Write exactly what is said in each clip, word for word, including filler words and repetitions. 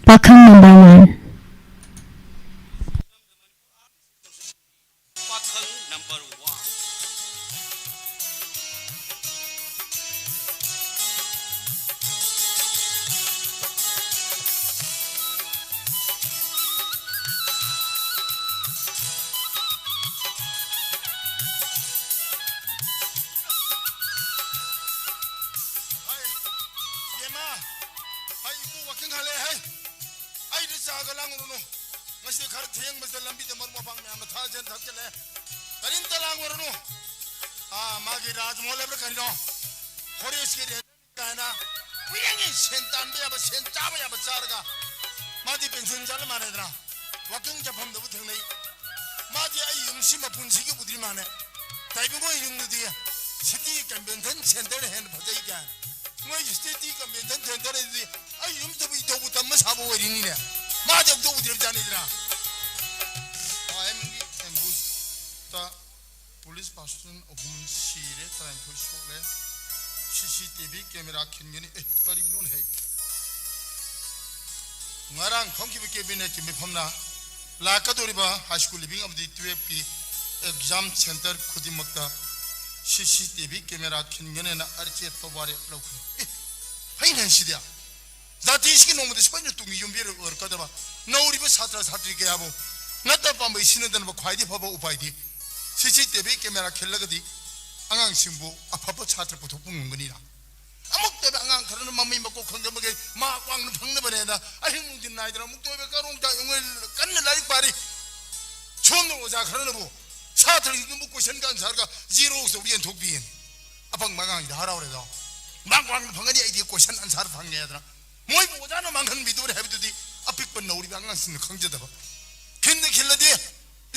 ꯄꯥꯈꯪ number one. ꯄꯥꯈꯪ number one. ꯍꯩ, ꯏꯕꯦꯝꯃ, ꯍꯩ, ꯏꯄꯨ ꯋꯥꯀꯤꯡ ꯍꯜꯂꯛꯑꯦ, ꯍꯩ꯫ ꯑꯩꯗꯤ ꯆꯥꯒ ꯂꯥꯡꯉꯨꯔꯨꯅꯨ꯫ ꯉꯁꯤꯗꯤ ꯈꯔ ꯊꯦꯡꯕꯁꯤꯗ ꯂꯝꯕꯤꯗ ꯃꯔꯨꯞ ꯃꯄꯥꯡ ꯃꯌꯥꯝꯅ ꯊꯥꯖꯅ ꯊꯛꯆꯜꯂꯦ꯫ ꯀꯔꯤꯝꯇ ꯂꯥꯡꯉꯨꯔꯨꯅꯨ꯫ ꯑꯥ, ꯃꯥꯒꯤ ꯔꯥꯖꯃꯣꯍꯜ ꯍꯥꯏꯕ꯭ꯔꯥ ꯀꯔꯤꯅꯣ? ꯐꯣꯔꯦꯁꯀꯤ ꯔꯦꯟꯖꯔ ꯀꯥꯏꯅ ꯀꯨꯏꯔꯦꯅꯦ ꯁꯦꯟ ꯇꯥꯟꯕ ꯌꯥꯕ, ꯁꯦꯟ ꯆꯥꯕ ꯌꯥꯕ ꯆꯥꯔꯒ꯫ ꯃꯥꯗꯤ ꯄꯦꯟꯁꯟ ꯆꯠꯂ ꯃꯥꯟꯅꯗꯅ ꯋꯥꯀꯤꯡ ꯆꯠꯐꯝꯗꯕꯨ ꯊꯦꯡꯅꯩ꯫ ꯃꯥꯗꯤ ꯑꯩ ꯌꯨꯝꯁꯤ ꯃꯄꯨꯟꯁꯤꯒꯤ ꯎꯗ꯭ꯔꯤ ꯃꯥꯜꯂꯦ꯫ ꯇꯥꯏꯕꯪ ꯍꯣꯏ ꯌꯨꯝꯗꯨꯗꯤ ꯁꯤꯇꯤ ꯀꯟꯚꯦꯟꯁꯟ ꯁꯦꯟꯇꯔꯅ ꯍꯦꯟꯅ ꯐꯖꯩ ꯀꯥꯏꯅ꯫ ꯃꯣꯏꯒꯤ ꯁꯤꯇꯤ ꯀꯟꯚꯦꯟꯁꯟ ꯁꯦꯟꯇꯔ ꯍꯥꯏꯗꯨꯗꯤ ꯑꯩ ꯌꯨꯝꯗꯕꯨ ꯏꯇꯧꯕꯨ ꯇꯝꯕ ꯁꯥꯕ ꯑꯣꯏꯔꯤꯅꯤꯅꯦ꯫ ꯃꯥꯗꯤ ꯑꯃꯨꯛꯇ ꯎꯗ꯭ꯔꯤꯕ ꯖꯥꯠꯅꯤꯗꯅ꯫ ꯑꯥꯏ ꯑꯦꯝꯒꯤ ꯑꯦꯝꯕꯨꯁꯇ ꯄꯨꯂꯤꯁ ꯄꯥꯔꯁꯟ ꯑꯍꯨꯝ ꯁꯤꯔꯦ, ꯇꯔꯥꯅꯤꯊꯣꯏ ꯁꯣꯛꯂꯦ꯫ ꯁꯤ ꯁꯤ ꯇꯤ ꯚꯤ ꯀꯦꯃꯦꯔꯥ ꯈꯤꯟꯒꯅꯤ꯫ ꯑꯦ, ꯀꯔꯤꯅꯣꯅꯦꯍꯦ? ꯉꯔꯥꯡ ꯐꯝꯈꯤꯕ ꯀꯦꯕꯤꯅꯦꯠꯀꯤ ꯃꯤꯐꯝꯅ ꯂꯥꯛꯀꯗꯧꯔꯤꯕ ꯍꯥꯏ ꯁ꯭ꯀꯨꯜ ꯂꯤꯚꯤꯡ ꯑꯃꯗꯤ ꯇꯨꯌꯦꯜꯐꯀꯤ ꯑꯦꯛꯖꯥꯝ ꯁꯦꯟꯇꯔ ꯈꯨꯗꯤꯡꯃꯛꯇ ꯁꯤ ꯁꯤ ꯇꯤ ꯚꯤ ꯀꯦꯃꯦꯔꯥ ꯈꯤꯟꯒꯅꯦꯅ ꯑꯆꯦꯠꯄ ꯋꯥꯔꯦꯞ ꯂꯧꯈ꯭ꯔꯦ꯫ ꯑꯦ, ꯐꯩꯅꯦ ꯁꯤꯗꯤ꯫ ꯖꯥꯇꯤꯁꯤꯒꯤ ꯅꯣꯡꯃꯗꯤ ꯁꯣꯏꯗꯅ ꯇꯨꯡꯒꯤ ꯌꯨꯝꯕꯤꯔꯦꯜ ꯑꯣꯏꯔꯛꯀꯗꯕ ꯅꯧꯔꯤꯕ ꯁꯥꯇ꯭ꯔ ꯁꯥꯇ꯭ꯔꯤ ꯀꯌꯥꯕꯨ ꯅꯠꯇ ꯄꯥꯝꯕꯩ ꯁꯤꯟꯅꯗꯅꯕ ꯈ꯭ꯋꯥꯏꯗꯒꯤ ꯐꯕ ꯎꯄꯥꯏꯗꯤ ꯁꯤ ꯁꯤ ꯇꯤ ꯚꯤ ꯀꯦꯃꯦꯔꯥ ꯈꯤꯜꯂꯒꯗꯤ ꯑꯉꯥꯡꯁꯤꯡꯕꯨ ꯑꯐꯕ ꯁꯥꯇ꯭ꯔ ꯄꯨꯊꯣꯛꯄ ꯉꯝꯒꯅꯤꯅ꯫ ꯑꯃꯨꯛꯇ ꯑꯣꯏꯕ ꯑꯉꯥꯡ ꯈꯔꯅ ꯃꯃꯩ ꯃꯀꯣꯛ ꯈꯪꯗꯕꯒꯩ ꯃꯍꯥꯛ ꯋꯥꯡꯅ ꯐꯪꯅꯕꯅꯦꯅ ꯑꯍꯤꯡ ꯅꯨꯡꯊꯤꯜ ꯅꯥꯏꯗꯅ ꯑꯃꯨꯛꯇ ꯑꯣꯏꯕ ꯀꯔꯣꯡ ꯆꯥꯏ ꯑꯣꯡꯉꯩ ꯀꯟꯅ ꯂꯥꯏꯔꯤꯛ ꯄꯥꯔꯤ꯫ ꯁꯣꯝꯗ ꯑꯣꯖꯥ ꯈꯔꯅꯕꯨ ꯁꯥꯇ꯭ꯔꯁꯤꯡꯗꯨꯕꯨ ꯀꯣꯏꯁꯟꯒ ꯑꯟꯁꯥꯔꯒ ꯖꯤꯔꯣ ꯇꯧꯕ ꯌꯦꯟꯊꯣꯛꯄꯤꯌꯦꯅ꯫ ꯑꯄꯪꯕ ꯑꯉꯥꯡꯁꯤꯗ ꯍꯔꯥꯎꯔꯦꯗꯣ꯫ ꯃꯍꯥꯛ ꯋꯥꯡꯅ ꯐꯪꯒꯅꯤ, ꯑꯩꯗꯤ ꯀꯣꯏꯁꯟ ꯑꯟꯁꯥꯔ ꯐꯪꯉꯦꯗꯅ꯫ ꯃꯣꯏꯕꯨ ꯑꯣꯖꯥꯅ ꯃꯥꯡꯍꯟꯕꯤꯗꯣꯔꯦ ꯍꯥꯏꯕꯗꯨꯗꯤ ꯑꯄꯤꯛꯄ ꯅꯧꯔꯤꯕ ꯑꯉꯥꯡꯁꯤꯡꯅ ꯈꯪꯖꯗꯕ꯫ ꯈꯤꯟꯗ ꯈꯤꯜꯂꯗꯤ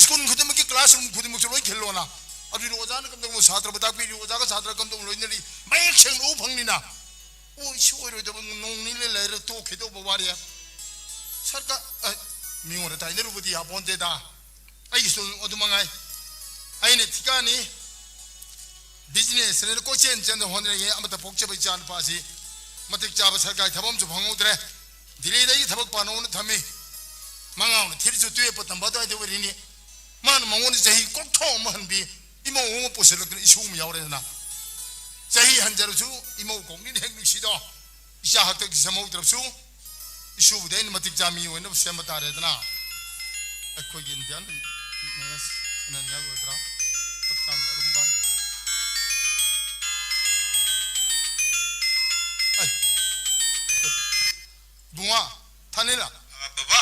ꯁ꯭ꯀꯨꯜ ꯈꯨꯗꯤꯡꯃꯛꯀꯤ ꯀ꯭ꯂꯥꯁꯔꯨꯝ ꯈꯨꯗꯤꯡꯃꯛꯁꯨ ꯂꯣꯏ ꯈꯤꯜꯂꯣꯅ꯫ ꯑꯗꯨꯗꯤ ꯑꯣꯖꯥꯅ ꯀꯝꯗꯧꯅ ꯁꯥꯇ꯭ꯔꯕꯨ ꯇꯥꯛꯄꯤꯔꯤ, ꯑꯣꯖꯥꯒ ꯁꯥꯇ꯭ꯔ ꯀꯝꯗꯧꯅ ꯂꯣꯏꯅꯔꯤ, ꯃꯌꯦꯛ ꯁꯦꯡꯅ ꯎ ꯐꯪꯅꯤꯅ꯫ ꯑꯣ, ꯁꯤ ꯑꯣꯏꯔꯣꯏꯗꯕ, ꯅꯣꯡ ꯅꯤꯅꯤ ꯂꯩꯔ ꯇꯣꯛꯈꯤꯗꯧꯕ ꯋꯥꯔꯤ꯫ ꯁꯔꯀꯥꯔ, ꯑ, ꯃꯤꯉꯣꯟꯗ ꯇꯥꯏꯅꯔꯨꯕꯗꯤ ꯌꯥꯄꯣꯟꯇꯦꯗ꯫ ꯑꯩꯒꯤꯁꯨ ꯑꯗꯨ ꯃꯉꯥꯏ꯫ ꯑꯩꯅ ꯊꯤꯀꯥꯅꯤ, ꯕꯤꯖꯤꯅꯦꯁꯅꯦꯅ ꯀꯣꯏꯆꯦꯟ ꯆꯦꯟꯗ ꯍꯣꯠꯅꯔꯤꯉꯩ ꯑꯃꯠꯇ ꯄꯣꯛꯆꯕ ꯏꯆꯥ ꯅꯨꯄꯥꯁꯤ ꯃꯇꯤꯛ ꯆꯥꯕ ꯁꯔꯀꯥꯔꯒꯤ ꯊꯕꯛ ꯑꯃꯁꯨ ꯐꯪꯍꯧꯗ꯭ꯔꯦ꯫ ꯗꯤꯜꯂꯤꯗ ꯑꯩꯒꯤ ꯊꯕꯛ ꯄꯥꯅꯧꯅ ꯊꯝꯃꯤ꯫ ꯃꯉꯥꯎꯅ ꯊꯤꯔꯤꯁꯨ ꯇꯨꯌꯦꯞꯄ ꯇꯝꯕ ꯑꯗꯨꯋꯥꯏꯗ ꯑꯣꯏꯔꯤꯅꯤ꯫ ꯃꯥꯅ ꯃꯉꯣꯟꯗ ꯆꯍꯤ ꯀꯣꯛꯊꯣꯛ ꯑꯃ ꯍꯟꯕꯤ ꯏꯃꯧ ꯑꯃ ꯄꯨꯁꯤꯜꯂꯛꯇꯅ ꯏꯁꯨ ꯑꯃ ꯌꯥꯎꯔꯦꯗꯅ꯫ ꯆꯍꯤ ꯍꯟꯖꯔꯁꯨ ꯏꯃꯧ ꯀꯧꯕꯅꯤꯅ ꯍꯦꯛ ꯅꯨꯡꯁꯤꯗꯣ꯫ ꯏꯆꯥ ꯍꯥꯛꯇꯛꯀꯤ ꯁꯦꯝꯍꯧꯗ꯭ꯔꯕꯁꯨ ꯏꯁꯨꯕꯨꯗꯤ ꯑꯩꯅ ꯃꯇꯤꯛ ꯆꯥꯃꯤ ꯑꯣꯏꯅꯕ ꯁꯦꯝꯕ ꯇꯥꯔꯦꯗꯅ꯫ ꯑꯩꯈꯣꯏꯒꯤ ꯏꯟꯗꯤꯌꯥꯟ ꯃꯦꯁ ꯁꯥꯟꯅꯅꯤꯡꯉꯥꯏ ꯑꯣꯏꯕ꯭ꯔꯥ? ꯍꯛꯆꯥꯡꯒꯤ ꯑꯔꯨꯝꯕ꯫ ꯑꯩ, ꯏꯕꯨꯡꯉꯣ, ꯊꯥꯅꯤꯂꯥ꯫ ꯑ, ꯕꯕꯥ,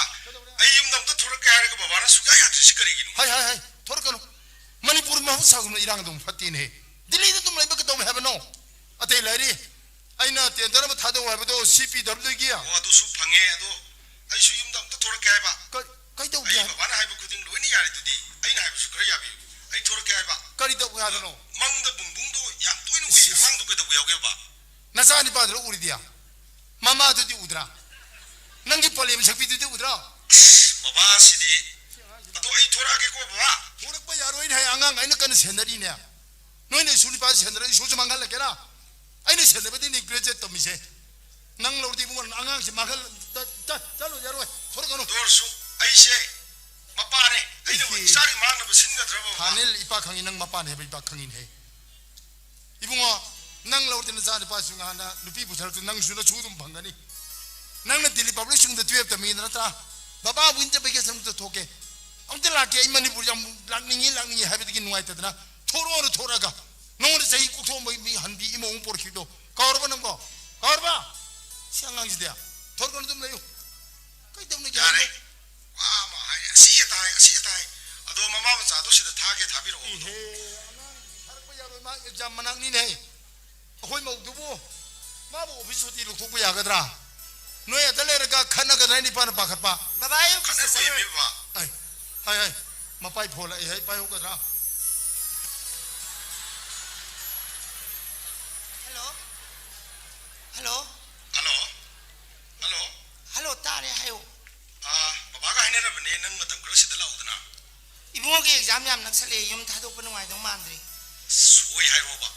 ꯑꯩ ꯌꯨꯝꯗ ꯑꯝꯇ ꯊꯣꯔꯛꯀꯦ ꯍꯥꯏꯔꯒ ꯕꯕꯥꯅ ꯁꯨꯡꯌꯥ ꯌꯥꯗ꯭ꯔꯤꯁꯤ ꯀꯔꯤꯒꯤꯅꯣ? ꯍꯥꯏ, ꯍꯥꯏ, ꯍꯥꯏ, ꯊꯣꯔꯛꯀꯅꯨ꯫ ꯃꯅꯤꯄꯨꯔ ꯃꯍꯧꯁꯥꯒꯨꯝꯅ ꯏꯔꯥꯡ ꯑꯗꯨꯝ ꯐꯠꯇꯦꯅꯦꯍꯦ꯫ ꯗꯤꯜꯂꯤꯗ ꯑꯗꯨꯝ ꯂꯩꯕ ꯀꯩꯗꯧꯋꯦ ꯍꯥꯏꯕꯅꯣ? ꯑꯇꯩ ꯂꯩꯔꯤ꯫ ꯑꯩꯅ ꯇꯦꯟꯗꯔ ꯑꯃ ꯊꯥꯗꯧ ꯍꯥꯏꯕꯗꯣ ꯁꯤ ꯄꯤ ꯗꯕ꯭ꯂꯤꯎꯒꯤ꯫ ꯑꯣ, ꯑꯗꯨꯁꯨ ꯐꯪꯉꯦ, ꯑꯗꯣ ꯑꯩꯁꯨ ꯌꯨꯝꯗ ꯑꯝꯇ ꯊꯣꯔꯛꯀꯦ ꯍꯥꯏꯕ꯫ ꯀ-, ꯀꯩꯗꯧꯒꯦ ꯑꯩ ꯍꯥꯏꯕ? ꯕꯕꯥꯅ ꯍꯥꯏꯕ ꯈꯨꯗꯤꯡ ꯂꯣꯏꯅ ꯌꯥꯔꯤꯗꯨꯗꯤ꯫ ꯑꯩꯅ ꯍꯥꯏꯕꯁꯨ ꯈꯔ ꯌꯥꯕꯤꯌꯨ꯫ ꯑꯩ ꯊꯣꯔꯛꯀꯦ ꯍꯥꯏꯕ꯫ ꯀꯔꯤ ꯇꯧꯒꯦ ꯍꯥꯏꯕꯅꯣ? ꯃꯪꯗ ꯕꯨꯡꯕꯨꯡꯗꯣ ꯌꯥꯝ ꯇꯣꯏꯅ ꯎꯏ꯫ ꯏꯁ, ꯏꯁ꯫ ꯑꯉꯥꯡꯗꯣ ꯀꯩꯗꯧꯕ ꯌꯥꯎꯒꯦꯕ? ꯅꯆꯥ ꯅꯤꯄꯥꯗꯨ ꯂꯣꯏ ꯎꯔꯤꯗꯤ꯫ ꯃꯃꯥꯗꯨꯗꯤ ꯎꯗ꯭ꯔꯥ? ꯅꯪꯒꯤ ꯄꯣꯂꯦꯝ ꯁꯛꯄꯤꯗꯨꯗꯤ ꯎꯗ꯭ꯔꯥ? ꯕꯕꯥ, ꯁꯤꯗꯤ꯫ ꯑꯗꯣ ꯑꯩ ꯊꯣꯔꯛꯑꯒꯦꯀꯣ, ꯕꯕꯥ꯫ ꯊꯣꯔꯛꯄ ꯌꯥꯔꯣꯏꯅꯦ, ꯑꯉꯥꯡ ꯑꯩꯅ ꯀꯟꯅ ꯁꯦꯟꯅꯔꯤꯅꯦ꯫ ꯅꯣꯏꯅ ꯁ꯭ꯀꯨꯜ ꯅꯤꯄꯥ ꯁꯦꯟꯅꯔ ꯁ꯭ꯀꯨꯜꯁꯦ ꯃꯥꯡꯍꯜꯂꯒꯦꯔꯥ? ꯑꯩꯅ ꯁꯦꯟꯅꯕꯗꯤꯅꯦ ꯒ꯭ꯔꯦꯖꯨꯑꯦꯠ ꯇꯝꯃꯤꯁꯦ꯫ ꯅꯪ ꯂꯧꯔꯗꯤ ꯏꯕꯨꯡꯉꯣ ꯑꯉꯥꯡꯁꯦ ꯃꯥꯡꯍꯜ-, ꯆ-, ꯆ-, ꯆꯠꯂꯣ ꯌꯥꯔꯣꯏ꯫ ꯊꯣꯔꯛꯀꯅꯨ꯫ ꯑꯗꯨ ꯑꯣꯏꯔꯁꯨ ꯑꯩꯁꯦ ꯃꯄꯥꯅꯦ꯫ ꯑꯩꯅ ꯏꯍꯦ꯫ ꯏꯆꯥꯒꯤ ꯃꯥꯡꯅꯕ ꯁꯤꯟꯒꯗ꯭ꯔꯕ, ꯕꯕꯥ? ꯊꯥꯅꯤꯜ, ꯏꯄꯥ ꯈꯪꯉꯤ, ꯅꯪ ꯃꯄꯥꯅꯦ ꯍꯥꯏꯕ ꯏꯄꯥ ꯈꯪꯉꯤꯅꯦꯍꯦ꯫ ꯏꯕꯨꯡꯉꯣ, ꯅꯪ ꯂꯧꯔꯗꯤ ꯅꯆꯥ ꯅꯨꯄꯥꯁꯨ ꯉꯍꯥꯟꯅ ꯅꯨꯄꯤ ꯄꯨꯊꯔꯛꯇ ꯅꯪꯁꯨ ꯅꯁꯨ ꯑꯗꯨꯝ ꯐꯪꯒꯅꯤ꯫ ꯅꯪꯅ ꯗꯤꯜꯂꯤ ꯄꯕ꯭ꯂꯤꯛ ꯁ꯭ꯀꯨꯜꯗ ꯇꯨꯌꯦꯜꯞ ꯇꯝꯃꯤꯗ ꯅꯠꯇ꯭ꯔꯥ? ꯕꯕꯥ ꯋꯤꯟꯇꯔ ꯚꯦꯀꯦꯁꯟ ꯑꯝꯇ ꯊꯣꯛꯀꯦ꯫ ꯑꯝꯇ ꯂꯥꯛꯀꯦ꯫ ꯑꯩ ꯃꯅꯤꯄꯨꯔ ꯌꯥꯝ ꯂꯥꯛꯅꯤꯡꯉꯤ, ꯂꯥꯛꯅꯤꯡꯉꯤ ꯍꯥꯏꯕꯗꯒꯤ ꯅꯨꯡꯉꯥꯏꯇꯗꯅ ꯊꯣꯔꯛꯑꯣꯅ ꯊꯣꯔꯛꯑꯒ ꯅꯉꯣꯟꯗ ꯆꯍꯤ ꯀꯣꯛꯊꯣꯛꯑꯝꯕ ꯃꯤ ꯍꯟꯕꯤ ꯏꯃꯧ ꯑꯃ ꯄꯣꯔꯛꯈꯤꯕꯗꯣ ꯀꯥꯎꯔꯕ ꯅꯪꯕꯣ? ꯀꯥꯎꯔꯕ? ꯁꯤ ꯑꯉꯥꯡꯁꯤꯗꯤ꯫ ꯊꯣꯔꯛꯀꯅꯨ ꯑꯗꯨꯝ ꯂꯩꯌꯨ꯫ ꯀꯩꯗꯧꯅꯒꯦ ꯌꯥꯔꯦ꯫ ꯍꯥꯏꯕꯅꯣ? ꯋꯥ ꯑꯃ ꯍꯥꯏ, ꯑꯁꯤ ꯑꯇꯥ ꯍꯥꯏ, ꯑꯁꯤ ꯑꯇꯥ ꯍꯥꯏ꯫ ꯑꯗꯣ ꯃꯃꯥ ꯃꯆꯥꯗꯣ ꯁꯤꯗ ꯊꯥꯒꯦ, ꯊꯥꯕꯤꯔꯛꯑꯣ꯫ ꯏꯍꯦ, ꯑꯉꯥꯡ ꯊꯥꯔꯛꯄ ꯌꯥꯔꯣꯏ, ꯃꯥ ꯑꯦꯛꯖꯥꯝ ꯃꯅꯥꯛꯅꯤꯅꯦ꯫ ꯑꯩꯈꯣꯏ ꯃꯧꯗꯨꯕꯨ, ꯃꯥꯕꯨ ꯑꯣꯐꯤꯁ ꯁꯨꯇꯤ ꯂꯧꯊꯣꯛꯄ ꯌꯥꯒꯗ꯭ꯔꯥ? ꯅꯣꯏ ꯑꯗ ꯂꯩꯔꯒ ꯈꯠꯅꯒꯗ꯭ꯔꯥ ꯍꯥꯏꯅ ꯏꯄꯥꯅ ꯄꯥꯈꯠꯄ꯫ ꯕꯕꯥ, ꯑꯩ ꯑꯣꯐꯤꯁꯇ ꯈꯠꯅ ꯆꯠꯂꯨꯔꯦ꯫ ꯀꯨꯏꯔꯝꯃꯤꯕ꯫ ꯑꯩ, ꯍꯥꯏ, ꯍꯥꯏ, ꯃꯄꯥꯏ ꯐꯣꯜꯂꯛꯑꯦ, ꯍꯥꯏ, ꯄꯥꯏꯍꯧꯒꯗ꯭ꯔꯥ? Hello? Hello? Hello? Hello? Hello, ꯇꯥꯔꯦ, ꯍꯥꯏꯌꯣ꯫ ꯑꯥ, ꯕꯕꯥꯒ ꯍꯥꯏꯅꯔꯕꯅꯦ, ꯅꯪ ꯃꯇꯝ ꯈꯔ ꯁꯤꯗ ꯂꯥꯛꯎꯗꯅ꯫ ꯏꯕꯨꯡꯉꯣꯒꯤ ꯑꯦꯛꯖꯥꯝ ꯌꯥꯝ ꯅꯛꯁꯜꯂꯛꯑꯦ, ꯌꯨꯝ ꯊꯥꯗꯣꯛꯄ ꯅꯨꯡꯉꯥꯏꯗꯧ ꯃꯥꯟꯗ꯭ꯔꯦ꯫ ꯑꯁ, ꯍꯣꯏ ꯍꯥꯏꯔꯣꯕ,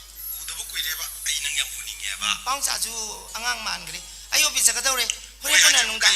ꯎꯗꯕ ꯀꯨꯏꯔꯦꯕ, ꯑꯩ ꯅꯪ ꯌꯥꯝ ꯎꯅꯤꯡꯉꯦꯕ꯫ ꯎꯝ, ꯄꯥꯎꯆꯥꯁꯨ ꯑꯉꯥꯡ ꯃꯥꯟꯈ꯭ꯔꯦ꯫ ꯑꯩ ꯑꯣꯐꯤꯁ ꯆꯠꯀꯗꯧꯔꯦ, ꯍꯣꯔꯦꯟ ꯍꯣꯏ, ꯀꯣꯟꯅ ꯍꯥꯏꯖꯧ, ꯅꯨꯡꯗꯥꯡ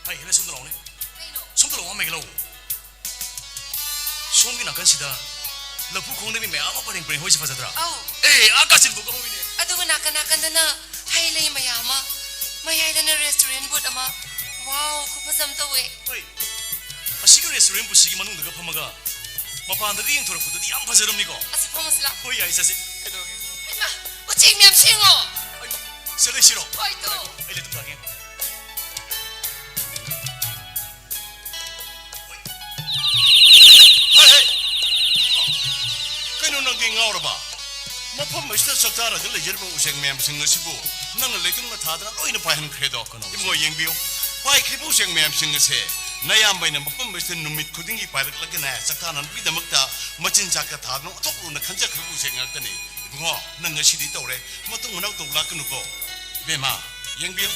ꯑꯩ ꯍꯦꯟꯅ ꯁꯣꯝꯗ ꯂꯥꯛꯑꯣꯅꯦ꯫ ꯀꯩꯅꯣ? ꯁꯣꯝꯗ ꯂꯥꯛꯑꯣ, ꯃꯥꯏꯀꯩ ꯂꯥꯛꯑꯣ꯫ ꯁꯣꯝꯒꯤ ꯅꯥꯀꯟꯁꯤꯗ ꯂꯐꯨ ꯈꯣꯡꯗ ꯃꯤ ꯃꯌꯥꯝ ꯑꯃ ꯄꯔꯦꯡ ꯄꯔꯦꯡ ꯍꯧꯔꯤꯁꯦ ꯐꯖꯗ꯭ꯔꯥ? ꯑꯧ꯫ ꯑꯦ, ꯑꯥ ꯀꯥꯆꯤꯟ ꯐꯥꯎ ꯍꯧꯔꯤꯅꯦ꯫ ꯑꯗꯨꯒ ꯅꯥꯀꯟ ꯅꯥꯀꯟꯗꯅ ꯍꯩ ꯂꯩ ꯃꯌꯥꯝ ꯑꯃ, ꯃꯌꯥꯏꯗꯅ restaurant board ꯑꯃ꯫ Wow, ꯈꯨꯐꯖ ꯑꯃ ꯇꯧꯋꯦ꯫ ꯍꯣꯏ꯫ ꯑꯁꯤꯒꯤ restaurant board ꯁꯤꯒꯤ ꯃꯅꯨꯡꯗꯒ ꯐꯝꯃꯒ ꯃꯄꯥꯟꯗꯒ ꯌꯦꯡꯊꯣꯔꯛꯄꯗꯨꯗꯤ ꯌꯥꯝ ꯐꯖꯔꯝꯅꯤꯀꯣ? ꯑꯁꯤ ꯐꯝꯃꯁꯤ ꯂꯥꯎ꯫ ꯍꯣꯏ, ꯌꯥꯏ, ꯆꯠꯁꯤ꯫ ꯀꯩꯗꯧꯔꯒꯦ? ꯍꯩꯃꯥ, ꯎꯆꯦꯛ ꯃꯌꯥꯝꯁꯦ ꯌꯦꯡꯉꯣ꯫ ꯑꯩ, ꯁꯤꯗ ꯂꯩꯁꯤꯔꯣ? ꯍꯣꯏ, ꯇꯨ꯫ ꯑꯩ ꯂꯩꯇꯨꯝ ꯇꯥꯒꯦ꯫ ꯍꯦ, ꯍꯦ! ꯀꯩꯅꯣ, ꯅꯪꯗꯤ ꯉꯥꯎꯔꯕ? ꯃꯐꯝ ꯑꯁꯤꯗ ꯆꯥꯛꯇꯥꯔꯒ ꯂꯩꯖꯔꯤꯕ ꯎꯆꯦꯛ ꯃꯌꯥꯝꯁꯤꯡ ꯑꯁꯤꯕꯨ ꯅꯪꯅ ꯂꯩꯇꯨꯝꯅ ꯊꯥꯗꯅ ꯂꯣꯏꯅ ꯄꯥꯏꯍꯟꯈ꯭ꯔꯦꯗꯣ꯫ ꯀꯩꯅꯣ? ꯏꯕꯨꯡꯉꯣ, ꯌꯦꯡꯕꯤꯌꯨ꯫ ꯄꯥꯏꯈ꯭ꯔꯤꯕ ꯎꯆꯦꯛ ꯃꯌꯥꯝꯁꯤꯡ ꯑꯁꯦ ꯅꯌꯥꯝꯕꯅ ꯃꯐꯝ ꯑꯁꯤꯗ ꯅꯨꯃꯤꯠ ꯈꯨꯗꯤꯡꯒꯤ ꯄꯥꯏꯔꯛꯂꯒꯅꯦ, ꯆꯥꯛꯇꯥꯅꯅꯕꯒꯤꯗꯃꯛꯇ ꯃꯆꯤꯟꯖꯥꯛꯀ ꯊꯥꯗꯅ ꯑꯣꯟꯊꯣꯛꯂꯨꯅ ꯈꯟꯖꯈ꯭ꯔꯕ ꯎꯆꯦꯛ ꯉꯥꯛꯇꯅꯤ꯫ ꯏꯕꯨꯡꯉꯣ, ꯅꯪ ꯉꯁꯤꯗꯤ ꯇꯧꯔꯦ꯫ ꯃꯇꯨꯡ ꯃꯅꯥꯎ ꯇꯧ ꯂꯥꯛꯀꯅꯨꯀꯣ꯫ ꯏꯕꯦꯝꯃ, ꯌꯦꯡꯕꯤꯌꯨ꯫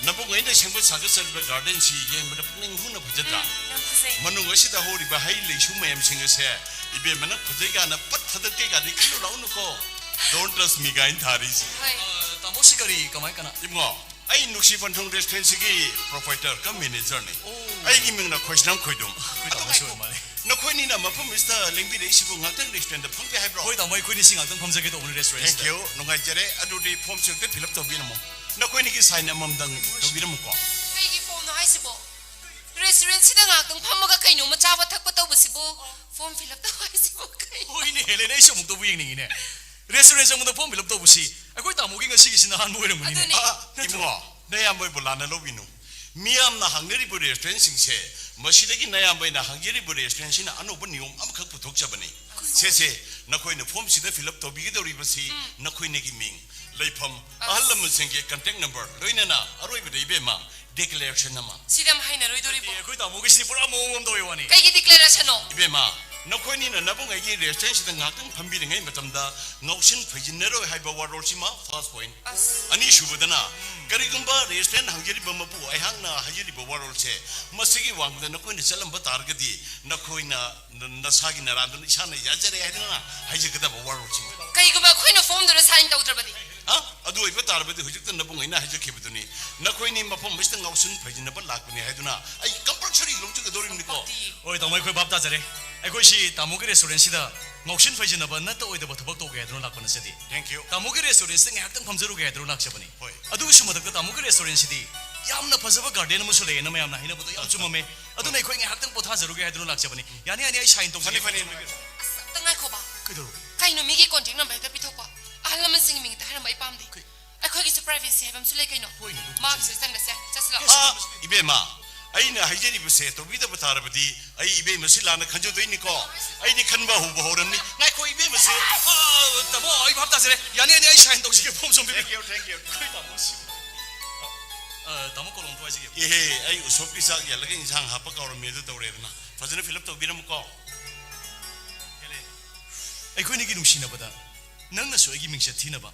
ꯅꯕꯨꯡ ꯑꯩꯅ ꯁꯦꯝꯒꯠ ꯁꯥꯒꯠꯆꯔꯤꯕ garden ꯁꯤ ꯌꯦꯡꯕꯗ ꯄꯨꯛꯅꯤꯡ ꯍꯨꯅ ꯐꯖꯗ꯭ꯔꯥ? ꯎꯝ, ꯌꯥꯝ ꯐꯖꯩ꯫ ꯃꯅꯨꯡ ꯑꯁꯤꯗ ꯍꯧꯔꯤꯕ ꯍꯩ ꯂꯩꯁꯨ ꯃꯌꯥꯝꯁꯤꯡ ꯑꯁꯦ ꯏꯕꯦꯝꯃꯅ ꯐꯖꯩ ꯀꯥꯏꯅ ꯄꯠ ꯊꯥꯗꯠꯀꯦ ꯀꯥꯏꯗꯤ ꯈꯜꯂꯨ ꯂꯥꯛꯎꯅꯨꯀꯣ꯫ Don't trust me ꯀꯥꯏꯅ ꯊꯥꯔꯤꯁꯤ꯫ ꯍꯣꯏ꯫ ꯑ, ꯇꯥꯃꯣ, ꯁꯤ ꯀꯔꯤ, ꯀꯃꯥꯏ, ꯀꯅꯥ? ꯏꯕꯨꯡꯉꯣ, ꯑꯩ ꯅꯨꯡꯁꯤ ꯄꯟꯊꯨꯡ restaurant ꯁꯤꯒꯤ proprietor cum manager ꯅꯤ꯫ ꯑꯣ꯫ ꯑꯩꯒꯤ ꯃꯤꯡꯅ ꯈꯣꯏꯁꯅꯥꯝ ꯈꯣꯏꯗꯨꯝ꯫ ꯑꯩꯈꯣꯏ ꯇꯥꯃꯣꯁꯨ ꯑꯣꯏꯔ ꯃꯥꯜꯂꯦ꯫ ꯅꯈꯣꯏꯅꯤꯅ ꯃꯐꯝ ꯑꯁꯤꯗ ꯂꯦꯡꯕꯤꯔꯛꯏꯁꯤꯕꯨ ꯉꯥꯛꯇꯪ restaurant ꯗ ꯐꯝꯒꯦ ꯍꯥꯏꯕ꯭ꯔꯣ? ꯍꯣꯏ, ꯇꯥꯃꯣ, ꯑꯩꯈꯣꯏꯅꯤꯁꯤ ꯉꯥꯛꯇꯪ ꯐꯝꯖꯒꯦ ꯇꯧꯕꯅꯤ restaurant ꯁꯤꯗ꯫ Thank you, ꯅꯨꯡꯉꯥꯏꯖꯔꯦ꯫ ꯑꯗꯨꯗꯤ form ꯁꯤ ꯑꯝꯇ fill up ꯇꯧꯕꯤꯔꯝꯃꯣ꯫ ꯅꯈꯣꯏꯅꯤꯒꯤ sign ꯑꯃꯃꯝꯗꯪ ꯇꯧꯕꯤꯔꯝꯃꯨꯀꯣ꯫ ꯀꯩꯒꯤ form ꯅꯣ ꯍꯥꯏꯁꯤꯕꯣ? Restaurant ꯁꯤꯗ ꯉꯥꯛꯇꯪ ꯐꯝꯃꯒ ꯀꯩꯅꯣꯝꯃ ꯆꯥꯕ ꯊꯛꯄ ꯇꯧꯕꯁꯤꯕꯨ form fill up ꯇꯧ ꯍꯥꯏꯁꯤꯕꯨ ꯀꯩ? ꯍꯣꯏꯅꯦ, ꯍꯦꯂꯦꯅꯥ, ꯑꯩꯁꯨ ꯑꯃꯨꯛꯇꯕꯨ ꯌꯦꯡꯅꯤꯡꯉꯤꯅꯦ꯫ Restaurant ꯆꯪꯕꯗ form fill up ꯇꯧꯕꯁꯤ ꯑꯩꯈꯣꯏ ꯇꯥꯃꯣꯒꯤ ꯉꯁꯤꯒꯤꯁꯤꯅ ꯑꯍꯥꯟꯕ ꯑꯣꯏꯔꯝꯒꯅꯤꯅꯦ꯫ ꯑꯗꯨꯅꯦ꯫ ꯑꯥ, ꯅꯠꯇ꯭ꯔꯣ? ꯏꯕꯨꯡꯉꯣ, ꯅꯌꯥꯝꯕꯕꯨ ꯂꯥꯟꯅ ꯂꯧꯕꯤꯅꯨ꯫ ꯃꯤꯌꯥꯝꯅ ꯍꯥꯡꯅꯔꯤꯕ restaurant ꯁꯤꯡꯁꯦ, ꯃꯁꯤꯗꯒꯤ ꯅꯌꯥꯝꯕꯅ ꯍꯥꯡꯖꯔꯤꯕ restaurant ꯁꯤꯅ ꯑꯅꯧꯕ ꯅꯤꯌꯣꯝ ꯑꯃꯈꯛ ꯄꯨꯊꯣꯛꯆꯕꯅꯤ꯫ ꯁꯦ, ꯁꯦ, ꯅꯈꯣꯏꯅ form ꯁꯤꯗ fill up ꯇꯧꯕꯤꯒꯗꯧꯔꯤꯕꯁꯤ ꯅꯈꯣꯏꯅꯒꯤ ꯃꯤꯡ, ꯂꯩꯐꯝ, ꯑꯁ꯫ ꯑꯍꯜ ꯂꯃꯟꯁꯤꯡꯒꯤ contact number, ꯂꯣꯏꯅꯅ ꯑꯔꯣꯏꯕꯗ ꯏꯕꯦꯝꯃ declaration ꯑꯃ꯫ ꯁꯤꯗꯤ ꯌꯥꯝ ꯍꯩꯅꯔꯣꯏꯗꯣꯔꯤꯕꯣ꯫ ꯑꯦ, ꯑꯩꯈꯣꯏ ꯇꯥꯃꯣꯒꯤꯁꯤꯗꯤ ꯄꯨꯔꯥ ꯃꯑꯣꯡ ꯑꯃ ꯇꯧꯋꯦ ꯋꯥꯅꯤ꯫ ꯀꯩꯒꯤ declaration ꯅꯣ? ꯏꯕꯦꯝꯃ, ꯅꯈꯣꯏꯅꯤꯅ ꯅꯕꯨꯡ ꯑꯩꯒꯤ restaurant ꯁꯤꯗ ꯉꯥꯏꯍꯥꯛꯇꯪ ꯐꯝꯕꯤꯔꯤꯉꯩ ꯃꯇꯝꯗ ꯉꯥꯎꯁꯤꯟ ꯐꯩꯖꯤꯟꯅꯔꯣꯏ ꯍꯥꯏꯕ ꯋꯥꯔꯣꯜꯁꯤꯃ first point꯫ ꯑꯁ꯫ ꯑꯅꯤꯁꯨꯕꯗꯅ, ꯀꯔꯤꯒꯨꯝꯕ restaurant ꯍꯥꯡꯖꯔꯤꯕ ꯃꯄꯨ ꯑꯩꯍꯥꯛꯅ ꯍꯥꯏꯖꯔꯤꯕ ꯋꯥꯔꯣꯜꯁꯦ ꯃꯁꯤꯒꯤ ꯋꯥꯡꯃꯗ ꯅꯈꯣꯏꯅ ꯆꯠꯂꯝꯕ ꯇꯥꯔꯒꯗꯤ ꯅꯈꯣꯏꯅ ꯅ-, ꯅꯁꯥꯒꯤ ꯅꯔꯥꯟꯗꯨꯅ ꯏꯁꯥꯅ ꯌꯥꯖꯔꯦ ꯍꯥꯏꯗꯨꯅ ꯍꯥꯏꯖꯒꯗꯕ ꯋꯥꯔꯣꯜꯁꯤꯡ꯫ ꯀꯩꯒꯨꯝꯕ ꯑꯩꯈꯣꯏꯅ form ꯗꯨꯗ sign ꯇꯧꯗ꯭ꯔꯕꯗꯤ? ꯑ? ꯑꯗꯨ ꯑꯣꯏꯕ ꯇꯥꯔꯕꯗꯤ ꯍꯧꯖꯤꯛꯇ ꯅꯕꯨꯡ ꯑꯩꯅ ꯍꯥꯏꯖꯈꯤꯕꯗꯨꯅꯤ, ꯅꯈꯣꯏꯅꯤ ꯃꯐꯝ ꯑꯁꯤꯗ ꯉꯥꯎꯁꯤꯟ ꯐꯩꯖꯤꯟꯅꯕ ꯂꯥꯛꯄꯅꯤ ꯍꯥꯏꯗꯨꯅ ꯑꯩ compulsory ꯂꯧꯖꯒꯗꯧꯔꯤꯕꯅꯤꯀꯣ꯫ ꯍꯣꯏ, ꯇꯥꯃꯣ, ꯑꯩꯈꯣꯏ ꯚꯥꯞ ꯇꯥꯖꯔꯦ꯫ ꯑꯩꯈꯣꯏꯁꯤ ꯇꯥꯃꯣꯒꯤ restaurantꯁꯤꯗ ꯉꯥꯎꯁꯤꯟ ꯐꯩꯖꯤꯟꯅꯕ ꯅꯠꯇ ꯑꯣꯏꯗꯕ ꯊꯕꯛ ꯇꯧꯒꯦ ꯍꯥꯏꯗꯨꯅ ꯂꯥꯛꯄ ꯅꯠꯆꯗꯦ꯫ Thank you. ꯇꯥꯃꯣꯒꯤ restaurantꯁꯤꯗ ꯉꯥꯏꯍꯥꯛꯇꯪ ꯐꯝꯖꯔꯨꯒꯦ ꯍꯥꯏꯗꯨꯅ ꯂꯥꯛꯆꯕꯅꯤ꯫ ꯍꯣꯏ꯫ ꯑꯗꯨꯒꯤꯁꯨ ꯃꯊꯛꯇ ꯇꯥꯃꯣꯒꯤ restaurantꯁꯤꯗꯤ ꯌꯥꯝꯅ ꯐꯖꯕ garden ꯑꯃꯁꯨ ꯂꯩꯌꯦꯅ ꯃꯌꯥꯝꯅ ꯍꯥꯏꯅꯕꯗꯣ ꯌꯥꯝ ꯆꯨꯝꯃꯝꯃꯦ꯫ ꯑꯗꯨꯅ ꯑꯩꯈꯣꯏ ꯉꯥꯏꯍꯥꯛꯇꯪ ꯄꯣꯊꯥꯖꯔꯨꯒꯦ ꯍꯥꯏꯗꯨꯅ ꯂꯥꯛꯆꯕꯅꯤ꯫ ꯌꯥꯅꯤ, ꯌꯥꯅꯤ, ꯑꯩ sign ꯇꯧꯖꯒꯦ꯫ ꯐꯅꯤ, ꯐꯅꯤ, ꯐꯅꯤ꯫ ꯑꯁ, ꯑꯝꯇ ꯉꯥꯏꯈꯣꯕ꯫ ꯀꯩꯗꯧꯔꯕ? ꯀꯩꯅꯣ ꯃꯤꯒꯤ contact number ꯍꯦꯛꯇ ꯄꯤꯊꯣꯛꯄ? ꯑꯍꯜ ꯂꯃꯟꯁꯤꯡꯒꯤ ꯃꯤꯡ ꯍꯦꯛꯇ ꯍꯥꯏꯔꯝꯕ ꯑꯩ ꯄꯥꯝꯗꯦ꯫ ꯀꯩ? ꯑꯩꯈꯣꯏꯒꯤꯁꯨ privacy ꯍꯥꯏꯕ ꯑꯃꯁꯨ ꯂꯩ ꯀꯩꯅꯣ꯫ ꯍꯣꯏꯅꯦ, ꯑꯗꯨꯕꯨꯗꯤ ꯃꯥꯒꯤꯁꯨ ꯆꯨꯝꯃꯤ꯫ ꯆꯪꯗꯁꯦ꯫ ꯆꯠꯁꯤ ꯂꯥꯛꯑꯣ꯫ ꯑ, ꯏꯕꯦꯝꯃ, ꯑꯩꯅ ꯍꯥꯏꯖꯔꯤꯕꯁꯦ ꯇꯧꯕꯤꯗꯕ ꯇꯥꯔꯕꯗꯤ ꯑꯩ ꯏꯕꯦꯝꯃꯁꯤ ꯂꯥꯟꯅ ꯈꯟꯖꯗꯣꯏꯅꯤꯀꯣ꯫ ꯑꯩꯗꯤ ꯈꯟꯕ ꯍꯧꯕ ꯍꯧꯔꯝꯅꯤ꯫ ꯉꯥꯏꯈꯣ, ꯏꯕꯦꯝꯃꯁꯦ꯫ ꯑ, ꯇꯥꯃꯣ, ꯑꯩ ꯚꯥꯞ ꯇꯥꯖꯔꯦ꯫ ꯌꯥꯅꯤ, ꯌꯥꯅꯤ, ꯑꯩ sign ꯇꯧꯖꯒꯦ, form ꯁꯣꯝ ꯄꯤꯕꯤꯌꯨ꯫ Thank you, thank you. ꯑꯩꯈꯣꯏ ꯇꯥꯃꯣꯁꯤ꯫ ꯑ, ꯑ, ꯇꯥꯃꯣ ꯀꯣꯂꯣꯝꯗꯣ ꯍꯥꯏꯖꯒꯦ꯫ ꯏꯍꯦ, ꯑꯩ ꯎꯁꯣꯞꯀꯤ ꯆꯥꯛ ꯌꯥꯜꯂꯒ ꯏꯟꯁꯥꯡ ꯍꯥꯞꯄ ꯀꯥꯎꯔꯝꯃꯦ, ꯑꯗꯨ ꯇꯧꯔꯦꯗꯅ꯫ ꯐꯖꯅ fill up ꯇꯧꯕꯤꯔꯝꯃꯨꯀꯣ꯫ ꯑꯩꯈꯣꯏꯅꯤꯒꯤ ꯅꯨꯡꯁꯤꯅꯕꯗ ꯅꯪꯅꯁꯨ ꯑꯩꯒꯤ ꯃꯤꯡꯆꯠ ꯊꯤꯅꯕ,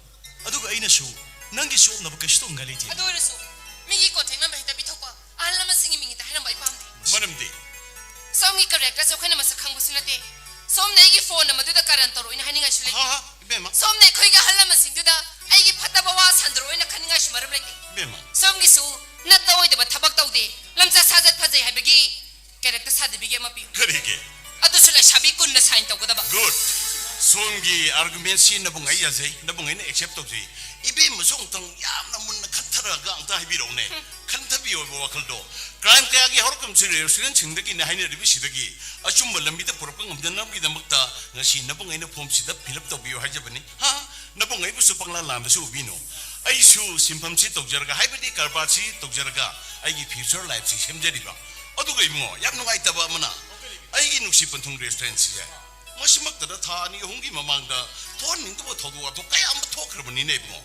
ꯑꯗꯨꯒ ꯑꯩꯅꯁꯨ ꯅꯪꯒꯤ ꯆꯣꯞꯅꯕ ꯀꯩꯁꯨ ꯇꯧꯅꯤꯡꯉꯥꯏ ꯂꯩꯇꯦ꯫ ꯑꯗꯨ ꯑꯣꯏꯔꯁꯨ ꯃꯤꯒꯤ contact number ꯍꯦꯛꯇ ꯄꯤꯊꯣꯛꯄ, ꯑꯍꯜ ꯂꯃꯟꯁꯤꯡꯒꯤ ꯃꯤꯡ ꯍꯦꯛꯇ ꯍꯥꯏꯔꯝꯕ ꯑꯩ ꯄꯥꯝꯗꯦ꯫ ꯃꯔꯝꯗꯤ? ꯁꯣꯝꯒꯤ characterꯁꯦ ꯑꯩꯈꯣꯏꯅ ꯃꯁꯛ ꯈꯪꯕꯁꯨ ꯅꯠꯇꯦ꯫ ꯁꯣꯝꯅ ꯑꯩꯒꯤ phone numberꯗꯨꯗ ꯀꯔꯟ ꯇꯧꯔꯛꯑꯣꯏꯅ ꯍꯥꯏꯅꯤꯡꯉꯥꯏꯁꯨ ꯂꯩꯇꯦ꯫ ꯍꯥ, ꯍꯥ, ꯏꯕꯦꯝꯃ꯫ ꯁꯣꯝꯅ ꯑꯩꯈꯣꯏꯒꯤ ꯑꯍꯜ ꯂꯃꯟꯁꯤꯡꯗꯨꯗ ꯑꯩꯒꯤ ꯐꯠꯇꯕ ꯋꯥ ꯁꯟꯗꯣꯔꯛꯑꯣꯏꯅ ꯈꯟꯅꯤꯡꯉꯥꯏꯁꯨ ꯃꯔꯝ ꯂꯩꯇꯦ꯫ ꯏꯕꯦꯝꯃ꯫ ꯁꯣꯝꯒꯤꯁꯨ ꯅꯠꯇ ꯑꯣꯏꯗꯕ ꯊꯕꯛ ꯇꯧꯗꯦ, ꯂꯝꯆꯠ ꯁꯥꯖꯠ ꯐꯖꯩ ꯍꯥꯏꯕꯒꯤ character certificate ꯑꯃ ꯄꯤꯌꯨ꯫ ꯀꯔꯤꯒꯤ? ꯑꯗꯨꯁꯨ ꯂꯩꯁꯥꯕꯤ ꯀꯨꯟꯅ sign ꯇꯧꯒꯗꯕ꯫ Good. ꯁꯣꯝꯒꯤ argumentꯁꯤ ꯅꯕꯨꯡ ꯑꯩ ꯌꯥꯖꯩ, ꯅꯕꯨꯡ ꯑꯩꯅ accept ꯇꯧꯖꯩ꯫ ꯏꯕꯦꯝꯃꯁꯨ ꯑꯃꯨꯛꯇꯪ ꯌꯥꯝꯅ ꯃꯨꯟꯅ ꯈꯟꯊꯔꯒ ꯑꯝꯇ ꯍꯥꯏꯕꯤꯔꯛꯎꯅꯦ꯫ ꯈꯟꯊꯕꯤꯌꯣ ꯍꯥꯏꯕ ꯋꯥꯈꯜꯗꯣ꯫ Crime ꯀꯌꯥꯒꯤ ꯍꯧꯔꯛꯐꯝꯁꯤ restaurantꯁꯤꯡꯗꯒꯤꯅꯦ ꯍꯥꯏꯅꯔꯤꯕꯁꯤꯗꯒꯤ ꯑꯆꯨꯝꯕ ꯂꯝꯕꯤꯗ ꯄꯨꯔꯛꯄ ꯉꯝꯗꯅꯕꯒꯤꯗꯃꯛꯇ ꯉꯁꯤ ꯅꯕꯨꯡ ꯑꯩꯅ formꯁꯤꯗ fill up ꯇꯧꯕꯤꯌꯨ ꯍꯥꯏꯖꯕꯅꯤ꯫ ꯍꯥ? ꯅꯕꯨꯡ ꯑꯩꯕꯨꯁꯨ ꯄꯪꯂꯥ ꯂꯥꯟꯕꯁꯨ ꯎꯕꯤꯅꯨ꯫ ꯑꯩꯁꯨ ꯁꯤꯟꯐꯝꯁꯤ ꯇꯧꯖꯔꯒ, ꯍꯥꯏꯕꯗꯤ ꯀꯔꯕꯥꯔꯁꯤ ꯇꯧꯖꯔꯒ ꯑꯩꯒꯤ future lifeꯁꯤ ꯁꯦꯝꯖꯔꯤꯕ꯫ ꯑꯗꯨꯒ ꯏꯕꯨꯡꯉꯣ, ꯌꯥꯝ ꯅꯨꯡꯉꯥꯏꯇꯕ ꯑꯃꯅ ꯑꯩꯒꯤ ꯅꯨꯡꯁꯤ ꯄꯟꯊꯨꯡ restaurantꯁꯤꯁꯦ ꯃꯁꯤꯃꯛꯇꯗ ꯊꯥ ꯑꯅꯤ ꯑꯍꯨꯝꯒꯤ ꯃꯃꯥꯡꯗ ꯊꯣꯛꯍꯟꯅꯤꯡꯗꯕ ꯊꯧꯗꯣꯛ ꯋꯥꯊꯣꯛ ꯀꯌꯥ ꯑꯃ ꯊꯣꯛꯈ꯭ꯔꯕꯅꯤꯅꯦ ꯏꯕꯨꯡꯉꯣ꯫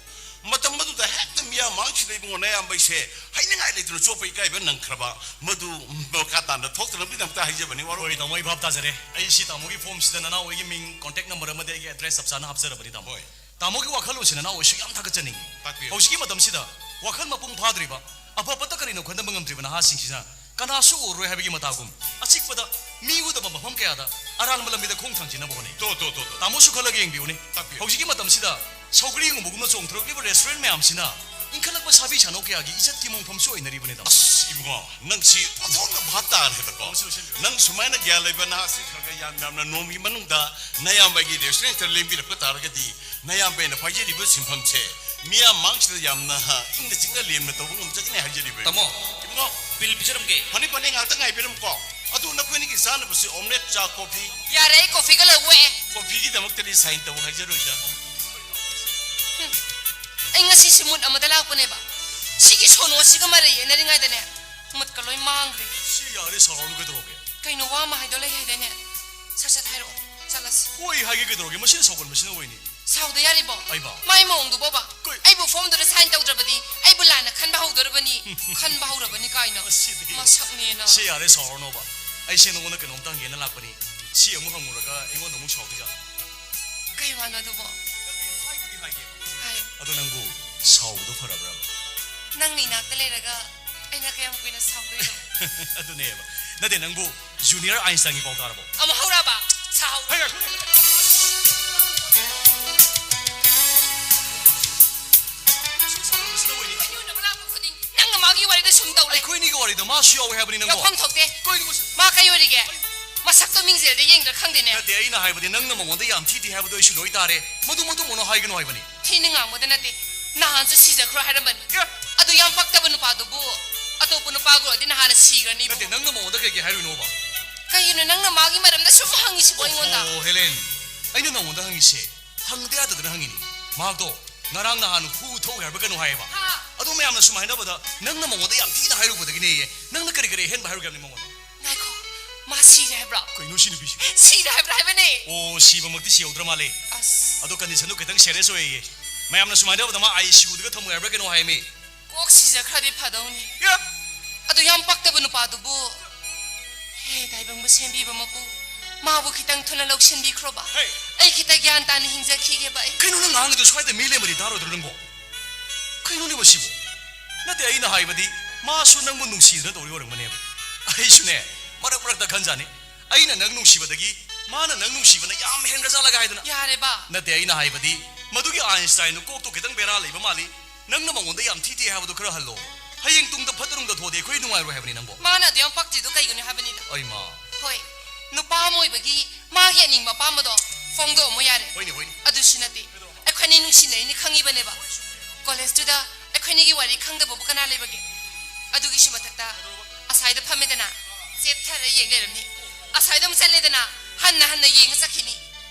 ꯃꯇꯝ ꯑꯗꯨꯗ ꯍꯦꯛꯇ ꯃꯤꯌꯥꯝ ꯃꯥꯡꯁꯤꯗ ꯏꯕꯨꯡꯉꯣ ꯅꯌꯥꯝꯕ ꯑꯩꯁꯦ ꯍꯥꯏꯅꯤꯡꯉꯥꯏ ꯂꯩꯇꯅ ꯆꯣꯞꯄ ꯏꯀꯥꯏꯕ ꯅꯪꯈ꯭ꯔꯕ꯫ ꯃꯗꯨ ꯃꯈꯥ ꯇꯥꯅ ꯊꯣꯛꯇꯅꯕꯒꯤꯗꯃꯛꯇ ꯍꯥꯏꯖꯕꯅꯤ, ꯋꯥꯔꯧꯕꯤꯒꯅꯨ꯫ ꯍꯣꯏ, ꯇꯥꯃꯣ, ꯑꯩ ꯚꯥꯞ ꯇꯥꯖꯔꯦ꯫ ꯑꯩ ꯁꯤ ꯇꯥꯃꯣꯒꯤ formꯁꯤꯗ ꯅꯅꯥꯎ ꯑꯩꯒꯤ ꯃꯤꯡ, contact number ꯑꯃꯗꯤ ꯑꯩꯒꯤ address ꯆꯞ ꯆꯥꯅ ꯍꯥꯞꯆꯔꯕꯅꯤ, ꯇꯥꯃꯣ꯫ ꯍꯣꯏ꯫ ꯇꯥꯃꯣꯒꯤ ꯋꯥꯈꯜꯂꯣꯟꯁꯤ ꯅꯅꯥꯎ ꯑꯩꯁꯨ ꯌꯥꯝ ꯊꯥꯒꯠꯆꯅꯤꯡꯉꯤ꯫ ꯇꯥꯛꯄꯤꯌꯨ꯫ ꯍꯧꯖꯤꯛꯀꯤ ꯃꯇꯝꯁꯤꯗ ꯋꯥꯈꯜ ꯃꯄꯨꯡ ꯐꯥꯗ꯭ꯔꯤꯕ, ꯑꯐ ꯐꯠꯇ ꯀꯔꯤꯅꯣ ꯈꯟꯊꯕ ꯉꯝꯗ꯭ꯔꯤꯕ ꯅꯍꯥꯁꯤꯡꯁꯤꯅ ꯀꯅꯥꯁꯨ ꯎꯔꯔꯣꯏ ꯍꯥꯏꯕꯒꯤ ꯃꯇꯥꯒꯨꯝ, ꯑꯆꯤꯛꯄꯗ ꯃꯤ ꯎꯗꯕ ꯃꯐꯝ ꯀꯌꯥꯗ ꯑꯔꯥꯟꯕ ꯂꯝꯕꯤꯗ ꯈꯣꯡ ꯊꯥꯡꯖꯤꯟꯅꯕ ꯍꯣꯠꯅꯩ꯫ ꯇꯣ, ꯇꯣ, ꯇꯣ, ꯇꯣ꯫ ꯇꯥꯃꯣꯁꯨ ꯈꯜꯂꯒ ꯌꯦꯡꯕꯤꯌꯨꯅꯦ꯫ ꯇꯥꯛꯄꯤꯌꯨ꯫ ꯍꯧꯖꯤꯛꯀꯤ ꯃꯇꯝꯁꯤꯗ ꯁꯧꯒ꯭ꯔꯤꯒꯨꯝꯕꯒꯨꯝꯅ ꯆꯣꯡꯊꯣꯔꯛꯂꯤꯕ restaurant ꯃꯌꯥꯝꯁꯤꯅ ꯏꯟꯈꯠꯂꯛꯄ ꯁꯥꯕꯤ ꯁꯥꯅꯧ ꯀꯌꯥꯒꯤ ꯏꯖꯠꯀꯤ ꯃꯣꯡꯐꯝꯁꯨ ꯑꯣꯏꯅꯔꯤꯕꯅꯤꯗꯣ꯫ ꯑꯁ, ꯏꯕꯨꯡꯉꯣ, ꯅꯪꯁꯤ ꯑꯣꯟꯊꯣꯛꯅ ꯚꯥꯞ ꯇꯥꯔꯦꯗꯀꯣ꯫ ꯅꯪ ꯁꯨꯃꯥꯏꯅ ꯒ꯭ꯌꯥꯟ ꯂꯩꯕ ꯅꯍꯥꯁꯤ ꯈꯔ ꯈꯔ ꯌꯥꯝ ꯌꯥꯝꯅ ꯅꯣꯡꯃꯒꯤ ꯃꯅꯨꯡꯗ ꯅꯌꯥꯝꯕꯒꯤ restaurant ꯂꯦꯡꯕꯤꯔꯛꯄ ꯇꯥꯔꯒꯗꯤ, ꯅꯌꯥꯝꯕꯅ ꯄꯥꯏꯖꯔꯤꯕ ꯁꯤꯟꯐꯝꯁꯦ ꯃꯤꯌꯥꯝ ꯃꯥꯡꯁꯤꯗ ꯌꯥꯝꯅ ꯏꯪꯅ ꯆꯤꯛꯅ ꯂꯦꯝꯅ ꯇꯧꯕ ꯉꯝꯖꯒꯅꯤ ꯍꯥꯏꯖꯔꯤꯕ꯫ ꯇꯥꯃꯣ, ꯏꯕꯨꯡꯉꯣ, bill ꯄꯤꯖꯔꯝꯒꯦ꯫ ꯐꯅꯤ, ꯐꯅꯤ, ꯉꯥꯛꯇ ꯉꯥꯏꯕꯤꯔꯝꯀꯣ꯫ ꯑꯗꯨ ꯅꯈꯣꯏꯅꯤꯒꯤ ꯆꯥꯅꯕꯁꯤ omelette ꯆꯥ, coffee? ꯌꯥꯔꯦ, ꯑꯩ coffeeꯒ ꯂꯧꯋꯦ꯫ Coffeeꯒꯤꯗꯃꯛꯇꯗꯤ sign ꯇꯧ ꯍꯥꯏꯖꯔꯣꯏꯗ꯫ ꯍꯨꯝ, ꯑꯩ ꯉꯁꯤꯁꯦ mood ꯑꯃꯗ ꯂꯥꯛꯄꯅꯦꯕ꯫ ꯁꯤꯒꯤ ꯁꯣꯅꯣꯁꯤꯒ ꯃꯔꯩ ꯌꯦꯠꯅꯔꯤꯉꯩꯗꯅꯦ, moodꯀ ꯂꯣꯏ ꯃꯥꯡꯈ꯭ꯔꯦ꯫ ꯁꯤ ꯌꯥꯔꯦ, ꯁꯥꯎꯔꯅꯨ ꯀꯩꯗꯧꯔꯒꯦ? ꯀꯩꯅꯣ, ꯋꯥ ꯑꯃ ꯍꯥꯏꯗꯧ ꯂꯩ ꯍꯥꯏꯗꯥꯏꯅꯦ? ꯁꯠ ꯁꯠ ꯍꯥꯏꯔꯛꯑꯣ, ꯆꯠꯂꯁꯤ꯫ ꯍꯣꯏ ꯍꯥꯏꯒꯦ ꯀꯩꯗꯧꯔꯒꯦ? ꯃꯁꯤꯅ ꯁꯥꯎꯒꯟꯕꯁꯤꯅ ꯑꯣꯏꯅꯤ꯫ ꯁꯥꯎꯗ ꯌꯥꯔꯤꯕꯣ? ꯑꯩꯕꯣ? ꯃꯥꯏ ꯃꯑꯣꯡꯗꯨꯕꯣꯕ? ꯀꯩ? ꯑꯩꯕꯨ formꯗꯨꯗ sign ꯇꯧꯗ꯭ꯔꯕꯗꯤ ꯑꯩꯕꯨ ꯂꯥꯟꯅ ꯈꯟꯕ ꯍꯧꯗꯣꯔꯕꯅꯤ꯫ ꯈꯟꯕ ꯍꯧꯔꯕꯅꯤ ꯀꯥꯏꯅ꯫ ꯑꯁꯤꯗꯤ꯫ ꯃꯁꯛꯅꯦꯅ꯫ ꯁꯤ ꯌꯥꯔꯦ, ꯁꯥꯎꯔꯅꯣꯕ꯫ ꯑꯩꯁꯦ ꯅꯉꯣꯟꯗ ꯀꯩꯅꯣꯝꯇ ꯍꯪꯒꯦꯅ ꯂꯥꯛꯄꯅꯤ꯫ ꯁꯤ ꯑꯃꯨꯛ ꯍꯪꯉꯨꯔꯒ ꯑꯩꯉꯣꯟꯗ ꯑꯃꯨꯛ ꯁꯥꯎꯗꯣꯏꯖꯥꯠꯂꯣ? ꯀꯩ ꯋꯥꯅꯣ ꯑꯗꯨꯕꯣ? ꯍꯥꯏꯕꯨꯗꯤ ꯍꯥꯏꯒꯦꯕ꯫ ꯍꯥꯏ꯫ ꯑꯗꯣ ꯅꯪꯕꯨ ꯁꯥꯎꯕꯗꯣ ꯐꯔꯕ꯭ꯔꯕ? ꯅꯪꯅ ꯏꯅꯥꯛꯇ ꯂꯩꯔꯒ ꯑꯩꯅ ꯀꯌꯥꯝ ꯀꯨꯏꯅ ꯁꯥꯎꯗꯣꯏꯅꯣ? ꯑꯗꯨꯅꯦꯕ꯫ ꯅꯠꯇꯦ, ꯅꯪꯕꯨ Junior Einsteinꯒꯤ ꯄꯥꯎ ꯇꯥꯔꯕꯣ? ꯑꯃꯨꯛ ꯍꯧꯔꯕ? ꯁꯥꯍꯧ꯫ ꯍꯩ, ꯉꯥꯏꯈꯣ, ꯉꯥꯏꯈꯣ꯫ ꯁꯨꯝ ꯁꯥꯎꯅꯤꯡꯕꯁꯤꯅ ꯑꯣꯏꯅꯤ꯫ ꯑꯩ ꯎꯅꯕ ꯂꯥꯛꯄ ꯈꯨꯗꯤꯡ ꯅꯪꯅ ꯃꯥꯒꯤ ꯋꯥꯔꯤꯗ ꯁꯨꯝ ꯇꯧ ꯂꯩ꯫ ꯑꯩꯈꯣꯏꯅꯤꯒꯤ ꯋꯥꯔꯤꯗ ꯃꯥꯁꯨ ꯌꯥꯎꯋꯦ ꯍꯥꯏꯕꯅꯤ ꯅꯪꯕꯣ꯫ ꯌꯥꯎꯐꯝ ꯊꯣꯛꯇꯦ꯫ ꯀꯩꯅꯣ ꯃꯁꯤ? ꯃꯥ ꯀꯩ ꯑꯣꯏꯔꯤꯒꯦ? ꯃꯁꯛꯇꯣ ꯃꯤꯡꯖꯦꯜꯗ ꯌꯦꯡꯗ꯭ꯔꯥ ꯈꯪꯗꯦꯅꯦ꯫ ꯅꯠꯇꯦ, ꯑꯩꯅ ꯍꯥꯏꯕꯗꯤ ꯅꯪꯅ ꯃꯉꯣꯟꯗ ꯌꯥꯝ ꯊꯤ ꯊꯤ ꯍꯥꯏꯕꯗꯣ ꯑꯩꯁꯨ ꯂꯣꯏ ꯇꯥꯔꯦ꯫ ꯃꯗꯨꯃꯛꯇ ꯃꯣꯅꯣ ꯍꯥꯏꯒꯅꯨ ꯍꯥꯏꯕꯅꯤ꯫ ꯊꯤꯅ ꯉꯥꯡꯕꯗ ꯅꯠꯇꯦ, ꯅꯍꯥꯟꯁꯨ ꯁꯤꯖꯈ꯭ꯔꯣ ꯍꯥꯏꯔꯝꯕꯅꯤ꯫ ꯑꯦ? ꯑꯗꯨ ꯌꯥꯝ ꯄꯛꯇꯕ ꯅꯨꯄꯥꯗꯨꯕꯨ ꯑꯇꯣꯞꯄ ꯅꯨꯄꯥꯒ ꯑꯣꯏꯔꯗꯤ ꯅꯍꯥꯟꯅ ꯁꯤꯈ꯭ꯔꯅꯤꯕꯨ꯫ ꯅꯠꯇꯦ, ꯅꯪꯅ ꯃꯉꯣꯟꯗ ꯀꯩꯒꯤ ꯍꯥꯏꯔꯨꯏꯅꯣꯕ? ꯀꯩꯒꯤꯅꯣ ꯅꯪꯅ ꯃꯥꯒꯤ ꯃꯔꯝꯗ ꯁꯨꯝ ꯍꯪꯉꯤꯁꯤꯕꯣ ꯑꯩꯉꯣꯟꯗ? ꯑꯣꯍꯣ, ꯍꯦꯂꯦꯟ, ꯑꯩꯅ ꯅꯉꯣꯟꯗ ꯍꯪꯉꯤꯁꯦ ꯍꯪꯗ ꯌꯥꯗꯗꯅ ꯍꯪꯉꯤꯅꯤ꯫ ꯃꯍꯥꯛꯇꯣ ꯉꯔꯥꯡ ꯅꯍꯥꯟ ꯍꯨ ꯊꯧꯏ ꯍꯥꯏꯕ꯭ꯔꯥ ꯀꯩꯅꯣ ꯍꯥꯏꯌꯦꯕ꯫ ꯍꯥ? ꯑꯗꯨ ꯃꯌꯥꯝꯅ ꯁꯨꯝ ꯍꯥꯏꯅꯕꯗ ꯅꯪꯅ ꯃꯉꯣꯟꯗ ꯌꯥꯝ ꯊꯤꯅ ꯍꯥꯏꯔꯨꯕꯗꯒꯤꯅꯦꯌꯦ꯫ ꯅꯪꯅ ꯀꯔꯤ ꯀꯔꯤ ꯑꯍꯦꯟꯕ ꯍꯥꯏꯔꯨꯒꯦ ꯍꯥꯏꯕꯅꯤ ꯃꯉꯣꯟꯗ? ꯉꯥꯏꯈꯣ, ꯃꯥ ꯁꯤꯔꯦ ꯍꯥꯏꯕ꯭ꯔꯣ? ꯀꯩꯅꯣ ꯁꯤ ꯅꯨꯄꯤꯁꯤ? ꯁꯤꯔꯦ ꯍꯥꯏꯕ꯭ꯔꯥ ꯍꯥꯏꯕꯅꯦ? ꯑꯣ, ꯁꯤꯕꯃꯛꯇꯤ ꯁꯤꯍꯧꯗ꯭ꯔ ꯃꯥꯜꯂꯦ꯫ ꯑꯁ꯫ ꯑꯗꯣ conditionꯗꯨ ꯈꯤꯇꯪ serious ꯑꯣꯏꯌꯦ꯫ ꯃꯌꯥꯝꯅ ꯁꯨꯝ ꯍꯥꯏꯅꯕꯗ ꯃꯥ ICUꯗꯒ ꯊꯝꯃꯨ ꯍꯥꯏꯕ꯭ꯔꯥ ꯀꯩꯅꯣ ꯍꯥꯏꯃꯤ꯫ ꯀꯣꯛ ꯁꯤꯖꯈ꯭ꯔꯗꯤ ꯐꯗꯧꯅꯤ꯫ ꯌꯥ! ꯑꯗꯨ ꯌꯥꯝ ꯄꯛꯇꯕ ꯅꯨꯄꯥꯗꯨꯕꯨ꯫ ꯍꯦ, ꯇꯥꯏꯕꯪꯕ ꯁꯦꯝꯕꯤꯕ ꯃꯄꯨ, ꯃꯥꯕꯨ ꯈꯤꯇꯪ ꯊꯨꯅ ꯂꯧꯁꯤꯟꯕꯤꯈ꯭ꯔꯣꯕ꯫ ꯍꯦ! ꯑꯩ ꯈꯤꯇ ꯒ꯭ꯌꯥꯟ ꯇꯥꯅ ꯍꯤꯡꯖꯈꯤꯒꯦꯕ ꯑꯩ꯫ ꯀꯩꯅꯣ ꯅꯪ ꯉꯥꯡꯉꯤꯗꯣ? ꯁ꯭ꯋꯥꯏꯗ ꯃꯤ ꯂꯩꯔꯝꯃꯗꯤ ꯇꯥꯔꯣꯏꯗ꯭ꯔꯣ ꯅꯪꯕꯣ? ꯀꯩꯅꯣꯅꯦ ꯃꯁꯤꯕꯣ? ꯅꯠꯇꯦ, ꯑꯩꯅ ꯍꯥꯏꯕꯗꯤ ꯃꯥꯁꯨ ꯅꯪꯕꯨ ꯅꯨꯡꯁꯤꯗꯅ ꯇꯧꯔꯤ ꯑꯣꯏꯔꯝꯒꯅꯦꯕ꯫ ꯑꯩꯁꯨꯅꯦ, ꯃꯔꯛ ꯃꯔꯛꯇ ꯈꯟꯖꯥꯅꯤ, ꯑꯩꯅ ꯅꯪ ꯅꯨꯡꯁꯤꯕꯗꯒꯤ ꯃꯥꯅ ꯅꯪ ꯅꯨꯡꯁꯤꯕꯅ ꯌꯥꯝ ꯍꯦꯟꯒ꯭ꯔꯖꯥꯠꯂꯒ ꯍꯥꯏꯗꯅ꯫ ꯌꯥꯔꯦꯕ꯫ ꯅꯠꯇꯦ, ꯑꯩꯅ ꯍꯥꯏꯕꯗꯤ ꯃꯗꯨꯒꯤ ꯑꯥꯏꯟꯁꯇꯥꯏꯟꯗꯨ ꯀꯣꯛꯇꯣ ꯈꯤꯇꯪ ꯕꯦꯔꯥ ꯂꯩꯕ ꯃꯥꯜꯂꯤ꯫ ꯅꯪꯅ ꯃꯉꯣꯟꯗ ꯌꯥꯝ ꯊꯤ ꯊꯤ ꯍꯥꯏꯕꯗꯨ ꯈꯔ ꯍꯜꯂꯣ꯫ ꯍꯌꯦꯡ ꯇꯨꯡꯗ ꯐꯠꯇ ꯅꯨꯡꯗ ꯊꯣꯛꯑꯗꯤ ꯑꯩꯈꯣꯏ ꯅꯨꯡꯉꯥꯏꯔꯣꯏ ꯍꯥꯏꯕꯅꯤ ꯅꯪꯕꯣ꯫ ꯃꯥꯅ ꯑꯗꯨ ꯌꯥꯝ ꯄꯛꯇ꯭ꯔꯤꯗꯣ ꯀꯩꯒꯤꯅꯣ ꯍꯥꯏꯕꯅꯤꯗ꯫ ꯑꯩꯃ꯫ ꯍꯣꯏ, ꯅꯨꯄꯥ ꯑꯃ ꯑꯣꯏꯕꯒꯤ ꯃꯥꯒꯤ ꯑꯅꯤꯡꯕ ꯑꯄꯥꯝꯕꯗꯣ ꯐꯣꯡꯗꯣꯛꯑꯝꯃꯣ ꯌꯥꯔꯦ꯫ ꯍꯣꯏꯅꯦ, ꯍꯣꯏꯅꯦ꯫ ꯑꯗꯨꯁꯨ ꯅꯠꯇꯦ, ꯑꯩꯈꯣꯏꯅꯤ ꯅꯨꯡꯁꯤꯅꯩꯅꯤ ꯈꯪꯉꯤꯕꯅꯦꯕ꯫ ꯀꯣꯂꯦꯖꯇꯨꯗ ꯑꯩꯈꯣꯏꯅꯤꯒꯤ ꯋꯥꯔꯤ ꯈꯪꯗꯕꯕꯨ ꯀꯅꯥ ꯂꯩꯕꯒꯦ? ꯑꯗꯨꯒꯤꯁꯨ ꯃꯊꯛꯇ ꯑꯁꯥꯏꯗ ꯐꯝꯃꯦꯗꯅ, ꯆꯦꯞꯊꯔ ꯌꯦꯡ ꯂꯩꯔꯝꯅꯤ꯫ ꯑꯁꯥꯏꯗ ꯑꯃꯨꯛ ꯆꯠꯂꯦꯗꯅ, ꯍꯟꯅ ꯍꯟꯅ ꯌꯦꯡꯉ ꯆꯠꯈꯤꯅꯤ꯫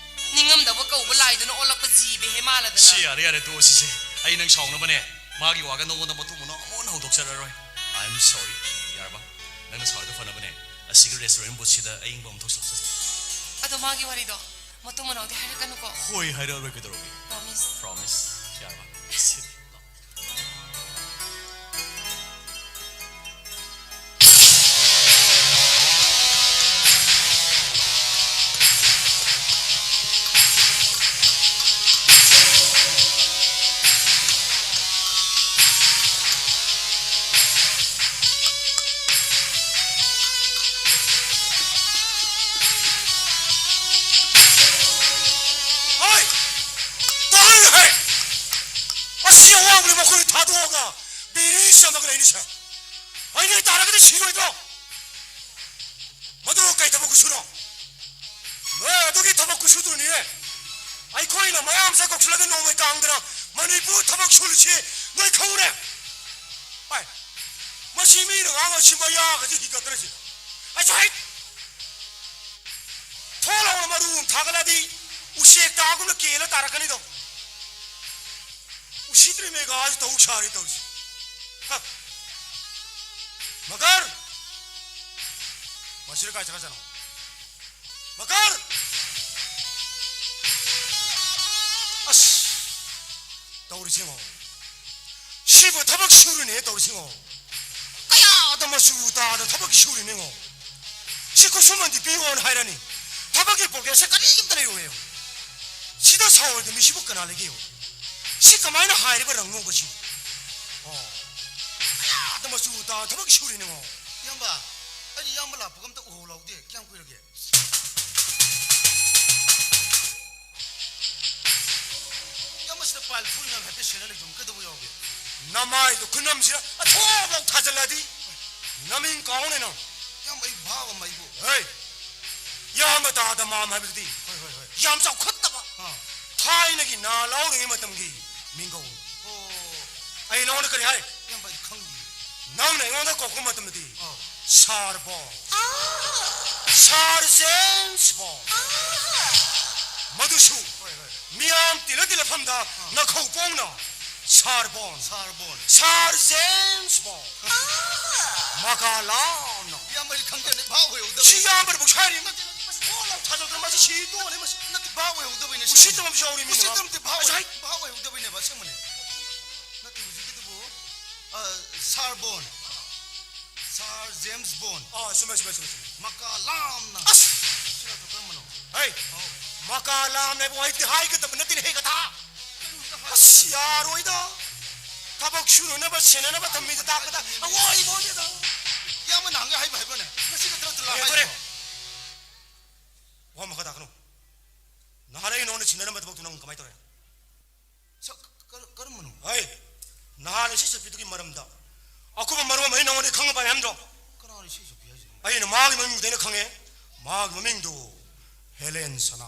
ꯅꯤꯡꯉꯝꯗꯕ ꯀꯧꯕ ꯂꯥꯏꯗꯨꯅ ꯑꯣꯜꯂꯛꯄ ꯖꯤꯕ ꯍꯦ ꯃꯥꯜꯂꯗꯅ꯫ ꯁꯤ ꯌꯥꯔꯦ, ꯌꯥꯔꯦ, ꯇꯣꯛꯑꯣ ꯁꯤꯁꯦ꯫ ꯑꯩ ꯅꯪ ꯁꯥꯎꯅꯕꯅꯦ ꯃꯥꯒꯤ ꯋꯥꯒ ꯅꯉꯣꯟꯗ ꯃꯇꯨꯡ ꯃꯅꯥꯎ ꯑꯃꯨꯛ ꯍꯟꯅ ꯍꯧꯗꯣꯛꯆꯔꯔꯣꯏ꯫ I am sorry꯫ ꯌꯥꯔꯕ? ꯅꯪꯅ ꯁꯥꯎꯔꯤꯗꯣ ꯐꯅꯕꯅꯦ꯫ ꯑꯁꯤꯒꯤ restaurant ꯕꯨꯠꯁꯤꯗ ꯑꯏꯪꯕ ꯑꯃ ꯊꯛꯆꯁꯤ꯫ ꯑꯗꯣ ꯃꯥꯒꯤ ꯋꯥꯔꯤꯗꯣ ꯃꯇꯨꯡ ꯃꯅꯥꯎꯗꯤ ꯍꯥꯏꯔꯛꯀꯅꯨꯀꯣ꯫ ꯍꯣꯏ, ꯍꯥꯏꯔꯛꯑꯔꯣꯏ ꯀꯩꯗꯧꯔꯒꯦ? Promise꯫ Promise꯫ ꯌꯥꯔꯕ? ꯁꯤꯗꯤ꯫ ꯍꯣꯏ! ꯇꯥꯏ ꯍꯦ! ꯃꯁꯤ ꯑꯋꯥꯡꯕꯅꯤ ꯃꯈꯣꯏ ꯊꯥꯗꯣꯛꯑꯒ ꯕꯤꯔꯤ ꯆꯝꯃꯒ ꯂꯩꯅꯤ ꯁꯥ꯫ ꯑꯩꯅ ꯇꯥꯔꯒꯗꯤ ꯁꯤꯔꯣꯏꯗ꯭ꯔꯣ? ꯃꯗꯨ ꯀꯩ ꯊꯕꯛ ꯈꯨꯁꯨꯅꯣ? ꯅꯣꯏ ꯑꯗꯨꯒꯤ ꯊꯕꯛ ꯈꯨꯁꯨꯗꯨꯅꯤꯅꯦ꯫ ꯑꯩꯈꯣꯏꯅ ꯃꯌꯥꯝ ꯆꯠ ꯀꯧꯁꯤꯜꯂꯒ ꯅꯣꯡꯃꯩ ꯀꯥꯡꯗꯅ ꯃꯅꯤꯄꯨꯔ ꯊꯕꯛ ꯁꯨꯔꯤꯁꯤ ꯅꯣꯏ ꯈꯪꯉꯨꯅꯦ꯫ ꯍꯥꯏ, ꯃꯁꯤ ꯃꯤꯅ ꯉꯥꯡꯉ ꯁꯤ ꯃꯌꯥꯒꯁꯤ ꯍꯤꯒꯠꯇ꯭ꯔꯁꯤ꯫ ꯑꯩꯁꯨ ꯍꯩ! ꯊꯣꯛꯂꯥꯎꯅ ꯃꯔꯨ ꯑꯃ ꯊꯥꯒꯠꯂꯗꯤ ꯎꯆꯦꯛ ꯇꯥꯒꯨꯝꯅ ꯀꯦꯜꯂ ꯇꯥꯔꯛꯀꯅꯤꯗꯣ꯫ ꯎꯁꯤꯠꯇ꯭ꯔꯤ ꯃꯦꯒꯥꯁꯤ ꯇꯧ ꯁꯥꯔꯤ ꯇꯧꯔꯤꯁꯤ꯫ ꯍ! ꯃꯒꯔ! ꯃꯁꯤꯗ ꯀꯥꯏ ꯆꯠꯈ꯭ꯔꯖꯥꯠꯅꯣ? ꯃꯒꯔ! ꯑꯁ! ꯇꯧꯔꯤꯁꯤ ꯌꯦꯡꯉꯣ꯫ ꯁꯤꯕꯨ ꯊꯕꯛ ꯁꯨꯔꯤꯅꯦ ꯇꯧꯔꯤꯁꯤ ꯌꯦꯡꯉꯣ꯫ ꯀꯌꯥꯗ ꯃꯆꯨ ꯇꯥꯗ ꯊꯕꯛ ꯁꯨꯔꯤꯅꯦ ꯌꯦꯡꯉꯣ꯫ ꯁꯤ ꯈꯨꯠꯁꯨꯃꯟꯗꯤ ꯄꯤꯌꯣꯅ ꯍꯥꯏꯔꯅꯤ꯫ ꯊꯕꯛꯀꯤ ꯄ꯭ꯔꯣꯒ꯭ꯔꯦꯁꯁꯦ ꯀꯔꯤꯝꯇ ꯂꯩꯔꯣꯏ ꯌꯦꯡꯉꯣ꯫ ꯁꯤꯗ ꯁꯥꯎꯔꯣꯏꯗ ꯃꯤ ꯁꯤꯕꯨ ꯀꯅꯥ ꯂꯩꯒꯦ ꯌꯦꯡꯉꯣ꯫ ꯁꯤ ꯀꯃꯥꯏꯅ ꯍꯥꯏꯔꯤꯕ ꯔꯪꯅꯣꯕ ꯁꯤꯕꯨ? ꯑꯣ꯫ ꯀꯌꯥꯗ ꯃꯆꯨ ꯇꯥ ꯊꯕꯛ ꯁꯨꯔꯤꯅꯦ ꯌꯦꯡꯉꯣ꯫ ꯏꯌꯥꯝꯕ, ꯑꯩ ꯏꯌꯥꯝꯕ ꯂꯥꯛꯄꯒ ꯑꯝꯇ ꯎꯍꯧ ꯂꯥꯎꯗꯦ꯫ ꯀꯌꯥꯝ ꯀꯨꯏꯔꯒꯦ? ꯄꯥꯏꯜ ꯐꯨꯏ ꯅꯪ ꯍꯥꯏꯐꯦꯠ ꯁꯦꯟꯅ ꯂꯩꯇ꯭ꯔꯣ? ꯀꯩꯗꯧꯕ ꯌꯥꯎꯒꯦ? ꯅꯃꯥꯏꯗꯣ ꯈꯨꯅꯝꯁꯤꯗ ꯑꯊꯣꯛ ꯂꯥꯎ ꯊꯥꯖꯤꯜꯂꯗꯤ ꯅꯃꯤꯡ ꯀꯥꯎꯅꯦ ꯅꯪ꯫ ꯏꯌꯥꯝꯕ, ꯑꯩ ꯚꯥꯕ ꯑꯃ ꯑꯩꯕꯨ꯫ ꯍꯦ! ꯏꯌꯥꯝꯕ ꯇꯥꯗ ꯃꯥꯝ ꯍꯥꯏꯕꯗꯨꯗꯤ ꯍꯣꯏ, ꯍꯣꯏ, ꯍꯣꯏ꯫ ꯌꯥꯝ ꯆꯥꯎꯈꯠꯇꯕ ꯑꯥ꯫ ꯊꯥꯏꯅꯒꯤ ꯅꯥ ꯂꯥꯎꯔꯤꯉꯩ ꯃꯇꯝꯒꯤ ꯃꯤꯡꯒꯧ꯫ ꯑꯣ꯫ ꯑꯩ ꯅꯉꯣꯟꯗ ꯀꯔꯤ ꯍꯥꯏ? ꯏꯌꯥꯝꯕ, ꯑꯩ ꯈꯪꯗꯦ꯫ ꯅꯪꯅ ꯑꯩꯉꯣꯟꯗ ꯀꯧꯔꯛꯄ ꯃꯇꯝꯗꯗꯤ ꯑꯥ꯫ ꯁꯥꯔ ꯕꯣꯟ꯫ ꯁꯥꯔ ꯖꯦꯝꯁ ꯕꯣꯟ꯫ ꯃꯗꯨꯁꯨ ꯍꯣꯏ, ꯍꯣꯏ꯫ ꯃꯤꯌꯥꯝ ꯇꯤꯜꯂ ꯇꯤꯜꯂꯐꯝꯗ ꯅꯈꯧ ꯄꯣꯡꯅ ꯁꯥꯔ ꯕꯣꯟ꯫ ꯁꯥꯔ ꯕꯣꯟ꯫ ꯁꯥꯔ ꯖꯦꯝꯁ ꯕꯣꯟ꯫ ꯃꯀꯥ ꯂꯥꯝꯅ꯫ ꯏꯌꯥꯝꯕ, ꯑꯩ ꯈꯪꯗꯦꯅꯦ, ꯚꯥꯕ ꯑꯣꯏꯍꯧꯗꯕ꯫ ꯁꯤ ꯏꯌꯥꯝꯕꯅꯕꯨ ꯁꯥꯏꯔꯤ꯫ ꯅꯠꯇꯦ, ꯅꯠꯇꯦ, ꯃꯁꯤ ꯀꯣꯛ ꯂꯥꯎ ꯊꯥꯖꯤꯜꯂꯛꯇꯅ ꯃꯁꯤ ꯁꯤ ꯇꯣꯛꯑꯅꯤ ꯃꯁꯤ꯫ ꯅꯠꯇꯦ, ꯚꯥꯕ ꯑꯣꯏꯍꯧꯗꯕꯩꯅꯦ, ꯑꯁꯦꯡꯕꯅꯦ꯫ ꯎꯁꯤꯠꯇꯕ ꯑꯃꯁꯨ ꯌꯥꯎꯔꯤ, ꯃꯤ ꯎꯁꯤꯠꯇꯕ ꯅꯠꯇꯦ, ꯚꯥꯕ ꯑꯁ, ꯑꯣꯏ-, ꯍꯥꯏ- ꯚꯥꯕ ꯑꯣꯏꯍꯧꯗꯕꯩꯅꯦꯕ, ꯑꯁꯦꯡꯕꯅꯦ꯫ ꯅꯠꯇꯦ, ꯍꯧꯖꯤꯛꯀꯤꯗꯨꯕꯨ, ꯑ, ꯁꯥꯔ ꯕꯣꯟ꯫ ꯁꯥꯔ ꯖꯦꯝꯁ ꯕꯣꯟ꯫ ꯑꯥ, ꯆꯨꯝꯃꯦ, ꯆꯨꯝꯃꯦ, ꯆꯨꯝꯃꯦ, ꯆꯨꯝꯃꯦ꯫ ꯃꯀꯥ ꯂꯥꯝꯅ꯫ ꯑꯁ! ꯁꯤ ꯅꯠꯇ꯭ꯔꯣ, ꯀꯔꯝꯕꯅꯣ? ꯍꯩ! ꯑꯧ꯫ ꯃꯀꯥ ꯂꯥꯝꯅ ꯍꯥꯏꯕ ꯋꯥꯍꯩꯗꯤ ꯍꯥꯏꯒꯗꯕ ꯅꯠꯇꯦꯅꯦ, ꯍꯦ ꯒꯙꯥ! ꯀꯩꯅꯣ ꯑꯝꯇ ꯍꯥꯏꯌꯨ꯫ ꯑꯁ, ꯌꯥꯔꯣꯏꯗ꯫ ꯊꯕꯛ ꯁꯨꯅꯅꯕ, ꯁꯦꯟꯅꯅꯕ ꯊꯝꯃꯤꯗ ꯇꯥꯛꯄꯗ ꯑꯋꯥꯏꯕ ꯑꯣꯏꯗꯦꯗ꯫ ꯏꯌꯥꯝꯕ ꯅꯍꯥꯟꯒꯩ ꯍꯥꯏꯕ ꯍꯥꯏꯕ꯭ꯔꯅꯦ? ꯉꯁꯤ ꯈꯛꯇ ꯅꯠꯇ꯭ꯔꯣ ꯍꯦ, ꯐꯔꯦ꯫ ꯍꯥꯏꯔꯤꯕꯣ? ꯋꯥ ꯃꯈꯥ ꯇꯥꯛꯀꯅꯨ꯫ ꯅꯍꯥꯟ ꯑꯩ ꯅꯉꯣꯟꯗ ꯁꯤꯟꯅꯔꯝꯕ ꯊꯕꯛꯇꯨ ꯅꯪ ꯀꯃꯥꯏꯅ ꯇꯧꯔꯦ? ꯁ-, ꯀ-, ꯀꯔꯝꯕꯅꯣ? ꯍꯩ! ꯅꯍꯥꯟ ꯏꯁꯩ ꯁꯛꯄꯤꯗꯨꯒꯤ ꯃꯔꯝꯗ ꯑꯀꯨꯞꯄ ꯃꯔꯣꯜ ꯑꯃ ꯑꯩ ꯅꯉꯣꯟꯗ ꯈꯪꯕ ꯄꯥꯝꯃꯤ ꯍꯥꯏꯕꯗꯣ? ꯀꯅꯥꯅꯣ ꯏꯁꯩ ꯁꯛꯄꯤ ꯍꯥꯏꯁꯤꯕꯣ? ꯑꯩꯅ ꯃꯥꯒꯤ ꯃꯃꯤꯡꯗꯨꯗ ꯑꯩꯅ ꯈꯪꯉꯦ꯫ ꯃꯥꯒꯤ ꯃꯃꯤꯡꯗꯨ ꯍꯦꯂꯦꯟ ꯁꯅꯥ꯫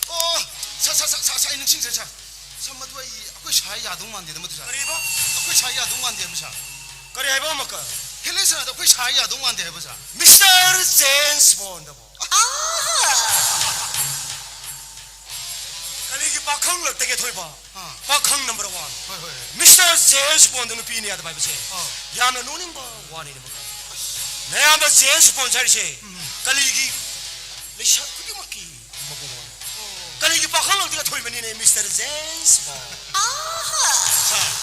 ꯑꯣ, ꯁꯥ-, ꯁꯥ-, ꯁꯥ-, ꯁꯥ-, ꯁꯥ-, ꯑꯩ ꯅꯤꯡꯁꯤꯡꯖꯔꯦ, ꯁꯥꯔ꯫ ꯁꯥꯔ, ꯃꯗꯨ ꯑꯩ, ꯑꯩꯈꯣꯏ ꯁꯥꯔ ꯌꯥꯗꯧ ꯃꯥꯟꯗꯦꯗ, ꯃꯗꯨ, ꯁꯥꯔ꯫ ꯀꯔꯤꯕ? ꯑꯩꯈꯣꯏ ꯁꯥꯔ ꯌꯥꯗꯧ ꯃꯥꯟꯗꯦ ꯍꯥꯏꯕ, ꯁꯥꯔ꯫ ꯀꯔꯤ ꯍꯥꯏꯕ ꯑꯃꯨꯛꯀ? ꯍꯦꯂꯦꯟ ꯁꯅꯥꯗꯣ ꯑꯩꯈꯣꯏ ꯁꯥꯔ ꯌꯥꯗꯧ ꯃꯥꯟꯗꯦ ꯍꯥꯏꯕ, ꯁꯥꯔ꯫ Mister James ꯕꯣꯟꯗꯕꯣ? ꯀꯂꯤꯒꯤ ꯄꯥꯈꯪ ꯂꯛꯇꯒꯤ ꯊꯣꯏꯕ꯫ ꯑꯥ꯫ ꯄꯥꯈꯪ ꯅꯝꯕꯔ ꯋꯥꯟ꯫ ꯍꯣꯏ, ꯍꯣꯏ, ꯍꯣꯏ꯫ ꯃꯤꯁꯇꯔ ꯖꯦꯝꯁ ꯕꯣꯟꯗ ꯅꯨꯄꯤꯅꯤ ꯌꯥꯗꯕ ꯍꯥꯏꯕꯁꯦ ꯑꯥ꯫ ꯌꯥꯝꯅ ꯅꯣꯛꯅꯤꯡꯕ ꯋꯥꯅꯤꯅꯦ ꯃꯈꯜ꯫ ꯅꯌꯥꯝꯕ ꯖꯦꯝꯁ ꯕꯣꯟ ꯍꯥꯏꯔꯤꯁꯦ ꯎꯝ꯫ ꯀꯂꯤꯒꯤ ꯂꯩꯁꯥ ꯈꯨꯗꯤꯡꯃꯛꯀꯤ ꯃꯒꯨꯟ ꯋꯥꯡ꯫ ꯑꯣ꯫ ꯀꯂꯤꯒꯤ ꯄꯥꯈꯪ ꯂꯛꯇꯒꯤ ꯊꯣꯏꯕꯅꯤꯅꯦ, ꯃꯤꯁꯇꯔ ꯖꯦꯝꯁ ꯕꯣꯟ꯫ ꯁꯥꯔ,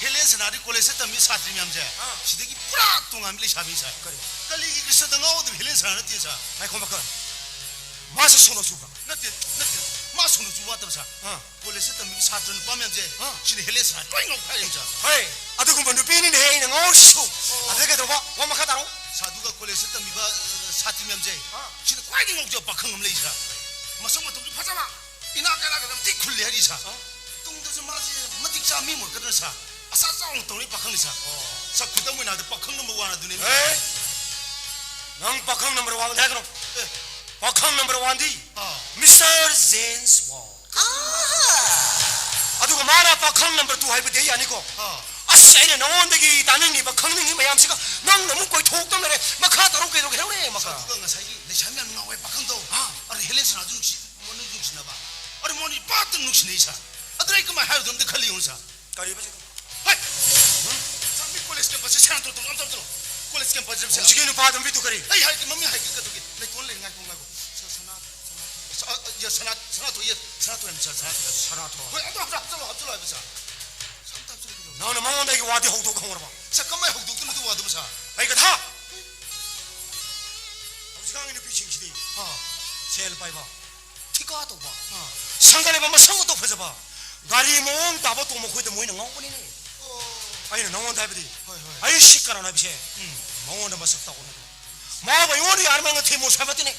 ꯍꯦꯂꯦꯟ ꯁꯅꯥꯗꯤ ꯀꯣꯂꯦꯖꯇ ꯇꯝꯃꯤ ꯁꯥꯇ꯭ꯔꯤ ꯃꯌꯥꯝꯁꯦ ꯑꯥ꯫ ꯁꯤꯗꯒꯤ ꯄꯨꯔꯥ ꯇꯣꯉꯥꯟꯕ ꯂꯩꯁꯥꯕꯤ, ꯁꯥꯔ꯫ ꯀꯔꯤ? ꯀꯂꯤꯒꯤ ꯀ꯭ꯔꯤꯁꯅꯗ ꯉꯥꯎꯗꯕ ꯍꯦꯂꯦꯟ ꯁꯅꯥ ꯅꯠꯇꯦ, ꯁꯥꯔ꯫ ꯉꯥꯏꯈꯣ ꯃꯈꯜ꯫ ꯃꯥꯁꯦ ꯁꯣꯅꯣ ꯆꯨꯕ꯭ꯔꯥ? ꯅꯠꯇꯦ, ꯅꯠꯇꯦ꯫ ꯃꯥ ꯁꯣꯅꯣ ꯆꯨꯕ ꯅꯠꯇꯕ, ꯁꯥꯔ꯫ ꯑꯥ꯫ ꯀꯣꯂꯦꯖꯇ ꯇꯝꯃꯤꯕ ꯁꯥꯇ꯭ꯔ ꯅꯨꯄꯥ ꯃꯌꯥꯝꯁꯦ, ꯑꯥ꯫ ꯁꯤꯅ ꯍꯦꯂꯦꯟ ꯁꯅꯥ ꯂꯣꯏ ꯉꯥꯎꯈꯥꯏꯔꯦ, ꯁꯥꯔ꯫ ꯍꯣꯏ, ꯑꯗꯨꯒꯨꯝꯕ ꯅꯨꯄꯤꯅꯤꯅꯦꯍꯦ ꯑꯩꯅ ꯉꯥꯎꯔꯤꯁꯤꯁꯨ꯫ ꯑꯣ꯫ ꯑꯗꯨꯗ ꯀꯩꯗꯧꯕ? ꯋꯥ ꯃꯈꯥ ꯇꯥꯔꯣ꯫ ꯁꯥꯔ, ꯑꯗꯨꯒ ꯀꯣꯂꯦꯖꯇ ꯇꯝꯃꯤꯕ, ꯑ, ꯁꯥꯇ꯭ꯔꯤ ꯃꯌꯥꯝꯁꯦ, ꯑꯥ꯫ ꯁꯤꯅ ꯈ꯭ꯋꯥꯏꯗꯒꯤ ꯉꯥꯎꯖꯕ ꯄꯥꯈꯪ ꯑꯃ ꯂꯩ, ꯁꯥꯔ꯫ ꯃꯁꯛ ꯃꯇꯧꯁꯨ ꯐꯖꯕ, ꯏꯅꯥꯛ ꯀꯩꯔꯥꯛ ꯀꯩꯔꯥꯛ ꯃꯇꯤꯛ ꯈꯨꯜꯂꯦ ꯍꯥꯏꯔꯤ ꯁꯥꯔ꯫ ꯑ? ꯇꯨꯡꯗꯁꯨ ꯃꯥꯁꯦ ꯃꯇꯤꯛ ꯆꯥꯕ ꯃꯤ ꯑꯣꯏꯔꯛꯀꯗ꯭ꯔꯥ ꯁꯥꯔ? ꯑꯁꯥ ꯆꯥꯎꯅ ꯇꯧꯔꯤ ꯄꯥꯈꯪꯅꯤ ꯁꯥꯔ꯫ ꯑꯣ꯫ ꯁꯥꯔ, ꯈꯨꯗꯝ ꯑꯣꯏꯅ ꯍꯥꯏꯔꯕꯗ ꯄꯥꯈꯪ ꯅꯝꯕꯔ ꯋꯥꯟ ꯑꯗꯨꯅꯦ꯫ ꯑꯦ? ꯅꯪ ꯄꯥꯈꯪ ꯅꯝꯕꯔ ꯋꯥꯟ ꯍꯥꯏꯒꯅꯣ꯫ ꯑꯦ꯫ ꯄꯥꯈꯪ ꯅꯝꯕꯔ ꯋꯥꯟꯗꯤ ꯑꯥ꯫ ꯃꯤꯁꯇꯔ ꯖꯦꯝꯁ ꯕꯣꯟ꯫ ꯑꯥ꯫ ꯑꯗꯨꯒ ꯃꯥꯅ ꯄꯥꯈꯪ ꯅꯝꯕꯔ ꯇꯨ ꯍꯥꯏꯕꯗꯤ ꯑꯩ ꯌꯥꯅꯤꯀꯣ? ꯑꯥ꯫ ꯑꯁ, ꯑꯩꯅ ꯅꯉꯣꯟꯗꯒꯤ ꯇꯥꯅꯤꯡꯉꯤꯕ, ꯈꯪꯅꯤꯡꯉꯤ ꯃꯌꯥꯝꯁꯤꯒ ꯅꯪꯅ ꯑꯃꯨꯛ ꯀꯣꯏꯊꯣꯛꯇꯅ ꯂꯩꯔꯦ꯫ ꯃꯈꯥ ꯇꯧꯔꯣ, ꯀꯩꯗꯧꯒꯦ? ꯍꯥꯏꯔꯣꯅꯦ, ꯃꯈꯥ꯫ ꯑꯗꯨꯒ ꯉꯁꯥꯏꯒꯤ ꯂꯩꯁꯥꯕꯤ ꯌꯥꯝ ꯉꯥꯎꯋꯦ ꯄꯥꯈꯪꯗꯣ꯫ ꯑꯥ꯫ ꯑꯗꯨ ꯍꯦꯂꯦꯟ ꯁꯅꯥꯗꯨ ꯅꯨꯡꯁꯤ-, ꯃꯅꯨꯡ ꯅꯨꯡꯁꯤꯅꯕ꯫ ꯑꯗꯨ ꯃꯣꯏꯅꯤ ꯄꯥꯛꯇ ꯅꯨꯡꯁꯤꯅꯩ ꯁꯥꯔ꯫ ꯑꯗꯨꯅ ꯑꯩ ꯀꯃꯥꯏꯅ ꯍꯥꯏꯔꯨꯗꯣꯏꯅꯣ ꯑꯝꯇ ꯈꯜꯂꯤ ꯌꯦꯡꯉꯨ ꯁꯥꯔ꯫ ꯀꯔꯤꯕ ꯁꯤꯗ? ꯍꯩ! ꯁꯥꯔ, ꯃꯤ ꯀꯣꯂꯦꯖ ꯀꯦꯝꯄꯁꯁꯦ ꯁꯦꯔꯥꯟ ꯇꯨꯔꯥꯟ ꯇꯧꯔꯣ, ꯑꯝꯇ ꯇꯧꯔꯣ꯫ ꯀꯣꯂꯦꯖ ꯀꯦꯝꯄꯁꯁꯦ ꯁꯥꯔ꯫ ꯍꯧꯖꯤꯛꯀꯤ ꯅꯨꯄꯥꯗꯣ ꯃꯤꯗꯨ ꯀꯔꯤ? ꯑꯩ ꯍꯥꯏꯒꯦ, ꯃꯃꯤꯡ ꯍꯥꯏꯒꯦ ꯀꯩꯗꯧꯒꯦ? ꯂꯩꯇꯣꯟ ꯂꯩ, ꯉꯥꯏꯈꯣ, ꯉꯥꯏꯈꯣ꯫ ꯁꯥꯔ, ꯁꯅꯥ, ꯁꯅꯥ, ꯁ-, ꯑ, ꯑ, ꯌꯦꯁ, ꯁꯅꯥ, ꯁꯅꯥꯊꯣꯏ, ꯌꯦꯁ, ꯁꯅꯥꯊꯣꯏ ꯍꯥꯏꯕ ꯁꯥꯔ, ꯁꯅꯥꯊꯣꯏ꯫ ꯁꯅꯥꯊꯣꯏ꯫ ꯍꯣꯏ, ꯑꯝꯇ ꯍꯥꯞꯆꯜꯂꯣ, ꯍꯥꯞꯆꯜꯂꯣ ꯍꯥꯏꯕ ꯁꯥꯔ꯫ ꯑꯝꯇ ꯍꯥꯞꯆꯜꯂꯣ ꯀꯩꯗꯧꯔꯒꯦ? ꯅꯪꯅ ꯃꯉꯣꯟꯗ ꯑꯩꯒꯤ ꯋꯥꯗꯤ ꯍꯧꯗꯣꯛ ꯈꯪꯍꯧꯔꯕ? ꯁꯥꯔ, ꯀꯃꯥꯏꯅ ꯍꯧꯗꯣꯛꯇꯣꯏꯅꯣ ꯑꯗꯨ ꯋꯥꯗꯨꯕꯨ ꯁꯥꯔ? ꯑꯩ ꯀꯊꯥ! ꯍꯧꯖꯤꯛꯀꯥꯟꯒꯤ ꯅꯨꯄꯤꯁꯤꯡꯁꯤꯗꯤ ꯑꯥ꯫ ꯁꯦꯜ ꯄꯥꯏꯕ, ꯊꯤꯀꯥ ꯇꯧꯕ, ꯑꯥ꯫ ꯁꯪꯒ ꯂꯩꯕ ꯃꯁꯛ ꯃꯇꯧ ꯐꯖꯕ, ꯒꯥꯔꯤ ꯃꯑꯣꯡ ꯇꯥꯕ ꯇꯣꯡꯕ ꯈꯣꯏꯗ ꯃꯣꯏꯅ ꯉꯥꯎꯕꯅꯤꯅꯦ꯫ ꯑꯣ꯫ ꯑꯩꯅ ꯅꯉꯣꯟꯗ ꯍꯥꯏꯕꯗꯤ, ꯍꯣꯏ, ꯍꯣꯏ꯫ ꯑꯩ ꯁꯤ ꯀꯅꯥꯅꯣ ꯍꯥꯏꯕꯁꯦ ꯎꯝ꯫ ꯃꯉꯣꯟꯗ ꯃꯁꯛ ꯇꯥꯛꯑꯣ ꯍꯥꯏꯕ꯫ ꯃꯥꯕꯨ ꯑꯩꯉꯣꯟꯗ ꯌꯥꯔꯤꯕ ꯊꯦꯝꯃꯣ ꯁꯥꯕ ꯅꯠꯇꯦꯅꯦ꯫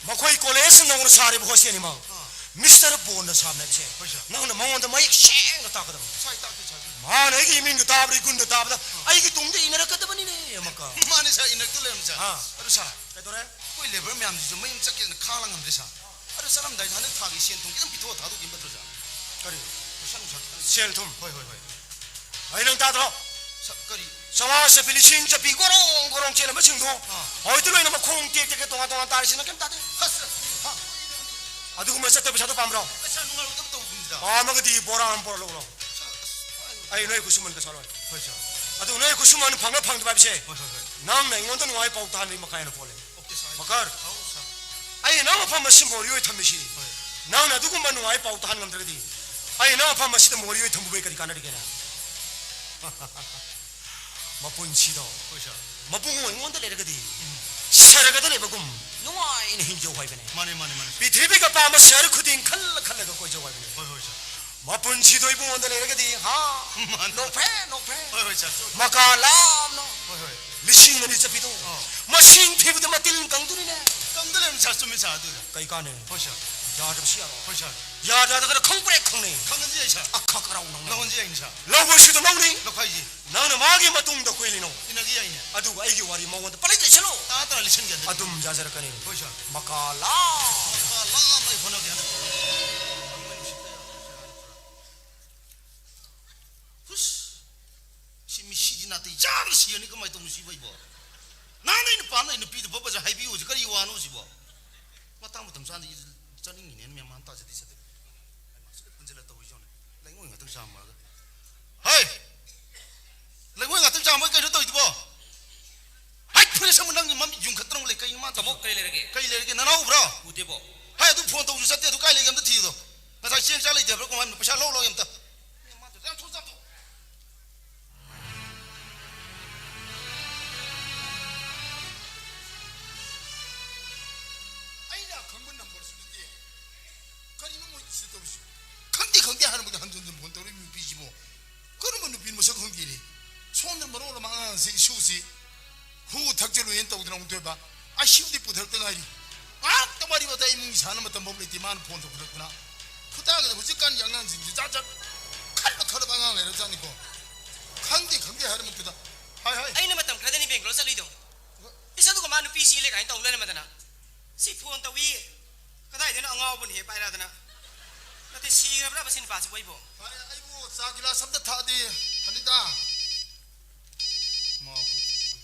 ꯃꯈꯣꯏ ꯀꯣꯂꯦꯖ ꯅꯧꯅ ꯁꯥꯔꯤꯕ ꯍꯣꯁꯇꯦꯜꯅꯤ ꯃꯥ꯫ ꯑꯥ꯫ ꯃꯤꯁꯇꯔ ꯕꯣꯟꯅ ꯁꯥꯕꯅꯦ ꯍꯥꯏꯕꯁꯦ ꯍꯣꯏ, ꯁꯥꯔ꯫ ꯅꯪꯅ ꯃꯉꯣꯟꯗ ꯃꯌꯦꯛ ꯁꯦꯡꯅ ꯇꯥꯛꯀꯗꯕ꯫ ꯁꯥꯔ, ꯑꯩ ꯇꯥꯛꯀꯦ, ꯁꯥꯔ꯫ ꯃꯥꯅ ꯑꯩꯒꯤ ꯏꯃꯤꯡꯗꯣ ꯇꯥꯕꯗ, ꯏꯒꯨꯟꯗꯣ ꯇꯥꯕꯗ ꯑꯥ꯫ ꯑꯩꯒꯤ ꯇꯨꯡꯗ ꯏꯟꯅꯔꯛꯀꯗꯕꯅꯤꯅꯦ ꯑꯃꯛꯀ꯫ ꯃꯥꯅꯦ, ꯁꯥꯔ, ꯏꯟꯅꯔꯛꯇ ꯂꯩꯔꯝꯃꯦ, ꯁꯥꯔ꯫ ꯑꯥ꯫ ꯑꯗꯨ, ꯁꯥꯔ, ꯀꯩꯗꯧꯔꯦ? ꯑꯩꯈꯣꯏ ꯂꯦꯕꯔ ꯃꯌꯥꯝꯁꯤꯁꯨ ꯃꯌꯨꯝ ꯆꯠꯀꯦꯅ ꯈꯥꯡꯂ ꯉꯝꯗ꯭ꯔꯦ, ꯁꯥꯔ꯫ ꯑꯗꯨ ꯆꯠꯂꯝꯗꯥꯏꯗ ꯍꯟꯗꯛ ꯊꯥꯒꯤ ꯁꯦꯟ ꯊꯨꯝ ꯈꯤꯇꯪ ꯄꯤꯊꯣꯛꯑ ꯊꯥꯗꯣꯛꯈꯤꯕ ꯐꯠꯇ꯭ꯔꯣ, ꯁꯥꯔ? ꯀꯔꯤ? ꯄꯩꯁꯥ ꯅꯨꯡꯁꯥ ꯈꯤꯇꯪ꯫ ꯁꯦꯜ ꯊꯨꯝ? ꯍꯣꯏ, ꯍꯣꯏ, ꯍꯣꯏ꯫ ꯑꯩ ꯅꯪ ꯇꯥꯗ꯭ꯔꯣ? ꯁꯥꯔ, ꯀꯔꯤ? ꯆꯥꯝꯃꯉꯥ ꯆꯠꯄꯤ, ꯂꯤꯁꯤꯡ ꯆꯠꯄꯤ ꯒꯣꯔꯣꯡ ꯒꯣꯔꯣꯡ ꯆꯦꯜꯂꯝꯕꯁꯤꯡꯗꯣ ꯑꯥ꯫ ꯍꯧꯖꯤꯛꯇꯤ ꯂꯣꯏꯅ ꯃꯈꯣꯡ ꯇꯦꯛ ꯇꯦꯛ ꯇꯣꯉꯥꯟ ꯇꯣꯉꯥꯟ ꯇꯥꯔꯤꯁꯤ ꯅꯪ ꯀꯩꯝ ꯇꯥꯗꯦ꯫ ꯑꯁ, ꯍꯥ꯫ ꯑꯗꯨꯒꯨꯝꯕ ꯆꯠꯇꯕ ꯄꯩꯁꯥꯗꯣ ꯄꯥꯝꯕ꯭ꯔꯣ? ꯄꯩꯁꯥ ꯅꯨꯡꯉꯥꯏꯔꯣꯏꯗꯕ ꯇꯧꯕꯅꯤꯗ꯫ ꯄꯥꯝꯃꯒꯗꯤ ꯕꯣꯔꯥ ꯑꯃ ꯄꯨꯔꯛ ꯂꯧꯔꯣ꯫ ꯁꯥꯔ, ꯑꯁ, ꯑꯩ ꯅꯣꯏ ꯈꯨꯠꯁꯨꯃꯟꯒ ꯁꯥꯔꯣꯏ꯫ ꯍꯣꯏ, ꯁꯥꯔ꯫ ꯑꯗꯨ ꯅꯣꯏ ꯈꯨꯠꯁꯨꯃꯟ ꯐꯪꯕ ꯐꯪꯗꯕ ꯍꯥꯏꯕꯁꯦ ꯍꯣꯏ, ꯍꯣꯏ, ꯍꯣꯏ꯫ ꯅꯪꯅ ꯑꯩꯉꯣꯟꯗ ꯅꯨꯡꯉꯥꯏ ꯄꯥꯎ ꯇꯥꯍꯟꯕꯒꯤ ꯃꯈꯥ ꯍꯦꯟꯅ ꯄꯣꯜꯂꯦ꯫ ꯑꯣꯀꯦ, ꯁꯥꯔ꯫ ꯃꯀꯔ, ꯍꯥꯎ, ꯁꯥꯔ꯫ ꯑꯩꯅ ꯅꯪ ꯃꯐꯝ ꯑꯁꯤ ꯃꯣꯔꯤ ꯑꯣꯏ ꯊꯝꯃꯤꯁꯤ꯫ ꯍꯣꯏ꯫ ꯅꯪꯅ ꯑꯗꯨꯒꯨꯝꯕ ꯅꯨꯡꯉꯥꯏ ꯄꯥꯎ ꯇꯥꯍꯟ ꯉꯝꯗ꯭ꯔꯒꯗꯤ ꯑꯩ ꯅꯪ ꯃꯐꯝ ꯑꯁꯤꯗ ꯃꯣꯔꯤ ꯑꯣꯏ ꯊꯝꯕꯕꯨ ꯀꯔꯤ ꯀꯥꯟꯅꯔꯤꯒꯦꯅ? ꯃꯄꯨꯟꯁꯤꯗꯣ ꯍꯣꯏ, ꯁꯥꯔ꯫ ꯃꯕꯨꯡ ꯑꯩꯉꯣꯟꯗ ꯂꯩꯔꯒꯗꯤ ꯎꯝ꯫ ꯁꯔꯒꯗ ꯂꯩꯕꯒꯨꯝ ꯅꯨꯡꯉꯥꯏꯅ ꯍꯤꯡꯖꯧ ꯍꯥꯏꯕꯅꯦ꯫ ꯃꯥꯅꯦ, ꯃꯥꯅꯦ, ꯃꯥꯅꯦ, ꯁꯥꯔ꯫ ꯄ꯭ꯔꯤꯊꯤꯕꯤꯒ ꯄꯥꯝꯕ ꯁꯍꯔ ꯈꯨꯗꯤꯡ ꯈꯜꯂ ꯈꯜꯂꯒ ꯀꯣꯏꯖꯧ ꯍꯥꯏꯕꯅꯦ꯫ ꯍꯣꯏ, ꯍꯣꯏ, ꯁꯥꯔ꯫ ꯃꯄꯨꯟꯁꯤꯗꯣ ꯏꯕꯨꯡꯉꯣꯟꯗ ꯂꯩꯔꯒꯗꯤ, ꯍꯥ? ꯃꯥꯅꯦ꯫ ꯅꯣꯛꯐꯦ, ꯅꯣꯛꯐꯦ꯫ ꯍꯣꯏ, ꯍꯣꯏ, ꯁꯥꯔ, ꯆꯨꯝꯃꯤ꯫ ꯃꯀꯥ ꯂꯥꯝꯅ꯫ ꯍꯣꯏ, ꯍꯣꯏ꯫ ꯂꯤꯁꯤꯡ ꯑꯅꯤ ꯆꯠꯄꯤꯗꯣ꯫ ꯑꯣ꯫ ꯃꯁꯤꯡ ꯊꯤꯕꯗ ꯃꯇꯤꯜ ꯀꯪꯗꯣꯔꯤꯅꯦ꯫ ꯀꯪꯗ ꯂꯩꯔꯝꯃꯤ, ꯁꯥꯔ, ꯆꯨꯝꯃꯤ, ꯁꯥꯔ, ꯑꯗꯨꯗ꯫ ꯀꯩ ꯀꯥꯟꯅꯩ? ꯍꯣꯏ, ꯁꯥꯔ꯫ ꯌꯥꯗꯕꯁꯨ ꯌꯥꯔꯣꯏ꯫ ꯍꯣꯏ ꯁꯥꯔ꯫ ꯌꯥꯗ꯭ꯔꯒꯅ ꯈꯪꯄ꯭ꯔꯦꯛ ꯈꯪꯅꯤ꯫ ꯈꯪꯍꯟꯁꯤ ꯌꯥꯏ ꯁꯥꯔ꯫ ꯑꯈꯛ ꯑꯔꯥꯎ ꯅꯪꯅ꯫ ꯂꯧꯍꯟꯁꯤ ꯌꯥꯏꯅꯤ ꯁꯥꯔ꯫ ꯂꯧꯕꯁꯤꯗ ꯂꯧꯅꯤ꯫ ꯂꯧꯈꯥꯏꯁꯤ꯫ ꯅꯪꯅ ꯃꯥꯒꯤ ꯃꯇꯨꯡꯗ ꯀꯣꯏꯂꯤꯅꯣ꯫ ꯏꯟꯅꯒꯤ ꯌꯥꯏꯅꯦ꯫ ꯑꯗꯨꯒ ꯑꯩꯒꯤ ꯋꯥꯔꯤ ꯃꯉꯣꯟꯗ ꯄꯂꯤꯠ ꯂꯤꯠꯁꯜꯂꯣ꯫ ꯇꯔꯥ ꯇꯔꯥ ꯂꯤꯠꯁꯟꯒꯦ ꯍꯟꯗꯛꯇꯤ꯫ ꯑꯗꯨꯝ ꯌꯥꯖꯔꯛꯀꯅꯤ꯫ ꯍꯣꯏ ꯁꯥꯔ꯫ ꯃꯀꯥ ꯂꯥ꯫ ꯃꯀꯥ ꯂꯥ ꯑꯃ ꯑꯩ ꯍꯣꯠꯅꯒꯦ ꯍꯟꯗꯛꯇꯤ꯫ ꯍꯨꯁ! ꯁꯤ ꯃꯤꯁꯤꯗꯤ ꯅꯥꯇꯩ ꯆꯥꯗꯅ ꯁꯤꯔꯅꯤ, ꯀꯃꯥꯏꯅ ꯇꯧꯅꯤ ꯁꯤꯕꯣ ꯑꯩꯕꯣ? ꯅꯍꯥꯟ ꯑꯩꯅ ꯄꯥꯝꯅ ꯑꯩ ꯅꯨꯄꯤꯗꯨ ꯐꯕꯁꯦ ꯍꯥꯏꯕꯤꯌꯨꯁꯦ ꯀꯔꯤ ꯋꯥꯅꯣ ꯁꯤꯕꯣ? ꯃꯇꯥꯡ ꯃꯇꯝ ꯆꯥꯅ ꯑꯩ ꯆꯠꯅꯤꯡꯉꯤꯅꯦꯅ ꯃꯦꯟ ꯃꯥꯟ ꯇꯥꯖꯗꯦ ꯁꯤꯗꯤ꯫ ꯑꯩ ꯃꯥꯁꯨ ꯂꯣꯏ ꯄꯨꯟꯁꯤꯜꯂ ꯇꯧꯔꯤꯁꯦ ꯌꯦꯡꯉꯨꯅꯦ꯫ ꯂꯩꯉꯣꯏ ꯉꯥꯛꯇꯪ ꯆꯥꯝꯃꯒ꯫ ꯍꯩ! ꯂꯩꯉꯣꯏ ꯉꯥꯛꯇꯪ ꯆꯥꯝꯃꯒ ꯀꯩꯅꯣ ꯇꯧꯔꯤꯗꯨꯕꯣ? ꯍꯩ, ꯐꯨꯔꯤꯠ ꯑꯁꯪꯕ ꯅꯪꯒꯤ ꯃꯃꯤꯠ ꯌꯨꯡꯈꯠꯇꯅ ꯂꯩ, ꯀꯩꯅꯣ ꯃꯥ ꯇꯧꯔꯤꯗꯣ? ꯇꯥꯃꯣ, ꯀꯔꯤ ꯂꯩꯔꯒꯦ? ꯀꯔꯤ ꯂꯩꯔꯒꯦ? ꯅꯅꯥꯎ ꯎꯕ꯭ꯔꯣ? ꯎꯗꯦꯕꯣ꯫ ꯍꯩ, ꯑꯗꯨ ꯐꯣꯟ ꯇꯧꯕꯁꯨ ꯆꯠꯇꯦ, ꯑꯗꯨ ꯀꯥꯏ ꯂꯩꯒꯦ ꯑꯝꯇ ꯊꯤꯌꯨꯗꯣ꯫ ꯉꯁꯥꯏ ꯆꯦꯡ ꯆꯥ ꯂꯩꯇꯦ ꯍꯥꯏꯕ꯭ꯔꯥ ꯀꯃꯥꯏꯅ? ꯄꯩꯁꯥ ꯂꯧ ꯂꯥꯎ ꯑꯝꯇ꯫ ꯌꯥꯝ ꯊꯨꯅ ꯆꯥꯝꯊꯣꯛ꯫ ꯑꯩꯅ ꯈꯪꯕ ꯅꯝꯕꯔꯁꯨ ꯅꯠꯇꯦ꯫ ꯀꯔꯤꯅꯣ ꯃꯣꯏ ꯁꯤꯗ ꯇꯧꯔꯤꯁꯤ? ꯈꯪꯗꯦ, ꯈꯪꯗꯦ ꯍꯥꯏꯔꯝꯕꯗ ꯍꯟꯖꯤꯟ ꯍꯟꯖꯤꯟ ꯐꯣꯟ ꯇꯧꯔꯛꯏ ꯅꯨꯄꯤꯁꯤꯕꯣ꯫ ꯀꯔꯝꯕ ꯅꯨꯄꯤꯅꯣ ꯃꯁꯛ ꯈꯪꯗꯦꯅꯦ꯫ ꯁꯣꯝꯗ ꯃꯔꯣꯜ ꯑꯃ ꯑꯉꯥꯡꯁꯤ ꯏꯁꯨꯁꯤ ꯍꯨ ꯊꯛꯆꯜꯂꯨꯏꯅ ꯇꯧꯗꯅ ꯑꯃꯨꯛ ꯇꯣꯏꯕ꯫ ꯑꯥꯏ ꯁꯤ ꯌꯨꯗꯤ ꯄꯨꯊꯔꯛꯇ ꯉꯥꯏꯔꯤ꯫ ꯉꯥꯏꯍꯥꯛꯇ ꯋꯥꯔꯤ ꯋꯥꯇꯥꯏ ꯏꯃꯨꯡꯒꯤ ꯁꯥꯟꯅ ꯃꯇꯝ ꯐꯥꯎ ꯂꯩꯇꯦ ꯃꯥꯅ ꯐꯣꯟ ꯇꯧꯈꯠꯂꯛꯇꯅ꯫ ꯈꯨꯇꯥꯒꯗ ꯍꯧꯖꯤꯛꯀꯥꯟꯒꯤ ꯑꯉꯥꯡꯁꯤꯡꯁꯤ ꯖꯥꯠ ꯖꯥꯠ ꯈꯜꯂ ꯈꯜꯂꯕ ꯑꯉꯥꯡ ꯂꯩꯔꯕꯖꯥꯠꯅꯤꯀꯣ꯫ ꯈꯪꯗꯦ ꯈꯪꯗꯦ ꯍꯥꯏꯔ ꯃꯛꯇꯗ꯫ ꯍꯥꯏ ꯍꯥꯏ꯫ ꯑꯩꯅ ꯃꯇꯝ ꯈꯔꯗꯅꯤ ꯕꯦꯡꯒ꯭ꯂꯣꯔ ꯆꯠꯂꯨꯏꯗꯣ꯫ ꯏꯁ ꯑꯗꯨꯒ ꯃꯥ ꯅꯨꯄꯤ ꯆꯦꯜꯂꯦ ꯀꯥꯏꯅ ꯇꯧ ꯂꯩꯔꯝꯃꯗꯅ꯫ ꯁꯤ ꯐꯣꯟ ꯇꯧꯏ꯫ ꯀꯗꯥꯏꯗꯩꯅꯣ ꯑꯉꯥꯎꯕꯅ ꯍꯦꯛ ꯄꯥꯏꯔꯛꯑꯗꯅ꯫ ꯅꯠꯇꯦ, ꯁꯤꯈ꯭ꯔꯕ꯭ꯔꯕ ꯁꯤ ꯅꯨꯄꯥꯁꯤꯕꯨ ꯑꯩꯕꯨ? ꯐꯔꯦ, ꯑꯩꯕꯨ ꯆꯥ ꯒꯤꯂꯥꯁ ꯑꯝꯇ ꯊꯛꯑꯗꯤ ꯐꯅꯤꯗ꯫ ꯃꯥ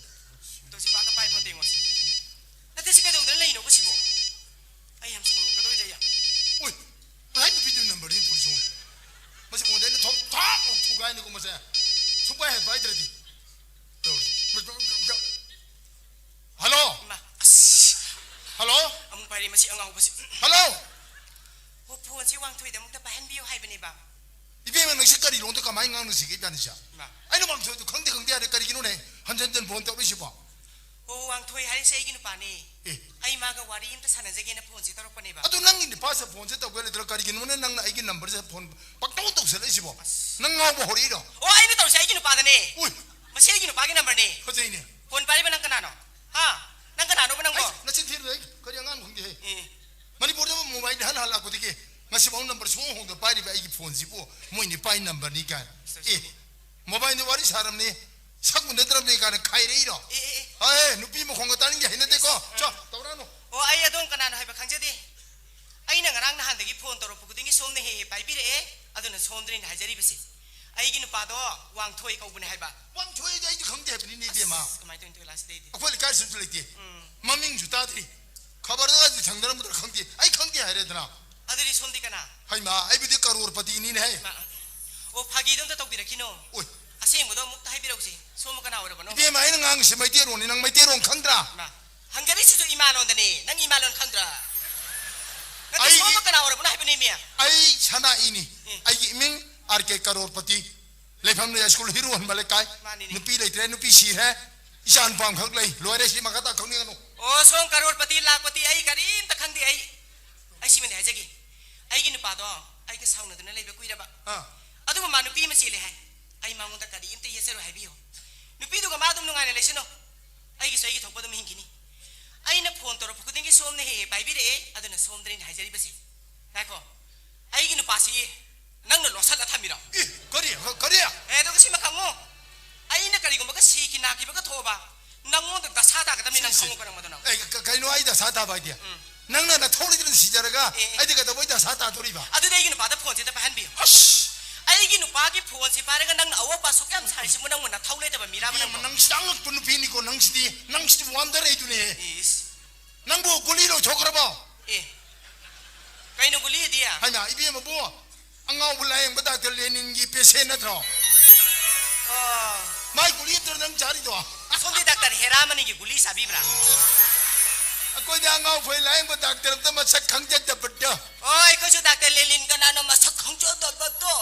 ꯇꯧ ꯁꯤ ꯄꯥꯛꯀ ꯄꯥꯏ ꯐꯣꯟ ꯇꯦꯡꯉꯣ꯫ ꯅꯠꯇꯦ, ꯁꯤ ꯀꯩꯗꯧꯗꯅ ꯂꯩꯅꯣꯕ ꯁꯤꯕꯣ? ꯑꯩ ꯌꯥꯝ ꯁꯥꯎꯅꯤꯡꯉꯛꯀꯗꯧꯔꯤꯗ ꯌꯥꯝ꯫ ꯎꯏ, ꯉꯁꯥꯏ ꯅꯨꯄꯤꯗꯨꯒꯤ ꯅꯝꯕꯔꯅꯤ ꯇꯧꯔꯤꯁꯤ ꯌꯦꯡꯉꯨ꯫ ꯃꯁꯤ ꯐꯣꯟꯁꯦ ꯑꯩꯅ ꯊꯣꯛ ꯊꯥꯛ ꯂꯥꯎ ꯊꯨꯒꯥꯏꯅꯤꯀꯣ ꯃꯁꯦ꯫ ꯁꯨꯡꯄꯥꯏ ꯍꯦꯛ ꯄꯥꯏꯗ꯭ꯔꯗꯤ꯫ ꯇꯧꯔꯤꯁꯤ꯫ ꯍꯜꯂꯣ꯫ ꯏꯃꯥ, ꯑꯁ꯫ ꯍꯜꯂꯣ꯫ ꯑꯃꯨꯛ ꯄꯥꯏꯔꯦ ꯃꯁꯤ ꯑꯉꯥꯎꯕꯁꯤ꯫ ꯍꯜꯂꯣ꯫ ꯑꯣ, ꯐꯣꯟꯁꯤ ꯋꯥꯡꯊꯣꯏꯗ ꯑꯃꯨꯛꯇ ꯄꯥꯏꯍꯟꯕꯤꯌꯨ ꯍꯥꯏꯕꯅꯦꯕ꯫ ꯏꯕꯦꯝꯃ, ꯅꯪꯁꯤ ꯀꯔꯤ ꯂꯣꯟꯗ ꯀꯃꯥꯏꯅ ꯉꯥꯡꯅꯁꯤꯒꯦ ꯏꯕꯥꯅꯤꯁꯦ? ꯏꯃꯥ꯫ ꯑꯩꯅ ꯋꯥꯡꯊꯣꯏꯗꯨ ꯈꯪꯗꯦ ꯈꯪꯗꯦ ꯍꯥꯏꯔꯦ, ꯀꯔꯤꯒꯤꯅꯣꯅꯦ ꯍꯟꯖꯟ ꯍꯟꯖꯟ ꯐꯣꯟ ꯇꯧꯔꯛꯏꯁꯤꯕꯣ? ꯑꯣ, ꯋꯥꯡꯊꯣꯏ ꯍꯥꯏꯔꯤꯁꯦ ꯑꯩꯒꯤ ꯅꯨꯄꯥꯅꯦ꯫ ꯑꯦ꯫ ꯑꯩ ꯃꯥꯒ ꯋꯥꯔꯤ ꯑꯝꯇ ꯁꯥꯟꯅꯖꯒꯦꯅ ꯐꯣꯟꯁꯦ ꯇꯧꯔꯛꯄꯅꯦꯕ꯫ ꯑꯗꯨ ꯅꯪꯒꯤ ꯅꯨꯄꯥꯁꯦ ꯐꯣꯟꯁꯦ ꯇꯧꯒꯦ ꯂꯩꯇ꯭ꯔꯥ? ꯀꯔꯤꯒꯤꯅꯣꯅꯦ ꯅꯪꯅ ꯑꯩꯒꯤ ꯅꯝꯕꯔꯁꯦ ꯐꯣꯟ ꯄꯪꯇꯧ ꯇꯧꯁꯜꯂꯛꯏꯁꯤꯕꯣ? ꯑꯁ꯫ ꯅꯪ ꯉꯥꯎꯕ ꯍꯧꯔꯛꯏꯔꯣ? ꯑꯣ, ꯑꯩꯅ ꯇꯧꯔꯤꯁꯦ ꯑꯩꯒꯤ ꯅꯨꯄꯥꯗꯅꯦ꯫ ꯎꯏ꯫ ꯃꯁꯤ ꯑꯩꯒꯤ ꯅꯨꯄꯥꯒꯤ ꯅꯝꯕꯔꯅꯦ꯫ ꯐꯖꯩꯅꯦ꯫ ꯐꯣꯟ ꯄꯥꯏꯔꯤꯕ ꯅꯪ ꯀꯅꯥꯅꯣ? ꯍꯥ? ꯅꯪ ꯀꯅꯥꯅꯣꯕ ꯅꯪꯕꯣ? ꯑꯩ ꯅꯆꯤꯟ ꯊꯤꯔꯤꯕ ꯑꯩ ꯀꯔꯤ ꯑꯉꯥꯡꯅꯣ ꯈꯪꯗꯦꯍꯦ꯫ ꯑꯦ꯫ ꯃꯅꯤꯄꯨꯔꯗ ꯃꯣꯕꯥꯏꯜ ꯍꯜ ꯍꯜꯂꯛꯄꯗꯒꯤ ꯉꯁꯤꯐꯥꯎ ꯅꯝꯕꯔ ꯁꯨꯡꯍꯣꯡ ꯍꯣꯡꯗ ꯄꯥꯏꯔꯤꯕ ꯑꯩꯒꯤ ꯐꯣꯟꯁꯤꯕꯨ ꯃꯣꯏ ꯅꯤꯄꯥꯏ ꯅꯝꯕꯔꯅꯤ ꯀꯥꯏꯅ꯫ ꯑꯦ, ꯃꯣꯕꯥꯏꯜꯗ ꯋꯥꯔꯤ ꯁꯥꯔꯝꯅꯤ, ꯁꯛ ꯎꯅꯗ꯭ꯔꯕꯅꯤ ꯀꯥꯏꯅ ꯈꯥꯏꯔꯛꯏꯔꯣ? ꯑꯦ, ꯑꯦ, ꯑꯦ꯫ ꯑꯦ, ꯅꯨꯄꯤ ꯃꯈꯣꯡꯒ ꯇꯥꯅꯤꯡꯗꯦ, ꯍꯩꯅꯗꯦꯀꯣ꯫ ꯆꯣ, ꯇꯧꯔꯛꯑꯅꯨ꯫ ꯑꯣ, ꯑꯩ ꯑꯗꯣꯝ ꯀꯅꯥꯅꯣ ꯍꯥꯏꯕ ꯈꯪꯖꯗꯦ꯫ ꯑꯩꯅ ꯉꯔꯥꯡ ꯅꯍꯥꯟꯗꯒꯤ ꯐꯣꯟ ꯇꯧꯔꯛꯄ ꯈꯨꯗꯤꯡꯒꯤ ꯁꯣꯝꯅ ꯍꯦꯛ ꯍꯦꯛ ꯄꯥꯏꯕꯤꯔꯛꯑꯦ, ꯑꯗꯨꯅ ꯁꯣꯝꯗꯅꯤꯅ ꯍꯥꯏꯖꯔꯤꯕꯁꯦ꯫ ꯑꯩꯒꯤ ꯅꯨꯄꯥꯗꯣ ꯋꯥꯡꯊꯣꯏ ꯀꯧꯕꯅꯦ ꯍꯥꯏꯕ꯫ ꯋꯥꯡꯊꯣꯏꯗꯤ ꯑꯩꯗꯤ ꯈꯪꯗꯦ ꯍꯥꯏꯕꯅꯤꯅꯦ, ꯏꯕꯦꯝꯃ꯫ ꯑꯁ, ꯀꯃꯥꯏꯅ ꯇꯧꯔꯤꯅꯣ ꯂꯥꯁ ꯗꯦꯗꯤ? ꯑꯩꯈꯣꯏ ꯂꯩꯀꯥꯏꯁꯨ ꯑꯝꯇ ꯂꯩꯇꯦ꯫ ꯎꯝ꯫ ꯃꯃꯤꯡꯁꯨ ꯇꯥꯗ꯭ꯔꯤ꯫ ꯈꯕꯔꯗꯒꯗꯤ ꯊꯥꯡꯗꯔꯝꯒꯗ꯭ꯔꯥ ꯈꯪꯗꯦ꯫ ꯑꯩ ꯈꯪꯗꯦ ꯍꯥꯏꯔꯦꯗꯅ꯫ ꯑꯗꯨꯗꯤ ꯁꯣꯝꯗꯤ ꯀꯅꯥ? ꯍꯩꯃꯥ, ꯑꯩꯕꯨꯗꯤ ꯀꯔꯣꯔꯄꯇꯤꯅꯤꯅꯦ ꯍꯦ꯫ ꯃꯥ, ꯑꯣ, ꯐꯥꯒꯤꯗꯣ ꯑꯝꯇ ꯇꯧꯕꯤꯔꯛꯈꯤꯅꯣ꯫ ꯑꯣꯏ꯫ ꯑꯁꯦꯡꯕꯗꯣ ꯑꯃꯨꯛꯇ ꯍꯥꯏꯕꯤꯔꯛꯎꯁꯤ꯫ ꯁꯣꯝꯕꯨ ꯀꯅꯥ ꯑꯣꯏꯔꯕꯅꯣ? ꯏꯕꯦꯝꯃ, ꯑꯩꯅ ꯉꯥꯡꯉꯤꯁꯤ ꯃꯩꯇꯩꯔꯣꯟꯅꯤ, ꯅꯪ ꯃꯩꯇꯩꯔꯣꯟ ꯈꯪꯗ꯭ꯔꯥ? ꯃꯥ, ꯍꯪꯒꯔꯤꯁꯤꯁꯨ ꯏꯃꯥꯂꯣꯟꯗꯅꯦ, ꯅꯪ ꯏꯃꯥꯂꯣꯟ ꯈꯪꯗ꯭ꯔꯥ? ꯅꯠꯇꯦ, ꯑꯩ ꯁꯣꯝꯕꯨ ꯀꯅꯥ ꯑꯣꯏꯔꯕꯅꯣ ꯍꯥꯏꯕꯅꯦ, ꯃꯤ? ꯑꯩ ꯁꯅꯥꯏꯅꯤ꯫ ꯎꯝ꯫ ꯑꯩꯒꯤ ꯏꯃꯤꯡ ꯑꯥꯔ ꯀꯦ ꯀꯔꯣꯔꯄꯇꯤ꯫ ꯂꯩꯐꯝꯅ ꯌꯥꯏꯁ꯭ꯀꯨꯜ ꯍꯤꯔꯨ ꯍꯟꯕ ꯂꯩꯀꯥꯏ꯫ ꯃꯥꯅꯤꯅꯦ꯫ ꯅꯨꯄꯤ ꯂꯩꯇ꯭ꯔꯦ, ꯅꯨꯄꯤ ꯁꯤꯔꯦ꯫ ꯏꯆꯥ ꯅꯨꯄꯥ ꯑꯃꯈꯛ ꯂꯩ꯫ ꯂꯣꯏꯔꯦ, ꯁꯤ ꯃꯈꯥ ꯇꯥ ꯈꯪꯅꯤꯡꯉꯅꯨ꯫ ꯑꯣ, ꯁꯣꯝ ꯀꯔꯣꯔꯄꯇꯤ ꯂꯥꯛꯄꯇꯤ ꯑꯩ ꯀꯔꯤꯝꯇ ꯈꯪꯗꯦ꯫ ꯑꯩ, ꯑꯩ ꯁꯤꯃꯗꯤ ꯍꯥꯏꯖꯒꯦ꯫ ꯑꯩꯒꯤ ꯅꯨꯄꯥꯗꯣ ꯑꯩꯒ ꯁꯥꯎꯅꯗꯨꯅ ꯂꯩꯕ ꯀꯨꯏꯔꯕ꯫ ꯑꯥ꯫ ꯑꯗꯨꯕꯨ ꯃꯥ ꯅꯨꯄꯤ ꯑꯃ ꯆꯦꯜꯂꯦ ꯍꯥꯏ꯫ ꯑꯩ ꯃꯉꯣꯟꯗ ꯀꯔꯤꯝꯇ ꯌꯦꯠꯆꯔꯣꯏ ꯍꯥꯏꯕꯤꯌꯨ꯫ ꯅꯨꯄꯤꯗꯨꯒ ꯃꯥ ꯑꯗꯨꯝ ꯅꯨꯡꯉꯥꯏꯅ ꯂꯩꯁꯅꯨ꯫ ꯑꯩꯒꯤꯁꯨ ꯑꯩꯒꯤ ꯊꯣꯛꯄ ꯑꯗꯨꯝ ꯍꯤꯡꯈꯤꯅꯤ꯫ ꯑꯩꯅ ꯐꯣꯟ ꯇꯧꯔꯛꯄ ꯈꯨꯗꯤꯡꯒꯤ ꯁꯣꯝꯅ ꯍꯦꯛ ꯍꯦꯛ ꯄꯥꯏꯕꯤꯔꯛꯑꯦ, ꯑꯗꯨꯅ ꯁꯣꯝꯗꯅꯤꯅ ꯍꯥꯏꯖꯔꯤꯕꯁꯦ꯫ ꯉꯥꯏꯈꯣ, ꯑꯩꯒꯤ ꯅꯨꯄꯥꯁꯤ ꯅꯪꯅ ꯂꯣꯠꯁꯜꯂ ꯊꯝꯃꯤꯔꯣ? ꯑꯦ, ꯀꯔꯤ? ꯀꯔꯤ? ꯑꯦ, ꯑꯗꯨꯒ ꯁꯤꯃ ꯈꯪꯉꯣ, ꯑꯩꯅ ꯀꯔꯤꯒꯨꯝꯕꯒ ꯁꯤꯈꯤ ꯅꯥꯈꯤꯕꯒ ꯊꯣꯛꯑꯕ, ꯅꯪꯉꯣꯟꯗ ꯗꯁꯥ ꯇꯥꯒꯗꯕꯅꯤ, ꯅꯪ ꯁꯤ, ꯁꯤ꯫ ꯈꯪꯉꯣꯕ ꯅꯪ ꯃꯗꯨ ꯅꯪ꯫ ꯑꯦ, ꯀ-, ꯀꯩꯅꯣ ꯑꯩ ꯗꯁꯥ ꯇꯥꯕ ꯍꯥꯏꯗꯤ? ꯎꯝ꯫ ꯅꯪꯅ ꯅꯊꯧ ꯂꯩꯇꯅ ꯁꯤꯖꯔꯒ ꯑꯦ, ꯑꯦ꯫ ꯑꯩꯗꯤ ꯀꯩꯗꯧꯕꯩ ꯗꯁꯥ ꯇꯥꯗꯣꯔꯤꯕ? ꯑꯗꯨꯗꯤ ꯑꯩꯒꯤ ꯅꯨꯄꯥꯗ ꯐꯣꯟꯁꯦ ꯑꯝꯇ ꯄꯥꯏꯍꯟꯕꯤꯌꯨ꯫ ꯑꯁ! ꯑꯩꯒꯤ ꯅꯨꯄꯥꯒꯤ ꯐꯣꯟꯁꯦ ꯄꯥꯏꯔꯒ ꯅꯪꯅ ꯑꯋꯣꯛ ꯑꯄꯥ ꯑꯁꯨꯛ ꯌꯥꯝ ꯁꯥꯔꯤꯁꯤꯕꯨ ꯅꯪꯕꯨ ꯅꯊꯧ ꯂꯩꯇꯕ ꯃꯤꯔꯥꯕ ꯏꯕꯦꯝꯃ, ꯅꯪꯕꯨ? ꯅꯪ ꯁꯤ ꯑꯉꯛꯄ ꯅꯨꯄꯤꯅꯤꯀꯣ, ꯅꯪꯁꯤꯗꯤ, ꯅꯪꯁꯤꯗꯤ ꯋꯥꯟꯗꯔꯦꯗꯨꯅꯦ꯫ ꯏꯁ꯫ ꯅꯪꯕꯨ ꯒꯨꯂꯤ ꯂꯣꯏꯊꯣꯛꯈ꯭ꯔꯕꯣ? ꯑꯦ, ꯀꯩꯅꯣ ꯒꯨꯂꯤꯗꯤ? ꯍꯥꯏꯃ, ꯏꯕꯦꯝꯃꯕꯨ, ꯑꯉꯥꯎꯕ ꯂꯥꯌꯦꯡꯕ ꯗꯥꯛꯇꯔ ꯂꯦꯅꯤꯟꯒꯤ ꯄꯦꯁꯦꯟ ꯅꯠꯇ꯭ꯔꯣ? ꯑꯣ꯫ ꯃꯥꯏ ꯒꯨꯂꯤ ꯅꯠꯇ꯭ꯔꯣ ꯅꯪ ꯆꯥꯔꯤꯗꯣ? ꯁꯣꯝꯗꯤ ꯗꯥꯛꯇꯔ ꯍꯦꯔꯥꯃꯅꯤꯒꯤ ꯒꯨꯂꯤ ꯆꯥꯕꯤꯕ꯭ꯔꯥ? ꯑꯩꯈꯣꯏꯗꯤ ꯑꯉꯥꯎ ꯐꯩ ꯂꯥꯌꯦꯡꯕ ꯗꯥꯛꯇꯔ ꯑꯝꯇ ꯃꯁꯛ ꯈꯪꯖꯗꯕꯗꯣ꯫ ꯑꯣ, ꯑꯩꯈꯣꯏꯁꯨ ꯗꯥꯛꯇꯔ ꯂꯦꯅꯤꯟ ꯀꯅꯥꯅꯣ ꯃꯁꯛ ꯈꯪꯖꯗꯕꯗꯣ꯫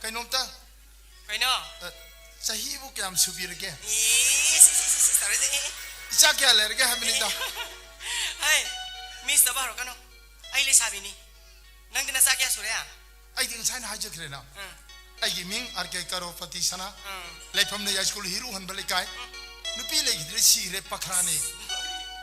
ꯀꯩꯅꯣꯝꯇ꯫ ꯀꯩꯅꯣ? ꯑ, ꯆꯍꯤꯕꯨ ꯀꯌꯥꯝ ꯁꯨꯕꯤꯔꯒꯦ? ꯏꯁ, ꯏꯁ, ꯏꯁ, ꯏꯁ, ꯇꯧꯔꯤꯁꯦ, ꯑꯦ, ꯑꯦ꯫ ꯏꯆꯥ ꯀꯌꯥ ꯂꯩꯔꯒꯦ ꯍꯥꯏꯕꯅꯤꯗ? ꯍꯩ, ꯃꯤꯁ ꯇꯧꯕ ꯍꯧꯔꯛꯀꯅꯨ꯫ ꯑꯩ ꯂꯩꯁꯥꯕꯤꯅꯤ꯫ ꯅꯪꯗꯤ ꯅꯆꯥ ꯀꯌꯥ ꯁꯨꯔꯦ? ꯑꯩꯗꯤ ꯉꯁꯥꯏꯅ ꯍꯥꯏꯖꯈ꯭ꯔꯦꯅ꯫ ꯎꯝ꯫ ꯑꯩꯒꯤ ꯃꯤꯡ ꯑꯥꯔ ꯀꯦ ꯀꯔꯣꯔꯄꯇꯤ ꯁꯅꯥ꯫ ꯎꯝ꯫ ꯂꯩꯐꯝꯅ ꯌꯥꯏꯁ꯭ꯀꯨꯜ ꯍꯤꯔꯨ ꯍꯟꯕ ꯂꯩꯀꯥꯏ꯫ ꯎꯝ꯫ ꯅꯨꯄꯤ ꯂꯩꯈꯤꯗ꯭ꯔꯦ, ꯁꯤꯈ꯭ꯔꯦ, ꯄꯈ꯭ꯔꯥꯅꯦ꯫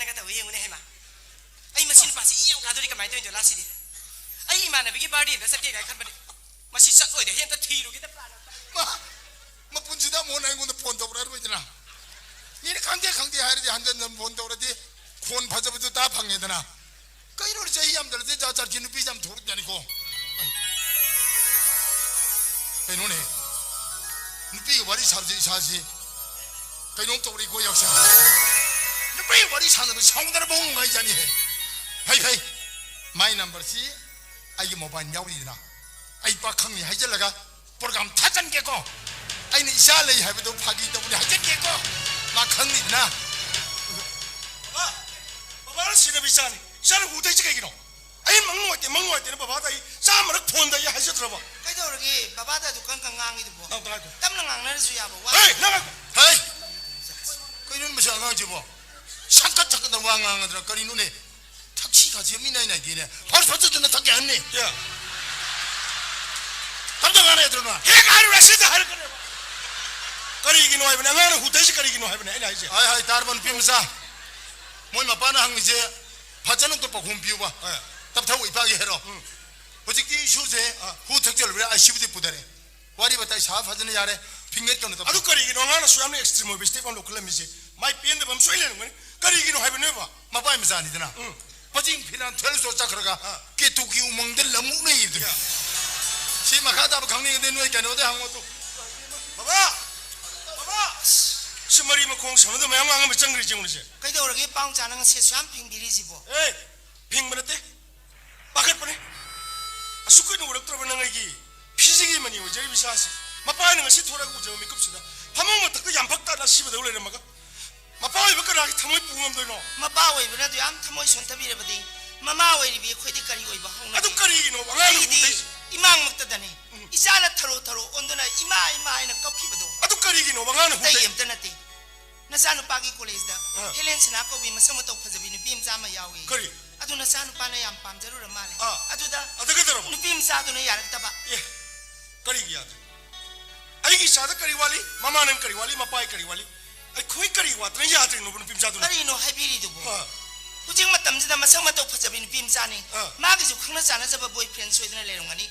ꯆꯠꯅꯒ ꯇꯧꯋꯤ ꯌꯦꯡꯉꯨꯅꯦ ꯍꯩꯃ꯫ ꯑꯩ ꯃꯁꯤ ꯅꯨꯄꯥꯁꯤ ꯏ ꯌꯥꯝ ꯀꯥꯗꯣꯔꯤ ꯀꯃꯥꯏꯅ ꯇꯧꯔꯤꯅꯣ ꯂꯥꯁꯤꯗꯤ? ꯑꯩ ꯏꯃꯥꯟꯅꯕꯤꯒꯤ ꯕꯥꯔꯗꯦꯗ ꯆꯠꯀꯦ ꯀꯥꯏꯅ ꯈꯟꯕꯅꯦ꯫ ꯃꯁꯤ ꯆꯠꯂꯣꯏꯗ ꯍꯦꯟꯇ ꯊꯤꯔꯨꯒꯦꯗ ꯄ꯭ꯂꯥꯟ ꯑꯝꯇ꯫ ꯃꯥ, ꯃꯄꯨꯟꯁꯤꯗ ꯑꯃꯨꯛ ꯍꯟꯅ ꯑꯩꯉꯣꯟꯗ ꯐꯣꯟ ꯇꯧꯔꯛꯑꯔꯣꯏꯗꯅ꯫ ꯃꯤꯅ ꯈꯪꯗꯦ ꯈꯪꯗꯦ ꯍꯥꯏꯔꯗꯤ ꯍꯟꯖꯟ ꯍꯟꯖꯟ ꯐꯣꯟ ꯇꯧꯔꯗꯤ ꯈꯣꯟ ꯐꯖꯕꯗꯨ ꯇꯥ ꯐꯪꯉꯦꯗꯅ꯫ ꯀꯩꯅꯣ ꯆꯍꯤ ꯌꯥꯝꯗ꯭ꯔꯗꯤ ꯖꯥꯠ ꯖꯥꯠꯀꯤ ꯅꯨꯄꯤ ꯌꯥꯝ ꯊꯣꯛꯂꯛꯇꯅꯤꯀꯣ꯫ ꯀꯩꯅꯣꯅꯦ? ꯅꯨꯄꯤꯒ ꯋꯥꯔꯤ ꯁꯥꯕꯁꯤ ꯏꯁꯥꯁꯤ ꯀꯩꯅꯣꯝ ꯇꯧꯔꯤꯀꯣ ꯌꯥꯎꯁꯪ꯫ ꯅꯨꯄꯤꯒ ꯋꯥꯔꯤ ꯁꯥꯟꯅꯕ ꯁꯥꯎꯅꯔꯕ ꯍꯣꯡꯉꯥꯏꯖꯥꯅꯤꯍꯦ꯫ ꯐꯩ ꯐꯩ꯫ ꯃꯥꯏ ꯅꯝꯕꯔꯁꯤ ꯑꯩꯒꯤ ꯃꯣꯕꯥꯏꯜ ꯌꯥꯎꯔꯤꯗꯅ꯫ ꯑꯩ ꯄꯥꯈꯪꯅꯤ ꯍꯥꯏꯖꯤꯜꯂꯒ ꯄ꯭ꯔꯣꯒ꯭ꯔꯥꯝ ꯊꯥꯖꯟꯒꯦꯀꯣ꯫ ꯑꯩꯅ ꯏꯆꯥ ꯂꯩ ꯍꯥꯏꯕꯗꯣ ꯐꯥꯒꯤ ꯇꯧꯕꯅꯤ ꯍꯥꯏꯖꯟꯒꯦꯀꯣ꯫ ꯃꯥ ꯈꯪꯅꯤꯗꯅ꯫ ꯕꯕꯥ, ꯕꯕꯥꯅ ꯁꯤꯟꯅꯕ ꯏꯆꯥꯅꯤ꯫ ꯏꯆꯥꯅ ꯍꯨ ꯊꯛꯏꯁꯦ ꯀꯩꯒꯤꯅꯣ? ꯑꯩ ꯃꯪ ꯅꯨꯡꯉꯥꯏꯇꯦ, ꯃꯪ ꯅꯨꯡꯉꯥꯏꯇꯦꯅ ꯕꯕꯥꯗ ꯑꯩ ꯆꯥꯝꯃꯔꯛ ꯐꯣꯟꯗ ꯑꯩ ꯍꯥꯏꯖꯗ꯭ꯔꯕ? ꯀꯩꯗꯧꯔꯒꯦ? ꯕꯕꯥꯗ ꯑꯗꯨ ꯀꯪ ꯀꯪ ꯉꯥꯡꯉꯤꯗꯨꯕꯣ? ꯅꯪ ꯇꯥꯏꯗꯣ꯫ ꯇꯞꯅ ꯉꯥꯡꯅꯔꯁꯨ ꯌꯥꯕ ꯋꯥ꯫ ꯍꯦ, ꯅꯪ ꯉꯥꯏꯈꯣ꯫ ꯍꯩ! ꯀꯩꯅꯣ ꯃꯁꯤ ꯑꯉꯥꯡꯁꯤꯕꯣ? ꯁꯪꯀꯠ ꯁꯪꯀꯠꯅ ꯋꯥ ꯉꯥꯡꯉꯗ꯭ꯔꯥ ꯀꯔꯤꯅꯣꯅꯦ? ꯊꯛꯁꯤ ꯈꯥꯁꯤ ꯑꯃ ꯏꯅꯥꯏ ꯅꯥꯏꯗꯦꯅꯦ꯫ ꯐꯥꯔꯁ ꯐꯠꯇꯗꯅ ꯊꯛꯀꯦ ꯍꯥꯏꯕꯅꯤ꯫ ꯌꯥ꯫ ꯇꯞꯅ ꯉꯥꯡꯅ ꯌꯥꯗ꯭ꯔꯣ ꯅꯪ? ꯍꯦꯛ ꯍꯥꯏꯔꯨꯔꯦ ꯁꯤꯗ ꯍꯥꯏꯔꯛꯀꯅꯦꯕ꯫ ꯀꯔꯤꯒꯤꯅꯣ ꯍꯥꯏꯕꯅꯦ? ꯑꯉꯥꯡꯅ ꯍꯨ ꯊꯛꯏꯁꯦ ꯀꯔꯤꯒꯤꯅꯣ ꯍꯥꯏꯕꯅꯦ ꯑꯩꯅ ꯍꯥꯏꯁꯦ? ꯍꯥꯏ, ꯍꯥꯏ, ꯇꯥꯔꯕ ꯅꯨꯄꯤ ꯃꯆꯥ꯫ ꯃꯣꯏ ꯃꯄꯥꯅ ꯍꯪꯉꯤꯁꯦ ꯐꯖꯅ ꯑꯝꯇ ꯄꯥꯎꯈꯨꯝ ꯄꯤꯌꯨꯕ꯫ ꯍꯣꯏ꯫ ꯇꯞꯊꯧ ꯏꯄꯥꯒꯤ ꯍꯦꯔꯣ꯫ ꯎꯝ꯫ ꯍꯧꯖꯤꯛꯇꯤ ꯏꯁꯨꯁꯦ ꯑꯥ꯫ ꯍꯨ ꯊꯛꯆꯜꯂꯨꯕꯅꯤꯅ ꯑꯥꯏ ꯁꯤ ꯌꯨꯗꯤ ꯄꯨꯊꯔꯦ꯫ ꯋꯥꯔꯤ ꯋꯥꯇꯥꯏ ꯁꯥ ꯐꯖꯅ ꯌꯥꯔꯦ꯫ ꯐꯤꯡꯒꯠꯀꯅꯨ ꯇꯞꯊꯧ꯫ ꯑꯗꯨ ꯀꯔꯤꯒꯤꯅꯣ ꯑꯉꯥꯡꯅ ꯑꯁꯨꯛ ꯌꯥꯝꯅ ꯑꯦꯛꯁꯇ꯭ꯔꯤꯝ ꯑꯣꯏꯕ ꯁ꯭ꯇꯦꯞ ꯑꯃ ꯂꯧꯈꯠꯂꯝꯃꯤꯁꯦ? ꯃꯥꯏ ꯄꯦꯟꯗꯕ ꯑꯃ ꯁꯣꯏ ꯂꯩꯔꯝꯒꯅꯤ꯫ ꯀꯔꯤꯒꯤꯅꯣ ꯍꯥꯏꯕꯅꯦꯕ? ꯃꯄꯥꯏ ꯃꯆꯥꯅꯤꯗꯅ꯫ ꯎꯝ꯫ ꯃꯆꯤꯡ ꯐꯤꯔꯥꯟ ꯊꯦꯜꯁꯣ ꯆꯠꯈ꯭ꯔꯒ ꯑꯥ꯫ ꯀꯦꯇꯨꯒꯤ ꯎꯃꯪꯗ ꯂꯪꯉꯨꯛꯅꯩ ꯏꯕꯗꯨ꯫ ꯌꯥ꯫ ꯁꯤ ꯃꯈꯥ ꯇꯥꯕ ꯈꯪꯅꯤꯡꯉꯗꯤ ꯅꯣꯏ ꯀꯩꯅꯣꯗ ꯍꯪꯉꯣ ꯇꯨ꯫ ꯕꯕꯥ! ꯕꯕꯥ! ꯁꯤ ꯃꯔꯤ ꯃꯈꯣꯡ ꯁꯝꯅꯗ ꯃꯌꯥꯝ ꯉꯥꯡ ꯑꯃ ꯆꯪꯈ꯭ꯔꯤꯁꯦ ꯌꯦꯡꯉꯨꯅꯦ ꯁꯦ꯫ ꯀꯩꯗꯧꯔꯒꯦ ꯄꯥꯎ ꯆꯥꯅ ꯉꯁꯤ ꯑꯁꯨꯛ ꯌꯥꯝ ꯐꯤꯡꯕꯤꯔꯤꯁꯤꯕꯣ? ꯑꯦ! ꯐꯤꯡꯕ ꯅꯠꯇꯦ꯫ ꯄꯥꯈꯠꯄꯅꯦ꯫ ꯑꯁꯨꯛ ꯀꯨꯏꯅ ꯎꯔꯛꯇ꯭ꯔꯕ ꯅꯪ ꯑꯩꯒꯤ ꯐꯤꯖꯤꯒꯤ ꯃꯅꯤ ꯑꯣꯏꯖꯔꯤꯕ ꯏꯆꯥꯁꯤ꯫ ꯃꯄꯥꯅ ꯉꯁꯤ ꯊꯣꯔꯛꯑꯒ ꯎꯖꯕ ꯃꯤꯀꯨꯞꯁꯤꯗ ꯐꯃꯨꯡ ꯃꯊꯛꯇ ꯌꯥꯝ ꯐꯛ ꯇꯥꯅ ꯑꯁꯤꯕꯗꯧ ꯂꯩꯔꯝꯃꯒ ꯃꯄꯥ ꯑꯣꯏꯕ ꯀꯅꯥꯒꯤ ꯊꯃꯣꯏ ꯄꯨ ꯉꯝꯗꯣꯏꯅꯣ? ꯃꯄꯥ ꯑꯣꯏꯕꯅ ꯑꯗꯨ ꯌꯥꯝ ꯊꯃꯣꯏ ꯁꯣꯟꯊꯕꯤꯔꯕꯗꯤ, ꯃꯃꯥ ꯑꯣꯏꯔꯤꯕꯤ ꯑꯩꯈꯣꯏꯗꯤ ꯀꯔꯤ ꯑꯣꯏꯕ ꯍꯧꯅꯒꯦ? ꯑꯗꯨ ꯀꯔꯤꯒꯤꯅꯣꯕ ꯑꯉꯥꯡꯅ ꯑꯩꯒꯤꯗꯤ ꯍꯨꯗꯩꯁꯦ? ꯏꯃꯥꯡꯃꯛꯇꯗꯅꯤ꯫ ꯎꯝ꯫ ꯏꯆꯥꯅ ꯊꯔꯣ ꯊꯔꯣ ꯑꯣꯟꯗꯨꯅ "ꯏꯃꯥ, ꯏꯃꯥ" ꯍꯥꯏꯅ ꯀꯞꯈꯤꯕꯗꯣ꯫ ꯑꯗꯨ ꯀꯔꯤꯒꯤꯅꯣꯕ ꯑꯉꯥꯡꯅ ꯑꯇꯩ ꯍꯨꯗꯩ- ꯑꯝꯇ ꯅꯠꯇꯦ꯫ ꯅꯆꯥꯅꯨꯄꯥꯒꯤ ꯀꯣꯂꯦꯖꯇ ꯑꯥ꯫ ꯍꯦꯂꯦꯟ ꯁꯅꯥ ꯀꯧꯕꯤ ꯃꯁꯛ ꯃꯇꯧ ꯐꯖꯕꯤ ꯅꯨꯄꯤ ꯃꯆꯥ ꯑꯃ ꯌꯥꯎꯏ꯫ ꯀꯔꯤ? ꯑꯗꯨ ꯅꯆꯥꯅꯨꯄꯥꯅ ꯌꯥꯝ ꯄꯥꯝꯖꯔꯨꯔ ꯃꯥꯜꯂꯦ꯫ ꯑꯥ꯫ ꯑꯗꯨꯗ ꯑꯗꯨ ꯀꯩꯗꯧꯔꯕ? ꯅꯨꯄꯤ ꯃꯆꯥꯗꯨꯅ ꯌꯥꯔꯛꯇꯕ꯫ ꯑꯦ, ꯀꯔꯤꯒꯤ ꯌꯥꯗ꯭ꯔꯤ? ꯑꯩꯒꯤ ꯏꯆꯥꯗ ꯀꯔꯤ ꯋꯥꯠꯂꯤ? ꯃꯃꯥꯅ ꯀꯔꯤ ꯋꯥꯠꯂꯤ? ꯃꯄꯥꯒꯤ ꯀꯔꯤ ꯋꯥꯠꯂꯤ? ꯑꯩꯈꯣꯏ ꯀꯔꯤ ꯋꯥꯠꯇꯅ ꯌꯥꯗ꯭ꯔꯤꯅꯣꯕ ꯅꯨꯄꯤ ꯃꯆꯥꯗꯨꯅ? ꯀꯔꯤꯅꯣ ꯍꯥꯏꯕꯤꯔꯤꯗꯨꯕꯨ? ꯑꯥ꯫ ꯍꯧꯖꯤꯛ ꯃꯇꯝꯁꯤꯗ ꯃꯁꯛ ꯃꯇꯧ ꯐꯖꯕꯤ ꯅꯨꯄꯤ ꯃꯆꯥꯅꯤ꯫ ꯑꯥ꯫ ꯃꯥꯒꯤꯁꯨ ꯈꯪꯅ ꯆꯥꯟꯅꯖꯕ boyfriend ꯁꯣꯏꯗꯅ ꯂꯩꯔꯝꯒꯅꯤ꯫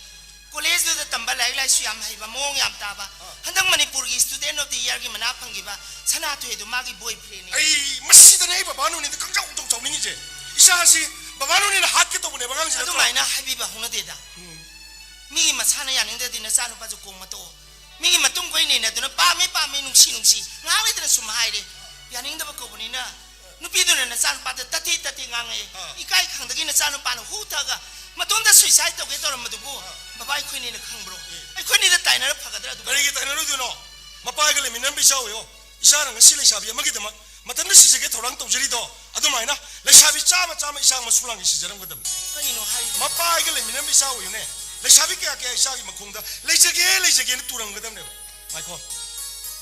ꯀꯣꯂꯦꯖꯇꯨꯗ ꯇꯝꯕ ꯂꯥꯏꯔꯤꯛ ꯂꯥꯏꯁꯨ ꯌꯥꯝ ꯍꯩꯕ, ꯃꯑꯣꯡ ꯌꯥꯝ ꯇꯥꯕ, ꯑꯥ꯫ ꯍꯟꯗꯛ ꯃꯅꯤꯄꯨꯔꯒꯤ Student of the Yearꯒꯤ ꯃꯅꯥ ꯐꯪꯈꯤꯕ ꯁꯅꯥꯊꯣꯏꯗꯣ ꯃꯥꯒꯤ boyfriendꯅꯤ꯫ ꯑꯩ ꯃꯁꯤꯗꯅꯦ ꯑꯩ ꯕꯕꯥ ꯅꯣꯅꯤꯗ ꯈꯪꯆꯥꯎ ꯆꯥꯎ ꯆꯥꯎꯅꯤꯡꯉꯤꯁꯦ꯫ ꯏꯆꯥꯁꯤ ꯕꯕꯥ ꯅꯣꯅꯤꯅ ꯍꯥꯠꯀꯦ ꯇꯧꯕꯅꯦꯕ ꯑꯉꯥꯡꯁꯤꯗ꯫ ꯑꯗꯨꯃꯥꯏꯅ ꯍꯥꯏꯕꯤꯕ ꯍꯧꯅꯗꯦꯗ꯫ ꯎꯝ꯫ ꯃꯤꯒꯤ ꯃꯁꯥꯅ ꯌꯥꯅꯤꯡꯗ꯭ꯔꯗꯤ ꯅꯆꯥꯅꯨꯄꯥꯁꯨ ꯀꯣꯡ ꯃꯇꯣꯛꯑꯣ꯫ ꯃꯤꯒꯤ ꯃꯇꯨꯡ ꯀꯣꯏꯅꯦꯅ ꯑꯗꯨꯅ "ꯄꯥꯝꯃꯤ, ꯄꯥꯝꯃꯤ, ꯅꯨꯡꯁꯤ, ꯅꯨꯡꯁꯤ", ꯉꯥꯏꯍꯥꯛ ꯂꯩꯇꯅ ꯁꯨꯝ ꯍꯥꯏꯔꯦ꯫ ꯌꯥꯅꯤꯡꯗꯕ ꯀꯧꯕꯅꯤꯅ ꯅꯨꯄꯤꯗꯨꯅ ꯅꯆꯥꯅꯨꯄꯥꯗ ꯇꯠꯇꯤ ꯇꯠꯇꯤ ꯉꯥꯡꯉꯛꯑꯦ꯫ ꯑꯥ꯫ ꯏꯀꯥꯏ ꯈꯪꯗꯒꯤ ꯅꯆꯥꯅꯨꯄꯥꯅ ꯍꯨ ꯊꯛꯑꯒ ꯃꯇꯣꯝꯇ suicide ꯇꯧꯒꯦ ꯇꯧꯔꯝꯕꯗꯨꯕꯨ ꯑꯥ꯫ ꯕꯕꯥ ꯑꯩꯈꯣꯏꯅꯤꯅ ꯈꯪꯕ꯭ꯔꯣ? ꯑꯦ꯫ ꯑꯩꯈꯣꯏꯅꯤꯗ ꯇꯥꯏꯅꯔ ꯐꯒꯗ꯭ꯔꯥ ꯑꯗꯨꯕꯨ? ꯀꯔꯤꯒꯤ ꯇꯥꯏꯅꯔꯣꯏꯗꯣꯏꯅꯣ? ꯃꯄꯥꯒ ꯂꯩꯃꯤꯟꯅꯔꯝꯕ ꯏꯆꯥ ꯑꯣꯏꯌꯣ꯫ ꯏꯆꯥꯅ ꯉꯁꯤ ꯂꯩꯁꯥꯕꯤ ꯑꯃꯒꯤꯗꯃꯛ ꯃꯊꯟꯇ ꯁꯤꯖꯒꯦ ꯊꯧꯔꯥꯡ ꯇꯧꯖꯔꯤꯗꯣ, ꯑꯗꯨꯃꯥꯏꯅ ꯂꯩꯁꯥꯕꯤ ꯆꯥꯝꯃ ꯆꯥꯝꯃ ꯏꯆꯥ ꯃꯁꯨ ꯂꯥꯡꯒꯤ ꯁꯤꯖꯔꯝꯒꯗꯕꯅꯤ꯫ ꯀꯔꯤꯅꯣ ꯍꯥꯏꯔꯤꯗꯣ? ꯃꯄꯥ ꯑꯩꯒ ꯂꯩꯃꯤꯟꯅꯔꯝꯕ ꯏꯆꯥ ꯑꯣꯏꯌꯨꯅꯦ꯫ ꯂꯩꯁꯥꯕꯤ ꯀꯌꯥ ꯀꯌꯥ ꯏꯆꯥꯒꯤ ꯃꯈꯣꯡꯗ "ꯂꯩꯖꯒꯦ, ꯂꯩꯖꯒꯦꯅ" ꯇꯨꯔꯝꯒꯗꯕꯅꯦꯕ꯫ ꯉꯥꯏꯈꯣ,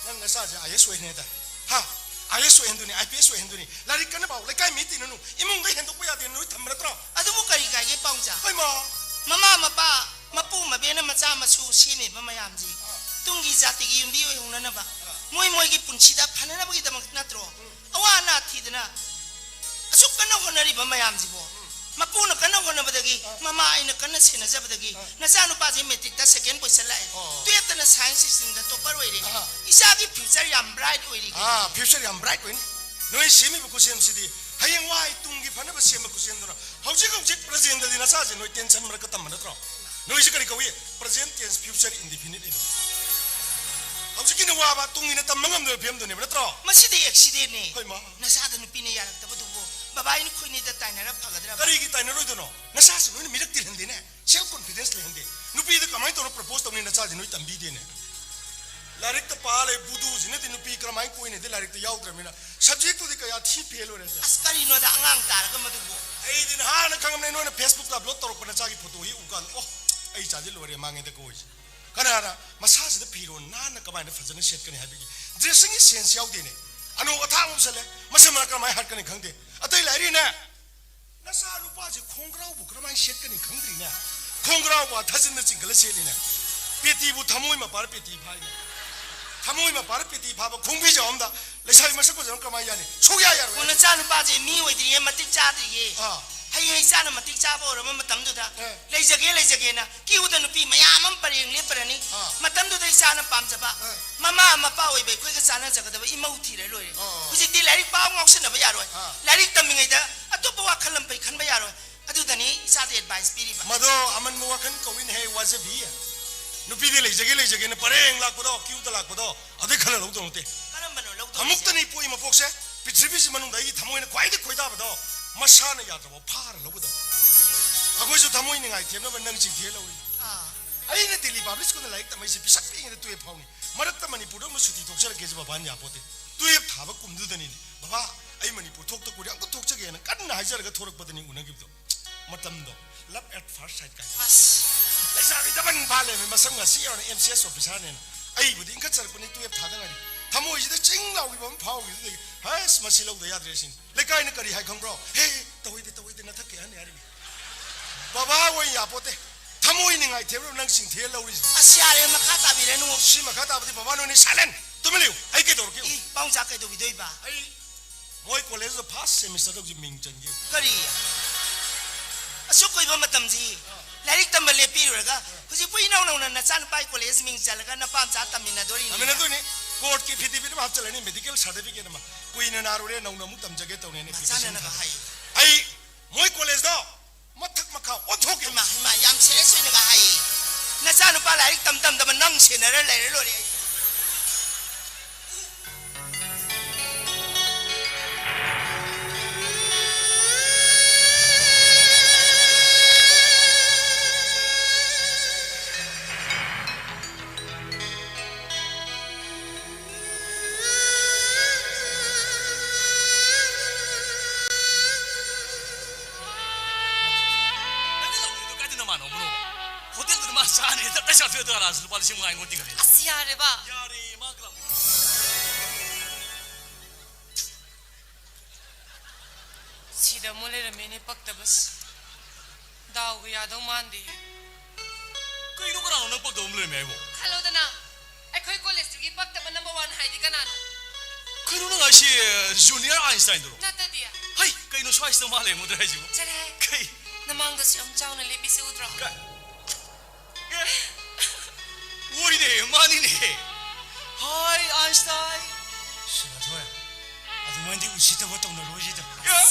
ꯅꯪ ꯅꯆꯥꯁꯦ IAS ꯑꯣꯏꯍꯟꯅꯦꯗ꯫ ꯍꯥ? IAS ꯑꯣꯏꯍꯟꯗꯣꯏꯅꯤ, IPS ꯑꯣꯏꯍꯟꯗꯣꯏꯅꯤ꯫ ꯂꯥꯏꯔꯤꯛ ꯀꯟꯅ ꯄꯥꯎ, ꯂꯩꯀꯥꯏ ꯃꯤ ꯇꯤꯟꯅꯅꯨ, ꯏꯃꯨꯡꯗ ꯍꯦꯟꯗꯣꯛꯄ ꯌꯥꯗꯦ ꯅꯣꯏ ꯊꯝꯕ ꯅꯠꯇ꯭ꯔꯣ? ꯑꯗꯨꯕꯨ ꯀꯔꯤ ꯀꯥꯏꯒꯦ ꯄꯥꯎꯖꯥ? ꯍꯣꯏ, ꯃꯥ꯫ ꯃꯃꯥ ꯃꯄꯥ, ꯃꯄꯨ ꯃꯕꯦꯅ ꯃꯆꯥ ꯃꯁꯨ ꯁꯦꯝꯃꯤꯕ ꯃꯌꯥꯝꯁꯤ ꯑꯥ꯫ ꯇꯨꯡꯒꯤ ꯖꯥꯇꯤꯒꯤ ꯌꯨꯝꯕꯤ ꯑꯣꯏꯍꯧꯅꯅꯕ, ꯑꯥ꯫ ꯃꯣꯏ ꯃꯣꯏꯒꯤ ꯄꯨꯟꯁꯤꯗ ꯐꯅꯅꯕꯒꯤꯗꯃꯛ ꯅꯠꯇ꯭ꯔꯣ? ꯎꯝ꯫ ꯑꯋꯥ ꯑꯅꯥ ꯊꯤꯗꯅ ꯑꯁꯨꯛ ꯀꯟꯅ ꯍꯣꯠꯅꯔꯤꯕ ꯃꯌꯥꯝꯁꯤꯕꯣ, ꯎꯝ꯫ ꯃꯄꯨꯅ ꯀꯟꯅ ꯍꯣꯠꯅꯕꯗꯒꯤ, ꯑꯥ꯫ ꯃꯃꯥ ꯑꯩꯅ ꯀꯟꯅ ꯁꯦꯟꯅꯖꯕꯗꯒꯤ ꯑꯥ꯫ ꯅꯆꯥꯅꯨꯄꯥꯁꯤ matricꯇ second position ꯂꯥꯛꯑꯦ꯫ ꯑꯣ꯫ Twelveꯇꯅ science streamꯗ topper ꯑꯣꯏꯔꯦ꯫ ꯑꯥ꯫ ꯏꯆꯥꯒꯤ future ꯌꯥꯝ bright ꯑꯣꯏꯔꯤꯒꯦ꯫ ꯑꯥ, future ꯌꯥꯝ bright ꯑꯣꯏꯅꯤ꯫ ꯅꯣꯏ ꯁꯦꯝꯃꯤꯕ ꯈꯨꯠꯁꯦꯝꯁꯤꯗꯤ ꯍꯌꯦꯡꯋꯥꯏ ꯇꯨꯡꯒꯤ ꯐꯅꯕ ꯁꯦꯝꯕ ꯈꯨꯠꯁꯦꯝꯗꯨꯅ, ꯍꯧꯖꯤꯛ ꯍꯧꯖꯤꯛ presentꯗꯗꯤ ꯅꯆꯥꯁꯦ ꯅꯣꯏ tension ꯃꯔꯛꯇ ꯇꯝꯕ ꯅꯠꯇ꯭ꯔꯣ? ꯅꯣꯏꯁꯦ ꯀꯔꯤ ꯀꯧꯏ? Present tense, future indefinite ꯍꯥꯏꯗꯣ꯫ ꯍꯧꯖꯤꯛꯀꯤꯅ ꯋꯥꯕ, ꯇꯨꯡꯒꯤꯅ ꯇꯝꯕ ꯉꯝꯗꯕ ꯐꯤꯕꯝꯗꯨꯅꯦꯕ ꯅꯠꯇ꯭ꯔꯣ? ꯃꯁꯤꯗꯤ accidentꯅꯤ꯫ ꯍꯣꯏ, ꯃꯥ꯫ ꯅꯆꯥꯗ ꯅꯨꯄꯤꯅ ꯌꯥꯔꯛꯇꯕꯗꯨꯕꯨ ꯕꯕꯥ ꯑꯩꯈꯣꯏꯅꯤꯗ ꯇꯥꯏꯅꯔ ꯐꯒꯗ꯭ꯔꯕ? ꯀꯔꯤꯒꯤ ꯇꯥꯏꯅꯔꯣꯏꯗꯣꯏꯅꯣ? ꯅꯆꯥꯁꯤ ꯅꯣꯏꯅ ꯃꯤꯔꯛ ꯇꯤꯜꯍꯟꯗꯦꯅꯦ, self confidence ꯂꯩꯍꯟꯗꯦ꯫ ꯅꯨꯄꯤꯗ ꯀꯃꯥꯏꯅ ꯇꯧꯔ propose ꯇꯧꯅꯤ? ꯅꯆꯥꯁꯤ ꯅꯣꯏ ꯇꯝꯕꯤꯗꯦꯅꯦ꯫ ꯂꯥꯏꯔꯤꯛꯇ ꯄꯥ ꯂꯩ꯫ ꯕꯨꯗꯨꯁꯤꯅꯗꯤ ꯅꯨꯄꯤ ꯀꯔꯝꯍꯥꯏꯅ ꯀꯣꯏꯅꯗꯤ ꯂꯥꯏꯔꯤꯛꯇ ꯌꯥꯎꯗ꯭ꯔꯕꯅꯤꯅ꯫ ꯁꯕꯖꯦꯛꯇꯨꯗꯤ ꯀꯌꯥ ꯊꯤ ꯐꯦꯜ ꯑꯣꯏꯔꯦ꯫ ꯑꯁ, ꯀꯔꯤꯅꯣꯗ ꯑꯉꯥꯡ ꯇꯥꯔꯒ ꯃꯗꯨꯕꯨ? ꯑꯩꯗꯤ ꯅꯍꯥꯟꯅ ꯈꯪꯉꯝꯅꯦ, ꯅꯣꯏꯅ ꯐꯦꯁꯕꯨꯛꯇ ꯑꯞꯂꯣꯗ ꯇꯧꯔꯛꯄ ꯅꯆꯥꯒꯤ ꯐꯣꯇꯣ ꯍꯦꯛ ꯎꯀꯥꯟꯗ, ꯑꯣ, ꯑꯩ ꯏꯆꯥꯁꯦ ꯂꯣꯏꯔꯦ, ꯃꯥꯡꯉꯦꯗ ꯀꯣꯏꯁꯦ꯫ ꯀꯅꯥꯅ ꯃꯁꯥꯁꯤꯗ ꯐꯤꯔꯣꯜ ꯅꯥꯟꯅ ꯀꯃꯥꯏꯅ ꯐꯖꯅ ꯁꯦꯠꯀꯅꯤ ꯍꯥꯏꯕꯒꯤ ꯗ꯭ꯔꯦꯁꯤꯡꯒꯤ ꯁꯦꯟꯁ ꯌꯥꯎꯗꯦꯅꯦ? ꯑꯅꯧ ꯑꯊꯥꯡ ꯑꯃ ꯁꯦꯠꯂꯦ, ꯃꯁꯝ ꯃꯔꯛ ꯀꯔꯝꯍꯥꯏꯅ ꯍꯥꯠꯀꯅꯤ ꯈꯪꯗꯦ꯫ ꯑꯇꯩ ꯂꯥꯏꯔꯤꯅꯦ, ꯅꯆꯥ ꯅꯨꯄꯥꯁꯦ ꯈꯣꯡꯒ꯭ꯔꯥꯎꯕꯨ ꯀꯔꯝꯍꯥꯏꯅ ꯁꯦꯠꯀꯅꯤ ꯈꯪꯗ꯭ꯔꯤꯅꯦ? ꯈꯣꯡꯒ꯭ꯔꯥꯎꯕꯨ ꯊꯥꯖꯤꯟꯅ ꯆꯤꯡꯈꯠꯂ ꯁꯦꯠꯂꯤꯅꯦ꯫ ꯄꯦꯇꯤꯕꯨ ꯊꯃꯣꯏ ꯃꯄꯥꯔ ꯄꯦꯇꯤ ꯐꯥꯏꯅꯦ꯫ ꯊꯃꯣꯏ ꯃꯄꯥꯔ ꯄꯦꯇꯤ ꯐꯥꯕ ꯈꯣꯡꯕꯤ ꯖꯥꯎ ꯑꯝꯗ ꯂꯩꯁꯥꯕꯤ ꯃꯁꯛ ꯐꯖꯕ ꯀꯃꯥꯏꯅ ꯌꯥꯅꯤ? ꯁꯨꯛꯌꯥ ꯌꯥꯔꯣꯏ꯫ ꯍꯣ, ꯅꯆꯥ ꯅꯨꯄꯥꯁꯦ ꯃꯤ ꯑꯣꯏꯗ꯭ꯔꯤꯌꯦ, ꯃꯇꯤꯛ ꯆꯥꯗ꯭ꯔꯤꯌꯦ꯫ ꯑꯥ꯫ ꯍꯌꯦꯡ ꯏꯆꯥꯅ ꯃꯇꯤꯛ ꯆꯥꯕ ꯑꯣꯏꯔꯕ ꯃꯇꯝꯗꯨꯗ ꯑꯦ꯫ ꯂꯩꯖꯒꯦ, ꯂꯩꯖꯒꯦꯅ ꯀ꯭ꯌꯨꯗ ꯅꯨꯄꯤ ꯃꯌꯥꯝ ꯑꯃ ꯄꯔꯦꯡ ꯂꯦꯞꯄꯔꯅꯤ꯫ ꯑꯥ꯫ ꯃꯇꯝꯗꯨꯗ ꯏꯆꯥꯅ ꯄꯥꯝꯖꯕ ꯑꯥ꯫ ꯃꯃꯥ ꯃꯄꯥ ꯑꯣꯏꯕ ꯑꯩꯈꯣꯏꯒ ꯆꯥꯟꯅꯖꯒꯗꯕ ꯏꯃꯧ ꯊꯤꯔ ꯂꯣꯏꯔꯦ꯫ ꯑꯣ꯫ ꯍꯧꯖꯤꯛꯇꯤ ꯂꯥꯏꯔꯤꯛ ꯄꯥꯎ ꯉꯥꯎꯁꯟꯅꯕ ꯌꯥꯔꯣꯏ꯫ ꯑꯥ꯫ ꯂꯥꯏꯔꯤꯛ ꯇꯝꯃꯤꯉꯩꯗ ꯑꯇꯣꯞꯄ ꯋꯥꯈꯜ ꯑꯃ ꯄꯩ ꯈꯟꯕ ꯌꯥꯔꯣꯏ꯫ ꯑꯗꯨꯗꯅꯤ ꯏꯆꯥꯗ ꯑꯦꯗꯚꯥꯏꯁ ꯄꯤꯔꯤꯕ꯫ ꯃꯗꯣ ꯑꯃꯟꯕ ꯋꯥꯈꯜ ꯀꯧꯏꯅꯦ ꯍꯦ, ꯋꯥꯖꯕꯤ꯫ ꯅꯨꯄꯤꯗꯤ ꯂꯩꯖꯒꯦ, ꯂꯩꯖꯒꯦꯅ ꯄꯔꯦꯡ ꯂꯥꯛꯄꯗꯣ, ꯀ꯭ꯌꯨꯗ ꯂꯥꯛꯄꯗꯣ, ꯑꯗꯨꯏ ꯈꯜꯂ ꯂꯧꯗꯧ ꯅꯠꯇꯦ꯫ ꯀꯔꯝꯕꯅꯣ ꯂꯧꯗꯧꯔꯤꯁꯦ? ꯑꯃꯨꯛꯇꯅꯤ ꯄꯣꯛꯏ ꯃꯄꯣꯛꯁꯦ, ꯄ꯭ꯔꯤꯊꯤꯕꯤꯁꯤ ꯃꯅꯨꯡꯗ ꯑꯩꯒꯤ ꯊꯃꯣꯏꯅ ꯈ꯭ꯋꯥꯏꯗꯒꯤ ꯈꯣꯏꯗꯥꯕꯗꯣ, ꯃꯁꯥꯅ ꯌꯥꯗ꯭ꯔꯕ ꯐꯥꯔ ꯂꯧꯒꯗꯕ꯫ ꯑꯩꯈꯣꯏꯁꯨ ꯊꯃꯣꯏ ꯅꯤꯡꯉꯥꯏ ꯊꯦꯝꯅꯕ ꯅꯪ ꯆꯤꯡꯊꯤꯔ ꯂꯧꯔꯤ꯫ ꯑꯥ꯫ ꯑꯩꯅ ꯗꯤꯜꯂꯤ ꯄꯕ꯭ꯂꯤꯛ ꯁ꯭ꯀꯨꯜꯗ ꯂꯥꯏꯔꯤꯛ ꯇꯝꯃꯛꯏꯁꯦ ꯄꯤꯁꯛ ꯄꯤꯛꯏꯉꯩꯗ ꯇꯨꯌꯦꯜꯐ ꯐꯥꯎꯅꯤ꯫ ꯃꯔꯛꯇ ꯃꯅꯤꯄꯨꯔꯗ ꯑꯃꯨꯛ ꯁꯨꯇꯤ ꯊꯣꯛꯆꯔꯛꯀꯦꯁꯦ ꯕꯕꯥꯅ ꯌꯥꯄꯣꯠꯇꯦ꯫ ꯇꯨꯌꯦꯜꯐ ꯊꯥꯕ ꯀꯨꯝꯗꯨꯗꯅꯤꯅꯦ, "ꯕꯕꯥ, ꯑꯩ ꯃꯅꯤꯄꯨꯔ ꯊꯣꯛꯇ ꯀꯨꯏꯔꯦ, ꯑꯝꯇ ꯊꯣꯛꯆꯒꯦꯅ" ꯀꯟꯅ ꯍꯥꯏꯖꯔꯒ ꯊꯣꯔꯛꯄꯗꯅꯤ ꯎꯅꯈꯤꯕꯗꯣ꯫ ꯃꯇꯝꯗꯣ love at first sight ꯀꯥꯏ꯫ ꯑꯁ꯫ ꯂꯩꯁꯥꯕꯤ ꯗꯕꯟ ꯐꯥ ꯂꯩꯔꯝꯃꯦ, ꯃꯁꯝ ꯉꯁꯤ ꯌꯧꯔꯦ, ꯑꯦꯝ ꯁꯤ ꯑꯦꯁ ꯑꯣꯐꯤꯁꯥꯔꯅꯦꯅ꯫ ꯑꯩꯕꯨꯗꯤ ꯏꯟꯈꯠꯆꯔꯛꯄꯅꯤ, ꯇꯨꯌꯦꯜꯐ ꯊꯥꯗ ꯉꯥꯏꯔꯤ꯫ ꯊꯃꯣꯏꯁꯤꯗ ꯆꯤꯡ ꯂꯥꯎꯈꯤꯕ ꯑꯃ ꯐꯥꯎꯈꯤꯕꯗꯒꯤ, "ꯍꯁ, ꯃꯁꯤ ꯂꯧꯗ ꯌꯥꯗ꯭ꯔꯦ" ꯁꯤꯅꯤ꯫ ꯂꯩꯀꯥꯏꯅ ꯀꯔꯤ ꯍꯥꯏ ꯈꯪꯕ꯭ꯔꯣ? "ꯍꯦ, ꯇꯧꯏꯗꯦ, ꯇꯧꯏꯗꯦ, ꯅꯊꯛꯀꯤ ꯑꯍꯟꯅꯤ" ꯍꯥꯏꯔꯤꯕ꯫ ꯕꯕꯥ ꯑꯣꯏ ꯌꯥꯄꯣꯠꯇꯦ꯫ ꯊꯃꯣꯏ ꯅꯤꯡꯉꯥꯏ ꯊꯦꯝꯂꯨ ꯅꯪ ꯆꯤꯡꯊꯤꯔ ꯂꯧꯔꯤꯁꯤ꯫ ꯑꯁ, ꯌꯥꯔꯦ, ꯃꯈꯥ ꯇꯥꯕꯤꯔꯅꯨ꯫ ꯁꯤ ꯃꯈꯥ ꯇꯥꯕꯗꯤ ꯕꯕꯥ ꯅꯣꯏꯅꯤ ꯁꯥꯏꯂꯦꯟ ꯇꯨꯃꯤꯟ ꯂꯩꯌꯨ꯫ ꯑꯩ ꯀꯩꯗꯧꯔꯛꯀꯦ? ꯏ, ꯄꯥꯎꯆꯥ ꯀꯩꯗꯧꯕꯤꯗꯣꯏꯕ? ꯑꯩ ꯃꯣꯏ ꯀꯣꯂꯦꯖꯇ ꯐꯥꯔꯁ ꯁꯦꯃꯤꯁꯇꯔꯗ ꯍꯧꯖꯤꯛ ꯃꯤꯡ ꯆꯟꯒꯦ꯫ ꯀꯔꯤ? ꯑꯁꯨꯛ ꯀꯨꯏꯕ ꯃꯇꯝꯁꯤ ꯂꯥꯏꯔꯤꯛ ꯇꯝꯕ ꯂꯦꯞꯄꯤꯔꯨꯔꯒ ꯍꯧꯖꯤꯛꯄꯨ ꯏꯅꯧ ꯅꯧꯅ ꯅꯆꯥꯅꯨꯄꯥꯒꯤ ꯀꯣꯂꯦꯖ ꯃꯤꯡ ꯆꯜꯂꯒ ꯅꯄꯥꯝꯆꯥ ꯇꯝꯃꯤꯟꯅꯗꯣꯔꯤꯅꯤ꯫ ꯇꯝꯃꯤꯟꯅꯗꯣꯏꯅꯤ꯫ ꯀꯣꯔꯠꯀꯤ affidavit ꯑꯃ ꯍꯥꯞꯆꯤꯜꯂꯅꯤ, ꯃꯦꯗꯤꯀꯦꯜ ꯁꯥꯔꯇꯤꯐꯤꯀꯦꯠ ꯑꯃ꯫ ꯀꯨꯏꯅ ꯅꯥꯔꯨꯔꯦ, ꯅꯧꯅ ꯑꯃꯨꯛ ꯇꯝꯖꯒꯦ ꯇꯧꯅꯦꯅ application ꯅꯆꯥꯅꯅꯕ ꯁꯦꯝꯖꯤꯜꯂꯅꯤ꯫ ꯍꯥꯏꯌꯨ꯫ ꯑꯩ ꯃꯣꯏ ꯀꯣꯂꯦꯖꯇꯣ ꯃꯊꯛ ꯃꯈꯥ ꯑꯣꯟꯊꯣꯛꯀꯦ꯫ ꯍꯩꯃꯥ, ꯍꯩꯃꯥ, ꯌꯥꯝ ꯁꯦꯔꯤꯌꯁ ꯑꯣꯏꯅꯒ ꯍꯥꯏꯌꯦ꯫ ꯅꯆꯥꯅꯨꯄꯥ ꯂꯥꯏꯔꯤꯛ ꯇꯝ ꯇꯝꯗꯕ ꯅꯪ ꯁꯦꯟꯅꯔ ꯂꯩꯔ ꯂꯣꯏꯔꯦ ꯑꯩ꯫ ꯆꯥꯅꯤ ꯇꯞꯅ ꯆꯥꯊꯣꯛꯑꯦ꯫ ꯑꯗꯣ ꯂꯥꯁ ꯂꯨꯄꯥ ꯂꯤꯁꯤꯡ ꯃꯉꯥ ꯑꯩꯉꯣꯟꯗ ꯄꯤꯈ꯭ꯔꯦ꯫ ꯑꯁ, ꯌꯥꯔꯦꯕ꯫ ꯌꯥꯔꯦ, ꯃꯥ ꯀꯅꯥ? ꯁꯤꯗ ꯑꯃꯨꯛ ꯂꯩꯔꯝꯃꯦꯅꯦ, ꯄꯛꯇꯕꯁꯤ꯫ ꯗꯥꯎꯒ ꯌꯥꯗꯧ ꯃꯥꯟꯗꯦ꯫ ꯀꯩꯅꯣ, ꯀꯅꯥꯅꯣ ꯅꯪ ꯄꯛꯇꯕ ꯑꯃ ꯂꯩꯔꯝꯃꯦ ꯍꯥꯏꯕꯣ? ꯈꯜꯂꯣꯗꯅ, ꯑꯩꯈꯣꯏ ꯀꯣꯂꯦꯖꯇꯨꯒꯤ ꯄꯛꯇꯕ ꯅꯝꯕꯔ ꯋꯥꯟ ꯍꯥꯏꯗꯤ ꯀꯅꯥꯅꯣ? ꯀꯩꯅꯣ ꯅꯪ ꯍꯥꯏꯁꯤ, ꯖꯨꯅꯤꯌꯔ ꯑꯥꯏꯟꯁꯇꯥꯏꯟꯗꯨꯔꯣ? ꯅꯠꯇꯗꯤ꯫ ꯍꯩ, ꯀꯩꯅꯣ ꯁ꯭ꯋꯥꯏꯁꯤꯗ ꯃꯥ ꯂꯩꯔꯝꯒꯗ꯭ꯔꯥ ꯍꯥꯏꯁꯤꯕꯣ? ꯆꯠꯂꯍꯦ꯫ ꯀꯩ? ꯅꯃꯥꯡꯗꯁꯨ ꯌꯥꯝ ꯆꯥꯎꯅ ꯂꯦꯞꯄꯤꯁꯦ ꯎꯗ꯭ꯔꯣ? ꯀ-, ꯑꯦ, ꯍꯣꯏꯅꯦ, ꯃꯥꯅꯤꯅꯦ꯫ ꯍꯥꯏ, ꯑꯥꯏꯟꯁꯇꯥꯏꯟ꯫ ꯁꯤꯅꯊꯣꯏ, ꯑꯗꯨꯃꯥꯏꯅꯗꯤ ꯎꯁꯤꯠꯇꯕ ꯇꯧꯅꯔꯣꯏꯁꯤꯗ꯫ ꯑꯦ?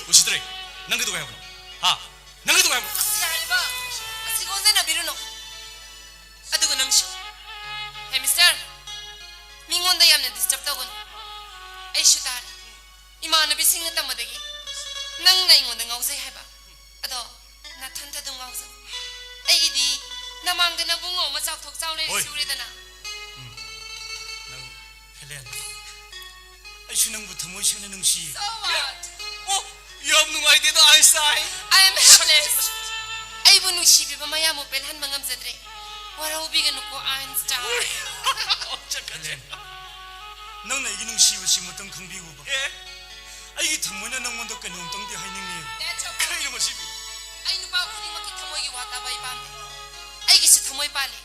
ꯎꯁꯤꯠꯇ꯭ꯔꯦ꯫ ꯅꯪ ꯀꯩꯗꯧꯒꯦ ꯍꯥꯏꯕꯅꯣ? ꯍꯥ? ꯅꯪ ꯀꯩꯗꯧꯒꯦ ꯍꯥꯏꯕꯅꯣ? ꯑꯁ, ꯌꯥꯔꯦꯕ꯫ ꯑꯁꯤꯒ ꯑꯣꯟꯖꯟꯅꯕꯤꯔꯨꯅꯨ꯫ ꯑꯗꯨꯒ ꯅꯪꯁꯨ꯫ ꯍꯦ, ꯃꯤꯁꯇꯔ, ꯃꯤꯉꯣꯟꯗ ꯌꯥꯝꯅ ꯗꯤꯁꯇꯔꯕ ꯇꯧꯒꯅꯨ꯫ ꯑꯩꯁꯨ ꯇꯥꯔꯦ꯫ ꯏꯃꯥꯟꯅꯕꯤꯁꯤꯡꯅ ꯇꯝꯕꯗꯒꯤ ꯅꯪꯅ ꯑꯩꯉꯣꯟꯗ ꯉꯥꯎꯖꯩ ꯍꯥꯏꯕ꯫ ꯑꯗꯣ ꯅꯊꯟꯇ ꯑꯗꯨꯝ ꯉꯥꯎꯖꯧ꯫ ꯑꯩꯒꯤꯗꯤ ꯅꯃꯥꯡꯗ ꯅꯕꯨꯡꯉꯣ ꯑꯃ ꯆꯥꯎꯊꯣꯛ ꯆꯥꯎ ꯂꯩꯔꯤꯁꯤ ꯍꯣꯏ꯫ ꯎꯔꯦꯗꯅ꯫ ꯎꯝ꯫ ꯅꯪ, ꯍꯦꯂꯦꯟ, ꯑꯩꯁꯨ ꯅꯪꯕꯨ ꯊꯃꯣꯏ ꯁꯦꯡꯅ ꯅꯨꯡꯁꯤꯌꯦ꯫ So what? ꯑꯣ, ꯌꯥꯝ ꯅꯨꯡꯉꯥꯏꯇꯦꯗ, ꯑꯥꯏꯟꯁꯇꯥꯏꯟ꯫ I am helpless. ꯑꯩꯕꯨ ꯅꯨꯡꯁꯤꯕꯤꯕ ꯃꯌꯥꯝꯕꯨ ꯄꯦꯜꯍꯟꯕ ꯉꯝꯖꯗ꯭ꯔꯦ꯫ ꯋꯥꯔꯧꯕꯤꯒꯅꯨꯀꯣ, ꯑꯥꯏꯟꯁꯇꯥꯏꯟ꯫ ꯍꯦꯂꯦꯟ, ꯅꯪꯅ ꯑꯩꯒꯤ ꯅꯨꯡꯁꯤꯕꯁꯤ ꯑꯃꯨꯛꯇꯪ ꯈꯪꯕꯤꯌꯨꯕ꯫ ꯑꯦ? ꯑꯩꯒꯤ ꯊꯃꯣꯏꯅ ꯅꯪꯉꯣꯟꯗ ꯀꯩꯅꯣꯝꯇꯪꯗꯤ ꯍꯥꯏꯅꯤꯡꯉꯤ꯫ That's okay. ꯀꯩꯅꯣ ꯃꯁꯤꯕꯨ? ꯑꯩ ꯅꯨꯄꯥ ꯈꯨꯗꯤꯡꯃꯛꯀꯤ ꯊꯃꯣꯏꯒꯤ ꯋꯥ ꯇꯥꯕ ꯑꯩ ꯄꯥꯝꯗꯦ꯫ ꯑꯩꯒꯤꯁꯨ ꯊꯃꯣꯏ ꯄꯥꯜꯂꯤ꯫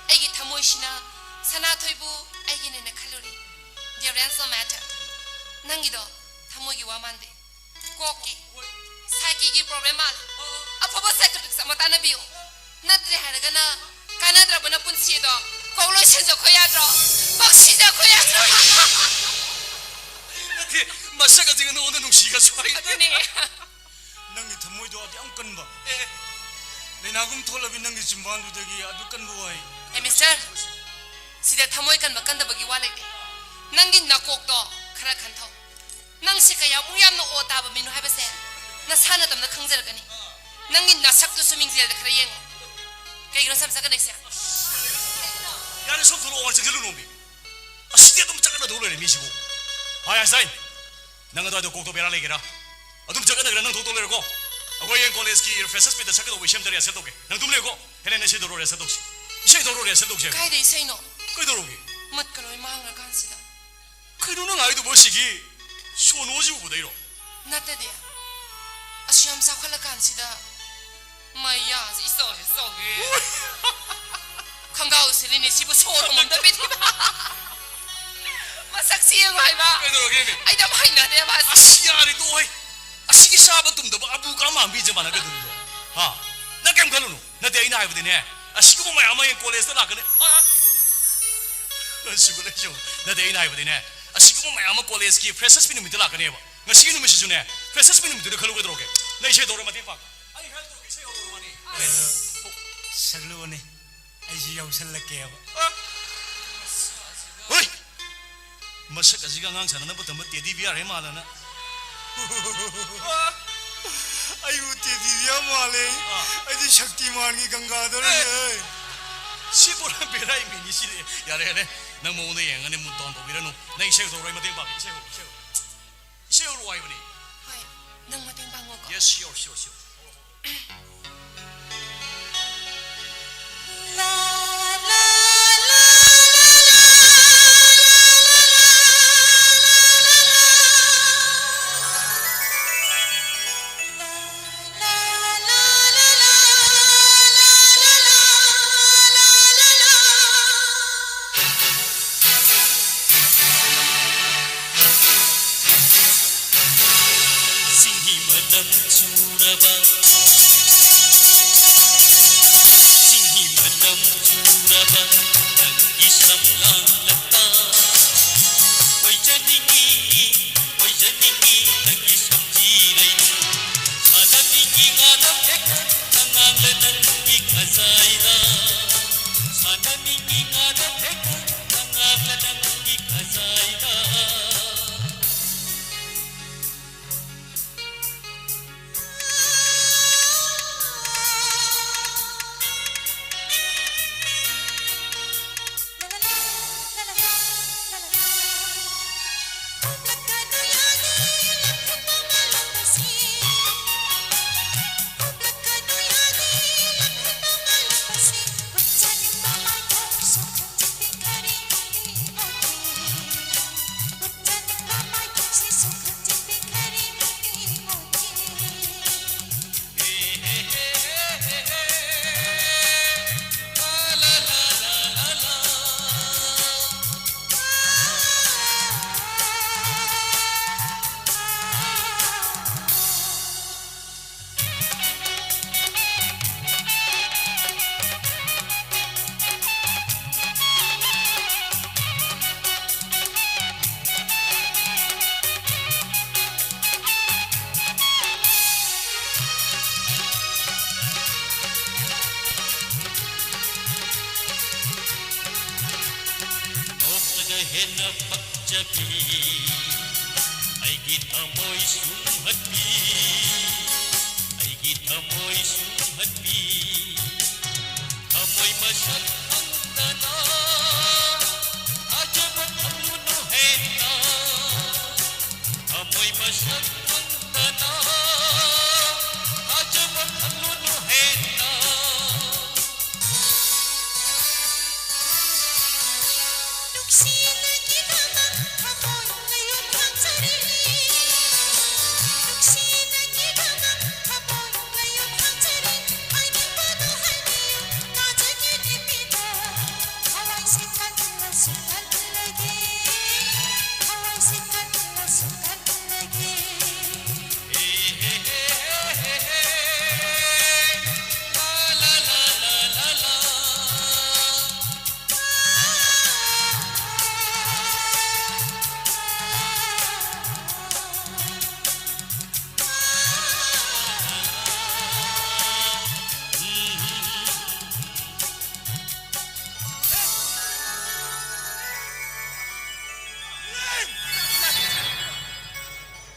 ꯑꯩꯒꯤ ꯊꯃꯣꯏꯁꯤꯅ ꯁꯅꯥꯊꯣꯏꯕꯨ ꯑꯩꯒꯤꯅꯦꯅ ꯈꯜꯂꯨꯔꯦ꯫ Dear, no matter. ꯅꯪꯒꯤꯗꯣ ꯊꯃꯣꯏꯒꯤ ꯋꯥ ꯃꯥꯟꯗꯦ꯫ ꯀꯣꯛꯀꯤ, psycheꯒꯤ problem ꯃꯥꯜꯂꯦ꯫ ꯑꯐꯕ psychologist ꯑꯃ ꯇꯥꯟꯅꯕꯤꯌꯨ꯫ ꯅꯠꯇ꯭ꯔꯦ ꯍꯥꯏꯔꯒꯅ ꯀꯥꯟꯅꯗ꯭ꯔꯕꯅ ꯄꯨꯟꯁꯤꯗꯣ ꯀꯣꯛ ꯂꯣꯏꯁꯟꯖꯈꯣ ꯌꯥꯗ꯭ꯔꯣ? ꯀꯣꯛ ꯁꯤꯖꯈꯣ ꯌꯥꯗ꯭ꯔꯣ? ꯅꯠꯇꯦ, ꯃꯁꯛ ꯑꯁꯤꯒ ꯅꯉꯣꯟꯗ ꯅꯨꯡꯁꯤꯒꯁꯨ ꯍꯥꯏ꯫ ꯑꯗꯨꯅꯦ꯫ ꯅꯪꯒꯤ ꯊꯃꯣꯏꯗꯣ ꯑꯗꯨ ꯌꯥꯝ ꯀꯟꯕ꯫ ꯑꯦ꯫ ꯂꯥꯏꯅꯥꯒꯨꯝ ꯊꯣꯛꯂꯕꯤ ꯅꯪꯒꯤ ꯆꯤꯝꯕꯥꯟꯗꯨꯗꯒꯤ ꯑꯗꯨ ꯀꯟꯕ ꯋꯥꯍꯩ꯫ ꯑꯦ, ꯃꯤꯁꯇꯔ, ꯁꯤꯗ ꯊꯃꯣꯏ ꯀꯟꯕ ꯀꯟꯗꯕꯒꯤ ꯋꯥ ꯂꯩꯇꯦ꯫ ꯅꯪꯒꯤ ꯅꯥꯀꯣꯛꯇꯣ ꯈꯔ ꯈꯟꯊꯧ꯫ ꯅꯪꯁꯦ ꯀꯌꯥꯃꯨꯛ ꯌꯥꯝꯅ ꯑꯣ ꯇꯥꯕ ꯃꯤꯅꯣ ꯍꯥꯏꯕꯁꯦ ꯅꯁꯥ ꯅꯇꯣꯝꯇ ꯈꯪꯖꯔꯛꯀꯅꯤ꯫ ꯅꯪꯒꯤ ꯅꯁꯛꯇꯨꯁꯨ ꯃꯤꯡꯖꯦꯜꯗ ꯈꯔ ꯌꯦꯡꯉꯣ꯫ ꯀꯩꯒꯤꯅꯣ ꯁꯝ ꯆꯠꯀꯗꯣꯏꯁꯦ? ꯌꯥꯔꯦ, ꯁꯣꯝ ꯊꯣꯛꯂꯛꯑꯣ, ꯆꯪꯁꯤꯜꯂꯨꯅꯣꯃꯤ꯫ ꯑꯁꯤꯗꯤ ꯑꯗꯨꯝ ꯆꯠꯀꯗꯧ ꯂꯩꯔꯦ ꯃꯤꯁꯤꯕꯨ꯫ ꯍꯥꯏ, ꯑꯁꯥꯏ, ꯅꯪ ꯑꯗꯨꯋꯥꯏꯗ ꯀꯣꯛꯇꯣ ꯕꯦꯔꯥ ꯂꯩꯒꯦꯔꯥ? ꯑꯗꯨꯝ ꯆꯠꯀꯗꯧꯔꯦ, ꯅꯪ ꯊꯣꯛꯇꯧ ꯂꯩꯔꯦꯀꯣ꯫ ꯑꯩꯈꯣꯏ ꯍꯌꯦꯡ ꯀꯣꯂꯦꯖꯀꯤ ꯐ꯭ꯔꯦꯁꯔꯁ ꯃꯤꯠꯇ ꯁꯛꯀꯗꯧꯕ ꯏꯁꯩ ꯑꯝꯇ ꯔꯤꯍꯔꯁꯦꯜ ꯇꯧꯒꯦ꯫ ꯅꯪ ꯑꯗꯨꯝ ꯂꯩꯌꯨꯀꯣ꯫ ꯍꯦꯂꯦꯟ, ꯏꯁꯩ ꯇꯧꯔꯣ, ꯔꯤꯍꯔꯁꯦꯜ ꯇꯧꯁꯤ꯫ ꯏꯁꯩ ꯇꯧꯔꯣ, ꯔꯤꯍꯔꯁꯦꯜ ꯇꯧꯁꯤ ꯍꯥꯏꯕ꯫ ꯀꯥꯏꯗ ꯏꯁꯩꯅꯣ? ꯀꯩꯗꯧꯔꯒꯦ? ꯃꯠꯀ ꯂꯣꯏ ꯃꯥꯡꯈ꯭ꯔꯀꯥꯟꯁꯤꯗ꯫ ꯀꯩꯅꯣ ꯅꯪ ꯍꯥꯏꯗꯨꯕꯨ? ꯁꯤꯒꯤ ꯁꯣꯅꯣꯁꯤ ꯎꯕꯗꯩꯔꯣ? ꯅꯠꯇꯗꯤ꯫ ꯑꯁꯨ ꯌꯥꯝ ꯆꯥꯎꯈꯠꯂꯀꯥꯟꯁꯤꯗ ꯃꯌꯥꯁꯤ ꯏꯆꯥꯎꯁꯤ ꯆꯥꯎꯈꯤ꯫ ꯈꯪꯒꯥꯎ ꯁꯤꯂꯤꯅꯤ ꯁꯤꯕꯨ ꯁꯣꯔ ꯍꯣꯟꯕꯝꯗ ꯄꯤꯊꯤꯕ꯫ ꯃꯁꯛꯁꯤ ꯌꯦꯡꯉꯨ ꯍꯥꯏꯕ꯫ ꯀꯩꯗꯧꯔꯒꯦ ꯃꯤ? ꯑꯩꯗꯤ ꯌꯥꯝ ꯍꯩꯅꯗꯦꯕ ꯑꯁꯤ꯫ ꯑꯁ, ꯌꯥꯔꯦ ꯇꯣꯛꯑꯣꯍꯦ꯫ ꯑꯁꯤꯒꯤ ꯆꯥꯕ ꯇꯨꯝꯗꯕ ꯑꯕꯨ ꯀꯥ ꯃꯥꯡꯕꯤꯁꯦ ꯃꯥꯅ ꯀꯩꯗꯧꯔꯤꯅꯣ? ꯍꯥ? ꯅꯪ ꯀꯩꯝ ꯈꯜꯂꯨꯅꯨ꯫ ꯅꯠꯇꯦ, ꯑꯩꯅ ꯍꯥꯏꯕꯗꯤꯅꯦ, ꯑꯁꯤꯒꯨꯝꯕ ꯃꯌꯥꯝ ꯑꯃ ꯍꯌꯦꯡ ꯀꯣꯂꯦꯖꯇ ꯂꯥꯛꯀꯅꯤ꯫ ꯑ? ꯁꯤꯒꯨꯝꯕ ꯂꯩꯁꯨ꯫ ꯅꯠꯇꯦ, ꯑꯩꯅ ꯍꯥꯏꯕꯗꯤꯅꯦ, ꯑꯁꯤꯒꯨꯝꯕ ꯃꯌꯥꯝ ꯑꯃ ꯀꯣꯂꯦꯖꯀꯤ ꯐ꯭ꯔꯦꯁꯔꯁ ꯃꯤꯠ ꯅꯨꯃꯤꯠꯇ ꯂꯥꯛꯀꯅꯦꯕ꯫ ꯉꯁꯤꯒꯤ ꯅꯨꯃꯤꯠꯁꯤꯁꯨꯅꯦ, ꯐ꯭ꯔꯦꯁꯔꯁ ꯃꯤꯠ ꯅꯨꯃꯤꯠꯇꯨꯗ ꯈꯜꯂꯨ ꯀꯩꯗꯧꯔꯒꯦ? ꯅꯪ ꯏꯁꯩ ꯇꯧꯔ ꯃꯇꯦꯡ ꯄꯥꯡ꯫ ꯑꯩ ꯍꯦꯜꯞ ꯇꯧꯔꯒꯦ, ꯏꯁꯩ ꯍꯧꯔꯣ ꯃꯥꯅꯤ꯫ ꯁꯛꯂꯛꯑꯣꯅꯦ, ꯑꯩꯁꯨ ꯌꯥꯎꯁꯜꯂꯛꯀꯦꯕ꯫ ꯑ? ꯍꯣꯏ! ꯃꯁꯛ ꯑꯁꯤꯒ ꯑꯉꯥꯡ ꯁꯥꯟꯅꯅꯕ ꯇꯝꯕ ꯇꯦꯗꯤ ꯕꯤꯌꯥꯔ ꯍꯦꯛ ꯃꯥꯜꯂꯅ꯫ ꯑꯩꯕꯨ ꯇꯦꯗꯤ ꯕꯤꯌꯥꯔ ꯃꯥꯜꯂꯦ꯫ ꯑꯥ꯫ ꯑꯩꯗꯤ ꯁꯛꯇꯤꯃꯥꯟꯒꯤ ꯒꯪꯒꯥꯙꯔꯅꯦ꯫ ꯑꯦ! ꯁꯤ ꯄꯨꯔꯥ ꯕꯦꯔꯥꯏ ꯃꯤꯅꯤ ꯁꯤꯗꯤ꯫ ꯌꯥꯔꯦ, ꯌꯥꯔꯦ꯫ ꯅꯪ ꯃꯑꯣꯡꯗ ꯌꯦꯡꯉꯅꯤ, ꯃꯨꯠ ꯗꯥꯎꯟ ꯇꯧꯕꯤꯔꯅꯨ꯫ ꯅꯪ ꯏꯁꯩ ꯍꯧꯗꯧꯔꯣ, ꯑꯩ ꯃꯇꯦꯡ ꯄꯥꯡꯒꯦ꯫ ꯏꯁꯩ ꯍꯧꯔꯣ, ꯏꯁꯩ ꯍꯧꯔꯣ꯫ ꯏꯁꯩ ꯍꯧꯔꯣ ꯍꯥꯏꯕꯅꯤ꯫ ꯍꯣꯏ, ꯅꯪ ꯃꯇꯦꯡ ꯄꯥꯡꯉꯣꯀꯣ꯫ Yes, sure, sure, sure. ꯁꯤꯡꯍꯤ ꯃꯅꯝ ꯆꯨꯔꯕ, ꯁꯤꯡꯍꯤ ꯃꯅꯝ ꯆꯨꯔꯕ ꯅꯪꯒꯤ ꯁꯝꯂꯥꯡꯂꯛꯇ ꯑꯣꯏꯖꯅꯤꯡꯉꯤ, ꯑꯣꯏꯖꯅꯤꯡꯉꯤ ꯅꯪꯒꯤ ꯁꯝꯖꯤꯔꯩꯗꯨ꯫ ꯁꯥꯟꯅꯅꯤꯡꯉꯤ ꯉꯥꯗ ꯐꯦꯛꯇ ꯑꯉꯥꯡꯂ ꯅꯪꯒꯤ ꯈꯖꯥꯏꯗ꯫ ꯁꯥꯟꯅꯅꯤꯡꯉꯤ ꯉꯥꯗ ꯐꯦꯛꯇ ꯑꯉꯥꯡꯂ ꯅꯪꯒꯤ ꯈꯖꯥꯏꯗ꯫ ꯍꯦꯟꯅ ꯄꯛꯆꯕꯤ, ꯑꯩꯒꯤ ꯊꯃꯣꯏ ꯁꯨꯝꯍꯠꯄꯤ, ꯑꯩꯒꯤ ꯊꯃꯣꯏ ꯁꯨꯝꯍꯠꯄꯤ, ꯊꯃꯣꯏ ꯃꯁꯛ ꯈꯪꯗꯅ ꯊꯥꯖꯕ ꯊꯝꯂꯨꯅꯨ ꯍꯦꯟꯅ, ꯊꯃꯣꯏ ꯃꯁꯛ ꯈꯪꯗꯅ ꯊꯥꯖꯕ ꯊꯝꯂꯨꯅꯨ ꯍꯦꯟꯅ꯫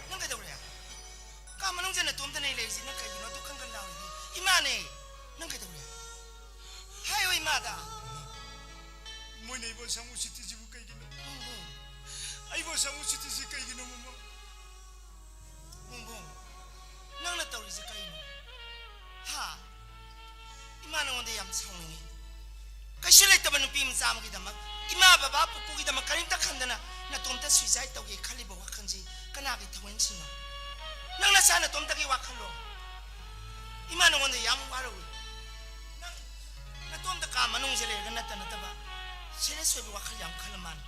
ꯅꯪ ꯀꯩꯗꯧꯔꯦ? ꯀꯥ ꯃꯅꯨꯡꯁꯦ ꯅꯇꯣꯝꯇꯅꯦ ꯂꯩꯔꯤꯁꯦ, ꯅꯪ ꯀꯩꯒꯤꯅꯣ ꯑꯗꯨ ꯀꯪ ꯀꯪ ꯂꯥꯎꯔꯤꯗꯤ? ꯏꯃꯥꯅꯦ! ꯅꯪ ꯀꯩꯗꯧꯔꯦ? ꯍꯥꯏꯌꯣ ꯏꯃꯥꯗ! ꯃꯣꯏꯅ ꯑꯩꯕꯨ ꯑꯁꯥꯡꯕ ꯎꯁꯤꯠꯇ꯭ꯔꯤꯁꯤꯕꯨ ꯀꯩꯒꯤꯅꯣ? ꯕꯨꯡ ꯕꯨꯡ꯫ ꯑꯩꯕꯨ ꯑꯁꯥꯡꯕ ꯎꯁꯤꯠꯇ꯭ꯔꯤꯁꯤ ꯀꯩꯒꯤꯅꯣ, ꯃꯃꯥ? ꯕꯨꯡ ꯕꯨꯡ, ꯅꯪꯅ ꯇꯧꯔꯤꯁꯤ ꯀꯩꯅꯣ? ꯍꯥ? ꯏꯃꯥ ꯅꯉꯣꯟꯗ ꯌꯥꯝ ꯁꯥꯎꯅꯤꯡꯉꯤ꯫ ꯀꯩꯁꯨ ꯂꯩꯇꯕ ꯅꯨꯄꯤ ꯃꯆꯥ ꯑꯃꯒꯤꯗꯃꯛ, ꯏꯃꯥ ꯕꯕꯥ ꯄꯨꯄꯨꯒꯤꯗꯃꯛ ꯀꯔꯤꯝꯇ ꯈꯟꯗꯅ ꯅꯇꯣꯝꯇ suicide ꯇꯧꯒꯦ ꯈꯜꯂꯤꯕ ꯋꯥꯈꯜꯁꯤ ꯀꯅꯥꯒꯤ ꯊꯧꯑꯣꯏꯟꯁꯤꯡꯅꯣ? ꯅꯪ ꯅꯁꯥ ꯅꯇꯣꯝꯇꯒꯤ ꯋꯥꯈꯜꯂꯣ? ꯏꯃꯥ ꯅꯉꯣꯟꯗ ꯌꯥꯝ ꯋꯥꯔꯧꯏ꯫ ꯅꯪ ꯅꯇꯣꯝꯇ ꯀꯥ ꯃꯅꯨꯡꯁꯦ ꯂꯩꯔꯒ ꯅꯠꯇ ꯅꯠꯇꯕ serious ꯑꯣꯏꯕ ꯋꯥꯈꯜ ꯌꯥꯝ ꯈꯜꯂ ꯃꯥꯜꯂꯦ꯫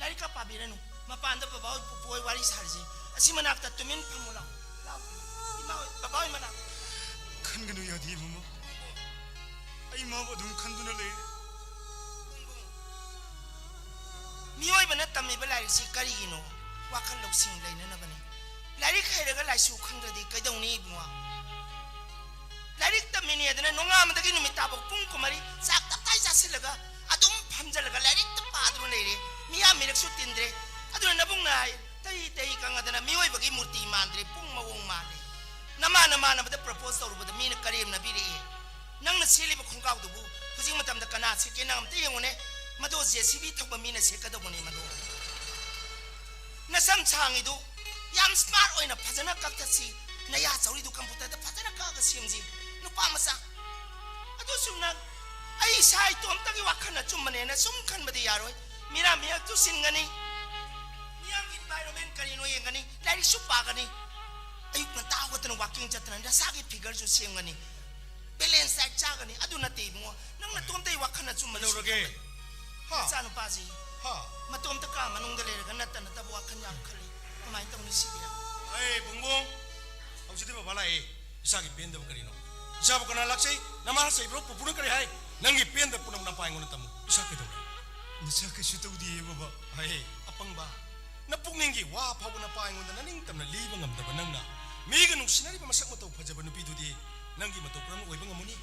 ꯂꯥꯏꯔꯤꯛꯀ ꯄꯥꯕꯤꯔꯅꯨ꯫ ꯃꯄꯥꯟꯗ ꯕꯕꯥ ꯍꯣꯏ ꯄꯨꯄꯨ ꯍꯣꯏ ꯋꯥꯔꯤ ꯁꯥꯔꯤꯁꯦ꯫ ꯑꯁꯤ ꯃꯅꯥꯛꯇ ꯇꯨꯃꯤꯟ ꯐꯝꯃꯨ ꯂꯥꯎ꯫ ꯂꯥꯎ꯫ ꯏꯃꯥ ꯍꯣꯏ, ꯕꯕꯥ ꯍꯣꯏ ꯃꯅꯥꯛꯇ꯫ ꯈꯟꯒꯅꯨ ꯌꯥꯗꯦ ꯃꯃꯥ꯫ ꯑꯩ ꯃꯥꯕꯨ ꯑꯗꯨꯝ ꯈꯟꯗꯨꯅ ꯂꯩꯔꯦ꯫ ꯃꯤꯑꯣꯏꯕꯅ ꯇꯝꯃꯤꯕ ꯂꯥꯏꯔꯤꯛꯁꯤ ꯀꯔꯤꯒꯤꯅꯣ? ꯋꯥꯈꯜ ꯂꯧꯁꯤꯡ ꯂꯩꯅꯅꯕꯅꯤ꯫ ꯂꯥꯏꯔꯤꯛ ꯍꯩꯔꯒ ꯂꯥꯏꯁꯨ ꯈꯪꯗ꯭ꯔꯗꯤ ꯀꯩꯗꯧꯅꯤ ꯏꯕꯨꯡꯉꯣ? ꯂꯥꯏꯔꯤꯛ ꯇꯝꯃꯤꯅꯦꯗꯅ ꯅꯣꯡꯉꯥꯟꯕꯗꯒꯤ ꯅꯨꯃꯤꯠ ꯇꯥꯕ ꯄꯨꯡ ꯀꯨꯟꯃꯔꯤ ꯆꯥꯛ ꯇꯞꯇꯥꯏ ꯆꯥꯁꯤꯜꯂꯒ ꯑꯗꯨꯝ ꯐꯝꯖꯜꯂꯒ ꯂꯥꯏꯔꯤꯛꯇ ꯄꯥ ꯊꯥꯗꯨꯅ ꯂꯩꯔꯦ꯫ ꯃꯤꯌꯥꯝ ꯃꯤꯔꯛꯁꯨ ꯇꯤꯟꯗ꯭ꯔꯦ꯫ ꯑꯗꯨꯅ ꯅꯕꯨꯡꯅ ꯍꯥꯏ, "ꯇꯩ ꯇꯩ ꯀꯪꯉꯗꯅ ꯃꯤꯑꯣꯏꯕꯒꯤ ꯃꯨꯔꯇꯤ ꯃꯥꯟꯗ꯭ꯔꯦ, ꯄꯨꯡ ꯃꯑꯣꯡ ꯃꯥꯜꯂꯦ꯫ ꯅꯃꯥ ꯅꯃꯥꯟꯅꯕꯗ ꯄ꯭ꯔꯄꯣꯁ ꯇꯧꯔꯨꯕꯗ ꯃꯤꯅ ꯀꯔꯦꯝꯅ ꯄꯤꯔꯛꯑꯦ꯫ ꯅꯪꯅ ꯁꯦꯠꯂꯤꯕ ꯈꯣꯡꯒ꯭ꯔꯥꯎꯗꯨꯕꯨ ꯍꯧꯖꯤꯛ ꯃꯇꯝꯗ ꯀꯅꯥ ꯁꯦꯠꯀꯦ? ꯅꯪ ꯑꯝꯇ ꯌꯦꯡꯉꯨꯅꯦ꯫ ꯃꯗꯣ ꯖꯦ ꯁꯤ ꯕꯤ ꯊꯧꯕ ꯃꯤꯅ ꯁꯦꯠꯀꯗꯧꯕꯅꯦ ꯃꯗꯣ꯫ ꯅꯁꯝ ꯁꯥꯡꯉꯤꯗꯨ ꯌꯥꯝ ꯁ꯭ꯃꯥꯔꯠ ꯑꯣꯏꯅ ꯐꯖꯅ ꯀꯛꯊꯠꯁꯤ꯫ ꯅꯌꯥ ꯆꯧꯔꯤꯗꯨ ꯀꯝꯄ꯭ꯌꯨꯇꯔꯗ ꯐꯖꯅ ꯀꯛꯑꯒ ꯁꯦꯝꯁꯤ꯫ ꯅꯨꯄꯥ ꯃꯆꯥ, ꯑꯗꯨꯁꯨ ꯅꯪ ꯑꯩ ꯏꯁꯥ ꯏꯇꯣꯝꯇꯒꯤ ꯋꯥꯈꯜ ꯑꯆꯨꯝꯕꯅꯦꯅ ꯁꯨꯝ ꯈꯟꯕꯗꯤ ꯌꯥꯔꯣꯏ꯫ ꯃꯤꯔꯥ ꯃꯤꯍꯛꯇꯨ ꯁꯤꯟꯒꯅꯤ, ꯃꯤꯌꯥꯝꯒꯤ ꯏꯟꯚꯥꯏꯔꯣꯟꯃꯦꯟ ꯀꯔꯤꯅꯣ ꯌꯦꯡꯒꯅꯤ, ꯂꯥꯏꯔꯤꯛꯁꯨ ꯄꯥꯒꯅꯤ, ꯑꯌꯨꯛ ꯉꯟꯇꯥ ꯍꯧꯒꯠꯇꯅ ꯋꯥꯀꯤꯡ ꯆꯠꯇꯅ ꯅꯁꯥꯒꯤ ꯐꯤꯒꯔꯁꯨ ꯁꯦꯝꯒꯅꯤ, ꯕꯦꯂꯦꯟꯁ ꯗꯥꯏꯠ ꯆꯥꯒꯅꯤ꯫ ꯑꯗꯨ ꯅꯠꯇꯦ ꯏꯕꯨꯡꯉꯣ, ꯅꯪ ꯅꯇꯣꯝꯇꯩ ꯋꯥꯈꯜ ꯑꯆꯨꯝꯕꯅ ꯀꯩꯗꯧꯔꯒꯦ? ꯁꯨꯝ ꯈꯟꯕ꯫ ꯍꯥ? ꯅꯆꯥꯅꯨꯄꯥꯁꯤ ꯍꯥ? ꯃꯇꯣꯝꯇ ꯀꯥ ꯃꯅꯨꯡꯗ ꯂꯩꯔꯒ ꯅꯠꯇ ꯅꯠꯇꯕ ꯋꯥꯈꯜ ꯌꯥꯝ ꯈꯜꯂꯤ꯫ ꯀꯃꯥꯏꯅ ꯇꯧꯅꯤ ꯁꯤꯗꯤ? ꯑꯩ ꯕꯨꯡꯕꯨꯡ, ꯍꯧꯖꯤꯛꯇꯤ ꯕꯕꯥ ꯂꯥꯛꯑꯦ꯫ ꯏꯁꯥꯒꯤ ꯄꯦꯟꯗꯕ ꯀꯔꯤꯅꯣ? ꯏꯁꯥꯕꯨ ꯀꯅꯥ ꯂꯥꯛꯆꯩ? ꯅꯃꯥꯅ ꯆꯩꯕ꯭ꯔꯣ? ꯄꯨꯄꯨꯅ ꯀꯔꯤ ꯍꯥꯏ? ꯅꯪꯒꯤ ꯄꯦꯟꯗꯕ ꯄꯨꯝꯅꯃꯛ ꯅꯄꯥ ꯑꯩꯉꯣꯟꯗ ꯇꯝꯃꯨ꯫ ꯏꯁꯥ ꯀꯩꯗꯧꯔꯦ? ꯅꯆꯥ ꯀꯩꯁꯨ ꯇꯧꯗꯤꯌꯦ ꯕꯕꯥ꯫ ꯍꯩ, ꯑꯄꯪꯕ꯫ ꯅꯄꯨꯛꯅꯤꯡꯒꯤ ꯋꯥ ꯐꯥꯎꯕ ꯅꯄꯥ ꯑꯩꯉꯣꯟꯗ ꯅꯅꯤꯡꯇꯝꯅ ꯂꯤꯕ ꯉꯝꯗꯕ ꯅꯪꯅ ꯃꯤꯒ ꯅꯨꯡꯁꯤꯅꯔꯤꯕ ꯃꯁꯛ ꯃꯇꯧ ꯐꯖꯕ ꯅꯨꯄꯤꯗꯨꯗꯤ ꯅꯪꯒꯤ ꯃꯇꯧ ꯀꯔꯝꯅ ꯑꯣꯏꯕ ꯉꯝꯃꯨꯅꯤ?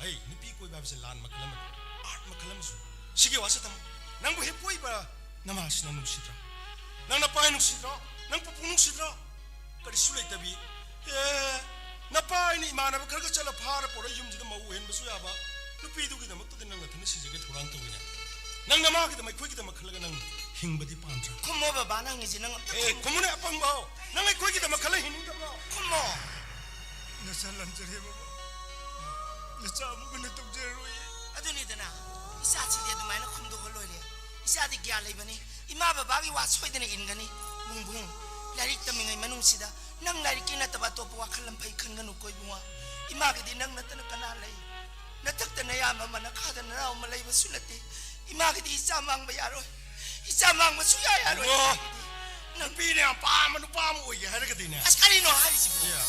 ꯍꯩ, ꯅꯨꯄꯤ ꯀꯣꯏꯕ ꯍꯥꯏꯕꯁꯦ ꯂꯥꯟ ꯃꯈꯜ ꯑꯃꯅꯤ, ꯑꯥꯔꯠ ꯃꯈꯜ ꯑꯃꯁꯨ꯫ ꯁꯤꯒꯤ ꯋꯥꯁꯦ ꯇꯝꯃꯨ꯫ ꯅꯪꯕꯨ ꯍꯦꯛ ꯄꯣꯛꯏꯕ ꯅꯃꯥꯁꯤꯅ ꯅꯨꯡꯁꯤꯗ꯭ꯔꯣ? ꯅꯪ ꯅꯄꯥ ꯅꯨꯡꯁꯤꯗ꯭ꯔꯣ? ꯅꯪ ꯄꯨꯄꯨ ꯅꯨꯡꯁꯤꯗ꯭ꯔꯣ? ꯀꯔꯤꯁꯨ ꯂꯩꯇꯕꯤ꯫ ꯑꯦ, ꯅꯄꯥ ꯑꯩꯅ ꯏꯃꯥꯟꯅꯕ ꯈꯔꯒ ꯆꯠꯂ ꯐꯥꯔ ꯄꯨꯔꯛ ꯌꯨꯝꯁꯤꯗ ꯃꯧ ꯑꯣꯏꯍꯟꯕꯁꯨ ꯌꯥꯕ꯫ ꯅꯨꯄꯤꯗꯨꯒꯤꯗꯃꯛꯇꯗꯤ ꯅꯪ ꯅꯊꯟꯗ ꯁꯤꯖꯒꯦ ꯊꯧꯔꯥꯡ ꯇꯧꯋꯤꯅꯦ꯫ ꯅꯪ ꯅꯃꯥꯒꯤꯗꯃꯛ ꯑꯩꯈꯣꯏꯒꯤꯗꯃꯛ ꯈꯜꯂꯒ ꯅꯪ ꯍꯤꯡꯕꯗꯤ ꯄꯥꯝꯗ꯭ꯔꯥ? ꯈꯨꯝꯃꯣ ꯕꯕꯥ, ꯅꯪ ꯍꯥꯏꯁꯦ ꯅꯪ ꯑꯝꯇ ꯑꯦ, ꯈꯨꯝꯃꯨ꯫ ꯈꯨꯝꯃꯨꯅꯦ ꯑꯄꯪꯕ ꯍꯧ꯫ ꯅꯪ ꯑꯩꯈꯣꯏꯒꯤꯗꯃꯛ ꯈꯜꯂ ꯍꯤꯡꯅꯤꯡꯗꯕ꯭ꯔꯣ? ꯈꯨꯝꯃꯣ꯫ ꯅꯆꯥ ꯂꯥꯟꯖꯔꯦ ꯕꯕꯥ꯫ ꯅꯆꯥ ꯑꯃꯨꯛ ꯍꯟꯅ ꯇꯧꯖꯔꯔꯣꯏꯌꯦ꯫ ꯑꯗꯨꯅꯤꯗꯅ, ꯏꯆꯥꯁꯤꯗꯤ ꯑꯗꯨꯃꯥꯏꯅ ꯈꯨꯝꯗꯣꯛꯑ ꯂꯣꯏꯔꯦ꯫ ꯏꯆꯥꯗꯤ ꯒ꯭ꯌꯥꯟ ꯂꯩꯕꯅꯤ, ꯏꯃꯥ ꯕꯕꯥꯒꯤ ꯋꯥ ꯁꯣꯏꯗꯅ ꯏꯟꯒꯅꯤ꯫ ꯕꯨꯡ ꯕꯨꯡ, ꯂꯥꯏꯔꯤꯛ ꯇꯝꯃꯤꯉꯩ ꯃꯅꯨꯡꯁꯤꯗ ꯅꯪ ꯂꯥꯏꯔꯤꯛꯀꯤ ꯅꯠꯇꯕ ꯑꯇꯣꯞꯄ ꯋꯥꯈꯜ ꯑꯃ ꯐꯩ ꯈꯟꯒꯅꯨꯀꯣ ꯏꯕꯨꯡꯉꯣ꯫ ꯏꯃꯥꯒꯤꯗꯤ ꯅꯪ ꯅꯠꯇꯅ ꯀꯅꯥ ꯂꯩ? ꯅꯊꯛꯇ ꯅꯌꯥꯝꯕ ꯑꯃ, ꯅꯈꯥꯗ ꯅꯅꯥꯎ ꯑꯃ ꯂꯩꯕꯁꯨ ꯅꯠꯇꯦ꯫ ꯏꯃꯥꯒꯤꯗꯤ ꯏꯆꯥ ꯃꯥꯡꯕ ꯌꯥꯔꯣꯏ꯫ ꯏꯆꯥ ꯃꯥꯡꯕ ꯁꯨꯡꯌꯥ ꯌꯥꯔꯣꯏ ꯏꯕꯨꯡꯉꯣ, ꯏꯃꯥꯒꯤꯗꯤ꯫ ꯅꯪ ꯅꯨꯄꯤꯅ ꯌꯥꯝ ꯄꯥꯝꯕ ꯅꯨꯄꯥ ꯑꯃ ꯑꯣꯏꯒꯦ ꯍꯥꯏꯔꯒꯗꯤꯅꯦ꯫ ꯑꯁ, ꯀꯔꯤꯅꯣ ꯍꯥꯏꯔꯤꯁꯤꯕꯣ? ꯌꯥ꯫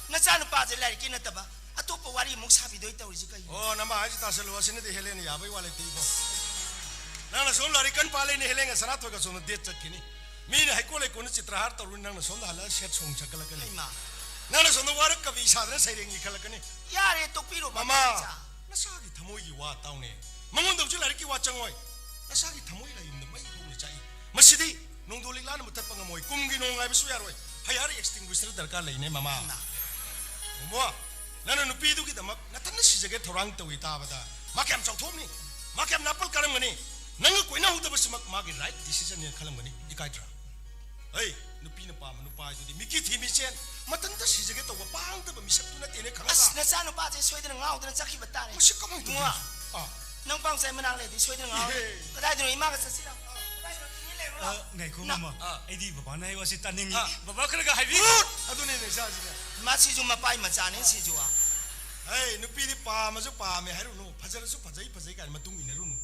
ꯅꯆꯥꯅꯨꯄꯥꯁꯦ ꯂꯥꯏꯔꯤꯛꯀꯤ ꯅꯠꯇꯕ ꯑꯇꯣꯞꯄ ꯋꯥꯔꯤ ꯑꯃꯨꯛ ꯁꯥꯕꯤꯗꯣꯏ ꯇꯧꯔꯤꯁꯤ ꯀꯩꯅꯣ? ꯑꯣ, ꯅꯃꯥ ꯍꯥꯏꯁꯤ ꯇꯥꯁꯜꯂꯨ, ꯑꯁꯤꯅꯗꯤ ꯍꯦꯂꯦꯟꯅ ꯌꯥꯕꯩ ꯋꯥ ꯂꯩꯇꯦ ꯏꯕꯣ꯫ ꯅꯪꯅ ꯁꯣꯝ ꯂꯥꯏꯔꯤꯛ ꯀꯟꯅ ꯄꯥ ꯂꯩꯅꯤ, ꯍꯦꯂꯦꯟꯒ ꯁꯅꯥꯊꯣꯏꯒ ꯁꯣꯝꯗ ꯗꯦꯠ ꯆꯠꯈꯤꯅꯤ꯫ ꯃꯤꯅ ꯍꯩꯀꯣꯜ ꯂꯩꯀꯣꯜꯅ ꯆꯤꯇ꯭ꯔꯍꯥꯔ ꯇꯧꯔꯨꯅꯤ, ꯅꯪꯅ ꯁꯣꯝꯗ ꯍꯜꯂꯒ ꯁꯦꯠ ꯁꯣꯡ ꯁꯛꯀꯠꯂꯛꯀꯅꯤ꯫ ꯍꯩꯃꯥ꯫ ꯅꯪꯅ ꯁꯣꯝꯗ ꯋꯥꯔꯛ ꯀꯕꯤ ꯁꯥꯗꯅ ꯁꯩꯔꯦꯡ ꯏꯈꯠꯂꯛꯀꯅꯤ꯫ ꯌꯥꯔꯦ, ꯇꯣꯛꯄꯤꯔꯣ, ꯃꯃꯥ, ꯃꯃꯥ, ꯏꯆꯥ꯫ ꯅꯁꯥꯒꯤ ꯊꯃꯣꯏꯒꯤ ꯋꯥ ꯇꯥꯎꯅꯦ꯫ ꯃꯉꯣꯟꯗ ꯍꯧꯖꯤꯛ ꯂꯥꯏꯔꯤꯛꯀꯤ ꯋꯥ ꯆꯪꯉꯣꯏ꯫ ꯅꯁꯥꯒꯤ ꯊꯃꯣꯏ ꯂꯥꯏꯌꯨꯝꯗ ꯃꯩ ꯍꯧꯅ ꯆꯥꯛꯏ꯫ ꯃꯁꯤꯗꯤ ꯅꯣꯡꯗꯣ ꯂꯤꯛꯂꯥꯅ ꯃꯨꯊꯠꯄ ꯉꯝꯃꯣꯏ꯫ ꯀꯨꯝꯒꯤ ꯅꯣꯡ ꯉꯥꯏꯕꯁꯨ ꯌꯥꯔꯣꯏ꯫ Fire extinguisher ꯗꯔꯀꯥꯔ ꯂꯩꯅꯦ, ꯃꯃꯥ꯫ ꯃꯃꯣ, ꯅꯪꯅ ꯅꯨꯄꯤꯗꯨꯒꯤꯗꯃꯛ ꯅꯊꯟꯅ ꯁꯤꯖꯒꯦ ꯊꯧꯔꯥꯡ ꯇꯧꯏ ꯇꯥꯕꯗ ꯃꯥ ꯀꯌꯥꯝ ꯆꯥꯎꯊꯣꯛꯑꯝꯅꯤ? ꯃꯥ ꯀꯌꯥꯝ ꯅꯥꯄꯜ ꯀꯥꯔꯝꯒꯅꯤ? ꯅꯪꯒ ꯀꯣꯏꯅꯍꯧꯗꯕꯁꯤꯃꯛ ꯃꯥꯒꯤ right decision ꯅꯦꯅ ꯈꯜꯂꯝꯒꯅꯤ꯫ ꯏꯀꯥꯏꯗ꯭ꯔꯥ? ꯍꯩ, ꯅꯨꯄꯤꯅ ꯄꯥꯝꯕ ꯅꯨꯄꯥ ꯍꯥꯏꯗꯨꯗꯤ ꯃꯤꯀꯤ ꯊꯤ ꯃꯤꯆꯦꯟ, ꯃꯊꯟꯇ ꯁꯤꯖꯒꯦ ꯇꯧꯕ ꯄꯥꯡꯗꯕ ꯃꯤꯁꯛꯇꯨ ꯅꯠꯇꯦꯅꯦ, ꯈꯪꯉꯕ? ꯑꯁ, ꯅꯆꯥꯅꯨꯄꯥꯁꯦ ꯁꯣꯏꯗꯅ ꯉꯥꯎꯗꯅ ꯆꯠꯈꯤꯕ ꯇꯥꯔꯦ꯫ ꯃꯁꯤ ꯀꯃꯥꯏꯅ ꯇꯧꯗꯣꯏꯅꯣ? ꯏꯕꯨꯡꯉꯣ, ꯑꯥ꯫ ꯅꯪ ꯄꯥꯎꯆꯥꯏ ꯃꯅꯥꯛ ꯂꯩꯔꯗꯤ ꯁꯣꯏꯗꯅ ꯉꯥꯎꯔꯦ꯫ ꯏꯍꯦ꯫ ꯀꯗꯥꯏꯗꯅꯣ? ꯏꯃꯥꯒ ꯆꯠꯁꯤꯔ? ꯀꯗꯥꯏꯗꯅꯣ? ꯇꯨꯃꯤꯟ ꯂꯩꯔꯨꯔꯣ꯫ ꯑ, ꯉꯥꯏꯈꯣ, ꯅ- ꯃꯃꯥ꯫ ꯑꯥ꯫ ꯑꯩꯗꯤ ꯕꯕꯥꯅ ꯍꯥꯏ ꯋꯥꯁꯤ ꯇꯥꯅꯤꯡꯉꯤ꯫ ꯑꯥ꯫ ꯕꯕꯥ ꯈꯔꯒ ꯍꯥꯏꯕꯤꯌꯨ꯫ ꯒꯨꯗ! ꯑꯗꯨꯅꯤꯅꯦ ꯏꯆꯥꯁꯤꯅ꯫ ꯃꯁꯤꯁꯨ ꯃꯄꯥꯏ ꯃꯆꯥꯅꯦ ꯁꯤꯁꯨ꯫ ꯍꯩ, ꯅꯨꯄꯤꯗꯤ ꯄꯥꯝꯃꯁꯨ ꯄꯥꯝꯃꯦ ꯍꯥꯏꯔꯨꯅꯨ, ꯐꯖꯔꯁꯨ ꯐꯖꯩ ꯐꯖꯩ ꯀꯥꯏꯅ ꯃꯇꯨꯡ ꯏꯟꯅꯔꯨꯅꯨ꯫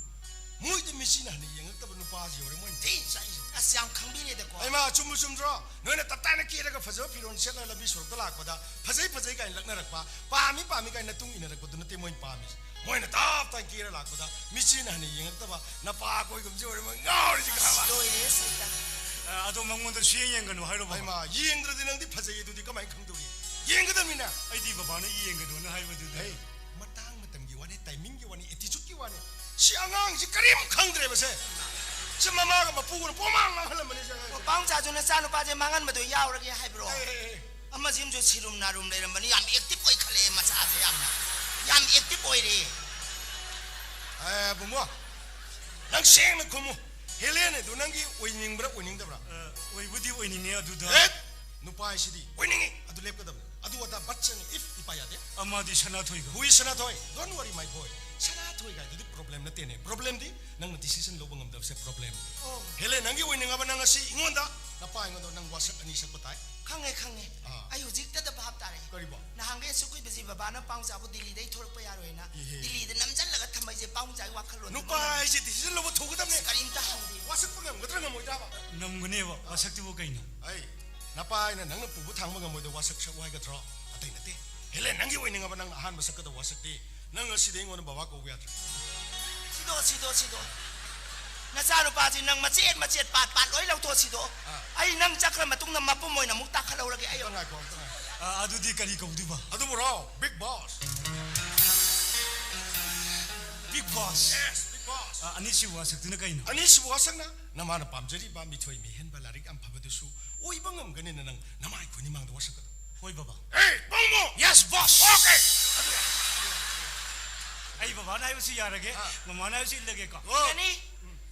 ꯃꯣꯏꯗꯤ ꯃꯤꯆꯤꯅ ꯍꯟꯅ ꯌꯦꯡꯉꯛꯇꯕ ꯅꯨꯄꯥꯁꯤ ꯌꯧꯔꯦ ꯃꯣꯏꯅ ꯊꯤ ꯆꯥꯛꯏꯁꯦ꯫ ꯑꯁ, ꯌꯥꯝ ꯈꯪꯕꯤꯔꯦꯗꯀꯣ꯫ ꯍꯩꯃꯥ, ꯆꯨꯝꯕꯨ ꯆꯨꯝꯗ꯭ꯔꯣ? ꯅꯣꯏꯅ ꯇꯞ ꯇꯥꯏꯅ ꯀꯦꯔꯒ ꯐꯖꯕ ꯐꯤꯔꯣꯜ ꯁꯦꯠꯂꯒ ꯂꯝꯕꯤ ꯁꯣꯔꯣꯛꯇ ꯂꯥꯛꯄꯗ ꯐꯖꯩ ꯐꯖꯩ ꯀꯥꯏꯅ ꯂꯛꯅꯔꯛꯄ, ꯄꯥꯝꯃꯤ ꯄꯥꯝꯃꯤ ꯀꯥꯏꯅ ꯅꯇꯨꯡ ꯏꯟꯅꯔꯛꯄꯗꯨ ꯅꯠꯇꯦ ꯃꯣꯏꯅ ꯄꯥꯝꯃꯤꯁꯦ꯫ ꯃꯣꯏꯅ ꯇꯞ ꯇꯥꯏꯅ ꯀꯦꯔ ꯂꯥꯛꯄꯗ ꯃꯤꯆꯤꯅ ꯍꯟꯅ ꯌꯦꯡꯉꯛꯇꯕ ꯅꯄꯥ ꯑꯩꯈꯣꯏꯒꯨꯝꯕꯁꯤ ꯑꯣꯏꯔꯦ ꯃꯣꯏ ꯉꯥꯎꯔꯤꯁꯤ ꯑꯁ, ꯈꯪꯉꯕ? ꯂꯣꯏꯔꯦ ꯁꯩꯇ꯫ ꯑ, ꯑꯗꯣ ꯃꯉꯣꯟꯗ ꯁꯨꯌꯦꯡ ꯌꯦꯡꯒꯅꯨ ꯍꯥꯏꯔꯣ, ꯕꯕꯥ? ꯍꯩꯃꯥ, ꯌꯦꯡꯗ꯭ꯔꯗꯤ ꯅꯪꯗꯤ ꯐꯖꯩ ꯑꯗꯨꯗꯤ ꯀꯃꯥꯏꯅ ꯈꯪꯗꯧꯔꯤ? ꯌꯦꯡꯒꯗꯕꯅꯤꯅ꯫ ꯑꯩꯗꯤ ꯕꯕꯥꯅ ꯌꯦꯡꯒꯅꯨꯅ ꯍꯥꯏꯕꯗꯨꯗ꯫ ꯍꯩ, ꯃꯇꯥꯡ ꯃꯇꯝꯒꯤ ꯋꯥꯅꯤ, timing ꯒꯤ ꯋꯥꯅꯤ, attitude ꯀꯤ ꯋꯥꯅꯤ꯫ ꯁꯤ ꯑꯉꯥꯡꯁꯤ ꯀꯔꯤꯝ ꯈꯪꯗ꯭ꯔꯦꯕꯁꯦ꯫ ꯁꯤ ꯃꯃꯥꯒ ꯃꯄꯨꯒꯅ ꯄꯣꯃꯥꯡ ꯃꯥꯡꯍꯜꯂꯝꯕꯅꯤ ꯁꯤ ꯑꯉꯥꯡꯁꯦ꯫ ꯑꯣ, ꯄꯥꯎꯆꯥꯁꯨ ꯅꯆꯥꯅꯨꯄꯥꯁꯦ ꯃꯥꯡꯍꯟꯕꯗꯣ ꯌꯥꯎꯔꯒꯦ ꯍꯥꯏꯕ꯭ꯔꯣ? ꯍꯩ, ꯍꯩ, ꯍꯩ꯫ ꯑꯃꯁꯤꯃꯁꯨ ꯁꯤꯔꯨꯝ ꯅꯥꯔꯨꯝ ꯂꯩꯔꯝꯕꯅꯤ, ꯌꯥꯝ active ꯑꯣꯏꯈꯠꯂꯛꯑꯦ ꯃꯆꯥꯁꯦ, ꯌꯥꯝꯅ꯫ ꯌꯥꯝ active ꯑꯣꯏꯔꯦ꯫ ꯑꯦ, ꯕꯨꯡꯉꯣ, ꯅꯪ ꯁꯦꯡꯅ ꯈꯨꯝꯃꯨ꯫ ꯍꯦꯂꯦꯟ ꯑꯗꯨ ꯅꯪꯒꯤ ꯑꯣꯏꯅꯤꯡꯕ꯭ꯔꯥ ꯑꯣꯏꯅꯤꯡꯗꯕ꯭ꯔꯥ? ꯑ, ꯑꯣꯏꯕꯨꯗꯤ ꯑꯣꯏꯅꯤꯡꯉꯦ ꯑꯗꯨꯗ꯫ ꯍꯦꯠ! ꯅꯨꯄꯥ ꯍꯥꯏꯁꯤꯗꯤ ꯑꯣꯏꯅꯤꯡꯉꯤ, ꯑꯗꯨ ꯂꯦꯞꯀꯗꯕꯅꯤ꯫ ꯑꯗꯨ ꯑꯗꯥ ꯕꯠ ꯆꯪꯉꯤ, if ꯏꯄꯥ ꯌꯥꯗꯦ꯫ ꯑꯃꯗꯤ ꯁꯅꯥꯊꯣꯏꯒ꯫ Who is Sanathoi? Don't worry, my boy. Sanathoi ꯀꯥꯏꯗꯨꯗꯤ problem ꯅꯠꯇꯦꯅꯦ꯫ Problem ꯗꯤ ꯅꯪꯅ decision ꯂꯧꯕ ꯉꯝꯗꯕꯁꯦ problem꯫ ꯑꯣ꯫ ꯍꯦꯂꯦꯟ, ꯅꯪꯒꯤ ꯑꯣꯏꯅꯤꯡꯉꯕ ꯅꯪ ꯉꯁꯤ ꯑꯩꯉꯣꯟꯗ, ꯅꯄꯥ ꯑꯩꯉꯣꯟꯗ ꯅꯪ ꯋꯥꯁꯛ ꯑꯅꯤ ꯁꯛꯄ ꯇꯥꯏ꯫ ꯈꯪꯉꯦ, ꯈꯪꯉꯦ꯫ ꯑꯥ꯫ ꯑꯩ ꯍꯧꯖꯤꯛꯇꯗ ꯚꯥꯞ ꯇꯥꯔꯦ꯫ ꯀꯔꯤꯕꯣ? ꯅꯍꯥꯟꯈꯩ ꯑꯁꯨꯛ ꯀꯨꯏꯕꯁꯤ ꯕꯕꯥꯅ ꯄꯥꯎꯆꯥꯕꯨ ꯗꯤꯜꯂꯤꯗꯩ ꯊꯣꯔꯛꯄ ꯌꯥꯔꯣꯏꯅ ꯏꯍꯦ꯫ ꯗꯤꯜꯂꯤꯗ ꯅꯝꯁꯤꯜꯂꯒ ꯊꯝꯕꯩꯁꯦ ꯄꯥꯎꯆꯥꯒꯤ ꯋꯥꯈꯜꯂꯣꯟ ꯅꯨꯄꯥ ꯍꯥꯏꯁꯦ decision ꯂꯧꯕ ꯊꯨꯒꯗꯕꯅꯦ꯫ ꯀꯔꯤꯝꯇ ꯍꯪꯗꯦ꯫ ꯋꯥꯁꯛꯄ ꯉꯝꯒꯗ꯭ꯔꯥ ꯉꯝꯃꯣꯏꯗ꯭ꯔꯥꯕ? ꯉꯝꯒꯅꯦꯕ꯫ ꯋꯥꯁꯛꯇꯨꯕꯨ ꯀꯩꯅꯣ? ꯑꯩ, ꯅꯄꯥ ꯍꯥꯏꯅ ꯅꯪꯅ ꯄꯨꯕ ꯊꯥꯡꯕ ꯉꯝꯃꯣꯏꯗꯕ ꯋꯥꯁꯛ ꯁꯛꯎ ꯍꯥꯏꯒꯗ꯭ꯔꯣ? ꯑꯇꯩ ꯅꯠꯇꯦ꯫ ꯍꯦꯂꯦꯟ, ꯅꯪꯒꯤ ꯑꯣꯏꯅꯤꯡꯉꯕ ꯅꯪ ꯑꯍꯥꯟꯕ ꯁꯛꯀꯗꯕ ꯋꯥꯁꯛꯇꯤ ꯅꯪ ꯉꯁꯤꯗꯩ ꯑꯩꯉꯣꯟꯗ ꯕꯕꯥ ꯀꯧꯕ ꯌꯥꯗ꯭ꯔꯦ꯫ ꯁꯤꯗꯣ, ꯁꯤꯗꯣ, ꯁꯤꯗꯣ꯫ ꯅꯆꯥꯅꯨꯄꯥꯁꯤ ꯅꯪ ꯃꯆꯦꯠ ꯃꯆꯦꯠ ꯄꯥꯠ ꯄꯥꯠ ꯂꯣꯏ ꯂꯧꯊꯣꯛꯁꯤꯗꯣ꯫ ꯑꯥ꯫ ꯑꯩ ꯅꯪ ꯆꯠꯈ꯭ꯔ ꯃꯇꯨꯡꯗ ꯃꯄꯨꯝ ꯑꯣꯏꯅ ꯑꯃꯨꯛ ꯇꯥꯈꯠꯍꯧꯔꯒꯦ ꯑꯩ꯫ ꯑꯝꯇ ꯉꯥꯏꯈꯣ, ꯑꯝꯇ ꯉꯥꯏꯈꯣ꯫ ꯑ, ꯑꯗꯨꯗꯤ ꯀꯔꯤ ꯀꯧꯗꯣꯏꯕ? ꯑꯗꯨꯕꯨꯔꯣ, big boss꯫ Big Boss. Yes, big boss. ꯑ, ꯑꯅꯤꯁꯨꯕ ꯋꯥꯁꯛꯇꯨꯅ ꯀꯩꯅꯣ? ꯑꯅꯤꯁꯨꯕ ꯋꯥꯁꯛꯅ ꯅꯃꯥꯅ ꯄꯥꯝꯖꯔꯤꯕ ꯃꯤꯊꯣꯏ ꯃꯤꯍꯦꯟꯕ ꯂꯥꯏꯔꯤꯛ ꯌꯥꯝ ꯐꯕꯗꯨꯁꯨ ꯑꯣꯏꯕ ꯉꯝꯒꯅꯤꯅ ꯅꯪ ꯅꯃꯥꯏ ꯈꯨꯅꯤꯃꯥꯡꯗ ꯋꯥꯁꯛꯀꯗꯕ꯫ ꯍꯣꯏ, ꯕꯕꯥ꯫ ꯑꯦ, ꯄꯥꯎꯃꯣ! Yes, boss! Okay. ꯑꯩ ꯕꯕꯥꯅ ꯍꯥꯏꯕꯁꯤ ꯌꯥꯔꯒꯦ, ꯑꯥ꯫ ꯃꯃꯥꯅ ꯍꯥꯏꯕꯁꯤ ꯏꯜꯂꯒꯦꯀꯣ? ꯑꯣ꯫ ꯏꯜꯂꯅꯤ꯫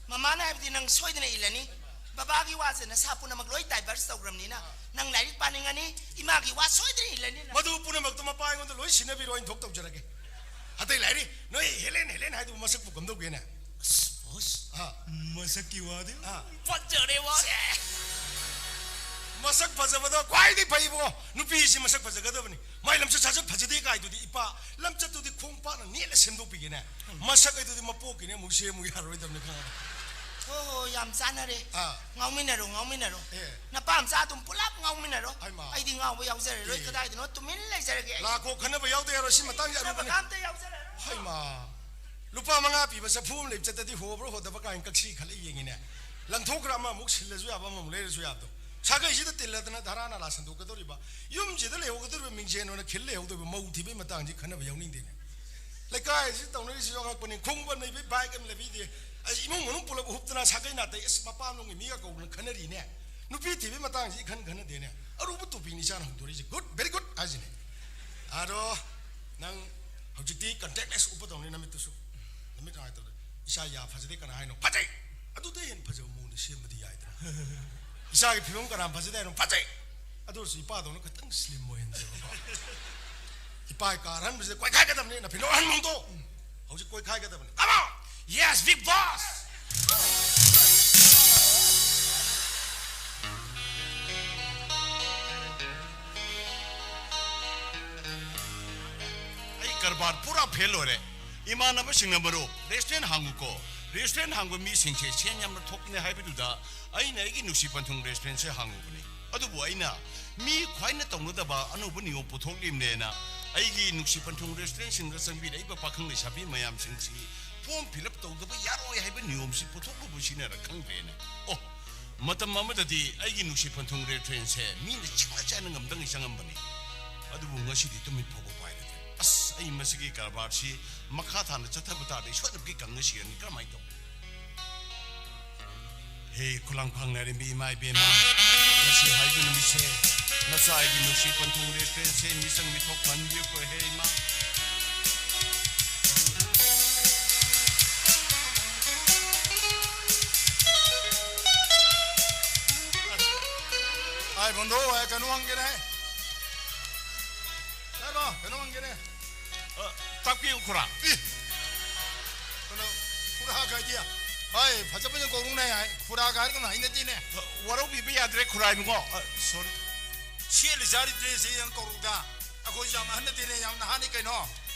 ꯃꯃꯥꯅ ꯍꯥꯏꯕꯗꯤ ꯅꯪ ꯁꯣꯏꯗꯅ ꯏꯜꯂꯅꯤ꯫ ꯕꯕꯥꯒꯤ ꯋꯥꯁꯦ ꯅꯁꯥ ꯄꯨꯝꯅꯃꯛ ꯂꯣꯏ divert ꯇꯧꯈ꯭ꯔꯕꯅꯤꯅ, ꯑꯥ꯫ ꯅꯪ ꯂꯥꯏꯔꯤꯛ ꯄꯥꯅꯤꯡꯉꯅꯤ, ꯏꯃꯥꯒꯤ ꯋꯥ ꯁꯣꯏꯗꯅ ꯏꯜꯂꯅꯤ ꯅꯪ꯫ ꯃꯗꯨ ꯄꯨꯝꯅꯃꯛꯇꯣ ꯃꯄꯥ ꯑꯩꯉꯣꯟꯗ ꯂꯣꯏ ꯁꯤꯟꯅꯕꯤꯔꯣ, ꯑꯩꯅ ꯊꯣꯛ ꯇꯧꯖꯔꯒꯦ꯫ ꯑꯇꯩ ꯂꯥꯏꯔꯤ, ꯅꯣꯏ ꯍꯦꯂꯦꯟ, ꯍꯦꯂꯦꯟ ꯍꯥꯏꯗꯨꯕꯨ ꯃꯁꯛꯄꯨ ꯀꯝꯗꯧꯒꯦꯅꯦ? ꯑꯁ, boss, ꯑꯥ꯫ ꯃꯁꯛꯀꯤ ꯋꯥꯗꯤ ꯑꯥ꯫ ꯐꯖꯔꯦ, boss꯫ ꯁꯦ! ꯃꯁꯛ ꯐꯖꯕꯗꯣ ꯈ꯭ꯋꯥꯏꯗꯒꯤ ꯐꯩꯕꯣ꯫ ꯅꯨꯄꯤꯁꯤ ꯃꯁꯛ ꯐꯖꯒꯗꯕꯅꯤ꯫ ꯃꯥꯏ ꯂꯝꯆꯠ ꯁꯥꯖꯠ ꯐꯖꯗꯦ ꯀꯥꯏꯗꯨꯗꯤ ꯏꯄꯥ, ꯂꯝꯆꯠꯇꯨꯗꯤ ꯈꯣꯡ ꯄꯥꯛꯅ ꯅꯦꯠꯂ ꯁꯦꯝꯗꯣꯛꯄꯤꯒꯦꯅꯦ꯫ ꯃꯁꯛ ꯍꯥꯏꯗꯨꯗꯤ ꯃꯄꯣꯛꯀꯤꯅꯦ, ꯑꯃꯨꯛ ꯁꯦꯝꯃꯨ ꯌꯥꯔꯣꯏꯗꯕꯅꯤ, ꯈꯪꯉꯕ? ꯍꯣ, ꯍꯣ, ꯌꯥꯝ ꯆꯥꯟꯅꯔꯦ꯫ ꯑꯥ꯫ ꯉꯥꯎꯃꯤꯟꯅꯔꯣ, ꯉꯥꯎꯃꯤꯟꯅꯔꯣ꯫ ꯑꯦ꯫ ꯅꯄꯥ ꯃꯆꯥ ꯑꯗꯨꯝ ꯄꯨꯂꯞ ꯉꯥꯎꯃꯤꯟꯅꯔꯣ꯫ ꯍꯩꯃꯥ꯫ ꯑꯩꯗꯤ ꯉꯥꯎꯕ ꯌꯥꯎꯖꯔꯔꯣꯏ, ꯑꯦ꯫ ꯀꯗꯥꯏꯗꯅꯣ ꯇꯨꯃꯤꯟ ꯂꯩꯖꯔꯒꯦ ꯑꯩ꯫ ꯂꯥꯛꯈꯣ, ꯈꯟꯅꯕ ꯌꯥꯎꯗ ꯌꯥꯔꯣꯏ, ꯁꯤ ꯃꯇꯥꯡꯁꯦ ꯈꯟꯅꯕ ꯑꯔꯨꯕꯅꯤ꯫ ꯑꯝꯇ ꯌꯥꯎꯖꯔꯔꯣꯏ꯫ ꯍꯩꯃꯥ꯫ ꯂꯨꯄꯥ ꯃꯉꯥ ꯄꯤꯕ ꯆꯐꯨ ꯑꯃ ꯂꯩꯕ ꯆꯠꯇꯗꯤ ꯍꯣꯕ꯭ꯔꯥ ꯍꯣꯗꯕ ꯀꯥꯏꯅ ꯀꯛꯁꯤ ꯈꯜꯂ ꯌꯦꯡꯉꯤꯅꯦ꯫ ꯂꯪꯊꯣꯛꯈ꯭ꯔ ꯑꯃ ꯑꯃꯨꯛ ꯁꯤꯜꯂꯁꯨ ꯌꯥꯕ, ꯑꯃꯃꯨꯛ ꯂꯩꯔꯁꯨ ꯌꯥꯕꯗꯣ꯫ ꯁꯥꯒꯩꯁꯤꯗ ꯇꯤꯜꯂꯗꯅ ꯙꯔꯥ ꯅꯥꯂꯥ ꯁꯟꯗꯣꯛꯀꯗꯧꯔꯤꯕ, ꯌꯨꯝꯁꯤꯗ ꯂꯩꯍꯧꯒꯗꯧꯔꯤꯕ ꯃꯤꯡꯖꯦꯜ ꯑꯣꯏꯅ ꯈꯤꯜ ꯂꯩꯍꯧꯗꯧꯔꯤꯕ ꯃꯧ ꯊꯤꯕꯒꯤ ꯃꯇꯥꯡꯁꯤ ꯈꯟꯅꯕ ꯌꯥꯎꯅꯤꯡꯗꯦꯅꯦ꯫ ꯂꯩꯀꯥꯏꯁꯤ ꯇꯧꯅꯔꯤꯁꯤꯁꯨ ꯑꯉꯛꯄꯅꯤ꯫ ꯈꯣꯡꯎꯞ ꯑꯃ ꯂꯩꯕꯤ, bike ꯑꯃ ꯂꯩꯕꯤꯗꯦ꯫ ꯑꯁ, ꯏꯃꯨꯡ ꯃꯅꯨꯡ ꯄꯨꯂꯞ ꯍꯨꯞꯇꯅ ꯁꯥꯒꯩ ꯅꯥꯇꯩ, ꯑꯁ, ꯃꯄꯥꯝꯂꯣꯝꯒꯤ ꯃꯤꯒ ꯀꯧꯗꯅ ꯈꯟꯅꯔꯤꯅꯦ꯫ ꯅꯨꯄꯤ ꯊꯤꯕꯒꯤ ꯃꯇꯥꯡꯁꯤ ꯏꯈꯟ ꯈꯟꯅꯗꯦꯅꯦ꯫ ꯑꯔꯨꯕ topic ꯅꯤ ꯏꯆꯥꯅ ꯍꯧꯗꯣꯔꯤꯁꯦ꯫ Good, very good ꯍꯥꯏꯁꯤꯅꯦ꯫ ꯑꯗꯣ ꯅꯪ ꯍꯧꯖꯤꯛꯇꯤ contactless ꯎꯞꯄꯗꯧꯅꯤ ꯅꯃꯤꯠꯇꯨꯁꯨ꯫ ꯅꯃꯤꯠ ꯀꯃꯥꯏꯅ ꯇꯧꯗꯣꯏ? ꯏꯆꯥ ꯌꯥ ꯐꯖꯗꯦ ꯀꯅꯥ ꯍꯥꯏꯅꯣ? ꯐꯖꯩ! ꯑꯗꯨꯗꯩ ꯍꯦꯟꯅ ꯐꯖꯕ ꯃꯑꯣꯡꯗ ꯁꯦꯝꯕꯗꯤ ꯌꯥꯏꯗꯅ꯫ ꯏꯆꯥꯒꯤ ꯐꯤꯕꯝ ꯀꯅꯥ ꯐꯖꯗꯦ ꯍꯥꯏꯅꯣ? ꯐꯖꯩ! ꯑꯗꯨ ꯑꯣꯏꯔꯁꯨ ꯏꯄꯥꯗꯧꯅ ꯈꯤꯇꯪ slim ꯑꯣꯏꯍꯟꯁꯦꯕꯀꯣ꯫ ꯏꯄꯥꯒꯤ car ꯑꯍꯟꯕꯁꯤꯗ ꯀꯣꯏꯈꯥꯏꯒꯗꯕꯅꯤ, ꯅꯐꯤꯅꯧ ꯑꯍꯟ ꯃꯑꯣꯡꯗꯣ꯫ ꯍꯧꯖꯤꯛ ꯀꯣꯏꯈꯥꯏꯒꯗꯕꯅꯤ꯫ Come on! Yes, big boss! ꯑꯩ ꯀꯔꯕꯥꯔ ꯄꯨꯔꯥ fail ꯑꯣꯏꯔꯦ꯫ ꯏꯃꯥꯟꯅꯕꯁꯤꯡꯅ ꯃꯔꯨꯞ, restaurant ꯍꯥꯡꯉꯨꯀꯣ, restaurant ꯍꯥꯡꯕ ꯃꯤꯁꯤꯡꯁꯦ ꯁꯦꯟ ꯌꯥꯝꯅ ꯊꯣꯛꯄꯅꯦ ꯍꯥꯏꯕꯗꯨꯗ ꯑꯩꯅ ꯑꯩꯒꯤ ꯅꯨꯡꯁꯤ ꯄꯟꯊꯨꯡ restaurantꯁꯦ ꯍꯥꯡꯉꯨꯕꯅꯤ꯫ ꯑꯗꯨꯕꯨ ꯑꯩꯅ ꯃꯤ ꯈ꯭ꯋꯥꯏꯅ ꯇꯧꯅꯗꯕ ꯑꯅꯧꯕ ꯅꯤꯌꯣꯝ ꯄꯨꯊꯣꯛꯂꯤꯕꯅꯦꯅ ꯑꯩꯒꯤ ꯅꯨꯡꯁꯤ ꯄꯟꯊꯨꯡ restaurantꯁꯤꯡꯗ ꯆꯪꯕꯤꯔꯛꯏꯕ ꯄꯥꯈꯪ ꯂꯩꯁꯥꯕꯤ ꯃꯌꯥꯝꯁꯤꯡꯁꯤ form fill up ꯇꯧꯗꯕ ꯌꯥꯔꯣꯏ ꯍꯥꯏꯕ ꯅꯤꯌꯣꯝꯁꯤ ꯄꯨꯊꯣꯛꯂꯨꯕꯁꯤꯅꯔ ꯈꯪꯗ꯭ꯔꯦꯅꯦ꯫ ꯑꯣ, ꯃꯇꯝ ꯑꯃꯗꯗꯤ ꯑꯩꯒꯤ ꯅꯨꯡꯁꯤ ꯄꯟꯊꯨꯡ restaurantꯁꯦ ꯃꯤꯅ ꯆꯤꯛꯅ ꯆꯥꯏꯅ ꯉꯝꯗꯉꯩ ꯆꯪꯉꯝꯕꯅꯤ꯫ ꯑꯗꯨꯕꯨ ꯉꯁꯤꯗꯤ ꯇꯨꯃꯤꯠ ꯐꯥꯎꯕ ꯄꯥꯏꯔꯗꯦ꯫ ꯑꯁ, ꯑꯩ ꯃꯁꯤꯒꯤ ꯀꯔꯕꯥꯔꯁꯤ ꯃꯈꯥ ꯇꯥꯅ ꯆꯠꯊꯕ ꯇꯥꯔꯗꯤ ꯁꯣꯏꯗꯅꯃꯛꯀꯤ ꯀꯪꯉ ꯁꯤꯔꯅꯤ꯫ ꯀꯔꯝꯍꯥꯏꯅ ꯇꯧ? ꯍꯦ, ꯈꯨꯂꯥꯡ ꯐꯪꯅꯔꯤꯕ ꯏꯃꯥ ꯏꯕꯦꯝꯃ, ꯉꯁꯤ ꯍꯥꯏꯕ ꯅꯨꯃꯤꯠꯁꯦ ꯅꯆꯥ ꯑꯩꯒꯤ ꯅꯨꯡꯁꯤ ꯄꯟꯊꯨꯡ ꯔꯦꯁꯇꯨꯔꯦꯟꯁꯦ ꯃꯤꯆꯪ ꯃꯤꯊꯣꯛ ꯐꯍꯟꯕꯤꯌꯨꯀꯣ꯫ ꯍꯦ ꯏꯃꯥ꯫ ꯑꯩ ꯕꯟꯙꯨ, ꯑꯩ ꯀꯩꯅꯣ ꯍꯪꯒꯦꯅꯦ꯫ ꯀꯩꯅꯣ, ꯀꯩꯅꯣ ꯍꯪꯒꯦꯅꯦ꯫ ꯑ, ꯇꯥꯛꯄꯤꯌꯨ, ꯈꯨꯔꯥ꯫ ꯏ! ꯀꯩꯅꯣ, ꯈꯨꯔꯥ ꯀꯥꯏꯗꯤ? ꯍꯣꯏ, ꯐꯖ ꯐꯖ ꯀꯧꯔꯨꯅꯦ ꯍꯥꯏ꯫ ꯈꯨꯔꯥ ꯀꯥꯏꯔꯒꯅ ꯍꯩꯅꯗꯦꯅꯦ꯫ ꯑ, ꯋꯥꯔꯧꯕꯤꯕ ꯌꯥꯗ꯭ꯔꯦ, ꯈꯨꯔꯥ ꯏꯕꯨꯡꯉꯣ꯫ ꯑ, sorry꯫ ꯁꯦꯠꯂꯤ ꯆꯥꯔꯤ ꯗ꯭ꯔꯦꯁꯁꯦ ꯌꯥꯝ ꯀꯧꯔꯨꯗ꯫ ꯑꯩꯈꯣꯏꯁꯨ ꯌꯥꯝ ꯑꯍꯟ ꯅꯠꯇꯦꯅꯦ, ꯌꯥꯝ ꯅꯍꯥꯅꯤ ꯀꯩꯅꯣ꯫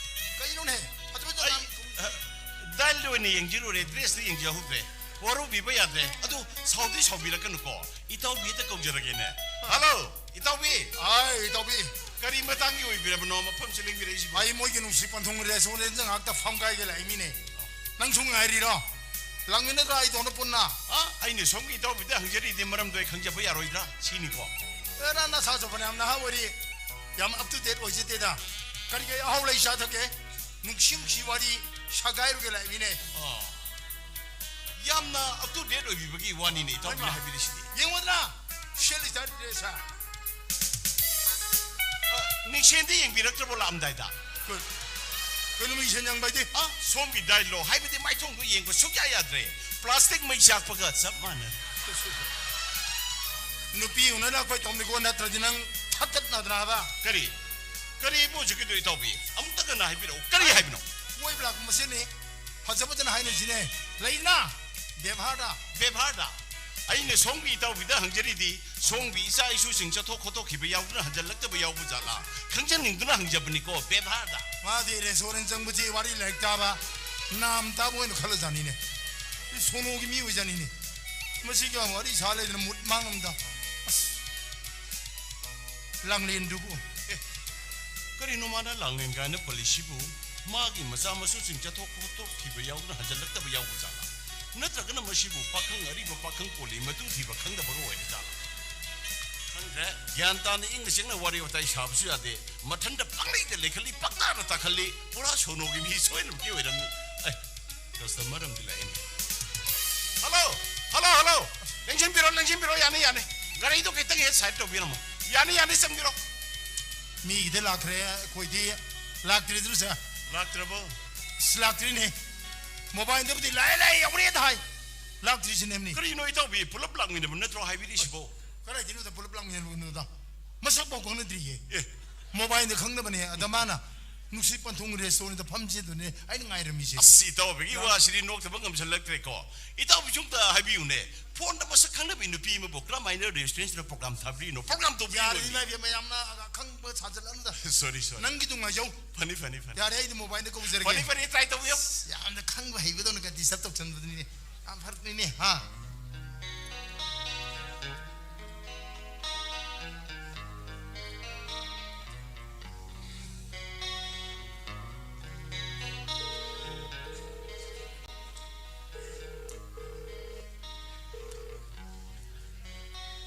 ꯀꯩꯅꯣꯅꯦ? ꯐꯖ ꯐꯖ ꯑꯩ, ꯉꯥꯡ-, ꯑ, ꯗꯥꯏꯜꯗ ꯑꯣꯏꯅ ꯌꯦꯡꯖꯔꯨꯔꯦ, ꯗ꯭ꯔꯦꯁꯇ ꯌꯦꯡꯖꯍꯧꯗ꯭ꯔꯦ꯫ ꯋꯥꯔꯧꯕꯤꯕ ꯌꯥꯗ꯭ꯔꯦ꯫ ꯑꯗꯨ ꯁꯥꯎꯗꯤ ꯁꯥꯎꯕꯤꯔꯛꯀꯅꯨꯀꯣ꯫ ꯏꯇꯥꯎꯕꯤ ꯍꯦꯛꯇ ꯀꯧꯖꯔꯒꯦꯅꯦ꯫ ꯍꯜꯂꯣ, ꯏꯇꯥꯎꯕꯤ꯫ ꯑꯥꯏ, ꯏꯇꯥꯎꯕꯤ꯫ ꯀꯔꯤ ꯃꯇꯥꯡꯒꯤ ꯑꯣꯏꯕꯤꯔꯕꯅꯣ ꯃꯐꯝꯁꯤꯗ ꯂꯦꯡꯕꯤꯔꯛꯏꯁꯤꯕꯣ? ꯑꯩ ꯃꯣꯏꯒꯤ ꯅꯨꯡꯁꯤ ꯄꯟꯊꯨꯡ ꯔꯦꯁꯇꯨꯔꯦꯟꯇ ꯉꯥꯏꯍꯥꯛꯇ ꯐꯝ ꯀꯥꯏꯒꯦ ꯂꯥꯛꯏꯃꯤꯅꯦ꯫ ꯅꯪꯁꯨ ꯉꯥꯏꯔꯤꯔꯣ? ꯂꯥꯛꯃꯤꯟꯅꯗ꯭ꯔꯥ ꯑꯩꯗꯧꯅ ꯄꯨꯟꯅ? ꯑ, ꯑꯩꯅ ꯁꯣꯝꯒꯤ ꯏꯇꯥꯎꯕꯤꯗ ꯍꯪꯖꯔꯤꯗꯤ ꯃꯔꯝꯗꯣ ꯑꯩ ꯈꯪꯖꯕ ꯌꯥꯔꯣꯏꯗ꯭ꯔꯥ? ꯁꯤꯅꯤꯀꯣ꯫ ꯑꯦ, ꯅꯪ ꯅꯁꯥꯁꯨ ꯐꯅꯌꯥꯝ ꯅꯍꯥ ꯑꯣꯏꯔꯤ꯫ ꯌꯥꯝ up to date ꯑꯣꯏꯖꯗꯦꯗ꯫ ꯀꯔꯤ ꯀꯔꯤ ꯑꯍꯥꯎ ꯂꯩ ꯆꯥꯊꯒꯦ? ꯅꯨꯡꯁꯤ ꯅꯨꯡꯁꯤ ꯋꯥꯔꯤ ꯁꯒꯥꯏꯔꯨꯒꯦ ꯂꯥꯛꯏꯃꯤꯅꯦ꯫ ꯑꯣ꯫ ꯌꯥꯝꯅ up to date ꯑꯣꯏꯕꯤꯕꯒꯤ ꯋꯥꯅꯤꯅꯦ ꯏꯇꯥꯎꯕꯤꯅ ꯍꯩꯃꯥ꯫ ꯍꯥꯏꯕꯤꯔꯤꯁꯤꯗꯤ꯫ ꯌꯦꯡꯉꯨꯗꯅ, ꯁꯦꯠꯂꯤ ꯆꯥꯔꯤ ꯗ꯭ꯔꯦꯁꯁꯦ꯫ ꯑ, ꯃꯤꯡꯁꯦꯟꯗꯤ ꯌꯦꯡꯕꯤꯔꯛꯇ꯭ꯔꯕꯣ ꯂꯥꯛꯑꯝꯗꯥꯏꯗ? ꯀ-, ꯀꯩꯅꯣ ꯃꯤꯡꯁꯦꯟ ꯌꯦꯡꯕ ꯍꯥꯏꯗꯤ? ꯑ, ꯁꯣꯝꯒꯤ ꯗꯥꯏꯂꯣ ꯍꯥꯏꯕꯗꯤ ꯃꯥꯏꯊꯣꯡꯗꯣ ꯌꯦꯡꯕ ꯁꯨꯛꯌꯥ ꯌꯥꯗ꯭ꯔꯦ꯫ ꯄ꯭ꯂꯥꯁꯇꯤꯛ ꯃꯩ ꯆꯥꯛꯄꯒ ꯆꯞ ꯃꯥꯟꯅꯔꯦ꯫ ꯅꯨꯄꯤ ꯎꯅ ꯂꯥꯛꯄꯩ ꯇꯧꯅꯤꯀꯣ, ꯅꯠꯇ꯭ꯔꯗꯤ ꯅꯪ ꯊꯛꯀꯠꯅꯗꯅ ꯍꯥꯏꯕ꯫ ꯀꯔꯤ? ꯀꯔꯤꯕꯨ ꯍꯧꯖꯤꯛꯀꯤꯗꯣ ꯏꯇꯥꯎꯕꯤ? ꯑꯃꯨꯛꯇ ꯍꯟꯅ ꯍꯥꯏꯕꯤꯔꯛꯎ꯫ ꯀꯔꯤ ꯍꯥꯏꯕꯅꯣ? ꯀꯣꯏꯕ ꯂꯥꯛꯄ ꯃꯁꯦꯟꯅꯤ꯫ ꯐꯖ ꯐꯖꯅ ꯍꯥꯏꯅꯁꯤꯅꯦ꯫ ꯂꯩꯅ ꯕꯦꯕꯥꯔꯗ꯫ ꯕꯦꯕꯥꯔꯗ? ꯑꯩꯅ ꯁꯣꯝꯒꯤ ꯏꯇꯥꯎꯕꯤꯗ ꯍꯪꯖꯔꯤꯗꯤ, ꯁꯣꯝꯒꯤ ꯏꯆꯥ ꯏꯁꯨꯁꯤꯡ ꯆꯠꯊꯣꯛ ꯈꯣꯠꯇꯣꯛꯈꯤꯕ ꯌꯥꯎꯗꯨꯅ ꯍꯟꯖꯜꯂꯛꯇꯕ ꯌꯥꯎꯕ ꯖꯥꯠꯂꯥ? ꯈꯪꯖꯅꯤꯡꯗꯨꯅ ꯍꯪꯖꯕꯅꯤꯀꯣ, ꯕꯦꯕꯥꯔꯗ꯫ ꯃꯥꯗꯤ ꯔꯦꯁꯇꯨꯔꯦꯟ ꯆꯪꯕꯁꯤ ꯋꯥꯔꯤ ꯂꯥꯏꯔꯤꯛ ꯇꯥꯕ, ꯅꯥꯝ ꯇꯥꯕ ꯑꯣꯏꯅ ꯈꯜꯂꯖꯥꯠꯅꯤꯅꯦ꯫ ꯁꯣꯅꯣꯒꯤ ꯃꯤ ꯑꯣꯏꯖꯥꯠꯅꯤꯅꯦ꯫ ꯃꯁꯤꯒ ꯋꯥꯔꯤ ꯁꯥ ꯂꯩꯗꯅ ꯃꯨꯠ ꯃꯥꯡꯉꯝꯗ꯫ ꯑꯁ꯫ ꯂꯥꯡꯂꯦꯟꯗꯨꯕꯨ꯫ ꯑꯦ, ꯀꯔꯤꯅꯣ ꯃꯥꯅ ꯂꯥꯡꯂꯦꯟ ꯀꯥꯏꯅ ꯄꯜꯂꯤꯁꯤꯕꯨ? ꯃꯥꯒꯤ ꯃꯆꯥ ꯃꯁꯨꯁꯤꯡ ꯆꯠꯊꯣꯛ ꯈꯣꯠꯇꯣꯛꯈꯤꯕ ꯌꯥꯎꯗꯅ ꯍꯟꯖꯜꯂꯛꯇꯕ ꯌꯥꯎꯕ ꯖꯥꯠꯂꯥ? ꯅꯠꯇ꯭ꯔꯒꯅ ꯃꯁꯤꯕꯨ ꯄꯥꯈꯪ ꯑꯔꯤꯕ ꯄꯥꯈꯪ ꯀꯣꯜꯂꯤ ꯃꯇꯨ ꯊꯤꯕ ꯈꯪꯗꯕꯒ ꯑꯣꯏꯔ ꯖꯥꯠꯂꯥ? ꯈꯪꯗ꯭ꯔꯦ꯫ ꯒ꯭ꯌꯥꯟ ꯇꯥꯅ ꯏꯪꯅ ꯆꯤꯛꯅ ꯋꯥꯔꯤ ꯋꯥꯇꯥꯏ ꯁꯥꯕꯁꯨ ꯌꯥꯗꯦ꯫ ꯃꯊꯟꯗ ꯄꯪꯂꯩꯗ ꯂꯩꯈꯠꯂꯤ, ꯄꯪꯇꯥ ꯇꯥꯈꯠꯂꯤ꯫ ꯄꯨꯔꯥ ꯁꯣꯅꯣꯒꯤ ꯃꯤ ꯁꯣꯏꯗꯅꯃꯛꯀꯤ ꯑꯣꯏꯔꯝꯅꯤ꯫ ꯑꯦ, ꯀꯁꯇꯃꯔ ꯑꯃꯗꯤ ꯂꯥꯛꯑꯦꯅꯦ꯫ Hello, hello, hello. ꯂꯦꯡꯁꯤꯟꯕꯤꯔꯣ, ꯂꯦꯡꯁꯤꯟꯕꯤꯔꯣ, ꯌꯥꯅꯤ, ꯌꯥꯅꯤ꯫ ꯒꯥꯔꯤꯗꯣ ꯈꯤꯇꯪ ꯍꯦꯛ ꯁꯥꯏꯠ ꯇꯧꯕꯤꯔꯝꯃꯣ꯫ ꯌꯥꯅꯤ, ꯌꯥꯅꯤ, ꯆꯪꯕꯤꯔꯣ꯫ ꯃꯤꯒꯤꯗ ꯂꯥꯛꯈ꯭ꯔꯦ, ꯑꯩꯈꯣꯏꯗꯤ ꯂꯥꯛꯇ꯭ꯔꯤꯗꯨ ꯁꯦ꯫ ꯂꯥꯛꯇ꯭ꯔꯕꯣ? ꯑꯁ, ꯂꯥꯛꯇ꯭ꯔꯤꯅꯦ꯫ ꯃꯣꯕꯥꯏꯜꯗꯕꯨꯗꯤ ꯂꯥꯛꯑꯦ, ꯂꯥꯛꯑꯦ, ꯌꯧꯔꯦꯗ ꯍꯥꯏ꯫ ꯂꯥꯛꯇ꯭ꯔꯤꯁꯤꯅꯦ, ꯑꯃꯅꯤ꯫ ꯀꯔꯤꯅꯣ ꯏꯇꯥꯎꯕꯤ, ꯄꯨꯂꯞ ꯂꯥꯛꯃꯤꯟꯅꯕ ꯅꯠꯇ꯭ꯔꯣ ꯍꯥꯏꯕꯤꯔꯤꯁꯤꯕꯣ? ꯀꯗꯥꯏꯗꯩꯅꯣꯗ ꯄꯨꯂꯞ ꯂꯥꯛꯃꯤꯟꯅꯕꯅꯣꯗ? ꯃꯁꯛ ꯐꯥꯎ ꯈꯪꯅꯗ꯭ꯔꯤꯌꯦ꯫ ꯑꯦ꯫ ꯃꯣꯕꯥꯏꯜꯗ ꯈꯪꯅꯕꯅꯦ꯫ ꯑꯗ ꯃꯥꯅ ꯅꯨꯡꯁꯤꯠ ꯄꯟꯊꯨꯡ ꯔꯦꯁꯇꯨꯔꯦꯟꯗ ꯐꯝꯁꯦꯗꯨꯅꯦ ꯑꯩꯅ ꯉꯥꯏꯔꯝꯃꯤꯁꯦ꯫ ꯑꯁ, ꯏꯇꯥꯎꯕꯤꯒꯤ ꯌꯥꯝ ꯋꯥꯁꯤꯗꯤ ꯅꯣꯛꯇꯕ ꯉꯝꯁꯤꯜꯂꯛꯇ꯭ꯔꯦꯀꯣ꯫ ꯏꯇꯥꯎꯕꯤꯁꯨ ꯑꯝꯇ ꯍꯥꯏꯕꯤꯌꯨꯅꯦ, ꯐꯣꯟꯗ ꯃꯁꯛ ꯈꯪꯅꯕꯤ ꯅꯨꯄꯤ ꯑꯃꯕꯨ ꯀꯔꯝꯍꯥꯏꯅ ꯔꯦꯁꯇꯨꯔꯦꯟꯁꯤꯗ ꯄ꯭ꯔꯣꯒ꯭ꯔꯥꯝ ꯊꯥꯕꯤꯔꯤꯅꯣ? ꯄ꯭ꯔꯣꯒ꯭ꯔꯥꯝ ꯇꯧꯕꯤꯔꯤꯅꯣ? ꯌꯥꯔꯦ, ꯏꯃꯥ ꯏꯕꯦꯝꯃ, ꯌꯥꯝꯅ ꯑꯈꯪꯕ ꯁꯥꯖꯜꯂꯛꯑꯅꯨꯗ꯫ ꯁꯣꯔꯤ, ꯁꯣꯔꯤ꯫ ꯅꯪꯒꯤꯗꯨ ꯉꯥꯏꯖꯧ꯫ ꯐꯅꯤ, ꯐꯅꯤ, ꯐꯅꯤ꯫ ꯌꯥꯔꯦ, ꯑꯩꯗꯤ ꯃꯣꯕꯥꯏꯜꯗ ꯀꯧꯖꯔꯒꯦ꯫ ꯐꯅꯤ, ꯐꯅꯤ, ꯇ꯭ꯔꯥꯏ ꯇꯧꯕꯤꯌꯨ꯫ ꯑꯁ, ꯌꯥꯝꯅ ꯈꯪꯕ ꯍꯩꯕꯗꯧꯅ ꯗꯤꯁꯇꯔꯕ ꯇꯧꯁꯟꯕꯗꯨꯅꯤꯅꯦ꯫ ꯌꯥꯝ ꯐꯔꯛꯅꯤꯅꯦ, ꯍꯥ?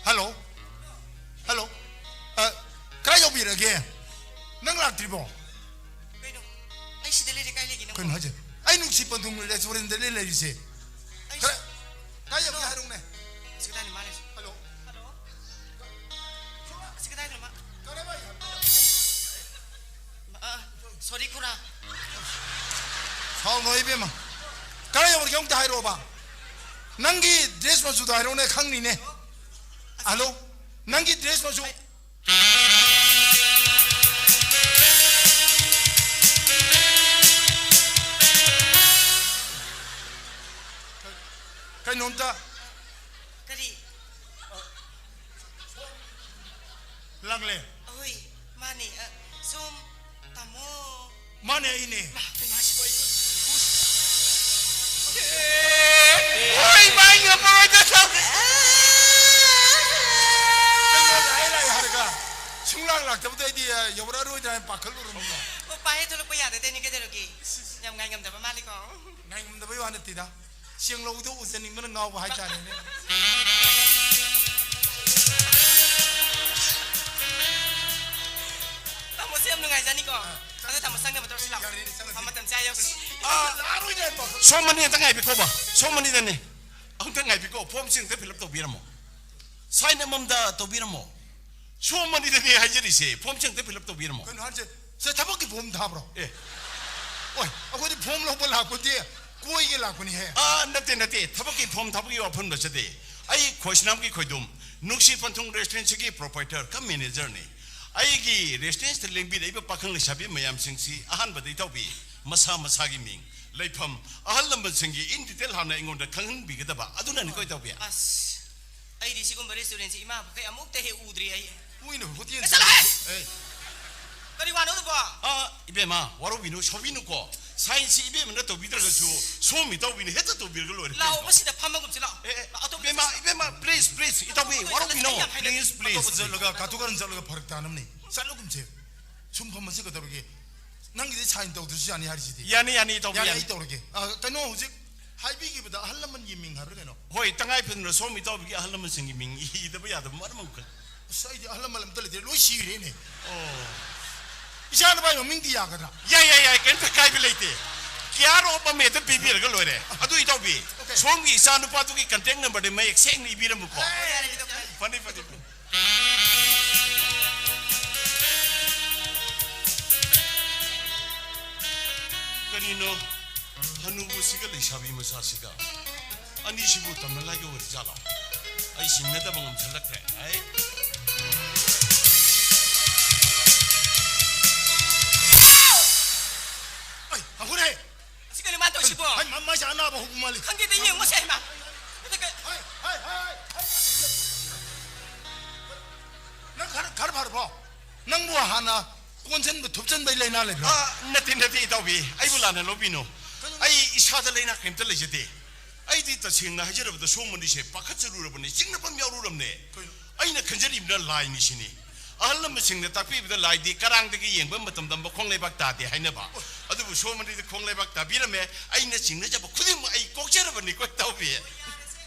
ꯍꯜꯂꯣ꯫ ꯍꯜꯂꯣ꯫ ꯑ, ꯀꯥꯏ ꯌꯧꯕꯤꯔꯒꯦ? ꯅꯪ ꯂꯥꯛꯇ꯭ꯔꯤꯕꯣ? ꯀꯩꯅꯣ? ꯑꯩ ꯁꯤꯗ ꯂꯩꯔꯦ, ꯀꯥꯏ ꯂꯩꯒꯦ ꯅꯪꯕꯣ? ꯀꯩꯅꯣ ꯍꯥꯏꯁꯦ? ꯑꯩ ꯅꯨꯡꯁꯤ ꯄꯟꯊꯨꯡ ꯔꯦꯁꯇꯨꯔꯦꯟꯗ ꯂꯩ-, ꯂꯩꯔꯤꯁꯦ꯫ ꯑꯩ ꯈꯔ, ꯁꯤ-, ꯀꯥꯏ ꯌꯧꯒꯦ ꯍꯜꯂꯣ꯫ ꯍꯥꯏꯔꯛꯎꯅꯦ꯫ ꯑꯁꯤ ꯀꯗꯥꯏꯅꯣ ꯃꯥ ꯂꯩꯁꯦ? ꯍꯜꯂꯣ꯫ ꯍꯜꯂꯣ꯫ ꯑꯁꯤ ꯀꯗꯥꯏꯗꯅꯣ ꯃꯥ? ꯀꯔꯥꯏꯋꯥꯏ ꯍꯥꯏꯕꯅꯣ? ꯑ, ꯁꯣꯔꯤ ꯈꯨꯔꯥ꯫ ꯁꯥꯎꯅꯣ ꯏꯕꯦꯝꯃ꯫ ꯀꯔꯥꯏ ꯌꯧꯔꯒꯦ ꯑꯃꯨꯛꯇ ꯍꯥꯏꯔꯛꯑꯣꯕ꯫ ꯅꯪꯒꯤ ꯗ꯭ꯔꯦꯁ ꯃꯆꯨꯗꯣ ꯍꯥꯏꯔꯛꯎꯅꯦ, ꯈꯪꯅꯤꯅꯦ꯫ ꯍꯜꯂꯣ꯫ ꯅꯪꯒꯤ ꯗ꯭ꯔꯦꯁ ꯃꯆꯨ꯫ ꯀꯩꯅꯣꯝꯇ꯫ ꯀꯔꯤ? ꯂꯥꯛꯂꯦ꯫ ꯑꯍꯣꯏ, ꯃꯥꯅꯦ꯫ ꯑ, ꯁꯣꯝ ꯇꯥꯃꯣ꯫ ꯃꯥꯅꯦ, ꯑꯩꯅꯦ꯫ ꯃꯥ, ꯀꯩꯅꯣ ꯍꯥꯏꯁꯤꯕꯣ? ꯑꯩꯕꯨ ꯍꯣꯏ, ꯃꯥ, ꯑꯩ ꯉꯝꯃꯔꯣꯏꯗ, ꯁꯥꯎꯔꯦ꯫ ꯀꯩꯅꯣ ꯂꯥꯛꯑꯦ, ꯂꯥꯛꯑꯦ ꯍꯥꯏꯔꯒ ꯁꯨꯡꯂꯥꯛ ꯂꯥꯛꯇꯕꯗꯣ ꯑꯩꯗꯤ, ꯑ, ꯌꯧꯔꯛꯑꯔꯣꯏꯗ꯭ꯔꯥ ꯍꯥꯏꯅ ꯄꯥꯈꯠꯂꯨꯔꯕꯅꯤꯗ꯫ ꯑꯣ, ꯄꯥꯍꯦ ꯊꯣꯛꯂꯛꯄ ꯌꯥꯗꯗꯣꯏꯅꯤ, ꯀꯩꯗꯧꯔꯒꯦ? ꯌꯥꯝ ꯉꯥꯏ ꯉꯝꯗꯕ ꯃꯥꯜꯂꯤꯀꯣ꯫ ꯉꯥꯏ ꯉꯝꯗꯕꯩ ꯋꯥ ꯅꯠꯇꯦꯗ꯫ ꯆꯦꯡꯂꯧꯗꯣ ꯎꯖꯅꯤꯡꯕꯅ ꯉꯥꯎꯕ ꯍꯥꯏꯇꯥꯔꯦꯅꯦ꯫ ꯇꯥꯃꯣꯁꯦ ꯌꯥꯝ ꯅꯨꯡꯉꯥꯏꯖꯥꯅꯤꯀꯣ꯫ ꯑꯗꯣ ꯇꯥꯃꯣ, ꯆꯪꯅꯕ ꯇꯧꯔꯁꯤ ꯂꯥꯛꯑꯣ꯫ ꯌꯥꯔꯦꯅꯦ, ꯆꯪꯉꯁꯤ꯫ ꯃꯇꯝꯁꯦ ꯑꯥ ꯌꯧꯈ꯭ꯔꯦ꯫ ꯂꯥꯛꯑꯔꯣꯏꯅꯦ, ꯇꯧ꯫ ꯁꯣꯝ ꯑꯅꯤ ꯑꯝꯇ ꯉꯥꯏꯕꯤꯈꯣꯕ꯫ ꯁꯣꯝ ꯑꯅꯤꯗꯅꯦ꯫ ꯑꯃꯨꯛꯇ ꯉꯥꯏꯕꯤꯈꯣ꯫ ꯐꯣꯝꯁꯤꯡ ꯑꯝꯇ ꯐꯤꯜ ꯑꯞ ꯇꯧꯕꯤꯔꯝꯃꯣ꯫ ꯁꯥꯏꯟ ꯑꯃꯃꯝꯗ ꯇꯧꯕꯤꯔꯝꯃꯣ꯫ ꯁꯣꯝ ꯑꯅꯤꯗꯅꯦ ꯍꯥꯏꯖꯔꯤꯁꯦ꯫ ꯐꯣꯝꯁꯤꯡ ꯑꯝꯇ ꯐꯤꯜ ꯑꯞ ꯇꯧꯕꯤꯔꯝꯃꯣ꯫ ꯀꯩꯅꯣ ꯍꯥꯏꯁꯦ? ꯁꯦ, ꯊꯕꯛꯀꯤ ꯐꯣꯝ ꯊꯥꯕ꯭ꯔꯣ? ꯑꯦ꯫ ꯑꯣꯏ, ꯑꯩꯈꯣꯏꯗꯤ ꯐꯣꯝ ꯂꯧꯕ ꯂꯥꯛꯄꯗꯤ ꯀꯣꯏꯒꯦ ꯂꯥꯛꯄꯅꯤꯍꯦ꯫ ꯑꯥ, ꯅꯠꯇꯦ, ꯅꯠꯇꯦ꯫ ꯊꯕꯛꯀꯤ ꯐꯣꯝ ꯊꯥꯕꯒꯤ ꯋꯥꯐꯝ ꯅꯠꯆꯗꯦ꯫ ꯑꯩ ꯈꯣꯏꯁꯅꯥꯝꯒꯤ ꯈꯣꯏꯗꯨꯝ, ꯅꯨꯡꯁꯤ ꯄꯟꯊꯨꯡ ꯔꯦꯁꯇꯨꯔꯦꯟꯁꯤꯒꯤ ꯄ꯭ꯔꯣꯄꯥꯏꯇꯔ ꯀꯝ ꯃꯦꯅꯦꯖꯔꯅꯤ꯫ ꯑꯩꯒꯤ ꯔꯦꯁꯇꯨꯔꯦꯟꯁꯇ ꯂꯦꯡꯕꯤꯔꯛꯏꯕ ꯄꯥꯈꯪ ꯂꯩꯁꯥꯕꯤ ꯃꯌꯥꯝꯁꯤꯡꯁꯤ ꯑꯍꯥꯟꯕꯗ ꯏꯇꯥꯎꯕꯤ, ꯃꯁꯥ ꯃꯁꯥꯒꯤ ꯃꯤꯡ, ꯂꯩꯐꯝ, ꯑꯍꯜ ꯂꯃꯟꯁꯤꯡꯒꯤ in detail ꯍꯥꯟꯅ ꯑꯩꯉꯣꯟꯗ ꯈꯪꯍꯟꯕꯤꯒꯗꯕ ꯑꯗꯨꯅꯅꯤꯀꯣ ꯏꯇꯥꯎꯕꯤ꯫ ꯑꯁ, ꯑꯩꯗꯤ ꯁꯤꯒꯨꯝꯕ ꯔꯦꯁꯇꯨꯔꯦꯟꯁꯤ ꯏꯃꯥ ꯃꯈꯩ ꯑꯃꯨꯛꯇ ꯍꯦꯛ ꯎꯗ꯭ꯔꯤ ꯑꯩ꯫ ꯎꯏꯅ ꯍꯣꯇꯦꯜ ꯆꯠꯂꯣꯍꯦ! ꯑꯦ꯫ ꯀꯔꯤ ꯋꯥꯅꯣ ꯑꯗꯨꯕꯣ? ꯑꯥ, ꯏꯕꯦꯝꯃ, ꯋꯥꯔꯧꯕꯤꯅꯨ, ꯁꯥꯎꯕꯤꯅꯨꯀꯣ꯫ ꯁꯥꯏꯟꯁꯤ ꯏꯕꯦꯝꯃꯅ ꯇꯧꯕꯤꯗ꯭ꯔꯒꯁꯨ ꯁꯣꯝ ꯏꯇꯥꯎꯕꯤꯅ ꯍꯦꯛꯇ ꯇꯧꯕꯤꯔꯒ ꯂꯣꯏꯔꯦ꯫ ꯂꯥꯛꯑꯣ, ꯀꯩꯅꯣ? ꯃꯁꯤꯗ ꯐꯝꯃꯒꯨꯝꯁꯤ ꯂꯥꯛꯑꯣ꯫ ꯑꯦ, ꯑꯦ, ꯑꯇꯣꯞꯄ ꯏꯕꯦꯝꯃ, ꯏꯕꯦꯝꯃ, please, please, ꯏꯇꯥꯎꯕꯤ, ꯑꯇꯣꯞꯄ ꯋꯥꯔꯧꯕꯤꯅꯣ, ꯑꯩ ꯌꯥꯝ ꯍꯩꯅꯗꯦ꯫ Please, please, ꯑꯇꯣꯞꯄ please꯫ ꯆꯠꯂꯒ ꯀꯥꯇꯨ ꯀꯥꯔꯟ ꯆꯠꯂꯒ ꯐꯔꯛ ꯇꯥꯅꯕꯅꯤ꯫ ꯆꯠꯂꯨꯒꯨꯝꯁꯦ꯫ ꯁꯨꯝ ꯐꯝꯃꯁꯤ ꯀꯩꯗꯧꯔꯒꯦ? ꯅꯪꯒꯤꯗꯤ ꯁꯥꯏꯟ ꯇꯧꯗ꯭ꯔꯁꯨ ꯌꯥꯅꯤ ꯍꯥꯏꯔꯤꯁꯤꯗꯤ꯫ ꯌꯥꯅꯤ, ꯌꯥꯅꯤ, ꯏꯇꯥꯎꯕꯤ, ꯌꯥꯅꯤ, ꯌꯥꯅꯤ꯫ ꯑꯩ ꯇꯧꯔꯒꯦ꯫ ꯑ, ꯀꯩꯅꯣ, ꯍꯧꯖꯤꯛ ꯍꯥꯏꯕꯤꯈꯤꯕꯗ ꯑꯍꯜ ꯂꯃꯟꯒꯤ ꯃꯤꯡ ꯍꯥꯏꯕ꯭ꯔꯥ ꯀꯩꯅꯣ? ꯍꯣꯏ, ꯇꯉꯥꯏ ꯐꯗꯅ ꯁꯣꯝ ꯏꯇꯥꯎꯕꯤꯒꯤ ꯑꯍꯜ ꯂꯃꯟꯁꯤꯡꯒꯤ ꯃꯤꯡ ꯏꯗꯕ ꯌꯥꯗꯕ ꯃꯔꯝ ꯑꯃꯈꯛ꯫ ꯑꯁ, ꯑꯩꯗꯤ ꯑꯍꯜ ꯂꯃꯟ ꯑꯝꯇ ꯂꯩꯇꯦ, ꯂꯣꯏ ꯁꯤꯈ꯭ꯔꯦꯅꯦ꯫ ꯑꯣ꯫ ꯏꯆꯥ ꯅꯨꯄꯥꯒꯤ ꯃꯃꯤꯡꯗꯤ ꯌꯥꯒꯗ꯭ꯔꯥ? ꯌꯥꯏ, ꯌꯥꯏ, ꯌꯥꯏ, ꯀꯩꯝꯇ ꯀꯥꯏꯕ ꯂꯩꯇꯦ꯫ ꯀꯤꯌꯥꯔ ꯑꯣꯐ ꯑꯃ ꯍꯦꯛꯇ ꯄꯤꯕꯤꯔꯒ ꯂꯣꯏꯔꯦ꯫ ꯑꯗꯨ ꯏꯇꯥꯎꯕꯤ, ꯑꯣꯀꯦ꯫ ꯁꯣꯝꯒꯤ ꯏꯆꯥ ꯅꯨꯄꯥꯗꯨꯒꯤ ꯀꯟꯇꯦꯛ ꯅꯝꯕꯔꯗꯤ ꯃꯌꯦꯛ ꯁꯦꯡꯅ ꯏꯕꯤꯔꯝꯃꯨꯀꯣ꯫ ꯑꯦ, ꯌꯥꯔꯦ, ꯌꯥꯔꯦ, ꯌꯥꯔꯦ꯫ ꯐꯅꯤ, ꯐꯅꯤ, ꯐꯅꯤ꯫ ꯀꯔꯤꯅꯣ? ꯍꯅꯨꯕꯁꯤꯒ ꯂꯩꯁꯥꯕꯤ ꯃꯆꯥꯁꯤꯒ ꯑꯅꯤꯁꯤꯕꯨ ꯇꯝꯅꯉꯥꯏꯒꯤ ꯑꯣꯏꯔꯤꯖꯥꯠꯂꯣ? ꯑꯩ ꯁꯤꯡꯅꯗꯕ ꯉꯝꯁꯤꯜꯂꯛꯇ꯭ꯔꯦ꯫ ꯑꯩ ꯑꯩ, ꯍꯧꯔꯦ! ꯑꯁꯤ ꯀꯩꯅꯣ ꯃꯥꯅ ꯇꯧꯔꯤꯁꯤꯕꯣ? ꯍꯩ, ꯃ-, ꯃꯥꯏꯁꯦ ꯑꯅꯥꯕ ꯍꯧꯕ ꯃꯥꯜꯂꯤ꯫ ꯈꯪꯗꯦꯗ, ꯌꯦꯡꯉꯨꯁꯦ, ꯍꯩꯃꯥ꯫ ꯅꯠꯇꯦ, ꯀꯩ- ꯍꯩ, ꯍꯩ, ꯍꯩ, ꯍꯩ꯫ ꯅꯪ ꯈꯔ, ꯈꯔ ꯐꯔꯕꯣ? ꯅꯪꯕꯨ ꯍꯥꯟꯅ ꯀꯣꯟꯁꯤꯟꯕ ꯊꯨꯞꯆꯟꯕꯩ ꯂꯥꯏꯅꯥ ꯂꯩꯕ꯭ꯔꯥ? ꯑꯥ, ꯅꯠꯇꯦ, ꯅꯠꯇꯦ, ꯏꯇꯥꯎꯕꯤ꯫ ꯑꯩꯕꯨ ꯂꯥꯟꯅ ꯂꯧꯕꯤꯅꯨ꯫ ꯀꯩꯅꯣ? ꯑꯩ ꯏꯁꯥꯗ ꯂꯥꯏꯅꯥ ꯀꯔꯤꯝꯇ ꯂꯩꯖꯗꯦ꯫ ꯑꯩꯗꯤ ꯇꯁꯦꯡꯅ ꯍꯥꯏꯖꯔꯕꯗ ꯁꯣꯝ ꯑꯅꯤꯁꯦ ꯄꯥꯈꯠꯆꯔꯨꯔꯕꯅꯤ, ꯆꯤꯡꯅꯐꯝ ꯌꯥꯎꯔꯨꯔꯕꯅꯦ꯫ ꯀꯩꯅꯣ? ꯑꯩꯅ ꯈꯟꯖꯔꯤꯕꯅ ꯂꯥꯏꯅꯤ ꯁꯤꯅꯤ꯫ ꯑꯍꯜ ꯂꯃꯟꯁꯤꯡꯅ ꯇꯥꯛꯄꯤꯕꯗ ꯂꯥꯏꯗꯤ ꯀꯔꯥꯡꯗꯒꯤ ꯌꯦꯡꯕ ꯃꯇꯝꯗ ꯃꯈꯣꯡ ꯂꯩꯕꯥꯛ ꯇꯥꯗꯦ ꯍꯥꯏꯅꯕ꯫ ꯑꯣ꯫ ꯑꯗꯨꯕꯨ ꯁꯣꯝ ꯑꯅꯤꯗꯤ ꯈꯣꯡ ꯂꯩꯕꯥꯛ ꯇꯥꯕꯤꯔꯝꯃꯦ꯫ ꯑꯩꯅ ꯆꯤꯡꯅꯖꯕ ꯈꯨꯗꯤꯡꯃꯛ ꯑꯩ ꯀꯣꯛꯆꯔꯕꯅꯤꯀꯣ, ꯏꯇꯥꯎꯕꯤ꯫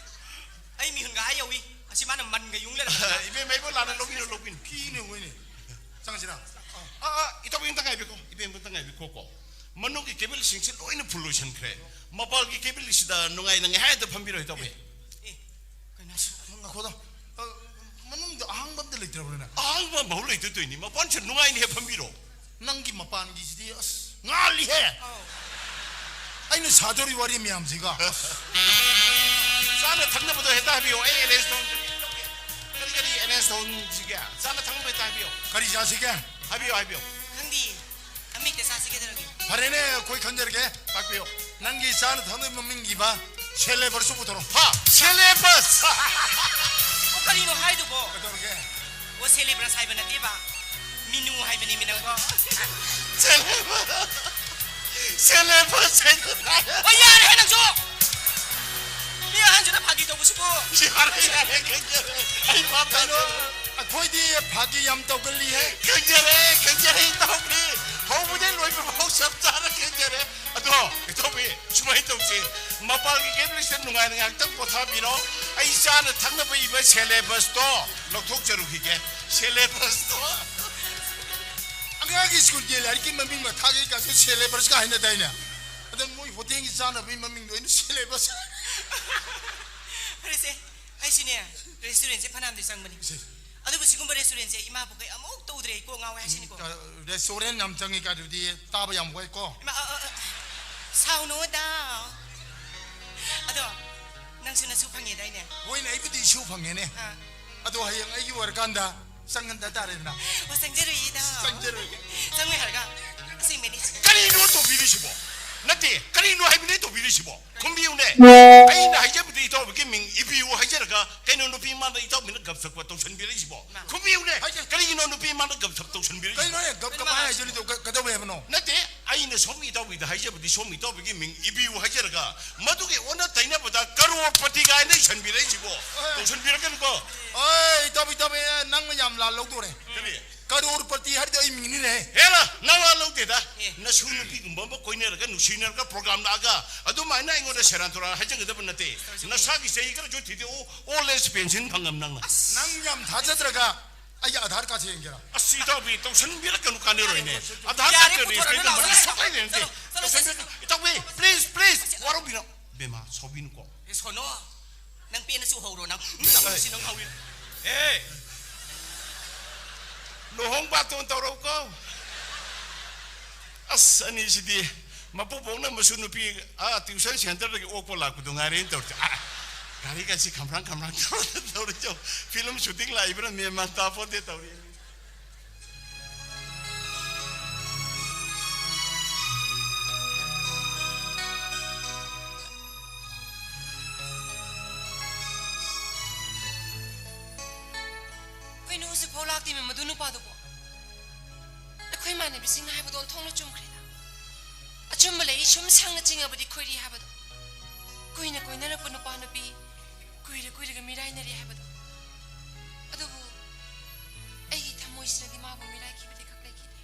ꯑꯩ ꯃꯤꯍꯨꯟꯒ ꯑꯥ ꯌꯧꯏ꯫ ꯑꯁꯤ ꯃꯥꯅ ꯃꯟꯒ ꯌꯨꯡ ꯂꯩꯔꯝꯕ꯫ ꯏꯕꯦꯝꯃ, ꯑꯩꯕꯨ ꯂꯥꯟꯅ ꯂꯧꯕꯤꯅꯨ, ꯂꯧꯕꯤꯅꯨ꯫ ꯀꯤꯅꯦ ꯃꯣꯏꯅꯦ꯫ ꯆꯪꯁꯤꯔꯥ? ꯑꯥ, ꯑꯥ, ꯏꯇꯥꯎꯕꯤ ꯑꯝꯇ ꯉꯥꯏꯕꯤꯈꯣ, ꯏꯕꯦꯝ ꯑꯝꯇ ꯉꯥꯏꯕꯤꯈꯣꯀꯣ꯫ ꯃꯅꯨꯡꯒꯤ cableꯁꯤꯡꯁꯤ ꯂꯣꯏꯅ full ꯂꯣꯏꯁꯟꯈ꯭ꯔꯦ꯫ ꯃꯄꯥꯟꯒꯤ cableꯁꯤꯗ ꯅꯨꯡꯉꯥꯏꯅ ꯉꯥꯏꯍꯥꯛ ꯐꯝꯕꯤꯔꯣ, ꯏꯇꯥꯎꯕꯤ꯫ ꯑꯦ, ꯀꯩꯅꯣ? ꯑꯁ, ꯉꯥꯏꯈꯣꯗ꯫ ꯑ, ꯃꯅꯨꯡꯗ ꯑꯍꯥꯡꯕ ꯑꯝꯇ ꯂꯩꯇ꯭ꯔꯕ꯭ꯔꯅꯦ? ꯑꯍꯥꯡꯕ ꯑꯃꯐꯥꯎ ꯂꯩꯇꯗꯣꯏꯅꯤ, ꯃꯄꯥꯟꯁꯤꯗ ꯅꯨꯡꯉꯥꯏꯅ ꯍꯦꯛ ꯐꯝꯕꯤꯔꯣ꯫ ꯅꯪꯒꯤ ꯃꯄꯥꯟꯒꯤꯁꯤꯗꯤ ꯑꯁ ꯉꯥꯜꯂꯤꯍꯦ꯫ ꯑꯧ꯫ ꯑꯩꯅ ꯁꯥꯗꯧꯔꯤ ꯋꯥꯔꯤ ꯃꯌꯥꯝꯁꯤꯒ꯫ ꯆꯥꯅ ꯊꯛꯅꯕꯗꯣ ꯍꯦꯛꯇ ꯍꯥꯏꯕꯤꯌꯣ, ꯑꯩ arrange ꯇꯧ-, ꯀꯔꯤ ꯀꯔꯤ arrange ꯇꯧꯁꯤꯒꯦ? ꯆꯥꯅ ꯊꯛꯅꯕ ꯍꯦꯛꯇ ꯍꯥꯏꯕꯤꯌꯣ꯫ ꯀꯔꯤ ꯆꯥꯁꯤꯒꯦ? ꯍꯥꯏꯕꯤꯌꯣ, ꯍꯥꯏꯕꯤꯌꯣ꯫ ꯈꯪꯗꯤꯌꯦ꯫ ꯑꯃ ꯍꯦꯛꯇ ꯆꯥꯁꯤ ꯀꯩꯗꯧꯔꯒꯦ? ꯐꯔꯦꯅꯦ, ꯑꯩꯈꯣꯏ ꯈꯟꯖꯔꯒꯦ꯫ ꯇꯥꯛꯄꯤꯌꯨ꯫ ꯅꯪꯒꯤ ꯆꯥꯅ ꯊꯛꯅꯕ ꯃꯃꯤꯡ ꯏꯕ syllabus ꯁꯨ ꯄꯨꯊꯣꯔꯛꯑꯣ꯫ ꯍꯥ? Syllabus! ꯑꯣ, ꯀꯔꯤꯅꯣ ꯍꯥꯏꯗꯨꯕꯣ? ꯀꯩꯗꯧꯔꯒꯦ? ꯑꯣ, syllabus ꯍꯥꯏꯕ ꯅꯠꯇꯦꯕ꯫ Menu ꯍꯥꯏꯕꯅꯦꯃꯤ ꯅꯪꯕꯣ꯫ Syllabus! Syllabus ꯍꯥꯏꯗꯨꯅ꯫ ꯑꯣ, ꯌꯥꯔꯦꯍꯦ ꯅꯪꯁꯨ! ꯃꯤ ꯑꯍꯟꯁꯤꯅ ꯐꯥꯒꯤ ꯇꯧꯕꯁꯤꯕꯨ꯫ ꯌꯥꯔꯦ, ꯌꯥꯔꯦ, ꯈꯪꯖꯔꯦ꯫ ꯑꯩ ꯚꯥꯞ ꯀꯩꯅꯣ, ꯇꯥꯖꯔꯦ꯫ ꯑꯩꯈꯣꯏꯗꯤ ꯐꯥꯒꯤ ꯌꯥꯝ ꯇꯧꯒꯜꯂꯤꯍꯦ꯫ ꯈꯪꯖꯔꯦ, ꯈꯪꯖꯔꯦ, ꯏꯇꯥꯎꯕꯤ꯫ ꯍꯧꯕꯗꯩ ꯂꯣꯏꯕ ꯐꯥꯎ ꯆꯞ ꯆꯥꯅ ꯈꯪꯖꯔꯦ꯫ ꯑꯗꯣ, ꯏꯇꯥꯎꯕꯤ, ꯁꯨꯃꯥꯏꯅ ꯇꯧꯁꯤ꯫ ꯃꯄꯥꯟꯒꯤ cableꯁꯤꯗ ꯅꯨꯡꯉꯥꯏꯅ ꯉꯥꯏꯍꯥꯛꯇꯪ ꯄꯣꯊꯥꯕꯤꯔꯣ꯫ ꯑꯩ ꯆꯥꯅ ꯊꯛꯅꯕ ꯏꯕ syllabus ꯇꯣ ꯂꯧꯊꯣꯛꯆꯔꯨꯈꯤꯒꯦ꯫ Syllabus ꯇꯣ꯫ ꯑꯉꯥꯡꯒꯤ ꯁ꯭ꯀꯨꯜꯒꯤ ꯂꯥꯏꯔꯤꯛꯀꯤ ꯃꯃꯤꯡ ꯃꯊꯥꯒꯤ ꯀꯥꯁꯦ syllabus ꯀ ꯍꯥꯏꯅꯗꯥꯏꯅꯦ? ꯑꯗꯣ ꯃꯣꯏ ꯍꯣꯇꯦꯜꯒꯤ ꯆꯥꯅꯕꯒꯤ ꯃꯃꯤꯡꯗꯣ ꯑꯩꯅ syllabus꯫ ꯐꯔꯦꯁꯦ, ꯑꯩꯁꯨꯅꯦ, restaurantꯁꯦ ꯐꯅꯌꯥꯝꯗꯤ ꯆꯪꯕꯅꯤ꯫ ꯁꯦ꯫ ꯑꯗꯨꯕꯨ ꯁꯤꯒꯨꯝꯕ restaurantꯁꯦ ꯏꯃꯥ ꯄꯣꯛꯀꯩ ꯑꯃꯨꯛ ꯇꯧꯗ꯭ꯔꯦ, ꯑꯩ ꯀꯣꯛ ꯉꯥꯎꯋꯦ ꯍꯥꯏꯁꯤꯅꯤꯀꯣ꯫ ꯎꯝ, ꯑ, restaurant ꯌꯥꯝ ꯆꯪꯉꯤ ꯀꯥꯏꯗꯨꯗꯤ ꯇꯥꯕ ꯌꯥꯝ ꯋꯥꯏꯀꯣ꯫ ꯏꯃꯥ, ꯑ, ꯑ, ꯑ, ꯁꯥꯎꯅꯨꯗ꯫ ꯑꯗꯣ, ꯅꯪꯁꯨ ꯅꯁꯨ ꯐꯪꯉꯦꯗꯥꯏꯅꯦ? ꯍꯣꯏꯅꯦ, ꯑꯩꯕꯨꯗꯤ ꯏꯁꯨ ꯐꯪꯉꯦꯅꯦ꯫ ꯑꯥ꯫ ꯑꯗꯣ ꯍꯌꯦꯡ ꯑꯩꯒꯤ ꯑꯣꯏꯔꯀꯥꯟꯗ ꯆꯪꯍꯟꯗ ꯇꯥꯔꯦꯗꯅ꯫ ꯑꯣ, ꯆꯪꯖꯔꯨꯏꯗ꯫ ꯆꯪꯖꯔꯨꯏ꯫ ꯆꯪꯉꯣꯏ ꯍꯥꯏꯔꯒ? ꯑꯁꯦꯡꯕꯅꯤ꯫ ꯀꯔꯤꯅꯣ ꯇꯧꯕꯤꯔꯤꯁꯤꯕꯣ? ꯅꯠꯇꯦ, ꯀꯔꯤꯅꯣ ꯍꯥꯏꯕꯅꯦ ꯇꯧꯕꯤꯔꯤꯁꯤꯕꯣ? ꯈꯨꯝꯕꯤꯌꯨꯅꯦ꯫ ꯑꯩꯅ ꯍꯥꯏꯖꯕꯗꯤ ꯏꯇꯥꯎꯕꯤꯒꯤ ꯃꯤꯡ ꯏꯕꯤꯌꯨ ꯍꯥꯏꯖꯔꯒ ꯀꯩꯅꯣ ꯅꯨꯄꯤ ꯃꯥꯡꯗ ꯏꯇꯥꯎꯕꯤꯅ ꯒꯞ ꯁꯞꯄ ꯇꯧꯁꯟꯕꯤꯔꯛꯏꯁꯤꯕꯣ? ꯃꯥ꯫ ꯈꯨꯝꯕꯤꯌꯨꯅꯦ꯫ ꯍꯥꯏꯒꯦ꯫ ꯀꯔꯤꯒꯤꯅꯣ ꯅꯨꯄꯤ ꯃꯥꯡꯗ ꯒꯞ ꯁꯞ ꯇꯧꯁꯟꯕꯤꯔꯛꯏꯁꯤꯕꯣ? ꯀꯩꯅꯣ ꯍꯦ? ꯒꯞ ꯀꯃꯥꯏ ꯍꯥꯏꯖꯔꯤꯗꯣ? ꯀ-, ꯀꯩꯗꯧꯋꯦ ꯍꯥꯏꯕꯅꯣ? ꯅꯠꯇꯦ, ꯑꯩꯅ ꯁꯣꯝꯒꯤ ꯏꯇꯥꯎꯕꯤꯗ ꯍꯥꯏꯖꯕꯗꯤ ꯁꯣꯝꯒꯤ ꯏꯇꯥꯎꯕꯤꯒꯤ ꯃꯤꯡ ꯏꯕꯤꯌꯨ ꯍꯥꯏꯖꯔꯒ ꯃꯗꯨꯒꯤ ꯑꯣꯟꯅ ꯇꯩꯅꯕꯗ ꯀꯔꯣꯔꯄꯇꯤ ꯀꯥꯏꯅ ꯏꯁꯟꯕꯤꯔꯛꯏꯁꯤꯕꯣ? ꯑꯦ꯫ ꯇꯧꯁꯟꯕꯤꯔꯛꯀꯅꯨꯀꯣ꯫ ꯑꯦ, ꯏꯇꯥꯎꯕꯤ, ꯏꯇꯥꯎꯕꯤ, ꯅꯪꯅ ꯌꯥꯝ ꯂꯥꯜ ꯂꯧꯗꯣꯔꯦ꯫ ꯀꯔꯤ? ꯀꯔꯣꯔꯄꯇꯤ ꯍꯥꯏꯔꯤꯗꯣ ꯑꯩ ꯃꯤꯡꯅꯤꯅꯦ꯫ ꯍꯦꯔꯥ, ꯅꯋꯥ ꯂꯧꯗꯦꯗ꯫ ꯑꯦ꯫ ꯅꯁꯨ ꯅꯨꯄꯤꯒꯨꯝꯕ ꯑꯃ ꯀꯣꯏꯅꯔꯒ ꯅꯨꯡꯁꯤꯅꯔꯒ program ꯂꯥꯛꯑꯒ ꯑꯗꯨꯃꯥꯏꯅ ꯑꯩꯉꯣꯟꯗ ꯁꯦꯔꯥꯟ ꯇꯨꯔꯥꯟ ꯍꯥꯏꯖꯒꯗꯕ ꯅꯠꯇꯦ꯫ ꯅꯁꯥꯒꯤ ꯆꯍꯤ ꯈꯔꯁꯨ ꯊꯤꯗꯣꯛꯎ, old age pension ꯐꯪꯉꯝ ꯅꯪꯅ꯫ ꯑꯁ꯫ ꯅꯪ ꯌꯥꯝ ꯊꯥꯖꯗ꯭ꯔꯒ ꯑꯩꯒꯤ ꯑꯙꯥꯔ ꯀꯥꯔꯗꯁꯦ ꯌꯦꯡꯒꯦꯔꯥ? ꯑꯁ, ꯏꯇꯥꯎꯕꯤ, ꯇꯧꯁꯟꯕꯤꯔꯛꯀꯅꯨ ꯀꯥꯟꯅꯔꯣꯏꯅꯦ꯫ ꯌꯥꯔꯦ, ꯑꯙꯥꯔ ꯌꯥꯔꯦ, ꯀꯥꯔꯗꯀ ꯄꯨꯊꯣꯔꯛꯑꯅꯨ, ꯔꯦꯁꯇꯦꯟꯒ ꯃꯔꯤ ꯂꯥꯛꯑꯣꯁꯦ꯫ ꯁꯨꯡꯂꯩ ꯂꯩꯅꯗꯦ꯫ ꯆꯠꯂꯣ, ꯆꯠꯂꯣ, ꯇꯧꯁꯟꯕꯤꯔꯛ-, ꯆꯠꯂꯣ, ꯏꯇꯥꯎꯕꯤ, ꯆꯠꯂꯣ, please, please, ꯆꯠꯂꯣ꯫ ꯋꯥꯔꯧꯕꯤꯅꯣ꯫ ꯕꯦꯝꯃ, ꯁꯥꯎꯕꯤꯅꯨꯀꯣ꯫ ꯑꯦ, ꯁꯣꯅꯣ, ꯅꯪ ꯄꯦꯟꯅ ꯆꯨꯍꯧꯔꯣ, ꯅꯪ꯫ ꯅꯪ ꯁꯤ ꯅꯪ ꯍꯧꯔꯤ꯫ ꯑꯦ! ꯂꯨꯍꯣꯡ ꯕꯥꯇꯣꯟ ꯇꯧꯔꯛꯎꯀꯣ꯫ ꯑꯁ, ꯑꯅꯤꯁꯤꯗꯤ ꯃꯄꯨꯕꯣꯛꯅ ꯃꯁꯨ ꯅꯨꯄꯤ, ꯑꯥ, tuition centreꯗꯒꯤ ꯑꯣꯛꯄ ꯂꯥꯛꯄꯗꯣ ꯉꯥꯏꯔꯦꯅ ꯇꯧꯔꯤꯁꯦ꯫ ꯑꯥ, ꯒꯥꯔꯤꯒꯁꯤ ꯈꯝꯔꯥꯡ ꯈꯝꯔꯥꯡ ꯇꯧꯔ ꯇꯧꯔꯤꯁꯦ꯫ Film shooting ꯂꯥꯛꯏꯕ꯭ꯔꯥ ꯃꯦꯟ ꯃꯥꯟ ꯇꯥꯄꯣꯠꯇꯦ ꯇꯧꯔꯤ꯫ ꯀꯩꯅꯣ, ꯍꯧꯖꯤꯛꯐꯥꯎ ꯂꯥꯛꯇꯦꯃꯦ ꯃꯗꯨ ꯅꯨꯄꯥꯗꯨꯕꯣ? ꯑꯩꯈꯣꯏ ꯏꯃꯥꯟꯅꯕꯤꯁꯤꯡꯅ ꯍꯥꯏꯕꯗꯣ ꯑꯣꯟꯊꯣꯛꯅ ꯆꯨꯝꯈ꯭ꯔꯦꯗ꯫ ꯑꯆꯨꯝꯕ ꯂꯩ, ꯁꯨꯝ ꯁꯪꯅ ꯆꯤꯡꯉꯕꯗꯤ ꯈꯣꯏꯔꯤ ꯍꯥꯏꯕꯗꯣ꯫ ꯀꯨꯏꯅ ꯀꯣꯏꯅꯔꯛꯄ ꯅꯨꯄꯥ ꯅꯨꯄꯤ ꯀꯨꯏꯔ ꯀꯨꯏꯔꯒ ꯃꯤꯔꯥꯏꯅꯔꯦ ꯍꯥꯏꯕꯗꯣ꯫ ꯑꯗꯨꯕꯨ ꯑꯩꯒꯤ ꯊꯃꯣꯏꯁꯤꯅꯗꯤ ꯃꯥꯕꯨ ꯃꯤꯔꯥꯏꯈꯤꯕꯗꯤ ꯈꯛ ꯂꯩꯈꯤꯗꯦ꯫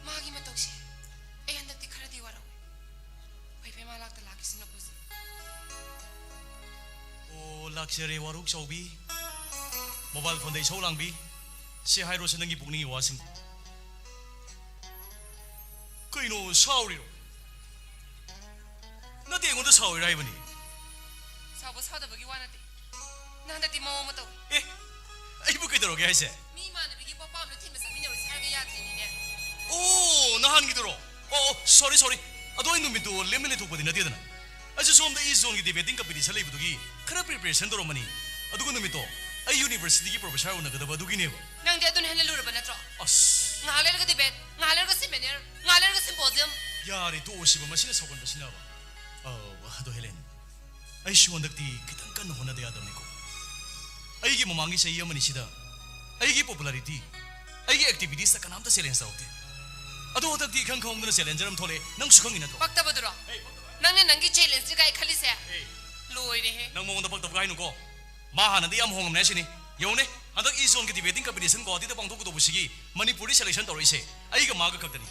ꯃꯥꯒꯤ ꯃꯇꯧꯁꯦ ꯑꯩ ꯍꯟꯗꯛꯇꯤ ꯈꯔꯗꯤ ꯋꯥꯔꯧꯏ꯫ ꯐꯩ ꯐꯩ, ꯃꯥ ꯂꯥꯛꯇ ꯂꯥꯛꯈꯤꯁꯅꯨ ꯀꯨꯖꯤ꯫ ꯑꯣ, ꯂꯥꯛꯆꯔꯦ ꯋꯥꯔꯣꯛ ꯆꯥꯎꯕꯤ꯫ Mobile phoneꯗ ꯏꯁꯧ ꯂꯥꯡꯕꯤ꯫ ꯁꯤ ꯍꯥꯏꯔꯣꯁꯦ ꯅꯪꯒꯤ ꯄꯨꯛꯅꯤꯡꯒꯤ ꯋꯥꯁꯤꯡ꯫ ꯀꯩꯅꯣ, ꯁꯥꯎꯔꯤꯔꯣ? ꯅꯠꯇꯦ, ꯑꯩꯉꯣꯟꯗ ꯁꯥꯎꯔꯤꯔꯥ ꯍꯥꯏꯕꯅꯤ꯫ ꯁꯥꯎꯕ ꯁꯥꯎꯗꯕꯒꯤ ꯋꯥ ꯅꯠꯇꯦ꯫ ꯅꯪ ꯍꯟꯗꯛꯇꯤ ꯃꯑꯣꯡ ꯑꯃ ꯇꯧꯏ꯫ ꯑꯦ, ꯑꯩꯕꯨ ꯀꯩꯗꯧꯔꯒꯦ ꯍꯥꯏꯁꯦ? ꯃꯤ ꯏꯃꯥꯟꯅꯕꯤꯒꯤ ꯄꯣꯠꯄꯥꯝꯗꯣ ꯊꯤꯟꯕ ꯆꯠꯃꯤꯟꯅꯔꯨꯁꯦ ꯍꯥꯏꯔꯒ ꯌꯥꯗ꯭ꯔꯤꯅꯤꯅꯦ꯫ ꯑꯣ, ꯅꯍꯥꯟꯒꯤꯗꯨꯔꯣ? ꯑꯣ, ꯑꯣ, sorry, sorry꯫ ꯑꯗꯣ ꯑꯩ ꯅꯨꯃꯤꯠꯇꯨ ꯂꯦꯝꯅ ꯂꯩꯊꯣꯛꯄꯗꯤ ꯅꯠꯇꯦꯗꯅ꯫ ꯑꯩꯁꯨ ꯁꯣꯝꯗ East Zoneꯒꯤ debating competition ꯂꯩꯕꯗꯨꯒꯤ ꯈꯔ preparation ꯇꯧꯔꯝꯕꯅꯤ꯫ ꯑꯗꯨꯒ ꯅꯨꯃꯤꯠꯇꯣ ꯑꯩ universityꯒꯤ professor ꯎꯅꯒꯗꯕ ꯑꯗꯨꯒꯤꯅꯦꯕ꯫ ꯅꯪꯗꯤ ꯑꯗꯨꯅ ꯍꯦꯟꯅ ꯂꯨꯔꯕ ꯅꯠꯇ꯭ꯔꯣ? ꯑꯁ꯫ ꯉꯥꯏꯍꯥꯛ ꯂꯩꯔꯒ debate, ꯉꯥꯏꯍꯥꯛ ꯂꯩꯔꯒ seminar, ꯉꯥꯏꯍꯥꯛ ꯂꯩꯔꯒ symposium꯫ ꯌꯥꯔꯦ, ꯇꯣꯛꯑꯣ ꯁꯤꯕ, ꯃꯁꯤꯅ ꯁꯥꯎꯒꯟꯕꯁꯤꯅꯕ꯫ ꯑꯧ, ꯑꯗꯣ ꯍꯦꯂꯦꯟ, ꯑꯩꯁꯨ ꯍꯟꯗꯛꯇꯤ ꯈꯤꯇꯪ ꯀꯟꯅ ꯍꯣꯠꯅꯗ ꯌꯥꯗꯕꯅꯤꯀꯣ꯫ ꯑꯩꯒꯤ ꯃꯃꯥꯡꯒꯤ ꯆꯍꯤ ꯑꯃꯅꯤꯁꯤꯗ ꯑꯩꯒꯤ popularity, ꯑꯩꯒꯤ activitiesꯇ ꯀꯅꯥꯝꯇ challenge ꯇꯧꯔꯛꯇꯦ꯫ ꯑꯗꯣ ꯍꯟꯗꯛꯇꯤ ꯏꯈꯪ ꯈꯪꯍꯧꯗꯅ challenger ꯑꯃ ꯊꯣꯛꯂꯛꯑꯦ, ꯅꯪꯁꯨ ꯈꯪꯉꯤ ꯅꯠꯇ꯭ꯔꯣ? ꯄꯛꯇꯕꯗꯨꯔꯣ? ꯍꯦ, ꯄꯛꯇꯕ꯫ ꯅꯪꯅ ꯅꯪꯒꯤ challengeꯅꯤ ꯀꯥꯏ ꯈꯜꯂꯤꯁꯦ? ꯍꯦ꯫ ꯂꯣꯏꯔꯦꯍꯦ꯫ ꯅꯪ ꯃꯉꯣꯟꯗ ꯄꯛꯇꯕꯒ ꯍꯥꯏꯅꯨꯀꯣ꯫ ꯃꯥ ꯍꯥꯟꯅꯗꯤ ꯌꯥꯝ ꯍꯣꯡꯉꯝꯅꯦ ꯁꯤꯅꯤ꯫ ꯌꯦꯡꯉꯨꯅꯦ, ꯍꯟꯗꯛ East Zoneꯒꯤ debating competition ꯒꯨꯋꯥꯍꯥꯇꯤꯗ ꯄꯥꯡꯊꯣꯛꯀꯗꯧꯕꯁꯤꯒꯤ ꯃꯅꯤꯄꯨꯔꯗꯤ selection ꯇꯧꯔꯛꯏꯁꯦ ꯑꯩꯒ ꯃꯥꯒ ꯈꯛꯇꯅꯤ꯫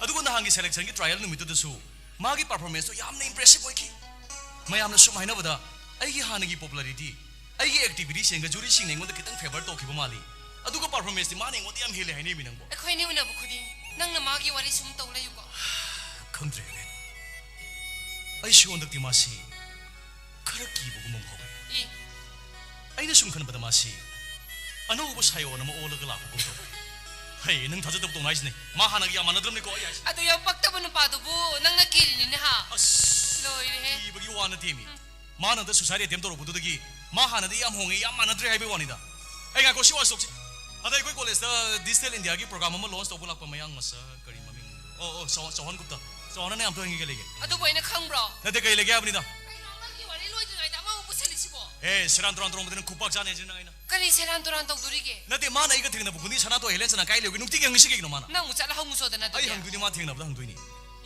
ꯑꯗꯨꯒ ꯅꯍꯥꯟꯒꯤ selectionꯒꯤ trial ꯅꯨꯃꯤꯠꯇꯨꯗꯁꯨ ꯃꯥꯒꯤ performanceꯇꯣ ꯌꯥꯝꯅ impressive ꯑꯣꯏꯈꯤ꯫ ꯃꯌꯥꯝꯅ ꯁꯨꯝ ꯍꯥꯏꯅꯕꯗ ꯑꯩꯒꯤ ꯍꯥꯟꯅꯒꯤ popularity, ꯑꯩꯒꯤ ꯑꯦꯛꯇꯤꯚꯤꯇꯤꯁ ꯌꯦꯡꯉꯒ ꯖꯨꯔꯤꯁꯤꯡꯅ ꯑꯩꯉꯣꯟꯗ ꯈꯤꯇꯪ ꯐꯦꯚꯔ ꯇꯧꯈꯤꯕ ꯃꯥꯜꯂꯤ꯫ ꯑꯗꯨꯒ ꯄꯔꯐꯣꯔꯃꯦꯟꯁꯇꯤ ꯃꯥꯅ ꯑꯩꯉꯣꯟꯗ ꯌꯥꯝ ꯍꯦꯜꯂꯦ ꯍꯥꯏꯅꯦ ꯃꯤ ꯅꯪꯕꯣ꯫ ꯑꯩꯈꯣꯏꯅꯤ ꯎꯅꯕ ꯈꯨꯗꯤꯡ ꯅꯪꯅ ꯃꯥꯒꯤ ꯋꯥꯔꯤ ꯁꯨꯝ ꯇꯧ ꯂꯩꯌꯨꯀꯣ꯫ ꯈꯪꯗ꯭ꯔꯦ, ꯍꯦꯂꯦꯟ꯫ ꯑꯩꯁꯨ ꯍꯟꯗꯛꯇꯤ ꯃꯥꯁꯤ ꯈꯔ ꯀꯤꯕꯒꯨꯝꯕ ꯑꯃ ꯍꯧꯔꯦ꯫ ꯏ꯫ ꯑꯩꯅ ꯁꯨꯝ ꯈꯟꯕꯗ ꯃꯥꯁꯤ ꯑꯅꯧꯕ ꯁꯥꯏꯑꯣꯟ ꯑꯃ ꯑꯣꯜꯂꯒ ꯂꯥꯛꯄꯒꯨꯝ ꯇꯧꯔꯦ꯫ ꯍꯩ, ꯅꯪ ꯊꯥꯖꯗꯕ ꯇꯧꯅꯨ ꯍꯥꯏꯁꯤꯅꯦ꯫ ꯃꯥ ꯍꯥꯟꯅꯒ ꯌꯥꯝ ꯃꯥꯟꯅꯗ꯭ꯔꯕꯅꯤꯀꯣ ꯑꯩ ꯍꯥꯏꯁꯦ꯫ ꯑꯗꯨ ꯌꯥꯝ ꯄꯛꯇꯕ ꯅꯨꯄꯥꯗꯨꯕꯨ ꯅꯪꯅ ꯀꯤꯔꯤꯅꯤꯅꯦ ꯍꯥ? ꯑꯁ, ꯂꯣꯏꯔꯦꯍꯦ꯫ ꯀꯤꯕꯒꯤ ꯋꯥ ꯅꯠꯇꯦꯃꯤ꯫ ꯃꯥꯅ ꯍꯟꯗꯛ ꯁꯨꯁꯥꯏꯠ ꯑꯦꯇꯦꯝ ꯇꯧꯔꯛꯄꯗꯨꯗꯒꯤ ꯃꯥ ꯍꯥꯟꯅꯗꯤ ꯌꯥꯝ ꯍꯣꯡꯉꯦ, ꯌꯥꯝ ꯃꯥꯟꯅꯗ꯭ꯔꯦ ꯍꯥꯏꯕꯒꯤ ꯋꯥꯅꯤꯗ꯫ ꯑꯩ ꯉꯥꯏꯈꯣ, ꯁꯤ ꯋꯥꯁ ꯇꯣꯛꯁꯤ꯫ ꯍꯟꯗꯛ ꯑꯩꯈꯣꯏ ꯀꯣꯂꯦꯖꯇ ꯗꯤꯖꯤꯇꯦꯜ ꯏꯟꯗꯤꯌꯥꯒꯤ ꯄ꯭ꯔꯣꯒ꯭ꯔꯥꯝ ꯑꯃ ꯂꯣꯟꯁ ꯇꯧꯕ ꯂꯥꯛꯄ ꯃꯌꯥꯡ ꯃꯆꯥ, ꯀꯔꯤ ꯃꯃꯤꯡ? ꯑꯣ, ꯑꯣ, ꯆꯧ-, ꯆꯧꯍꯥꯟ ꯒꯨꯞꯇ꯫ ꯆꯧꯍꯥꯟꯅ ꯌꯥꯝ ꯇꯣꯏꯅ ꯀꯩ ꯂꯩꯒꯦ? ꯑꯗꯨꯕꯨ ꯑꯩꯅ ꯈꯪꯕ꯭ꯔꯣ? ꯅꯠꯇꯦ, ꯀꯩ ꯂꯩꯒꯦ ꯍꯥꯏꯕꯅꯤꯗ꯫ ꯀꯩꯅꯣ ꯅꯪꯒꯤ ꯋꯥꯔꯤ ꯂꯣꯏꯗ꯭ꯔꯤꯉꯩꯗ ꯑꯃꯃꯨꯛ ꯄꯨꯁꯜꯂꯤꯁꯤꯕꯣ? ꯑꯦ, ꯁꯦꯔꯥꯟ ꯇꯨꯔꯥꯟ ꯇꯧꯔꯝꯕꯗꯤ ꯅꯪ ꯈꯨꯄꯥꯛ ꯆꯥꯅꯤ ꯍꯥꯏꯁꯤ ꯅꯪ ꯑꯩꯅ꯫ ꯀꯔꯤ ꯁꯦꯔꯥꯟ ꯇꯨꯔꯥꯟ ꯇꯧꯗꯣꯔꯤꯒꯦ? ꯅꯠꯇꯦ, ꯃꯥꯅ ꯑꯩꯒ ꯊꯦꯡꯅꯕ ꯈꯨꯗꯤꯡ ꯁꯅꯥꯇꯣ ꯍꯦꯂꯦꯟ ꯆꯅꯥ ꯀꯥꯏ ꯂꯩꯒꯦ? ꯅꯨꯡꯇꯤꯒꯤ ꯍꯪꯉꯤꯁꯤ ꯀꯩꯒꯤꯅꯣ ꯃꯥꯅ? ꯅꯪ ꯑꯃꯨꯛ ꯆꯠꯂ ꯍꯪꯉꯨꯆꯣꯗꯅ ꯑꯩ ꯑꯗꯨꯗꯤ꯫ ꯍꯪꯗꯣꯏꯅꯤ, ꯃꯥ ꯊꯦꯡꯅꯕꯗ ꯍꯪꯗꯣꯏꯅꯤ꯫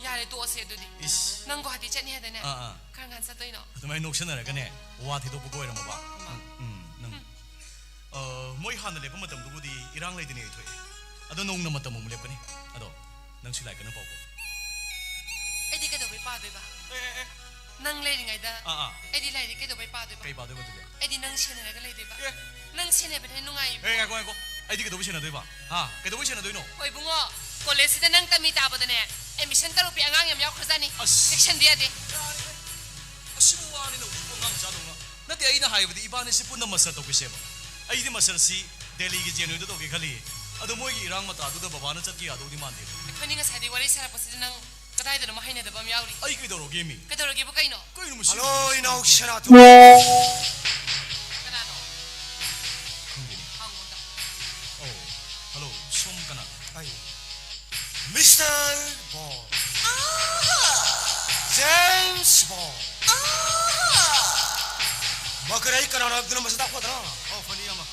ꯌꯥꯔꯦ, ꯇꯣꯛꯑꯁꯦ ꯑꯗꯨꯗꯤ꯫ ꯏꯁ꯫ ꯅꯪ ꯒꯨꯋꯥꯍꯥꯇꯤ ꯆꯠꯅꯤ ꯍꯥꯏꯗꯅꯦ? ꯑꯥ, ꯑꯥ꯫ ꯀꯔꯝ ꯀꯥꯟ ꯆꯠꯇꯣꯏꯅꯣ? ꯑꯗꯨꯃꯥꯏꯅ ꯅꯣꯛꯁꯟꯅꯔꯒꯅꯦ, ꯋꯥ ꯊꯩꯗꯣꯛꯄꯒ ꯑꯣꯏꯔꯝꯃꯕ꯫ ꯎꯝ, ꯅꯪ꯫ ꯑ, ꯃꯣꯏ ꯍꯥꯟꯅ ꯂꯦꯞꯄ ꯃꯇꯝꯗꯨꯕꯨꯗꯤ ꯏꯔꯥꯡ ꯂꯩꯗꯅ ꯌꯩꯊꯣꯛꯑꯦ꯫ ꯑꯗꯣ ꯅꯧꯅ ꯃꯇꯝ ꯑꯃꯨꯛ ꯂꯦꯞꯀꯅꯤ꯫ ꯑꯗꯣ ꯅꯪꯁꯨ ꯂꯥꯏꯔꯤꯛ ꯀꯟꯅ ꯄꯥꯎꯀꯣ꯫ ꯑꯩꯗꯤ ꯀꯩꯗꯧꯕꯩ ꯄꯥꯗꯣꯏꯕ? ꯑꯦ, ꯑꯦ, ꯑꯦ꯫ ꯅꯪ ꯂꯩꯔꯤꯉꯩꯗ ꯑꯥ, ꯑꯥ꯫ ꯑꯩꯗꯤ ꯂꯥꯏꯔꯤꯛ ꯀꯩꯗꯧꯕꯩ ꯄꯥꯗꯣꯏꯕ? ꯀꯩ ꯄꯥꯗꯣꯏꯕ ꯑꯗꯨꯗꯤ? ꯑꯩꯗꯤ ꯅꯪ ꯁꯦꯟꯅꯔꯒ ꯂꯩꯗꯣꯏꯕ꯫ ꯑꯦ꯫ ꯅꯪ ꯁꯦꯟꯅꯕꯅ ꯍꯦꯟꯅ ꯅꯨꯡꯉꯥꯏꯌꯦꯕ꯫ ꯑꯦ, ꯉꯥꯏꯈꯣ, ꯉꯥꯏꯈꯣ꯫ ꯑꯩꯗꯤ ꯀꯩꯗꯧꯕꯩ ꯁꯦꯟꯅꯗꯣꯏꯕ? ꯍꯥ? ꯀꯩꯗꯧꯕꯩ ꯁꯦꯟꯅꯗꯣꯏꯅꯣ? ꯍꯣꯏ ꯏꯕꯨꯡꯉꯣ, ꯀꯣꯂꯦꯖꯁꯤꯗ ꯅꯪ ꯇꯝꯃꯤ ꯇꯥꯕꯗꯅꯦ, ꯑꯦꯗꯃꯤꯁꯟ ꯇꯧꯔꯛꯄꯤ ꯑꯉꯥꯡ ꯌꯥꯝ ꯌꯥꯎꯈ꯭ꯔꯖꯥꯠꯅꯤ꯫ ꯑꯁ꯫ ꯆꯦꯛꯁꯟꯗ ꯌꯥꯗꯦ꯫ ꯑꯁꯤꯕꯨ ꯋꯥꯅꯤꯅ ꯍꯧꯖꯤꯛꯄꯨ ꯑꯉꯥꯡ ꯃꯆꯥꯗꯧꯅ꯫ ꯅꯠꯇꯦ, ꯑꯩꯅ ꯍꯥꯏꯕꯗꯤ ꯏꯕꯥꯅꯤꯁꯤ ꯄꯨꯟꯅ ꯃꯁꯇꯔ ꯇꯧꯈꯤꯁꯦꯕ꯫ ꯑꯩꯗꯤ ꯃꯁꯇꯔꯁꯤ ꯗꯦꯜꯂꯤꯒꯤ ꯖꯦ ꯑꯦꯟ ꯌꯨꯗ ꯇꯧꯒꯦ ꯈꯜꯂꯤ꯫ ꯑꯗꯣ ꯃꯣꯏꯒꯤ ꯏꯔꯥꯡ ꯃꯇꯥꯗꯨꯗ ꯕꯕꯥꯅ ꯆꯠꯀꯦ ꯌꯥꯗꯧꯗꯤ ꯃꯥꯟꯗꯦꯕ꯫ ꯑꯩꯈꯣꯏꯅꯤ ꯉꯁꯥꯏꯗꯩ ꯋꯥꯔꯤ ꯁꯥꯔꯛꯄꯁꯤꯗ ꯅꯪ ꯀꯗꯥꯏꯗꯅꯣꯃ ꯍꯩꯅꯗꯕ ꯑꯃ ꯌꯥꯎꯔꯤ꯫ ꯑꯩ ꯀꯩꯗꯧꯔꯒꯦ ꯃꯤ? ꯀꯩꯗꯧꯔꯒꯦꯕꯨ ꯀꯩꯅꯣ? ꯀꯩꯅꯣ ꯃꯁꯤ? ꯍꯜꯂꯣ, ꯏꯅꯥꯎ ꯁꯅꯥꯇꯣ꯫ ꯀꯅꯥꯅꯣ? ꯈꯪꯗꯦꯅꯦ꯫ ꯍꯪꯉꯨꯗ꯫ ꯑꯣ, ꯍꯜꯂꯣ, ꯁꯣꯝ ꯀꯅꯥ? ꯑꯩ ꯃꯤꯁꯇꯔ ꯕꯣꯟ꯫ ꯖꯦꯝꯁ ꯕꯣꯟ꯫ ꯃꯈꯔ ꯑꯩ ꯀꯅꯥꯅꯣ ꯍꯥꯏꯕꯗꯨꯅ ꯃꯁꯛ ꯇꯥꯛꯄꯗ꯭ꯔꯥ? ꯑꯣ, ꯐꯅꯤ ꯏꯌꯥꯝꯕ꯫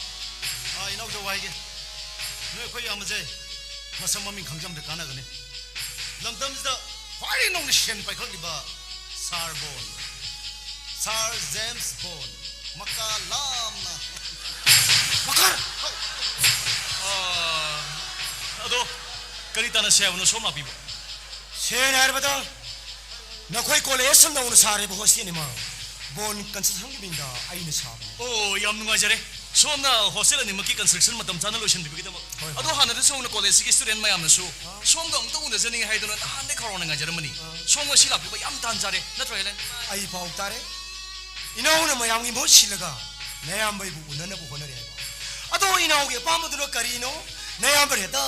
ꯑꯥ, ꯏꯅꯥꯎꯖꯧ ꯍꯥꯏꯒꯦ꯫ ꯅꯣꯏ ꯑꯩꯈꯣꯏ ꯏꯌꯥꯝꯕꯁꯦ ꯃꯁꯛ ꯃꯃꯤꯡ ꯈꯪꯖꯕꯗ ꯀꯥꯟꯅꯒꯅꯤ꯫ ꯂꯝꯗꯝꯁꯤꯗ ꯈ꯭ꯋꯥꯏꯗꯒꯤ ꯅꯧꯅ ꯁꯦꯟ ꯄꯥꯏꯈꯠꯂꯤꯕ ꯁꯥꯔ ꯕꯣꯟ, ꯁꯥꯔ ꯖꯦꯝꯁ ꯕꯣꯟ, ꯃꯀꯥ ꯂꯥꯝꯅ꯫ ꯃꯀꯥ! ꯍꯣꯏ꯫ ꯑꯥ, ꯑꯗꯣ ꯀꯔꯤ ꯇꯥꯟꯅꯁꯦ ꯍꯥꯏꯕꯅꯣ ꯁꯣꯝ ꯂꯥꯛꯄꯤꯕ? ꯁꯦꯡꯅ ꯍꯥꯏꯔꯕꯗ, ꯅꯈꯣꯏ ꯀꯣꯂꯦꯖ ꯁꯨꯝ ꯅꯧꯅ ꯁꯥꯔꯤꯕ ꯍꯣꯁꯇꯦꯜꯅꯤ ꯃꯥ꯫ ꯕꯣꯟ ꯀꯟꯁꯇ꯭ꯔꯛꯁꯟꯒꯤ ꯃꯤꯡꯗ ꯑꯩꯅ ꯁꯥꯕꯅꯤ꯫ ꯑꯣ, ꯌꯥꯝ ꯅꯨꯡꯉꯥꯏꯖꯔꯦ꯫ ꯁꯣꯝꯅ ꯍꯣꯁꯇꯦꯜ ꯑꯅꯤꯃꯛꯀꯤ ꯀꯟꯁꯇ꯭ꯔꯛꯁꯟ ꯃꯇꯝ ꯆꯥꯅ ꯂꯣꯏꯁꯤꯟꯕꯤꯕꯒꯤꯗꯃꯛ꯫ ꯍꯣꯏ, ꯍꯣꯏ꯫ ꯑꯗꯣ ꯍꯥꯟꯅꯗꯁꯨ ꯍꯧꯅ ꯀꯣꯂꯦꯖꯁꯤꯒꯤ ꯁ꯭ꯇꯨꯗꯦꯟ ꯃꯌꯥꯝꯅꯁꯨ ꯑꯥ꯫ ꯁꯣꯝꯒ ꯑꯃꯨꯛꯇ ꯎꯅꯖꯅꯤꯡꯉꯤ ꯍꯥꯏꯗꯨꯅ ꯅꯍꯥꯟꯗꯩ ꯈꯧꯔꯥꯡꯅ ꯉꯥꯏꯖꯔꯝꯕꯅꯤ꯫ ꯑꯥ꯫ ꯁꯣꯝ ꯉꯁꯤ ꯂꯥꯛꯄꯤꯕ ꯌꯥꯝ ꯇꯥꯟ ꯆꯥꯔꯦ, ꯅꯠꯇ꯭ꯔꯣ, ꯍꯦꯂꯦꯟ? ꯑꯩ ꯄꯥꯎ ꯇꯥꯔꯦ꯫ ꯏꯅꯥꯎꯅ ꯃꯌꯥꯝꯒꯤ ꯃꯍꯨꯠ ꯁꯤꯜꯂꯒ ꯅꯌꯥꯝꯕ ꯑꯩꯕꯨ ꯎꯅꯅꯕ ꯍꯣꯠꯅꯔꯦ ꯍꯥꯏꯕ꯫ ꯑꯗꯣ ꯏꯅꯥꯎꯒꯤ ꯑꯄꯥꯝꯕꯗꯨꯅ ꯀꯔꯤꯅꯣ? ꯅꯌꯥꯝꯕꯅ ꯍꯦꯛꯇ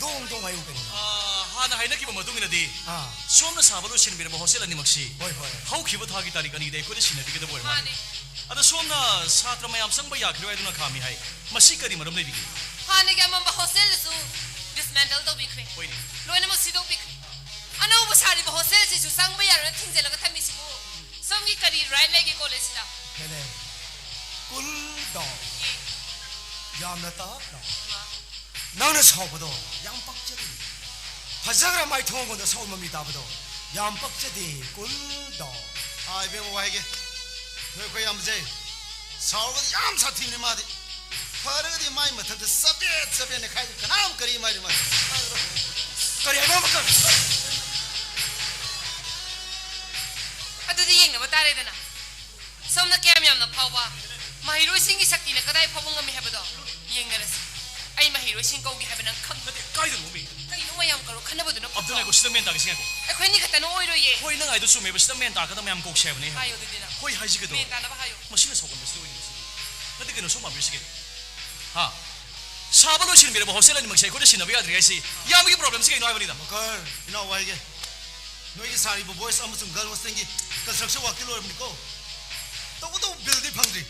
ꯗꯣꯡ ꯗꯣꯡ ꯍꯥꯏꯌꯨ ꯀꯩꯅꯣ꯫ ꯑꯥ, ꯍꯥꯟꯅ ꯍꯥꯏꯅꯈꯤꯕ ꯃꯇꯨꯡ ꯏꯟꯅꯗꯤ ꯑꯥ꯫ ꯁꯣꯝꯅ ꯁꯥꯕ ꯂꯣꯏꯁꯤꯟꯕꯤꯔꯕ ꯍꯣꯁꯇꯦꯜ ꯑꯅꯤꯃꯛꯁꯤ ꯍꯣꯏ, ꯍꯣꯏ꯫ ꯍꯧꯈꯤꯕ ꯊꯥꯒꯤ ꯇꯥꯔꯤꯛ ꯑꯅꯤꯗ ꯑꯩꯈꯣꯏꯗ ꯁꯤꯟꯅꯕꯤꯒꯗꯕ ꯑꯣꯏꯔ ꯃꯥꯜꯂꯦ꯫ ꯃꯥꯅꯦ꯫ ꯑꯗꯣ ꯁꯣꯝꯅ ꯁꯥꯇ꯭ꯔ ꯃꯌꯥꯝ ꯆꯪꯕ ꯌꯥꯈꯤꯔꯣꯏ ꯍꯥꯏꯗꯨꯅ ꯈꯥꯝꯃꯤ ꯍꯥꯏ꯫ ꯃꯁꯤ ꯀꯔꯤ ꯃꯔꯝ ꯂꯩꯕꯤꯒꯦ? ꯍꯥꯟꯅꯒꯤ ꯑꯃꯝꯕ ꯍꯣꯁꯇꯦꯜꯗꯨꯁꯨ ꯗꯤꯁꯃꯦꯟꯇꯜ ꯇꯧꯕꯤꯈ꯭ꯔꯦ꯫ ꯍꯣꯏꯅꯦ꯫ ꯂꯣꯏꯅꯃꯛ ꯁꯤꯗꯣꯛꯄꯤꯈ꯭ꯔꯦ꯫ ꯑꯅꯧꯕ ꯁꯥꯔꯤꯕ ꯍꯣꯁꯇꯦꯜꯁꯤꯁꯨ ꯆꯪꯕ ꯌꯥꯔꯣꯏꯅ ꯊꯤꯡꯖꯤꯜꯂꯒ ꯊꯝꯃꯤꯁꯤꯕꯨ ꯁꯣꯝꯒꯤ ꯀꯔꯤ ꯔꯥꯏꯠ ꯂꯩꯒꯦ ꯀꯣꯂꯦꯖꯁꯤꯗ? ꯍꯦꯂꯦꯟ, ꯀꯨꯜ ꯗꯥꯎꯟ꯫ ꯑꯦ꯫ ꯌꯥꯝꯅ ꯇꯞꯅ꯫ ꯏꯃꯥ꯫ ꯅꯪꯅ ꯁꯥꯎꯕꯗꯣ ꯌꯥꯝ ꯄꯛꯆꯗꯦ꯫ ꯐꯖꯈ꯭ꯔ ꯃꯥꯏꯊꯣꯡ ꯑꯃꯗ ꯁꯥꯎ ꯃꯃꯤ ꯇꯥꯕꯗꯣ ꯌꯥꯝ ꯄꯛꯆꯗꯦ꯫ Cool down. ꯑꯥ, ꯏꯕꯦꯝꯃ, ꯋꯥ ꯍꯥꯏꯒꯦ꯫ ꯅꯣꯏ ꯑꯩꯈꯣꯏ ꯌꯥꯝꯕꯁꯦ ꯁꯥꯎꯔꯒꯗꯤ ꯌꯥꯝ ꯁꯥꯊꯤꯕꯅꯤ ꯃꯥꯗꯤ꯫ ꯐꯔꯒꯗꯤ ꯃꯥꯏ ꯃꯊꯛꯇ ꯆꯕꯦꯠ ꯆꯕꯦꯠ ꯅꯦꯈꯥꯏꯗꯤ ꯀꯅꯥꯝ ꯀꯔꯤ ꯃꯥꯏꯔꯤ ꯃꯥꯗꯤ꯫ ꯀꯔꯤ ꯍꯥꯏꯕ ꯑꯃꯈꯛ? ꯑꯗꯨꯗꯤ ꯌꯦꯡꯅꯕ ꯇꯥꯔꯦꯗꯅ꯫ ꯁꯣꯝꯅ ꯀꯌꯥꯝ ꯌꯥꯝꯅ ꯐꯥꯎꯕ, ꯃꯍꯩꯔꯣꯏꯁꯤꯡꯒꯤ ꯁꯛꯇꯤꯅ ꯀꯗꯥꯏ ꯐꯥꯎꯕ ꯉꯝꯃꯤ ꯍꯥꯏꯕꯗꯣ ꯌꯦꯡꯅꯔꯁꯤ꯫ ꯑꯩ ꯃꯍꯩꯔꯣꯏꯁꯤꯡ ꯀꯧꯒꯦ ꯍꯥꯏꯕ ꯅꯪ ꯈꯪꯕ ꯅꯠꯇꯦ, ꯀꯥꯏꯗꯅꯣꯃꯤ? ꯀꯩꯅꯣ ꯃꯌꯥꯝ ꯀꯧꯔꯣ, ꯈꯟꯅꯕꯗꯨꯅ ꯑꯕꯗꯨꯜ, ꯐꯠꯇ꯭ꯔꯣ? ꯉꯥꯏꯈꯣ, ꯁꯤꯗ ꯃꯦꯟ ꯇꯥꯒꯦꯁꯤ ꯉꯥꯏꯈꯣ꯫ ꯑꯩꯈꯣꯏꯅꯤ ꯈꯛꯇꯅ ꯑꯣꯏꯔꯣꯏꯌꯦ꯫ ꯍꯣꯏ, ꯅꯪ ꯍꯥꯏꯗꯣ ꯆꯨꯝꯃꯦꯕ, ꯁꯤꯗ ꯃꯦꯟ ꯇꯥꯒꯗꯕ ꯃꯌꯥꯝ ꯀꯧꯁꯦ ꯍꯥꯏꯕꯅꯦ꯫ ꯍꯥꯏꯌꯣ ꯑꯗꯨꯗꯤ ꯅꯪ꯫ ꯍꯣꯏ, ꯍꯥꯏꯁꯤ ꯀꯩꯗꯧꯔꯒꯦ? ꯃꯦꯟ ꯇꯥꯅꯕ ꯍꯥꯏꯌꯣ꯫ ꯃꯁꯤꯅ ꯁꯥꯎꯒꯟꯕꯁꯤꯗ ꯑꯣꯏꯅꯤ ꯃꯁꯤꯗꯤ꯫ ꯅꯠꯇꯦ, ꯀꯩꯅꯣ, ꯁꯣꯝ ꯄꯥꯝꯕꯤꯔꯤꯁꯤ ꯀꯩꯅꯣ? ꯍꯥ? ꯁꯥꯕ ꯂꯣꯏꯁꯤꯟꯕꯤꯔꯕ ꯍꯣꯁꯇꯦꯜ ꯑꯅꯤꯃꯛꯁꯦ ꯑꯩꯈꯣꯏꯗ ꯁꯤꯟꯅꯕ ꯌꯥꯗ꯭ꯔꯤ ꯍꯥꯏꯁꯤ ꯏꯌꯥꯝꯕꯒꯤ ꯄ꯭ꯔꯣꯕ꯭ꯂꯦꯝꯁꯤ ꯀꯩꯅꯣ ꯍꯥꯏꯕꯅꯤꯗ꯫ ꯃꯀꯔ, ꯏꯅꯥꯎ ꯋꯥ ꯍꯥꯏꯒꯦ꯫ ꯅꯣꯏꯒꯤ ꯁꯥꯔꯤꯕ ꯕꯣꯏꯁ ꯑꯃꯁꯨꯡ ꯒꯔꯜ ꯍꯣꯁꯇꯦꯜꯒꯤ ꯀꯟꯁꯇ꯭ꯔꯛꯁꯟ ꯋꯥꯛꯇꯤ ꯂꯣꯏꯔꯕꯅꯤꯀꯣ? ꯇꯧꯕꯇꯕꯨ ꯕꯤꯜꯗꯤ ꯐꯪꯗ꯭ꯔꯤ꯫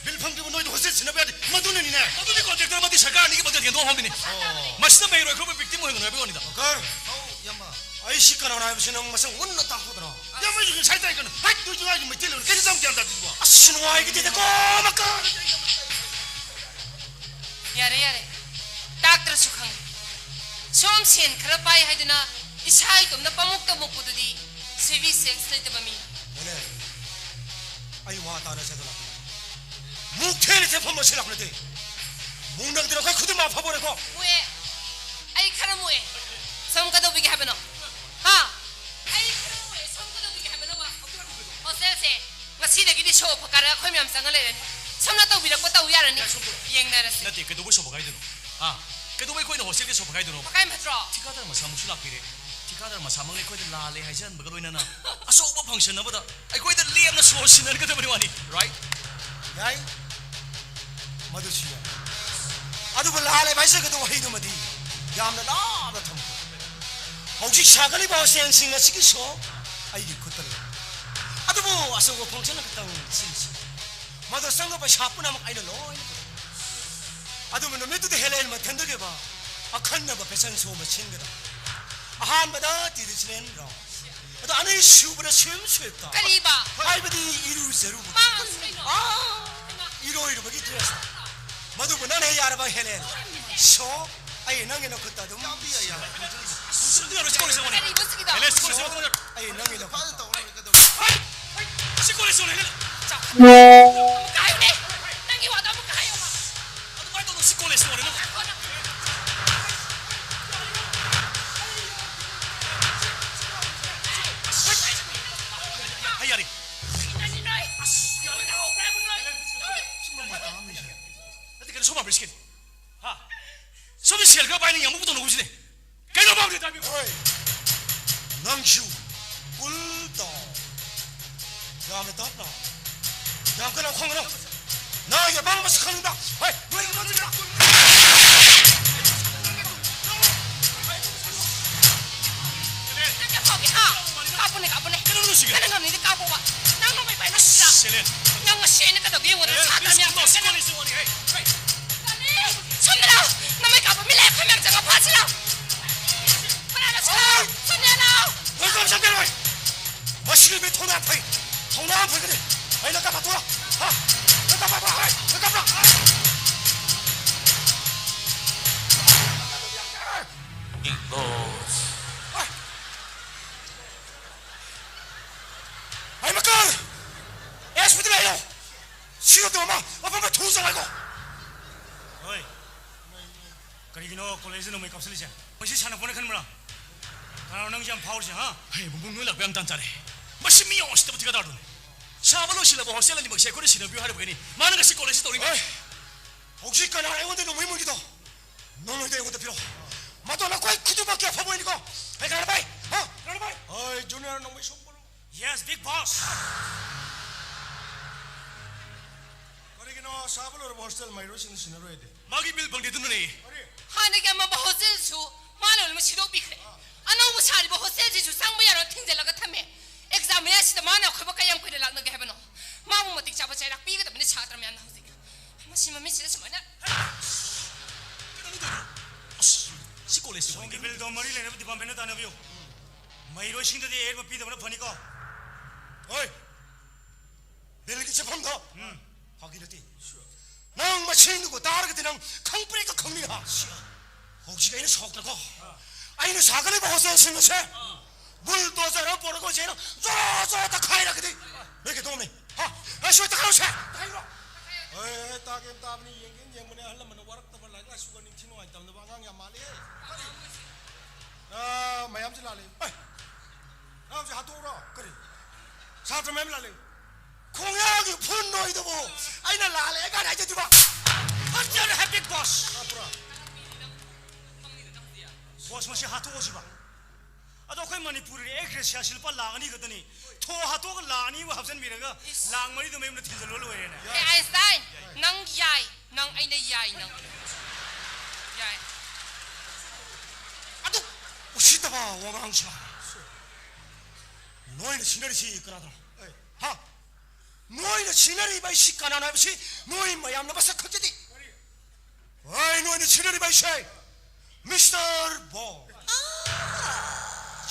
ꯕꯤꯜ ꯐꯪꯗ꯭ꯔꯤꯕ ꯅꯣꯏꯗ ꯍꯣꯁꯇꯦꯜ ꯁꯤꯟꯅꯕ ꯌꯥꯗꯦ꯫ ꯃꯗꯨꯅꯅꯤꯅꯦ꯫ ꯑꯗꯨꯗꯤ ꯀꯣꯟꯇ꯭ꯔꯦꯛꯇꯔ ꯑꯃꯗꯤ ꯁꯔꯀꯥꯔ ꯑꯅꯤꯒꯤ ꯃꯇꯝ ꯍꯦꯟꯗꯣꯛꯍꯟꯕꯅꯤꯅꯦ꯫ ꯑꯣ꯫ ꯃꯁꯤꯗ ꯃꯍꯩꯔꯣꯏ ꯑꯩꯈꯣꯏꯕꯨ ꯚꯤꯛꯇꯤꯝ ꯑꯣꯏꯍꯟꯒꯅꯨ ꯍꯥꯏꯕꯒꯤ ꯋꯥꯅꯤꯗ꯫ ꯃꯀꯔ꯫ ꯍꯥꯎ, ꯏꯌꯥꯝꯕ꯫ ꯑꯩꯁꯤ ꯀꯅꯥꯅꯣ ꯍꯥꯏꯕꯁꯤ ꯅꯪ ꯃꯁꯛ ꯃꯨꯟꯅ ꯇꯥꯛꯊꯣꯛꯇꯅ꯫ ꯏꯌꯥꯝꯕ, ꯑꯩꯁꯨ ꯉꯁꯥꯏ ꯇꯥꯏ ꯀꯩꯅꯣ꯫ ꯍꯥꯏꯠ, ꯅꯣꯏꯁꯨ ꯉꯥꯏꯁꯨ ꯃꯩꯇꯩ ꯂꯣꯟ ꯀꯩꯅꯣ ꯌꯥꯝ ꯒ꯭ꯌꯥꯟ ꯇꯥꯗꯦꯀꯣ꯫ ꯑꯁ, ꯅꯨꯡꯉꯥꯏꯈꯤꯗꯦꯗꯀꯣ, ꯃꯀꯔ꯫ ꯌꯥꯔꯦ, ꯌꯥꯔꯦ꯫ ꯇꯥꯛꯇ꯭ꯔꯁꯨ ꯈꯪꯉꯦ꯫ ꯁꯣꯝ ꯁꯦꯟ ꯈꯔ ꯄꯥꯏ ꯍꯥꯏꯗꯨꯅ ꯏꯁꯥ ꯏꯇꯣꯝꯅ ꯄꯥꯃꯨꯛꯇ ꯃꯨꯛꯄꯗꯨꯗꯤ ꯁꯤꯚꯤꯛ ꯁꯦꯟꯁ ꯂꯩꯇꯕ ꯃꯤ꯫ ꯍꯦꯂꯦꯟ, ꯑꯩ ꯋꯥ ꯇꯥꯅꯁꯦ ꯍꯥꯏꯗꯨꯅ ꯂꯥꯛꯄꯅꯦ꯫ ꯃꯨꯛ ꯊꯦꯅ ꯊꯦꯐꯝ ꯑꯁꯤ ꯂꯥꯛꯄ ꯅꯠꯇꯦ꯫ ꯃꯨꯛꯅꯕꯗꯨꯅ ꯑꯩꯈꯣꯏ ꯈꯨꯗꯤꯡꯃꯛ ꯑꯐꯕ ꯑꯣꯏꯔꯦꯀꯣ꯫ ꯃꯨꯛꯑꯦ꯫ ꯑꯩ ꯈꯔ ꯃꯨꯛꯑꯦ꯫ ꯁꯣꯝ ꯀꯩꯗꯧꯕꯤꯒꯦ ꯍꯥꯏꯕꯅꯣ? ꯍꯥ? ꯑꯩ ꯈꯔ ꯃꯨꯛꯑꯦ꯫ ꯁꯣꯝ ꯀꯩꯗꯧꯕꯤꯒꯦ ꯍꯥꯏꯕꯅꯣꯕ? ꯍꯣꯁꯇꯦꯜꯁꯦ ꯉꯁꯤ ꯁꯤꯗꯒꯤꯗꯤ ꯁꯣ ꯐꯀꯥꯔ ꯑꯩꯈꯣꯏ ꯃꯌꯥꯝ ꯆꯪꯉ ꯂꯩꯔꯅꯤ꯫ ꯁꯣꯝꯅ ꯇꯧꯕꯤꯔꯛꯄ ꯇꯧ ꯌꯥꯔꯅꯤ꯫ ꯌꯥ, ꯁꯣꯝ ꯇꯧ-, ꯌꯦꯡꯅꯔꯁꯤ꯫ ꯅꯠꯇꯦ, ꯀꯩꯗꯧꯕꯩ ꯁꯣ ꯐꯀꯥꯏꯗꯣꯏꯅꯣ? ꯑꯥ, ꯀꯩꯗꯧꯕꯩ ꯑꯩꯈꯣꯏꯅ ꯍꯣꯁꯇꯦꯜꯒꯤ ꯁꯣ ꯐꯀꯥꯏꯗꯣꯏꯅꯣ? ꯐꯀꯥꯏ ꯐꯠꯇ꯭ꯔꯣ? ꯊꯤꯀꯥꯗꯔ ꯃꯁꯥꯃꯛꯁꯨ ꯂꯥꯛꯄꯤꯔꯦ꯫ ꯊꯤꯀꯥꯗꯔ ꯃꯁꯥꯃꯛꯅ ꯑꯩꯈꯣꯏꯗ ꯂꯥꯜꯂꯦ ꯍꯥꯏꯖꯍꯟꯕꯒ ꯂꯣꯏꯅꯅ ꯑꯆꯧꯕ ꯐꯪꯁꯟ ꯑꯃꯗ ꯑꯩꯈꯣꯏꯗ ꯂꯦꯝꯅ ꯁꯣ ꯁꯤꯟꯅꯔꯒꯗꯕꯅꯤ ꯋꯥꯅꯤ, right? ꯌꯥꯏ, ꯃꯗꯨꯁꯨ ꯌꯥꯏ꯫ ꯑꯗꯨꯕꯨ ꯂꯥꯜꯂꯦ ꯍꯥꯏꯖꯒꯗꯧꯕ ꯋꯥꯍꯩꯗꯨꯃꯗꯤ ꯌꯥꯝꯅ ꯂꯥꯞꯅ ꯊꯝꯈꯣ꯫ ꯍꯧꯖꯤꯛ ꯁꯥꯒꯠꯂꯤꯕ ꯍꯣꯁꯇꯦꯜꯁꯤꯡ ꯑꯁꯤꯒꯤ ꯁꯣ ꯑꯩꯒꯤ ꯈꯨꯠꯇ ꯂꯩ꯫ ꯑꯗꯨꯕꯨ ꯑꯆꯧꯕ ꯐꯪꯁꯟ ꯈꯛꯇꯪ ꯁꯤꯟꯁꯤ꯫ ꯃꯗꯨ ꯆꯪꯕ ꯄꯩꯁꯥ ꯄꯨꯝꯅꯃꯛ ꯑꯩꯅ ꯂꯣꯏꯅ ꯄꯨꯊꯣꯛꯀꯅꯤ꯫ ꯑꯗꯨꯕꯨ ꯅꯨꯃꯤꯠꯇꯨꯗ ꯍꯦꯂꯦꯟ ꯃꯊꯟꯗꯒꯤ ꯑꯣꯏꯕ ꯑꯈꯟꯅꯕ ꯐꯦꯁꯟ ꯁꯣ ꯑꯃ ꯁꯤꯟꯒꯗꯕ꯫ ꯑꯍꯥꯟꯕꯗ traditional round, ꯑꯗꯣ ꯑꯅꯤꯁꯨꯕꯗ swim suit ꯇ꯫ ꯀꯔꯤꯕ? ꯍꯥꯏꯕꯗꯤ ꯏꯔꯨꯖꯔꯨꯕ꯫ ꯃꯥ ꯀꯩꯅꯣ? ꯑꯥ, ꯏꯔꯣꯏꯔꯨꯕꯒꯤ dress ꯇ꯫ ꯃꯗꯨꯕꯨ ꯅꯪꯅ ꯍꯦꯛ ꯌꯥꯔꯕ ꯍꯦꯂꯦꯟ꯫ ꯁꯣ ꯑꯩ ꯅꯪꯒꯤ ꯅꯈꯨꯠꯇ ꯑꯗꯨꯝ ꯌꯥꯕꯤ ꯌꯥꯏ, ꯌꯥꯏ꯫ ꯀꯔꯤꯕ ꯁꯤꯒꯤꯗꯣ? ꯍꯦꯂꯦꯟ, ꯁꯣ ꯑꯩ ꯅꯪꯒꯤ ꯅꯈꯨꯠꯇ꯫ ꯐꯖꯅ ꯇꯧꯔ ꯂꯣꯏꯔꯦ, ꯀꯩꯗꯧꯔꯒꯦ? ꯍꯩ! ꯁꯤ ꯀꯣꯂꯦꯖ ꯌꯧꯔꯦ, ꯍꯦꯂꯦꯟ꯫ ꯆꯥꯎꯈꯠꯂꯦ꯫ ꯑꯃꯨꯛꯀ ꯍꯥꯏꯌꯨꯅꯦ꯫ ꯅꯪꯒꯤ ꯋꯥꯗꯣ ꯑꯃꯨꯛꯀ ꯍꯥꯏꯌꯣꯕ꯫ ꯑꯗꯨꯃꯥꯏꯅ ꯇꯧꯅꯨ, ꯁꯤ ꯀꯣꯂꯦꯖ ꯌꯧꯔꯦ, ꯅꯪ꯫ ꯍꯩ, ꯌꯥꯔꯦ꯫ ꯅꯪꯒꯤ ꯅꯣꯏ꯫ ꯑꯁ, ꯌꯥꯔꯦ꯫ ꯅꯪ ꯍꯧꯕ꯭ꯔꯥ ꯍꯥꯏꯕ ꯅꯣꯏ? ꯁꯨꯝꯕ ꯃꯇꯥ ꯑꯃ ꯂꯩꯁꯤꯜꯂꯦ꯫ ꯅꯠꯇꯦ, ꯀꯩꯅꯣ, ꯁꯣꯝ ꯄꯥꯝꯕ꯭ꯔꯥ, ꯁꯤ ꯀꯩꯅꯣ? ꯍꯥ? ꯁꯣꯝꯗ ꯁꯦꯜ ꯈꯔ ꯄꯥꯏꯅ ꯌꯥꯝꯕ ꯄꯨꯊꯣꯛꯅꯕꯁꯤꯅꯦ꯫ ꯀꯩꯅꯣ ꯄꯥꯝꯗꯦ, ꯇꯥꯏꯕꯤꯌꯨ꯫ ꯍꯣꯏ꯫ ꯅꯪꯁꯨ cool down꯫ ꯌꯥꯝꯅ ꯇꯞꯅ꯫ ꯌꯥꯝ ꯀꯟꯅ ꯈꯣꯡꯒꯅꯨ꯫ ꯅꯪ ꯌꯥꯝ ꯄꯪꯕꯁꯨ ꯈꯪꯕ꯫ ꯍꯣꯏ, ꯅꯣꯏꯒꯤ ꯃꯗꯨꯗ꯫ ꯅꯪ ꯀꯌꯥ ꯐꯥꯎꯒꯦ, ꯍꯥ? ꯀꯥꯞꯄꯨꯅꯦ, ꯀꯥꯞꯄꯨꯅꯦ꯫ ꯀꯩꯅꯣ ꯅꯨꯡꯁꯤꯒꯦ? ꯅꯪꯅ ꯉꯝꯅꯤꯗꯤ ꯀꯥꯞꯄꯣꯕ꯫ ꯅꯪ ꯅꯣꯡꯃꯩ ꯄꯥꯏꯅ ꯁꯤꯗ꯫ ꯁꯦꯂꯦꯟ꯫ ꯅꯪ ꯉꯁꯤ ꯑꯩꯅ ꯀꯩꯗꯧꯒꯦ ꯌꯦꯡꯉꯨꯗꯅ, ꯁꯦꯂꯦꯟ, ꯁꯥꯇ꯭ꯔ ꯃꯌꯥꯝ ꯁꯤꯗ ꯆꯪꯉꯛꯀꯅꯤ꯫ ꯁꯤꯗ ꯁꯤꯗ ꯁꯤꯗ꯫ ꯍꯦ, ꯍꯦ꯫ ꯁꯣꯝꯗ ꯂꯥꯎ! ꯅꯃꯩ ꯀꯥꯞꯄ ꯃꯤ ꯂꯩ, ꯑꯩꯈꯣꯏ ꯃꯌꯥꯝ ꯆꯪꯉ ꯐꯥꯁꯤ ꯂꯥꯎ! ꯀꯅꯥꯅꯣ ꯁꯤꯗ? ꯁꯣꯝꯗ ꯂꯥꯎ! ꯂꯣꯏ ꯀꯝ ꯆꯠꯀꯦ ꯂꯣꯏ! ꯃꯁꯤꯒꯤ ꯃꯤ ꯊꯧꯅꯥ ꯐꯩ! ꯊꯧꯅꯥ ꯑꯃ ꯐꯒꯅꯤ! ꯑꯩꯅ ꯀꯥꯞꯄ ꯊꯣꯛꯂꯛ! ꯍꯥ? ꯅꯪ ꯀꯥꯞꯄ ꯊꯣꯛꯂꯛ! ꯍꯥ? ꯅꯪ ꯀꯥꯞꯄ! ꯍꯥ? ꯑꯩ ꯃꯀꯥꯔ! ꯑꯦꯁ ꯄꯤꯗ ꯂꯩꯔꯣ! ꯁꯤꯒ ꯇꯧꯔꯝꯃ ꯃꯐꯝꯗ ꯊꯨ ꯆꯪꯉꯥꯏꯀꯣ! ꯍꯣꯏ꯫ ꯀꯔꯤꯒꯤꯅꯣ ꯀꯣꯂꯦꯖꯇ ꯅꯣꯡꯃꯩ ꯀꯥꯞꯁꯤꯜꯂꯤꯁꯦ? ꯃꯁꯤ ꯁꯥꯟꯅꯄꯣꯠꯅ ꯈꯟꯕ꯭ꯔꯥ? ꯀꯅꯥꯅꯣ ꯅꯪꯁꯦ ꯌꯥꯝ ꯐꯥꯎꯔꯤꯁꯦ, ꯍꯥ? ꯍꯩ, ꯕꯨꯡꯕꯨꯡ ꯅꯣꯏ ꯂꯥꯛꯄ ꯌꯥꯝ ꯇꯥꯟ ꯆꯥꯔꯦ꯫ ꯃꯁꯤ ꯃꯤ ꯌꯥꯝ ꯎꯁꯤꯠꯇꯕ ꯊꯤꯀꯥꯗꯥꯔꯗꯨꯅꯤ꯫ ꯁꯥꯕ ꯂꯣꯏꯁꯤꯜꯂꯕ ꯍꯣꯁꯇꯦꯜ ꯑꯅꯤꯃꯛꯁꯦ ꯑꯩꯈꯣꯏꯅ ꯁꯤꯟꯅꯕꯤꯌꯨ ꯍꯥꯏꯔꯤꯕꯒꯤꯅꯤ꯫ ꯃꯥꯅ ꯉꯁꯤ ꯀꯣꯂꯦꯖꯁꯤ ꯇꯧꯅꯤꯡꯉꯤ꯫ ꯑꯦ, ꯍꯧꯖꯤꯛ ꯀꯅꯥ ꯑꯩꯉꯣꯟꯗ ꯅꯣꯡꯃꯩ ꯃꯨꯟꯒꯤꯗꯣ? ꯅꯣꯡꯃꯩꯗꯣ ꯑꯩꯉꯣꯟꯗ ꯄꯤꯔꯛꯑꯣ꯫ ꯃꯗꯣ ꯅꯈꯣꯏ ꯈꯨꯗꯤꯡꯃꯛꯀꯤ ꯑꯐꯕ ꯑꯣꯏꯅꯤꯀꯣ꯫ ꯑꯦ, ꯀꯅꯥꯅꯣ ꯚꯥꯏ? ꯍꯥ? ꯀꯅꯥꯅꯣ ꯚꯥꯏ? ꯍꯣꯏ, ꯖꯨꯅꯤꯌꯔ, ꯅꯣꯡꯃꯩ ꯁꯣꯛꯄꯔꯣ? Yes, big boss. ꯀꯔꯤꯒꯤꯅꯣ ꯁꯥꯕ ꯂꯣꯏꯔꯕ ꯍꯣꯁꯇꯦꯜ ꯃꯍꯩꯔꯣꯏꯁꯤꯡꯅ ꯁꯤꯟꯅꯔꯣꯏ ꯍꯥꯏꯗꯤ? ꯃꯥꯒꯤ ꯕꯤꯜ ꯐꯪꯗꯦ, ꯑꯗꯨꯅꯅꯦ꯫ ꯀꯔꯤ? ꯍꯥꯟꯅꯒꯤ ꯑꯃꯝꯕ ꯍꯣꯁꯇꯦꯜꯁꯨ ꯃꯥ ꯂꯣꯏꯅꯃꯛ ꯁꯤꯗꯣꯛꯄꯤꯈ꯭ꯔꯦ꯫ ꯑꯅꯧꯕ ꯁꯥꯔꯤꯕ ꯍꯣꯁꯇꯦꯜꯁꯤꯁꯨ ꯆꯪꯕ ꯌꯥꯔꯣꯏ, ꯊꯤꯡꯖꯤꯜꯂꯒ ꯊꯝꯃꯦ꯫ ꯑꯦꯛꯖꯥꯝ ꯃꯌꯥꯁꯤꯗ ꯃꯥꯅ ꯑꯩꯈꯣꯏꯕꯨ ꯀꯌꯥꯝ ꯀꯨꯏꯅ ꯂꯥꯛꯅꯒꯦ ꯍꯥꯏꯕꯅꯣ? ꯃꯥꯕꯨ ꯃꯇꯤꯛ ꯆꯥꯕ ꯆꯩꯔꯥꯛ ꯄꯤꯒꯗꯕꯅꯤ ꯁꯥꯇ꯭ꯔ ꯃꯌꯥꯝꯅ ꯍꯧꯖꯤꯛ꯫ ꯃꯁꯤ ꯃꯃꯤꯠꯁꯤꯗ ꯁꯨꯃꯥꯏꯅ꯫ ꯀꯩꯅꯣ ꯇꯧꯔꯤꯗꯣ? ꯑꯁ, ꯁꯤ ꯀꯣꯂꯦꯖꯁꯤ ꯁꯣꯝꯒꯤ ꯑꯣꯏꯒꯗꯕ꯫ ꯕꯤꯜꯗꯣ ꯃꯔꯤ ꯂꯩꯅꯕ ꯗꯤꯄꯥꯔꯠꯃꯦꯟꯗ ꯇꯥꯟꯅꯕꯤꯌꯨ꯫ ꯃꯍꯩꯔꯣꯏꯁꯤꯡꯗꯗꯤ ꯑꯍꯦꯟꯕ ꯄꯤꯗꯕꯅ ꯐꯅꯤꯀꯣ꯫ ꯍꯣꯏ, ꯕꯤꯜꯒꯤ ꯆꯦꯐꯝꯗꯣ꯫ ꯎꯝ꯫ ꯐꯥꯒꯤ ꯅꯠꯇꯦ꯫ ꯅꯪ ꯃꯁꯤꯡꯗꯨꯒ ꯇꯥꯔꯒꯗꯤ ꯅꯪ ꯈꯪꯄ꯭ꯔꯦꯛꯀ ꯈꯪꯅꯤꯅ꯫ ꯍꯧꯖꯤꯛ ꯑꯩꯅ ꯁꯥꯎꯗꯅꯀꯣ, ꯑꯩꯅ ꯁꯥꯒꯠꯂꯤꯕ ꯍꯣꯁꯇꯦꯜꯁꯤꯡ ꯑꯁꯦ ꯕꯨꯜꯗꯣꯖꯔ ꯑꯃ ꯄꯨꯔꯒ ꯍꯧꯖꯤꯛ ꯑꯩꯅ ꯖꯣꯔꯣ ꯖꯣꯔꯣ ꯇꯛꯈꯥꯏꯔꯒꯗꯤ ꯅꯣꯏ ꯀꯩꯗꯧꯅꯤ? ꯍꯥ? ꯑꯩ ꯁꯣꯏ ꯇꯛꯈꯥꯏꯔꯣꯁꯦ, ꯇꯛꯈꯥꯏꯔꯣ꯫ ꯍꯣꯏ, ꯍꯣꯏ, ꯇꯥꯒꯦꯅ ꯇꯥꯕꯅꯤ, ꯌꯦꯡꯒꯦꯅ ꯌꯦꯡꯕꯅꯦ꯫ ꯑꯍꯜ ꯂꯃꯟꯅ ꯋꯥꯔꯛꯇꯕ, ꯂꯥꯏꯔꯤꯛ ꯂꯥꯏꯁꯨꯒ ꯅꯤꯡꯊꯤ ꯅꯨꯡꯉꯥꯏ ꯇꯝꯗꯕ ꯑꯉꯥꯡ ꯌꯥꯝ ꯃꯥꯜꯂꯦ꯫ ꯀꯔꯤ? ꯑꯥ, ꯃꯌꯥꯝꯁꯦ ꯂꯥꯜꯂꯦ꯫ ꯑꯦ, ꯅꯪ ꯍꯧꯖꯤꯛ ꯍꯥꯠꯇꯣꯛꯎꯔꯣ? ꯀꯔꯤ? ꯁꯥꯇ꯭ꯔ ꯃꯌꯥꯝ ꯂꯥꯜꯂꯦ꯫ ꯈꯣꯡꯌꯥꯒꯤ ꯐꯨꯟ ꯅꯣꯏꯗꯨꯕꯨ ꯑꯩꯅ ꯂꯥꯜꯂꯦ ꯀꯥꯏꯅ ꯍꯥꯏꯖꯗꯣꯏꯕ? ꯐꯠꯖꯔꯦ, big boss꯫ ꯍꯥꯞꯄ꯭ꯔꯣ? Boss, ꯃꯁꯤ ꯍꯥꯠꯇꯣꯛꯑꯁꯤꯕ꯫ ꯑꯗꯣ ꯑꯩꯈꯣꯏ ꯃꯅꯤꯄꯨꯔꯤ ꯑꯦꯛ ꯒ꯭ꯔꯦꯁꯤꯌꯥꯁꯤ ꯂꯨꯄꯥ ꯂꯥꯛ ꯑꯅꯤ ꯈꯛꯇꯅꯤ꯫ ꯊꯣ ꯍꯥꯠꯇꯣꯛꯑꯒ ꯂꯥꯛ ꯑꯅꯤꯕꯨ ꯍꯥꯞꯆꯤꯟꯕꯤꯔꯒ ꯂꯥꯛ ꯃꯔꯤꯗꯣ ꯃꯌꯨꯝꯗ ꯊꯤꯟꯖꯜꯂꯨꯔ ꯂꯣꯏꯔꯦꯅꯦ꯫ ꯍꯦ ꯑꯥꯏꯟꯁꯇꯥꯏꯟ, ꯅꯪ ꯌꯥꯏ, ꯅꯪ ꯑꯩꯅ ꯌꯥꯏ, ꯅꯪ ꯌꯥꯏ꯫ ꯑꯗꯨ ꯎꯁꯤꯠꯇꯕ ꯋꯥꯉꯥꯡꯁꯤꯃ꯫ ꯅꯣꯏꯅ ꯁꯤꯟꯅꯔꯤꯁꯤ ꯀꯅꯥꯗꯅꯣ? ꯍꯥ? ꯅꯣꯏꯅ ꯁꯤꯟꯅꯔꯤꯕ ꯑꯩꯁꯤ ꯀꯅꯥꯅꯣ ꯍꯥꯏꯕꯁꯤ ꯅꯣꯏ ꯃꯌꯥꯝꯅ ꯃꯁꯛ ꯈꯪꯖꯗꯦ꯫ ꯍꯣꯏ, ꯅꯣꯏꯅ ꯁꯤꯟꯅꯔꯤꯕ ꯑꯩꯁꯦ ꯃꯤꯁꯇꯔ ꯕꯣꯟ,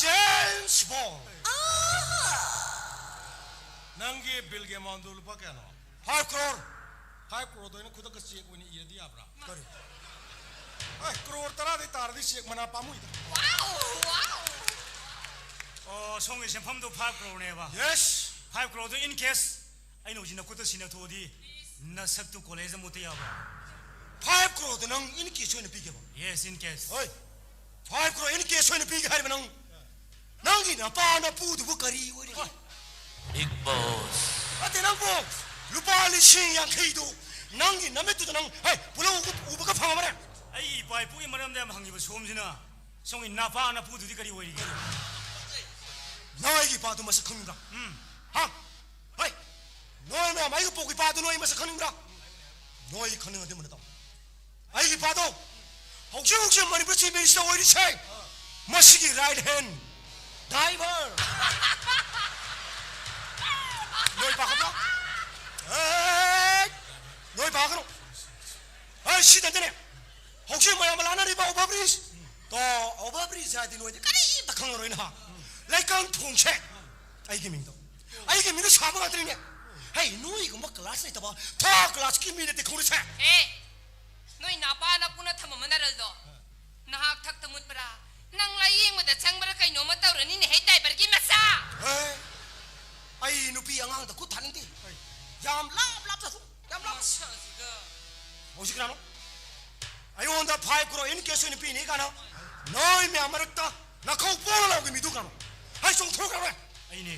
ꯖꯦꯝꯁ ꯕꯣꯟ꯫ ꯅꯪꯒꯤ ꯕꯤꯜꯒꯤ ꯑꯦꯃꯥꯎꯟꯗꯨ ꯂꯨꯄꯥ ꯀꯌꯥꯅꯣ? ꯐꯥꯏꯚ ꯀ꯭ꯔꯣꯔ꯫ ꯐꯥꯏꯚ ꯀ꯭ꯔꯣꯔꯗꯣ ꯑꯩꯅ ꯈꯨꯗꯛꯇ ꯆꯦꯛ ꯑꯣꯏꯅ ꯏꯔꯗꯤ ꯌꯥꯕ꯭ꯔꯥ? ꯀꯔꯤ? ꯑꯦ, ꯀ꯭ꯔꯣꯔ ꯇꯔꯥꯗꯩ ꯇꯥꯔꯗꯤ ꯆꯦꯛ ꯃꯅꯥ ꯄꯥꯝꯃꯨꯏꯗ꯫ ꯑꯣ, ꯁꯣꯝꯒꯤ ꯁꯦꯟꯐꯝꯗꯨ ꯐꯥꯏꯚ ꯀ꯭ꯔꯣꯔꯅꯦꯕ? Yes꯫ ꯐꯥꯏꯚ ꯀ꯭ꯔꯣꯔꯗꯨ in cash ꯑꯩꯅ ꯍꯧꯖꯤꯛ ꯅꯈꯨꯠꯇ ꯁꯤꯟꯅꯊꯣꯛꯑꯗꯤ ꯅꯁꯛꯇꯨ ꯀꯣꯂꯦꯖꯇ ꯃꯨꯠꯇ ꯌꯥꯕ꯭ꯔꯥ? ꯐꯥꯏꯚ ꯀ꯭ꯔꯣꯔꯗꯨ ꯅꯪ in cash ꯑꯣꯏꯅ ꯄꯤꯒꯦꯕ? Yes, in cash꯫ ꯍꯣꯏ, ꯐꯥꯏꯚ ꯀ꯭ꯔꯣꯔ in cash ꯑꯣꯏꯅ ꯄꯤꯒꯦ ꯍꯥꯏꯔꯤꯕ ꯅꯪ? ꯅꯪꯒꯤ ꯅꯄꯥ ꯅꯄꯨꯗꯨꯕꯨ ꯀꯔꯤ ꯑꯣꯏꯔꯤꯒꯦ? Big boss꯫ ꯑꯇꯩ ꯅꯪꯕꯨ ꯂꯨꯄꯥ ꯂꯤꯁꯤꯡ ꯌꯥꯡꯈꯩꯗꯨ ꯅꯪꯒꯤ ꯅꯃꯤꯠꯇꯨꯗ ꯅꯪ, ꯍꯦ, ꯄꯨꯂꯧ ꯎꯕꯒ ꯐꯪꯉꯕꯅꯦ? ꯑꯩꯒꯤ ꯏꯄꯥ ꯏꯄꯨꯒꯤ ꯃꯔꯝꯗ ꯌꯥꯝ ꯍꯪꯉꯤꯕ ꯁꯣꯝꯁꯤꯅ ꯁꯣꯝꯒꯤ ꯅꯄꯥ ꯅꯄꯨꯗꯨꯗꯤ ꯀꯔꯤ ꯑꯣꯏꯔꯤꯒꯦ? ꯅꯣꯏꯒꯤ ꯏꯄꯥꯗꯨ ꯃꯁꯛ ꯈꯪꯕ꯭ꯔꯥ? ꯎꯝ꯫ ꯍꯥ? ꯍꯣꯏ꯫ ꯅꯣꯏ ꯃꯌꯥꯝ ꯑꯩꯒ ꯄꯣꯛꯄ ꯏꯄꯥꯗꯨ ꯅꯣꯏ ꯃꯁꯛ ꯈꯪꯅꯤꯡꯕ꯭ꯔꯥ? ꯅꯣꯏ ꯈꯪꯅꯤꯡꯉꯗꯤ ꯃꯨꯟꯅ ꯇꯥꯎ꯫ ꯑꯩꯒꯤ ꯏꯄꯥꯗꯣ ꯍꯧꯖꯤꯛ ꯍꯧꯖꯤꯛ ꯃꯅꯤꯄꯨꯔ ꯆꯤꯐ ꯃꯤꯅꯤꯁꯇꯔ ꯑꯣꯏꯔꯤꯁꯦ ꯃꯁꯤꯒꯤ ꯔꯥꯏꯠ ꯍꯦꯟ ꯗ꯭ꯔꯥꯏꯚꯔ꯫ ꯅꯣꯏ ꯄꯥꯈꯠꯄ꯭ꯔꯣ? ꯑꯦ! ꯅꯣꯏ ꯄꯥꯈꯠꯀꯅꯨ꯫ ꯑꯦ, ꯁꯤ ꯅꯠꯇꯦꯅꯦ꯫ ꯍꯧꯖꯤꯛ ꯃꯌꯥꯝ ꯂꯥꯟꯅꯔꯤꯕ ꯑꯣꯚꯔ ꯕ꯭ꯔꯤꯖ꯫ ꯇꯣ, ꯑꯣꯚꯔ ꯕ꯭ꯔꯤꯖ ꯍꯥꯏꯗꯤ ꯅꯣꯏꯗꯤ ꯀꯔꯤꯝꯇ ꯈꯪꯉꯔꯣꯏ ꯅꯍꯥ꯫ ꯂꯩꯀꯪ ꯊꯣꯡꯁꯦ꯫ ꯑꯩꯒꯤ ꯃꯤꯡꯗꯣ꯫ ꯑꯩꯒꯤ ꯃꯤꯡꯗꯣ ꯁꯥꯕ ꯉꯥꯛꯇꯅꯤꯅꯦ꯫ ꯍꯩ, ꯅꯣꯏꯒꯨꯝꯕ ꯀ꯭ꯂꯥꯁ ꯂꯩꯇꯕ ꯊꯥꯔꯠ ꯀ꯭ꯂꯥꯁꯀꯤ ꯃꯤ ꯅꯠꯇꯦ ꯈꯪꯉꯨꯁꯦ꯫ ꯑꯦ, ꯅꯣꯏ ꯅꯄꯥ ꯅꯄꯨꯅ ꯊꯝꯃꯝꯕ ꯅꯔꯜꯗꯣ ꯅꯍꯥꯛ ꯊꯛꯇ ꯃꯨꯠꯄ꯭ꯔꯥ? ꯅꯪ ꯂꯥꯏꯌꯦꯡꯕꯗ ꯆꯪꯕ꯭ꯔꯥ ꯀꯩꯅꯣꯝꯃ ꯇꯧꯔꯅꯤꯅꯦ, ꯍꯦ ꯗ꯭ꯔꯥꯏꯚꯔꯒꯤ ꯃꯆꯥ! ꯑꯦ, ꯑꯩ ꯅꯨꯄꯤ ꯑꯉꯥꯡꯗ ꯈꯨꯠ ꯊꯥꯅꯤꯡꯗꯦ꯫ ꯌꯥꯝ ꯂꯥꯞ ꯂꯥꯞ ꯆꯠꯊꯣꯛ, ꯌꯥꯝ ꯂꯥꯞ꯫ ꯃꯁꯛꯁꯤꯒ꯫ ꯍꯧꯖꯤꯛ ꯀꯅꯥꯅꯣ? ꯑꯩꯉꯣꯟꯗ ꯐꯥꯏꯚ ꯀ꯭ꯔꯣꯔ ꯏꯟ ꯀꯦꯁ ꯑꯣꯏꯅ ꯄꯤꯅꯤ ꯀꯥꯏꯅ ꯅꯣꯏ ꯃꯌꯥꯝ ꯃꯔꯛꯇ ꯅꯈꯧ ꯄꯣꯡꯅ ꯂꯥꯎꯒꯤ ꯃꯤꯗꯨ ꯀꯅꯥꯅꯣ? ꯍꯥꯏ, ꯆꯣꯡꯊꯣꯛꯈ꯭ꯔꯕ? ꯑꯩꯅꯦ꯫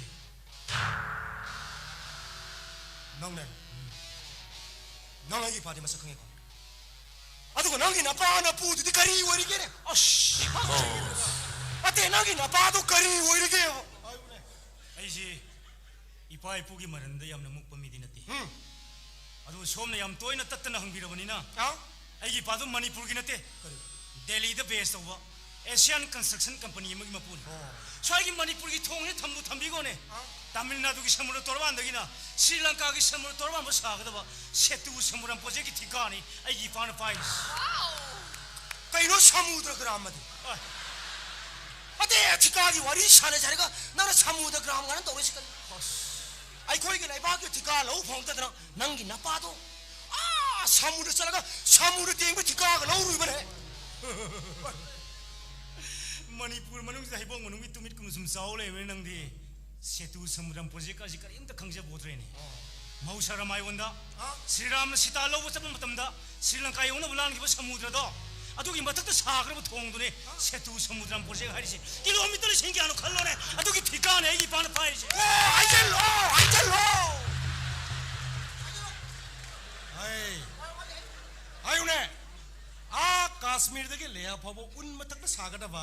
ꯅꯪꯅꯦ? ꯅꯪ ꯑꯩꯒꯤ ꯏꯄꯥꯗꯤ ꯃꯁꯛ ꯈꯪꯉꯦꯀꯣ? ꯑꯗꯨꯒ ꯅꯪꯒꯤ ꯅꯄꯥ ꯅꯄꯨꯗꯨꯗꯤ ꯀꯔꯤ ꯑꯣꯏꯔꯤꯒꯦꯅꯦ? ꯑꯁ! ꯑꯇꯦ, ꯅꯪꯒꯤ ꯅꯄꯥꯗꯣ ꯀꯔꯤ ꯑꯣꯏꯔꯤꯒꯦꯕ? ꯑꯩꯁꯦ ꯏꯄꯥ ꯏꯄꯨꯒꯤ ꯃꯔꯟꯗ ꯌꯥꯝꯅ ꯃꯨꯛꯄ ꯃꯤꯗꯤ ꯅꯠꯇꯦ꯫ ꯎꯝ꯫ ꯑꯗꯨꯕꯨ ꯁꯣꯝꯅ ꯌꯥꯝ ꯇꯣꯏꯅ ꯇꯠꯇꯅ ꯍꯪꯕꯤꯔꯕꯅꯤꯅ, ꯑꯥ? ꯑꯩꯒꯤ ꯏꯄꯥꯗꯨ ꯃꯅꯤꯄꯨꯔꯒꯤ ꯅꯠꯇꯦ, ꯀꯔꯤ? ꯗꯦꯜꯂꯤꯗ ꯕꯦꯁ ꯇꯧꯕ ꯑꯦꯁꯤꯌꯥꯟ ꯀꯟꯁꯇ꯭ꯔꯛꯁꯟ ꯀꯝꯄꯅꯤ ꯑꯃꯒꯤ ꯃꯄꯨꯅꯤ꯫ ꯑꯣ꯫ ꯁ꯭ꯋꯥꯏꯒꯤ ꯃꯅꯤꯄꯨꯔꯒꯤ ꯊꯣꯡꯁꯦ ꯊꯝꯕꯨ ꯊꯝꯕꯤꯈꯣꯅꯦ꯫ ꯑꯥ? ꯇꯥꯃꯤꯜ ꯅꯥꯗꯨꯒꯤ ꯁꯃꯨꯗ꯭ꯔ ꯇꯣꯔꯕꯥꯟꯗꯒꯤꯅ ꯁ꯭ꯔꯤ ꯂꯪꯀꯥꯒꯤ ꯁꯃꯨꯗ꯭ꯔ ꯇꯣꯔꯕꯥꯟ ꯐꯥꯎ ꯁꯥꯒꯗꯕ ꯁꯦꯇꯨ ꯁꯃꯨꯗ꯭ꯔꯝ ꯄ꯭ꯔꯣꯖꯦꯛꯀꯤ ꯊꯤꯀꯥꯅꯤ ꯑꯩꯒꯤ ꯏꯄꯥꯅ ꯄꯥꯏꯔꯤꯁꯤ꯫ ꯋꯥꯎ! ꯀꯩꯅꯣ ꯁꯃꯨꯗ꯭ꯔ ꯒ꯭ꯔꯥꯝ ꯑꯗꯤ? ꯑ꯫ ꯑꯇꯩ ꯊꯤꯀꯥꯒꯤ ꯋꯥꯔꯤ ꯁꯥꯟꯅꯖꯔꯒ ꯅꯪꯅ ꯁꯃꯨꯗ꯭ꯔ ꯒ꯭ꯔꯥꯝ ꯉꯥꯅ ꯇꯧꯔꯤꯁꯤ ꯀꯔꯤ? ꯑꯁ꯫ ꯑꯩꯈꯣꯏꯒꯤ ꯂꯩꯕꯥꯛꯀꯤ ꯊꯤꯀꯥ ꯂꯧ ꯐꯪꯗꯗꯅ ꯅꯪꯒꯤ ꯅꯄꯥꯗꯣ ꯑꯥ ꯁꯃꯨꯗ꯭ꯔ ꯆꯠꯂꯒ ꯁꯃꯨꯗ꯭ꯔ ꯇꯦꯡꯕ ꯊꯤꯀꯥꯒ ꯂꯧꯔꯨꯕꯅꯦ꯫ ꯃꯅꯤꯄꯨꯔ ꯃꯅꯨꯡꯁꯤꯗ ꯍꯩꯕꯣꯡ ꯃꯅꯨꯡꯒꯤ ꯇꯨꯃꯤꯠ ꯀꯨꯝꯅ ꯁꯨꯝ ꯆꯥꯎ ꯂꯩꯕꯅꯤ ꯅꯪꯗꯤ꯫ ꯁꯦꯇꯨ ꯁꯃꯨꯗ꯭ꯔꯝ ꯄ꯭ꯔꯣꯖꯦꯛ ꯑꯁꯤ ꯀꯔꯤꯝꯇ ꯈꯪꯖꯄꯣꯠꯇ꯭ꯔꯦꯅꯦ꯫ ꯑꯣ꯫ ꯃꯍꯧꯁꯥ ꯔꯥꯃꯥꯌꯣꯟꯗ ꯑ? ꯁ꯭ꯔꯤꯔꯥꯝꯅ ꯁꯤꯇꯥ ꯂꯧꯕ ꯆꯠꯄ ꯃꯇꯝꯗ ꯁ꯭ꯔꯤ ꯂꯪꯀꯥ ꯌꯧꯅꯕ ꯂꯥꯟꯈꯤꯕ ꯁꯃꯨꯗ꯭ꯔꯗꯣ, ꯑꯗꯨꯒꯤ ꯃꯊꯛꯇ ꯁꯥꯈ꯭ꯔꯕ ꯊꯣꯡꯗꯨꯅꯤ ꯁꯦꯇꯨ ꯁꯃꯨꯗ꯭ꯔꯝ ꯄ꯭ꯔꯣꯖꯦꯛ ꯍꯥꯏꯔꯤꯁꯦ꯫ ꯀꯤꯂꯣꯃꯤꯇꯔ ꯂꯤꯁꯤꯡ ꯀꯌꯥꯅꯣ ꯈꯜꯂꯣꯅꯦ, ꯑꯗꯨꯒꯤ ꯊꯤꯀꯥꯅꯦ ꯑꯩꯒꯤ ꯏꯄꯥꯅ ꯄꯥꯏꯔꯤꯁꯦ꯫ ꯑꯣ, ꯍꯥꯏꯖꯜꯂꯣ, ꯍꯥꯏꯖꯜꯂꯣ꯫ ꯀꯥꯁꯃꯤꯔꯗꯒꯤ ꯂꯦꯍ ꯐꯥꯎꯕ ꯎꯟ ꯃꯊꯛꯇ ꯁꯥꯒꯗꯕ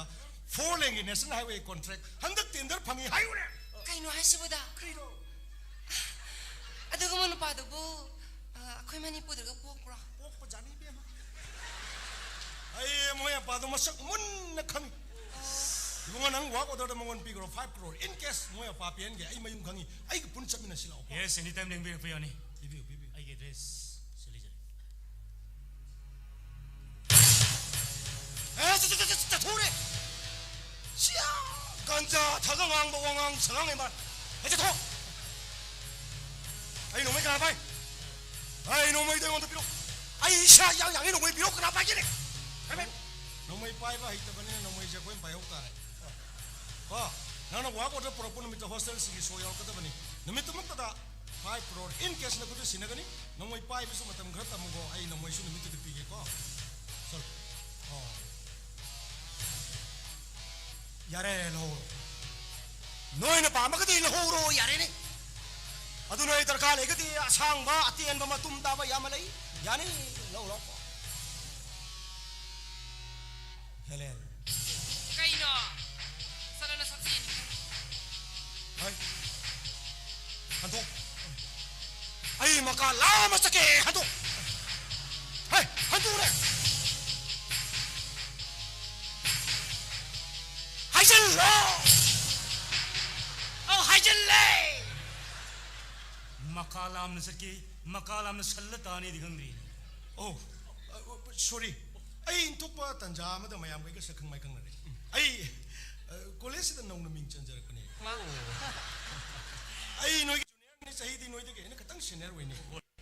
four laneꯒꯤ National Highway contract ꯍꯟꯗꯛ tender ꯐꯪꯉꯤ ꯍꯥꯏꯔꯨꯔꯦ꯫ ꯀꯩꯅꯣ ꯍꯥꯏꯁꯤꯕꯨꯗ? ꯀꯩꯅꯣ? ꯑꯗꯨꯒꯨꯝꯕ ꯅꯨꯄꯥꯗꯨꯕꯨ, ꯑ, ꯑꯩꯈꯣꯏ ꯃꯅꯤꯄꯨꯔꯗꯒ ꯄꯣꯛꯄ꯭ꯔꯣ? ꯄꯣꯛꯄꯖꯥꯠꯅꯤ ꯏꯕꯦꯝꯃ꯫ ꯑꯩ ꯃꯣꯏ ꯑꯄꯥꯗꯣ ꯃꯁꯛ ꯃꯨꯟꯅ ꯈꯪꯉꯤ꯫ ꯏꯕꯨꯡꯉꯣ, ꯅꯪ work orderꯗ ꯃꯉꯣꯟ ꯄꯤꯈ꯭ꯔꯣ, five crore꯫ In case ꯃꯣꯏ ꯑꯄꯥ ꯄꯤꯍꯟꯒꯦ, ꯑꯩ ꯃꯌꯨꯝ ꯈꯪꯉꯤ꯫ ꯑꯩꯒ ꯄꯨꯟꯅ ꯆꯠꯃꯤꯟꯅꯁꯤ ꯂꯥꯛꯑꯣ꯫ Yes, anytime ꯂꯦꯡꯕꯤꯔꯛꯄ ꯌꯥꯅꯤ꯫ ꯄꯤꯕꯤꯌꯨ, ꯄꯤꯕꯤꯌꯨ꯫ ꯑꯩꯒꯤ address ꯁꯤ ꯂꯩꯖꯔꯦ꯫ ꯑꯦ, ꯆꯠ-, ꯆꯠ-, ꯆꯠ-, ꯆꯠꯊꯣꯛꯎꯔꯦ꯫ ꯁꯤꯌꯥ, ꯒꯟꯖꯥ ꯊꯛꯑꯒ ꯉꯥꯡꯕ ꯋꯥꯉꯥꯡ ꯁꯉꯥꯡ ꯂꯩ ꯃꯥ꯫ ꯑꯦ, ꯆꯠꯊꯣꯛ꯫ ꯑꯩ ꯅꯣꯡꯃꯩ ꯀꯅꯥ ꯄꯥꯏ? ꯑꯩ ꯅꯣꯡꯃꯩꯗꯣ ꯑꯩꯉꯣꯟꯗ ꯄꯤꯔꯛꯑꯣ꯫ ꯑꯩ ꯏꯁꯥ ꯌꯥꯡ ꯌꯥꯡꯉꯤ, ꯅꯣꯡꯃꯩ ꯄꯤꯔꯛꯑꯣ, ꯀꯅꯥ ꯄꯥꯏꯒꯦꯅꯦ? ꯍꯥꯏꯕ꯫ ꯅꯣꯡꯃꯩ ꯄꯥꯏꯕ ꯍꯩꯇꯕꯅꯤꯅ ꯅꯣꯡꯃꯩꯁꯦ ꯑꯩꯈꯣꯏꯅ ꯄꯥꯏꯍꯧ ꯇꯥꯔꯦ꯫ ꯀꯣ, ꯅꯪꯅ work order ꯄꯨꯔꯛꯄ ꯅꯨꯃꯤꯠꯇ hostelꯁꯤꯒꯤ show ꯌꯥꯎꯔꯛꯀꯗꯕꯅꯤ꯫ ꯅꯨꯃꯤꯠꯇꯨꯃꯛꯇꯗ five crore꯫ In case ꯅꯈꯨꯠꯇ ꯁꯤꯟꯅꯒꯅꯤ꯫ ꯅꯣꯡꯃꯩ ꯄꯥꯏꯕꯁꯨ ꯃꯇꯝ ꯈꯔ ꯇꯝꯃꯨꯀꯣ꯫ ꯑꯩ ꯅꯣꯡꯃꯩꯁꯨ ꯅꯨꯃꯤꯠꯇꯨꯗ ꯄꯤꯒꯦꯀꯣ꯫ ꯆꯠꯂꯣ꯫ ꯑꯣ꯫ ꯌꯥꯔꯦ, ꯂꯧꯍꯧꯔꯣ꯫ ꯅꯣꯏꯅ ꯄꯥꯝꯃꯒꯗꯤ ꯂꯧꯍꯧꯔꯣ, ꯌꯥꯔꯦꯅꯦ꯫ ꯑꯗꯨ ꯅꯣꯏ ꯗꯔꯀꯥꯔ ꯂꯩꯔꯒꯗꯤ ꯑꯁꯥꯡꯕ, ꯑꯇꯦꯟꯕ, ꯃꯇꯨꯝ ꯇꯥꯕ ꯌꯥꯝꯅ ꯂꯩ꯫ ꯌꯥꯅꯤ, ꯂꯧ ꯂꯥꯛꯑꯣ꯫ ꯍꯦꯂꯦꯟ꯫ ꯀꯩꯅꯣ? ꯆꯠꯂꯣ ꯅꯁꯛꯇꯤ꯫ ꯍꯣꯏ꯫ ꯍꯟꯗꯣꯛ꯫ ꯑꯩ ꯃꯀꯥ ꯂꯥꯝꯃ ꯆꯠꯀꯦ꯫ ꯍꯟꯗꯣꯛ꯫ ꯍꯦ, ꯍꯟꯗꯣꯛꯎꯔꯦ꯫ ꯍꯥꯏꯖꯤꯜꯂꯣ꯫ ꯑꯧ, ꯍꯥꯏꯖꯤꯜꯂꯦ꯫ ꯃꯀꯥ ꯂꯥꯝꯅ ꯆꯠꯀꯦ, ꯃꯀꯥ ꯂꯥꯝꯅ ꯁꯜꯂ ꯇꯥꯅꯤꯗꯤ ꯈꯪꯗ꯭ꯔꯤ꯫ ꯑꯣ, ꯑ, ꯑ, sorry꯫ ꯑꯩ ꯏꯟꯊꯣꯛꯄ ꯇꯟꯖꯥ ꯑꯃꯗ ꯃꯌꯥꯝꯒ ꯑꯩꯒ ꯁꯛꯈꯪ ꯃꯥꯏꯈꯪꯅꯔꯦ꯫ ꯑꯩ, ꯑ, collegeꯁꯤꯗ ꯅꯧꯅ ꯃꯤꯡ ꯆꯟꯖꯔꯛꯄꯅꯦ꯫ ꯑꯩ ꯅꯣꯏꯒꯤ juniorꯅꯤ, ꯆꯍꯤꯗꯤ ꯅꯣꯏꯗꯒꯤ ꯑꯩꯅ ꯈꯤꯇꯪ senior ꯑꯣꯏꯅꯤ꯫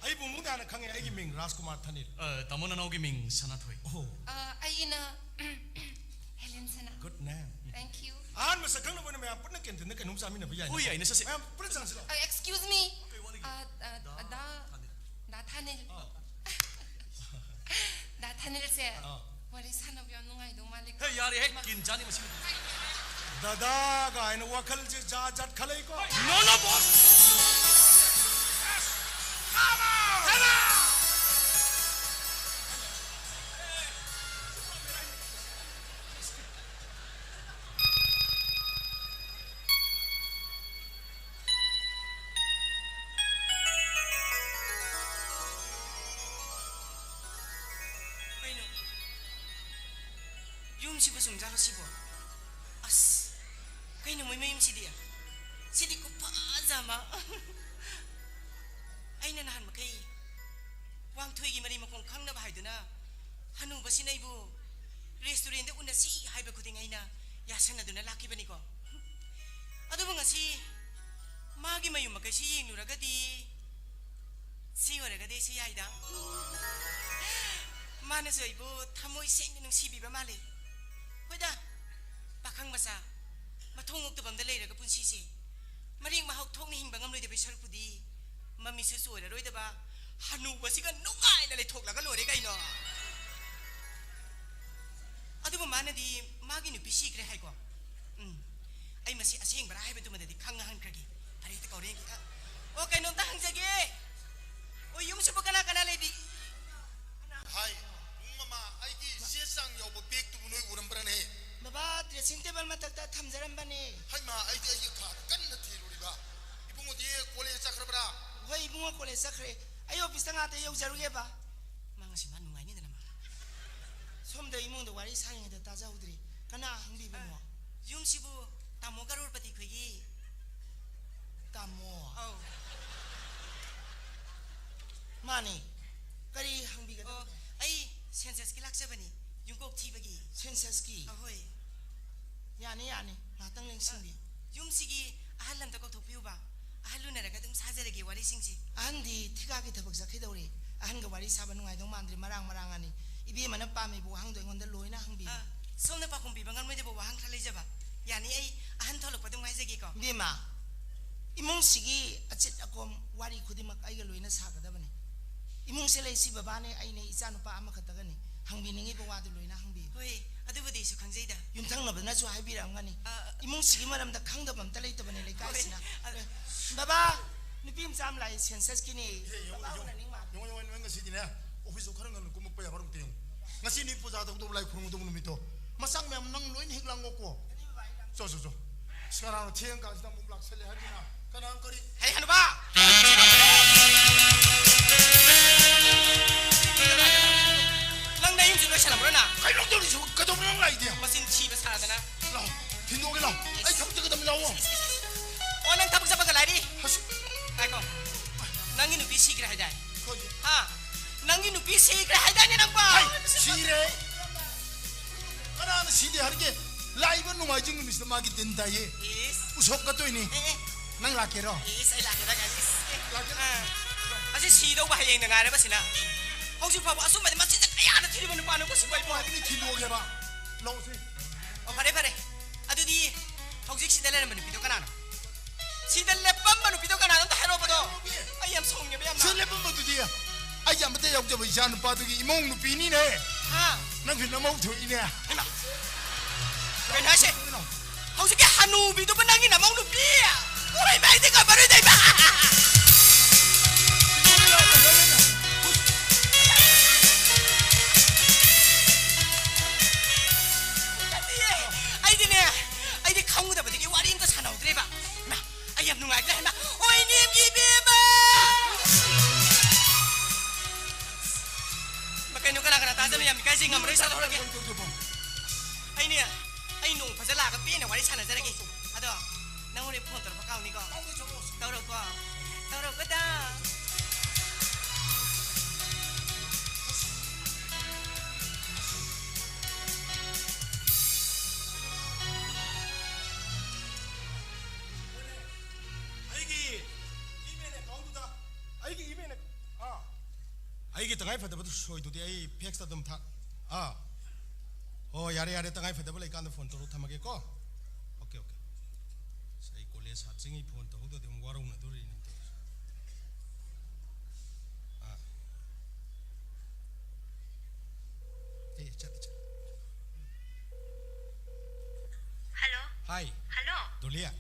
ꯑꯩꯕꯨ ꯑꯃꯨꯛ ꯍꯥꯟꯅ ꯈꯪꯉꯦ, ꯑꯩꯒꯤ ꯃꯤꯡ ꯔꯥꯖꯀꯨꯃꯥꯔ ꯊꯥꯅꯤꯜ꯫ ꯑ, ꯇꯥꯃꯣ ꯅꯅꯥꯎꯒꯤ ꯃꯤꯡ ꯁꯅꯥꯊꯣꯏ꯫ ꯑꯣ꯫ ꯑ, ꯑꯩꯒꯤꯅ ꯍꯦꯂꯦꯟ ꯁꯅꯥ꯫ Good name꯫ Thank you꯫ ꯑꯍꯥꯟꯕ ꯁꯛꯈꯪꯅꯕ ꯑꯣꯏꯅ ꯃꯌꯥꯝ ꯄꯨꯟꯅ canteen ꯀꯩꯅꯣꯝ ꯆꯥꯃꯤꯟꯅꯕ ꯌꯥꯏꯅꯦ꯫ ꯍꯣꯏ, ꯌꯥꯏꯅꯦ, ꯆꯠꯁꯦ꯫ ꯃꯌꯥꯝ ꯄꯨꯟꯅ ꯆꯪꯁꯤꯂꯣ꯫ ꯑ, excuse me꯫ ꯀꯩ ꯋꯥꯠꯂꯤꯒꯦ? ꯑ, ꯑ, ꯗꯥ ꯊꯥꯅꯤꯜ꯫ ꯗꯥ ꯊꯥꯅꯤꯜ꯫ ꯑꯥ꯫ ꯗꯥ ꯊꯥꯅꯤꯜꯁꯦ ꯑꯥ꯫ ꯋꯥꯔꯤ ꯁꯥꯟꯅꯕ ꯌꯥꯝ ꯅꯨꯡꯉꯥꯏꯗꯧ ꯃꯥꯜꯂꯦꯀꯣ꯫ ꯍꯦ, ꯌꯥꯔꯦꯍꯦ, ꯀꯤꯟ ꯆꯥꯅꯤ ꯃꯁꯤ ꯅꯨꯄꯤ꯫ ꯗꯗꯥ ꯀꯥꯏꯅ ꯋꯥꯈꯜꯁꯦ ꯖꯥꯠ ꯖꯥꯠ ꯈꯜꯂꯛꯏꯀꯣ꯫ No, no, boss! Come on! Come on! ꯁꯤꯕꯨ ꯆꯨꯝꯖꯥꯠꯂꯣ ꯁꯤꯕꯣ? ꯑꯁ, ꯀꯩꯅꯣ ꯃꯣꯏ ꯃꯌꯨꯝꯁꯤꯗꯤ? ꯁꯤꯗꯤ ꯈꯨꯐꯖ ꯑꯃ꯫ ꯑꯩꯅ ꯅꯍꯥꯟ ꯃꯈꯩ ꯋꯥꯡꯊꯣꯏꯒꯤ ꯃꯔꯤ ꯃꯈꯣꯡ ꯈꯪꯅꯕ ꯍꯥꯏꯗꯨꯅ ꯍꯅꯨꯕꯁꯤꯅ ꯑꯩꯕꯨ restaurantꯗ ꯎꯅꯁꯤ ꯍꯥꯏꯕ ꯈꯨꯗꯤꯡ ꯑꯩꯅ ꯌꯥꯁꯟꯅꯗꯨꯅ ꯂꯥꯛꯈꯤꯕꯅꯤꯀꯣ꯫ ꯑꯗꯨꯕꯨ ꯉꯁꯤ ꯃꯥꯒꯤ ꯃꯌꯨꯝ ꯃꯀꯩꯁꯤ ꯌꯦꯡꯂꯨꯔꯒꯗꯤ ꯁꯤ ꯑꯣꯏꯔꯒꯗꯤ ꯁꯤ ꯌꯥꯏꯗ꯫ ꯃꯥꯅꯁꯨ ꯑꯩꯕꯨ ꯊꯃꯣꯏ ꯁꯦꯡꯅ ꯅꯨꯡꯁꯤꯕꯤꯕ ꯃꯥꯜꯂꯤ꯫ ꯍꯣꯏꯗ, ꯄꯥꯈꯪ ꯃꯆꯥ, ꯃꯊꯣꯡ ꯑꯣꯛꯇꯕ ꯑꯝꯗ ꯂꯩꯔꯒ ꯄꯨꯟꯁꯤꯁꯦ ꯃꯔꯦꯛ ꯃꯍꯥꯎ ꯊꯣꯛꯅ ꯍꯤꯡꯕ ꯉꯝꯂꯣꯏꯗꯕꯩ ꯁꯔꯨꯛꯄꯨꯗꯤ ꯃꯃꯤꯠꯁꯨ ꯆꯣꯏꯔꯔꯣꯏꯗꯕ ꯍꯅꯨꯕꯁꯤꯒ ꯅꯨꯡꯉꯥꯏꯅ ꯂꯩꯊꯣꯛꯂꯒ ꯂꯣꯏꯔꯦ ꯀꯩꯅꯣ꯫ ꯑꯗꯨꯕꯨ ꯃꯥꯅꯗꯤ ꯃꯥꯒꯤ ꯅꯨꯄꯤ ꯁꯤꯈ꯭ꯔꯦ ꯍꯥꯏꯀꯣ꯫ ꯎꯝ, ꯑꯩ ꯃꯁꯤ ꯑꯁꯦꯡꯕꯔꯥ ꯍꯥꯏꯕꯗꯨꯃꯗꯗꯤ ꯈꯪꯉꯍꯟꯈ꯭ꯔꯒꯦ꯫ ꯐꯔꯦ, ꯍꯦꯛꯇ ꯀꯧꯔꯦ ꯌꯦꯡꯒꯦ꯫ ꯑ, ꯑꯣ, ꯀꯩꯅꯣꯝꯇ ꯍꯪꯖꯒꯦ꯫ ꯑꯣ, ꯌꯨꯝꯁꯤꯕꯨ ꯀꯅꯥ ꯀꯅꯥ ꯂꯩꯕꯤ? ꯍꯥꯏ, ꯕꯨꯡ ꯃꯃꯥ, ꯑꯩꯒꯤ ꯆꯦ ꯆꯥꯡ ꯌꯥꯎꯕ ꯕꯦꯒꯇꯨꯕꯨ ꯅꯣꯏ ꯎꯔꯝꯕ꯭ꯔꯅꯦ? ꯕꯕꯥ, dressing table ꯃꯊꯛꯇ ꯊꯝꯖꯔꯝꯕꯅꯦ꯫ ꯍꯩꯃꯥ, ꯑꯩꯗꯤ ꯑꯩꯒꯤ ꯀꯥꯗ ꯀꯟꯅ ꯊꯤꯔꯨꯔꯤꯕ꯫ ꯏꯕꯨꯡꯉꯣꯗꯤ college ꯆꯠꯈ꯭ꯔꯕ꯭ꯔꯥ? ꯍꯣꯏ, ꯏꯕꯨꯡꯉꯣ college ꯆꯠꯈ꯭ꯔꯦ꯫ ꯑꯩ officeꯇ ꯉꯥꯛꯇ ꯌꯧꯖꯔꯨꯒꯦꯕ꯫ ꯃꯥ ꯉꯁꯤ ꯃꯥ ꯅꯨꯡꯉꯥꯏꯅꯤꯗꯅ ꯃꯥ꯫ ꯁꯣꯝꯗ ꯏꯃꯨꯡꯗ ꯋꯥꯔꯤ ꯁꯥꯔꯤꯉꯩꯗ ꯇꯥꯖꯍꯧꯗ꯭ꯔꯦ꯫ ꯀꯅꯥ ꯍꯪꯕꯤꯕꯅꯣ? ꯑ, ꯌꯨꯝꯁꯤꯕꯨ ꯇꯥꯃꯣ ꯀꯔꯣꯔꯄꯇꯤ ꯈꯣꯏꯒꯤ? ꯇꯥꯃꯣ? ꯑꯧ꯫ ꯃꯥꯅꯤ꯫ ꯀꯔꯤ ꯍꯪꯕꯤꯒꯗꯕꯅꯣ? ꯑꯣ, ꯑꯩ censusꯀꯤ ꯂꯥꯛꯆꯕꯅꯤ, ꯌꯨꯝꯀꯣꯛ ꯊꯤꯕꯒꯤ꯫ Censusꯀꯤ? ꯑꯍꯣꯏ꯫ ꯌꯥꯅꯤ, ꯌꯥꯅꯤ꯫ ꯉꯥꯏꯍꯥꯛꯇꯪ ꯂꯦꯡꯁꯤꯟꯕꯤꯌꯨ꯫ ꯌꯨꯝꯁꯤꯒꯤ ꯑꯍꯜ ꯑꯝꯇ ꯀꯧꯊꯣꯛꯄꯤꯌꯨꯕ꯫ ꯑꯍꯜ ꯎꯅꯔꯒ ꯑꯗꯨꯝ ꯁꯥꯖꯔꯒꯦ ꯋꯥꯔꯤꯁꯤꯡꯁꯦ꯫ ꯑꯍꯟꯗꯤ ꯊꯤꯀꯥꯒꯤ ꯊꯕꯛ ꯆꯠꯈꯤꯗꯧꯔꯦ꯫ ꯑꯍꯟꯒ ꯋꯥꯔꯤ ꯁꯥꯕ ꯅꯨꯡꯉꯥꯏꯗꯧ ꯃꯥꯟꯗ꯭ꯔꯦ, ꯃꯔꯥꯡ ꯃꯔꯥꯡ ꯑꯅꯤ꯫ ꯏꯕꯦꯝꯃꯅ ꯄꯥꯝꯃꯤꯕ ꯋꯥꯍꯪꯗꯣ ꯑꯩꯉꯣꯟꯗ ꯂꯣꯏꯅ ꯍꯪꯕꯤꯌꯨ꯫ ꯑ, ꯁꯣꯝꯅ ꯄꯥꯎꯈꯨꯝ ꯄꯤꯕ ꯉꯝꯂꯣꯏꯗꯕ ꯋꯥꯍꯪ ꯈꯔ ꯂꯩꯖꯕ꯫ ꯌꯥꯅꯤ, ꯑꯩ ꯑꯍꯟ ꯊꯣꯛꯂꯛꯄ ꯑꯗꯨꯝ ꯉꯥꯏꯖꯒꯦꯀꯣ꯫ ꯏꯕꯦꯝꯃ, ꯏꯃꯨꯡꯁꯤꯒꯤ ꯑꯆꯤꯠ ꯑꯀꯣꯝ ꯋꯥꯔꯤ ꯈꯨꯗꯤꯡꯃꯛ ꯑꯩꯒ ꯂꯣꯏꯅ ꯁꯥꯒꯗꯕꯅꯤ꯫ ꯏꯃꯨꯡꯁꯦ ꯂꯩꯁꯤ ꯕꯕꯥꯅꯦ, ꯑꯩꯅꯦ, ꯏꯆꯥꯅꯨꯄꯥ ꯑꯃꯈꯛꯇꯒꯅꯤ꯫ ꯍꯪꯕꯤꯅꯤꯡꯉꯤꯕ ꯋꯥꯗꯨ ꯂꯣꯏꯅ ꯍꯪꯕꯤꯌꯨ꯫ ꯍꯣꯏ, ꯑꯗꯨꯕꯨꯗꯤ ꯑꯩꯁꯨ ꯈꯪꯖꯩꯗ꯫ ꯌꯨꯝꯊꯪꯅꯕꯅꯁꯨ ꯍꯥꯏꯕꯤꯔꯛꯑꯝꯒꯅꯤ꯫ ꯑ, ꯏꯃꯨꯡꯁꯤꯒꯤ ꯃꯔꯝꯗ ꯈꯪꯗꯕ ꯑꯝꯇ ꯂꯩꯇꯕꯅꯦ ꯂꯩꯀꯥꯏꯁꯤꯅ꯫ ꯍꯣꯏ, ꯑ, ꯕꯕꯥ, ꯅꯨꯄꯤ ꯃꯆꯥ ꯑꯃ ꯂꯥꯛꯏ, censusꯀꯤꯅꯦ꯫ ꯍꯦ, ꯌꯦꯡꯉꯣ, ꯕꯕꯥ ꯌꯦꯡꯉꯣ, ꯎꯅꯅꯤꯡ ꯃꯥꯜꯂꯦ꯫ ꯌꯦꯡꯉꯣ, ꯌꯦꯡꯉꯣ, ꯅꯣꯏ ꯉꯁꯤꯗꯤꯅꯦ, officeꯇꯣ ꯈꯔ ꯉꯟꯅ ꯀꯨꯝꯃꯛꯄ ꯌꯥꯕ꯭ꯔꯥ ꯑꯝꯇ ꯌꯦꯡꯉꯣ꯫ ꯉꯁꯤ ꯅꯣꯏ ꯄꯨꯖꯥ ꯇꯧꯗꯧꯕ, ꯂꯥꯏ ꯈꯨꯔꯨꯝꯒꯗꯧꯕ ꯅꯨꯃꯤꯠꯇꯣ꯫ ꯃꯆꯥ ꯃꯌꯥꯝ ꯅꯪ ꯂꯣꯏꯅ ꯍꯦꯛ ꯂꯥꯡꯉꯣꯀꯣ꯫ ꯆꯣ, ꯆꯣ, ꯆꯣ꯫ ꯑꯁ, ꯀꯅꯥꯅꯣ ꯊꯦꯡ ꯀꯥꯟꯁꯤꯗ ꯑꯃꯨꯛ ꯂꯥꯛꯁꯜꯂꯦ ꯍꯥꯏꯗꯨꯅ? ꯀꯅꯥꯅꯣ ꯀꯔꯤ? ꯍꯩ, ꯍꯅꯨꯕꯥ! ꯅꯪ ꯅꯌꯨꯝꯁꯤ ꯂꯣꯏꯁꯜꯂꯝꯕ꯭ꯔꯣ ꯅꯪ? ꯀꯩꯅꯣ ꯇꯧꯔꯤꯁꯤꯕꯨ? ꯀꯩꯗꯧꯕ ꯅꯪ ꯂꯥꯛꯏꯗꯤ? ꯃꯆꯤꯟ ꯊꯤꯕ ꯁꯥꯗꯅ꯫ ꯂꯥꯛꯑꯣ, ꯊꯤꯟꯗꯣꯛꯑꯒꯦ, ꯂꯥꯛꯑꯣ꯫ ꯑꯩ ꯊꯕꯛ ꯆꯠꯀꯗꯕꯅꯤ, ꯂꯥꯛꯑꯣ꯫ ꯑꯣ, ꯅꯪ ꯊꯕꯛ ꯆꯠꯄꯒ ꯂꯥꯏꯔꯤ? ꯑꯁ꯫ ꯉꯥꯏꯈꯣ꯫ ꯅꯪꯒꯤ ꯅꯨꯄꯤ ꯁꯤꯈ꯭ꯔꯦ ꯍꯥꯏꯗꯥꯏ? ꯀꯔꯤ? ꯍꯥ? ꯅꯪꯒꯤ ꯅꯨꯄꯤ ꯁꯤꯈ꯭ꯔꯦ ꯍꯥꯏꯗꯥꯏꯅꯦ ꯅꯪꯕꯣ? ꯍꯩ, ꯁꯤꯔꯦ꯫ ꯀꯅꯥꯅ ꯁꯤꯗꯦ ꯍꯥꯏꯔꯒꯦ? ꯂꯥꯛꯏꯕ ꯅꯣꯡꯃꯥꯏꯖꯤꯡ ꯅꯨꯃꯤꯠꯁꯤꯗ ꯃꯥꯒꯤ ꯗꯤꯟ ꯇꯥꯏꯌꯦ꯫ ꯏꯁ꯫ ꯎꯁꯣꯞ ꯀꯠꯇꯣꯏꯅꯤ꯫ ꯑꯦ, ꯑꯦ꯫ ꯅꯪ ꯂꯥꯛꯀꯦꯔꯣ? ꯏꯁ, ꯑꯩ ꯂꯥꯛꯀꯦꯔꯥ ꯀꯥꯏꯅ, ꯏꯁ, ꯑꯦ꯫ ꯂꯥꯛꯀꯦꯔꯥ? ꯑꯥ꯫ ꯑꯁꯤ ꯁꯤꯗꯧꯕ ꯍꯌꯦꯡꯗ ꯉꯥꯏꯔꯕꯁꯤꯅ꯫ ꯍꯧꯖꯤꯛ ꯐꯥꯎꯕ ꯑꯆꯨꯝꯕꯗꯤ ꯃꯆꯤꯟꯗ ꯀꯌꯥꯗ ꯊꯤꯔꯤꯕ ꯅꯨꯄꯥꯅꯣꯀꯣ, ꯁꯤꯕꯨ ꯑꯩꯕꯨ꯫ ꯍꯥꯏꯕꯅꯤ, ꯊꯤꯟꯗꯣꯛꯑꯒꯦꯕ꯫ ꯂꯧꯁꯤ꯫ ꯑꯣ, ꯐꯔꯦ, ꯐꯔꯦ꯫ ꯑꯗꯨꯗꯤ ꯍꯧꯖꯤꯛ ꯁꯤꯗ ꯂꯩꯔꯝꯕ ꯅꯨꯄꯤꯗꯣ ꯀꯅꯥꯅꯣ? ꯁꯤꯗ ꯂꯦꯞꯄꯝꯕ ꯅꯨꯄꯤꯗꯣ ꯀꯅꯥꯅꯣ? ꯑꯝꯇ ꯍꯥꯏꯔꯛꯑꯣꯕꯗꯣ꯫ ꯀꯩꯗꯧꯔꯒꯦ? ꯑꯩ ꯌꯥꯝ ꯁꯥꯎꯅꯤꯡꯉꯦꯕ, ꯌꯥꯝꯅ꯫ ꯁꯤꯗ ꯂꯦꯞꯄꯝꯕꯗꯨꯗꯤ ꯑꯩꯒꯤ ꯑꯃꯠꯇ ꯌꯥꯎꯖꯕ ꯏꯆꯥ ꯅꯨꯄꯥꯗꯨꯒꯤ ꯏꯃꯧ ꯅꯨꯄꯤꯅꯤꯅꯦ꯫ ꯍꯥ? ꯅꯪꯁꯨ ꯅꯃꯧ ꯊꯣꯛꯏꯅꯦ꯫ ꯍꯩꯃꯥ! ꯀꯩꯅꯣ ꯍꯥꯏꯁꯦ? ꯀꯩꯅꯣ? ꯍꯧꯖꯤꯛꯀꯤ ꯍꯅꯨꯕꯤꯗꯨꯕꯨ ꯅꯪꯒꯤ ꯅꯃꯧ ꯅꯨꯄꯤ? ꯎꯏ, ꯃꯩꯗꯤ ꯉꯝꯃꯔꯣꯏꯗ, ꯏꯃꯥ! ꯅꯠꯇꯤꯌꯦ, ꯑꯩꯗꯤꯅꯦ, ꯑꯩꯗꯤ ꯈꯪꯉꯨꯗꯕꯗꯒꯤ ꯋꯥꯔꯤ ꯑꯝꯇ ꯁꯥꯟꯅꯍꯧꯗ꯭ꯔꯦꯕ꯫ ꯏꯃꯥ, ꯑꯩ ꯌꯥꯝ ꯅꯨꯡꯉꯥꯏꯇ꯭ꯔꯦ, ꯏꯃꯥ꯫ ꯑꯣꯏꯅꯦꯝꯒꯤ ꯏꯕꯦꯝꯃ! ꯃꯥ, ꯀꯩꯅꯣ, ꯀꯅꯥ ꯀꯅꯥ ꯇꯥꯖꯅꯣ? ꯌꯥꯝ ꯏꯀꯥꯏꯖꯩ, ꯉꯝꯃꯔꯣꯏ, ꯁꯥꯟꯅꯔꯒꯦ꯫ ꯑꯩꯅꯦ, ꯑꯩ ꯅꯣꯡ ꯐꯖ ꯂꯥꯛꯑꯒ ꯄꯦꯟꯅ ꯋꯥꯔꯤ ꯁꯥꯟꯅꯖꯔꯒꯦ꯫ ꯑꯗꯣ, ꯅꯪ ꯍꯣꯔꯦꯟ ꯐꯣꯟ ꯇꯧꯔꯛꯄ ꯀꯥꯎꯅꯤꯀꯣ? ꯇꯧꯔꯛꯑꯣ꯫ ꯇꯧꯔꯛꯑꯣ꯫ ꯇꯧꯔꯛꯑꯣꯗ꯫ ꯑꯩꯒꯤ email account ꯇꯨꯗ, ꯑꯩꯒꯤ email account, ꯑꯥ, ꯑꯩꯒꯤ ꯇꯉꯥꯏ ꯐꯗꯕꯗꯨ ꯁꯣꯏꯗꯨꯗꯤ ꯑꯩ fax ꯇ ꯑꯗꯨꯝ ꯊꯥ-, ꯑꯥ꯫ ꯍꯣ, ꯌꯥꯔꯦ, ꯌꯥꯔꯦ, ꯇꯉꯥꯏ ꯐꯗꯕ ꯂꯩꯀꯥꯟꯗ ꯐꯣꯟ ꯇꯧꯔꯛꯑꯣ, ꯊꯝꯃꯒꯦꯀꯣ꯫ Okay, okay. ꯑꯁ, ꯑꯩ ꯀꯣꯂꯦꯖ ꯁꯥꯇ꯭ꯔꯤꯉꯩ ꯐꯣꯟ ꯇꯧꯍꯧꯗ꯭ꯔꯗꯤ ꯑꯃꯨꯛ ꯋꯥꯔꯧꯅꯗꯣꯔꯤꯅꯦ ꯇꯧꯔꯤꯁꯦ꯫ ꯑꯥ꯫ ꯑꯦ, ꯆꯠꯂꯦ, ꯆꯠꯂꯦ꯫ ꯍꯜꯂꯣ꯫ ꯍꯥꯏ꯫ ꯍꯜꯂꯣ꯫ ꯗꯣꯂꯤꯌꯥ,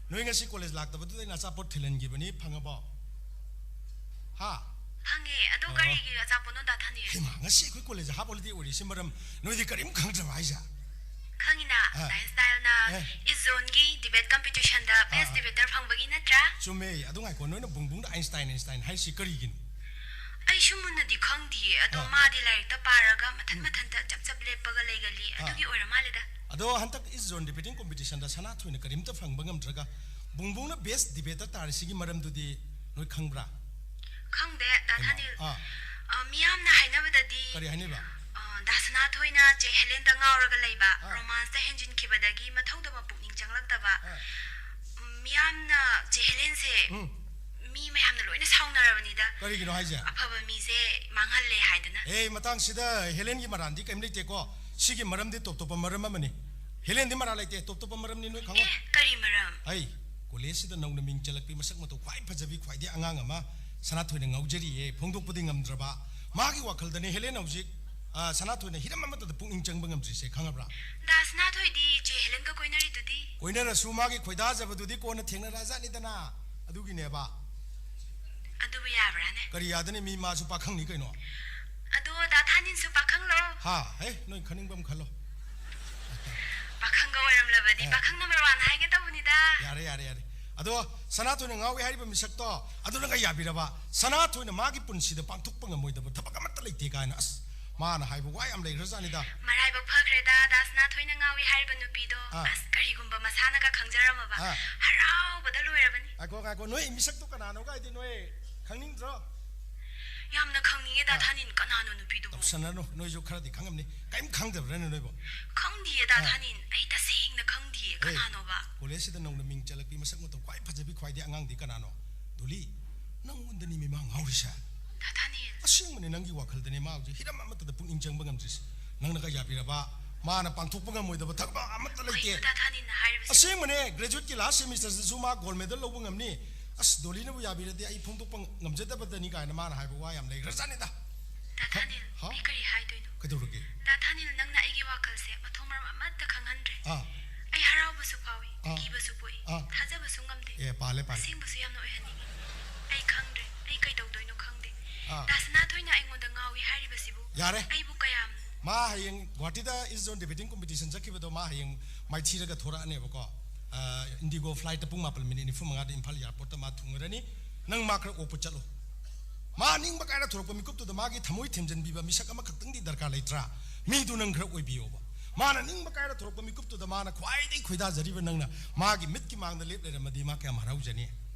ꯅꯣꯏ ꯉꯁꯤ ꯀꯣꯂꯦꯖ ꯂꯥꯛꯇꯕꯗꯨꯗ ꯑꯩꯅ ꯑꯆꯥꯄꯣꯠ ꯊꯤꯜꯍꯟꯈꯤꯕꯅꯤ, ꯐꯪꯉꯕꯣ? ꯍꯥ? ꯐꯪꯉꯦ꯫ ꯑꯗꯣ ꯑꯣ꯫ ꯀꯔꯤꯒꯤ ꯑꯆꯥꯄꯣꯠꯅꯣ ꯗꯥ ꯊꯥꯅꯤꯜ? ꯍꯩꯃꯥ, ꯉꯁꯤ ꯑꯩꯈꯣꯏ ꯀꯣꯂꯦꯖ half holiday ꯑꯣꯏꯔꯤꯁꯤ ꯃꯔꯝ ꯅꯣꯏꯗꯤ ꯀꯔꯤꯝ ꯈꯪꯗ꯭ꯔꯕ ꯍꯥꯏꯁꯦ? ꯈꯪꯉꯤꯅ, ꯑꯥ꯫ ꯗꯥ ꯏꯁꯇꯥꯏꯜꯅ ꯑꯦ꯫ East Zone ꯒꯤ debate competition ꯗ ꯑꯥ, best ꯑꯥ꯫ Debater ꯐꯪꯕꯒꯤ ꯅꯠꯇ꯭ꯔꯥ? ꯆꯨꯝꯃꯦ꯫ ꯑꯗꯨ ꯉꯥꯏꯈꯣ, ꯅꯣꯏꯅ ꯕꯨꯡ ꯕꯨꯡꯗ Einstein, Einstein ꯍꯥꯏꯔꯤꯁꯤ ꯀꯔꯤꯒꯤꯅꯣ? ꯑꯩꯁꯨ ꯃꯨꯟꯅꯗꯤ ꯈꯪꯗꯤꯌꯦ, ꯑꯗꯣ ꯑꯥ꯫ ꯃꯥꯗꯤ ꯂꯥꯏꯔꯤꯛꯇ ꯄꯥꯔꯒ ꯃꯊꯟ ꯎꯝ꯫ ꯃꯊꯟꯇ ꯆꯞ ꯆꯞ ꯂꯦꯞꯄꯒ ꯂꯩꯒꯜꯂꯤ꯫ ꯑꯥ꯫ ꯑꯗꯨꯒꯤ ꯑꯣꯏꯔ ꯃꯥꯜꯂꯦꯗ꯫ ꯑꯗꯣ ꯍꯟꯗꯛ East Zone Debating Competitionꯗ ꯁꯅꯥꯊꯣꯏꯅ ꯀꯔꯤꯝꯇ ꯐꯪꯕ ꯉꯝꯗ꯭ꯔꯒ ꯕꯨꯡꯕꯨꯡꯅ best debater ꯇꯥꯔꯤꯁꯤꯒꯤ ꯃꯔꯝꯗꯨꯗꯤ ꯅꯣꯏ ꯈꯪꯕ꯭ꯔꯥ? ꯈꯪꯗꯦ, ꯗꯥ ꯍꯩꯃꯥ, ꯊꯥꯅꯤꯜ꯫ ꯑꯥ꯫ ꯑ, ꯃꯤꯌꯥꯝꯅ ꯍꯥꯏꯅꯕꯗꯗꯤ, ꯀꯔꯤ ꯍꯥꯏꯅꯩꯕ? ꯑ, ꯗꯥ ꯁꯅꯥꯊꯣꯏꯅ ꯆꯦ ꯍꯦꯂꯦꯟꯗ ꯉꯥꯎꯔꯒ ꯂꯩꯕ, ꯑꯥ꯫ Romanceꯇ ꯍꯦꯟꯖꯤꯟꯈꯤꯕꯗꯒꯤ ꯃꯊꯧꯗꯕ ꯄꯨꯛꯅꯤꯡ ꯆꯪꯂꯛꯇꯕ, ꯑꯥ꯫ ꯎꯝ, ꯃꯤꯌꯥꯝꯅ ꯆꯦ ꯍꯦꯂꯦꯟꯁꯦ ꯎꯝ꯫ ꯃꯤ ꯃꯌꯥꯝꯅ ꯂꯣꯏꯅ ꯁꯥꯎꯅꯔꯕꯅꯤꯗ꯫ ꯀꯔꯤꯒꯤꯅꯣ ꯍꯥꯏꯁꯦ? ꯑꯐꯕ ꯃꯤꯁꯦ ꯃꯥꯡꯍꯜꯂꯦ ꯍꯥꯏꯗꯅ꯫ ꯑꯦ, ꯃꯇꯥꯡꯁꯤꯗ ꯍꯦꯂꯦꯟꯒꯤ ꯃꯔꯥꯟꯗꯤ ꯀꯔꯤꯝ ꯂꯩꯇꯦꯀꯣ꯫ ꯁꯤꯒꯤ ꯃꯔꯝꯗꯤ ꯇꯣꯞ ꯇꯣꯞꯄ ꯃꯔꯝ ꯑꯃꯅꯤ꯫ ꯍꯦꯂꯦꯟꯗꯤ ꯃꯔꯥꯜ ꯂꯩꯇꯦ, ꯇꯣꯞ ꯇꯣꯞꯄ ꯃꯔꯝꯅꯤ, ꯅꯣꯏ ꯈꯪꯉꯣ꯫ ꯑꯦ, ꯀꯔꯤ ꯃꯔꯝ? ꯑꯩ ꯀꯣꯂꯦꯖꯁꯤꯗ ꯅꯧꯅ ꯃꯤꯡ ꯆꯜꯂꯛꯄꯤ, ꯃꯁꯛ ꯃꯇꯧ ꯈ꯭ꯋꯥꯏ ꯐꯖꯕꯤ, ꯈ꯭ꯋꯥꯏꯗꯒꯤ ꯑꯉꯥꯡ ꯑꯃ ꯁꯅꯥꯊꯣꯏꯅ ꯉꯥꯎꯖꯔꯤꯌꯦ, ꯐꯣꯡꯗꯣꯛꯄꯗꯤ ꯉꯝꯗ꯭ꯔꯕ꯫ ꯃꯥꯒꯤ ꯋꯥꯈꯜꯗꯅꯦ ꯍꯦꯂꯦꯟ ꯍꯧꯖꯤꯛ, ꯑ, ꯁꯅꯥꯊꯣꯏꯅ ꯍꯤꯔꯝ ꯑꯃꯠꯇꯗ ꯄꯨꯛꯅꯤꯡ ꯆꯪꯕ ꯉꯝꯗ꯭ꯔꯤꯁꯦ, ꯈꯪꯉꯕ꯭ꯔꯥ? ꯗꯥ ꯁꯅꯥꯊꯣꯏꯗꯤ ꯆꯦ ꯍꯦꯂꯦꯟꯒ ꯀꯣꯏꯅꯔꯤꯗꯨꯗꯤ? ꯀꯣꯏꯅꯔꯁꯨ ꯃꯥꯒꯤ ꯈꯣꯏꯗꯥꯖꯕꯗꯨꯗꯤ ꯀꯣꯟꯅ ꯊꯦꯡꯅꯔꯛꯑꯖꯥꯠꯅꯤꯗꯅ꯫ ꯑꯗꯨꯒꯤꯅꯦꯕ꯫ ꯑꯗꯨꯕꯨ ꯌꯥꯕ꯭ꯔꯥꯅꯦ? ꯀꯔꯤ ꯌꯥꯗꯅꯤ? ꯃꯤ ꯃꯥꯁꯨ ꯄꯥꯈꯪꯅꯤ ꯀꯩꯅꯣ꯫ ꯑꯗꯣ ꯗꯥ ꯊꯥꯅꯤꯟꯁꯨ ꯄꯥꯈꯪꯂꯣ? ꯍꯥ? ꯍꯦ, ꯅꯣꯏ ꯈꯟꯅꯤꯡꯕ ꯑꯃ ꯈꯜꯂꯣ꯫ ꯄꯥꯈꯪꯒ ꯑꯣꯏꯔꯝꯂꯕꯗꯤ ꯑꯦ꯫ ꯄꯥꯈꯪ number one ꯍꯥꯏꯒꯦ ꯇꯧꯕꯅꯤꯗ꯫ ꯌꯥꯔꯦ, ꯌꯥꯔꯦ, ꯌꯥꯔꯦ꯫ ꯑꯗꯣ ꯁꯅꯥꯊꯣꯏꯅ ꯉꯥꯎꯏ ꯍꯥꯏꯔꯤꯕ ꯃꯤꯁꯛꯇꯣ ꯑꯗꯨꯅꯒ ꯌꯥꯕꯤꯔꯕ? ꯁꯅꯥꯊꯣꯏꯅ ꯃꯥꯒꯤ ꯄꯨꯟꯁꯤꯗ ꯄꯥꯡꯊꯣꯛꯄ ꯉꯝꯃꯣꯏꯗꯕ ꯊꯕꯛ ꯑꯃꯠꯇ ꯂꯩꯇꯦ ꯀꯥꯏꯅ, ꯑꯁ, ꯃꯥꯅ ꯍꯥꯏꯕ ꯋꯥ ꯌꯥꯝ ꯂꯩꯈ꯭ꯔꯖꯥꯠꯅꯤꯗ꯫ ꯃꯔꯥꯏꯕꯛ ꯐꯈ꯭ꯔꯦꯗ, ꯗꯥ ꯁꯅꯥꯊꯣꯏꯅ ꯉꯥꯎꯏ ꯍꯥꯏꯔꯤꯕ ꯅꯨꯄꯤꯗꯣ꯫ ꯑꯥ꯫ ꯑꯁ, ꯀꯔꯤꯒꯨꯝꯕ ꯃꯁꯥꯅꯒ ꯈꯪꯖꯔꯝꯃꯕ꯫ ꯑꯥ꯫ ꯍꯔꯥꯎꯕꯗ ꯂꯣꯏꯔꯕꯅꯤ꯫ ꯉꯥꯏꯈꯣ, ꯉꯥꯏꯈꯣ, ꯅꯣꯏ ꯃꯤꯁꯛꯇꯣ ꯀꯅꯥꯅꯣ ꯀꯥꯏꯗꯤ ꯅꯣꯏ ꯈꯪꯅꯤꯡꯗ꯭ꯔꯣ? ꯌꯥꯝꯅ ꯈꯪꯅꯤꯡꯉꯦ, ꯗꯥ ꯑꯥ꯫ ꯊꯥꯅꯤꯟ, ꯀꯅꯥꯅꯣ ꯅꯨꯄꯤꯗꯨꯕꯨ? ꯇꯧꯁꯟꯅꯔꯅꯨ, ꯅꯣꯏꯁꯨ ꯈꯔꯗꯤ ꯈꯪꯉꯝꯅꯤ꯫ ꯀꯔꯤꯝ ꯈꯪꯗꯕ꯭ꯔꯥꯅꯦ ꯅꯣꯏꯕꯣ? ꯈꯪꯗꯤꯌꯦ, ꯗꯥ ꯑꯥ꯫ ꯊꯥꯅꯤꯟ, ꯑꯩ ꯇꯁꯦꯡꯅ ꯈꯪꯗꯤꯌꯦ, ꯑꯦ, ꯀꯅꯥꯅꯣꯕ? ꯀꯣꯂꯦꯖꯁꯤꯗ ꯅꯧꯅ ꯃꯤꯡ ꯆꯜꯂꯛꯄꯤ, ꯃꯁꯛ ꯃꯇꯧ ꯈ꯭ꯋꯥꯏ ꯐꯖꯕꯤ, ꯈ꯭ꯋꯥꯏꯗꯒꯤ ꯑꯉꯥꯡꯗꯤ ꯀꯅꯥꯅꯣ? ꯗꯣꯂꯤ, ꯅꯪꯉꯣꯟꯗꯅꯤ ꯃꯤꯃꯥ ꯉꯥꯎꯔꯤꯁꯦ꯫ ꯗꯥ ꯊꯥꯅꯤꯜ꯫ ꯑꯁꯦꯡꯕꯅꯦ, ꯅꯪꯒꯤ ꯋꯥꯈꯜꯗꯅꯦ ꯃꯥ ꯍꯧꯖꯤꯛ ꯍꯤꯔꯝ ꯑꯃꯠꯇꯗ ꯄꯨꯛꯅꯤꯡ ꯆꯪꯕ ꯉꯝꯗ꯭ꯔꯤꯁꯦ꯫ ꯅꯪꯅꯒ ꯌꯥꯕꯤꯔꯕ, ꯃꯥꯅ ꯄꯥꯡꯊꯣꯛꯄ ꯉꯝꯃꯣꯏꯗꯕ ꯊꯕꯛ ꯑꯃꯠꯇ ꯂꯩꯇꯦ꯫ ꯀꯩꯅꯣ ꯗꯥ ꯊꯥꯅꯤꯜꯅ ꯍꯥꯏꯔꯤꯕꯁꯦ? ꯑꯁꯦꯡꯕꯅꯦ, graduateꯀꯤ last semesterꯗꯁꯨ ꯃꯥ gold medal ꯂꯧꯕ ꯉꯝꯅꯤ꯫ ꯑꯁ, ꯗꯣꯂꯤꯅꯕꯨ ꯌꯥꯕꯤꯔꯗꯤ ꯑꯩ ꯐꯣꯡꯗꯣꯛꯄ ꯉꯝꯖꯗꯕꯗꯅꯤ ꯀꯥꯏꯅ ꯃꯥꯅ ꯍꯥꯏꯕ ꯋꯥ ꯌꯥꯝ ꯂꯩꯈ꯭ꯔꯖꯥꯠꯅꯤꯗ꯫ ꯗꯥ ꯊꯥꯅꯤꯜ, ꯍꯥ? ꯑꯩ ꯀꯔꯤ ꯍꯥꯏꯗꯣꯏꯅꯣ? ꯀꯩꯗꯧꯔꯒꯦ? ꯗꯥ ꯊꯥꯅꯤꯜ, ꯅꯪꯅ ꯑꯩꯒꯤ ꯋꯥꯈꯜꯁꯦ ꯃꯊꯣꯡ ꯃꯔꯝ ꯑꯃꯠꯇ ꯈꯪꯍꯟꯗ꯭ꯔꯦ꯫ ꯑꯥ꯫ ꯑꯩ ꯍꯔꯥꯎꯕꯁꯨ ꯐꯥꯎꯏ, ꯑꯥ꯫ ꯀꯤꯕꯁꯨ ꯄꯣꯛꯏ, ꯑꯥ꯫ ꯊꯥꯖꯕꯁꯨ ꯉꯝꯗꯦ꯫ ꯑꯦ, ꯄꯥꯜꯂꯦ, ꯄꯥꯜꯂꯦ꯫ ꯑꯁꯦꯡꯕꯁꯨ ꯌꯥꯝꯅ ꯑꯣꯏꯍꯟꯅꯤꯡꯉꯤ꯫ ꯑꯩ ꯈꯪꯗ꯭ꯔꯦ, ꯑꯩ ꯀꯩꯗꯧꯗꯣꯏꯅꯣ ꯈꯪꯗꯦ꯫ ꯑꯥ꯫ ꯗꯥ ꯁꯅꯥꯊꯣꯏꯅ ꯑꯩꯉꯣꯟꯗ ꯉꯥꯎꯏ ꯍꯥꯏꯔꯤꯕꯁꯤꯕꯨ ꯌꯥꯔꯦ꯫ ꯑꯩꯕꯨ ꯀꯌꯥꯝ ꯃꯥ ꯍꯌꯦꯡ ꯒꯨꯋꯥꯍꯥꯇꯤꯗ East Zone Debating Competition ꯆꯠꯈꯤꯕꯗꯣ, ꯃꯥ ꯍꯌꯦꯡ ꯃꯥꯏꯊꯤꯔꯒ ꯊꯣꯔꯛꯑꯅꯦꯕꯀꯣ꯫ ꯑ, Indigo flightꯇ ꯄꯨꯡ ꯃꯥꯄꯟ minute ꯅꯤꯐꯨ ꯃꯉꯥꯗ ꯏꯝꯐꯥꯜ airportꯇ ꯃꯥ ꯊꯨꯡꯉꯔꯅꯤ꯫ ꯅꯪ ꯃꯥ ꯈꯔ ꯑꯣꯛꯄ ꯆꯠꯂꯣ꯫ ꯃꯥ ꯅꯤꯡꯕ ꯀꯥꯏꯔ ꯊꯣꯔꯛꯄ ꯃꯤꯀꯨꯞꯇꯨꯗ ꯃꯥꯒꯤ ꯊꯃꯣꯏ ꯊꯦꯝꯖꯤꯟꯕꯤꯕ ꯃꯤꯁꯛ ꯑꯃꯈꯛꯇꯪꯗꯤ ꯗꯔꯀꯥꯔ ꯂꯩꯇ꯭ꯔꯥ? ꯃꯤꯗꯨ ꯅꯪ ꯈꯔ ꯑꯣꯏꯕꯤꯌꯣꯕ꯫ ꯃꯥꯅ ꯅꯤꯡꯕ ꯀꯥꯏꯔ ꯊꯣꯔꯛꯄ ꯃꯤꯀꯨꯞꯇꯨꯗ ꯃꯥꯅ ꯈ꯭ꯋꯥꯏꯗꯒꯤ ꯈꯣꯏꯗꯥꯖꯔꯤꯕ ꯅꯪꯅ ꯃꯥꯒꯤ ꯃꯤꯠꯀꯤ ꯃꯥꯡꯗ ꯂꯦꯞ ꯂꯩꯔꯝꯃꯗꯤ ꯃꯥ ꯀꯌꯥꯝ ꯍꯔꯥꯎꯖꯅꯤ꯫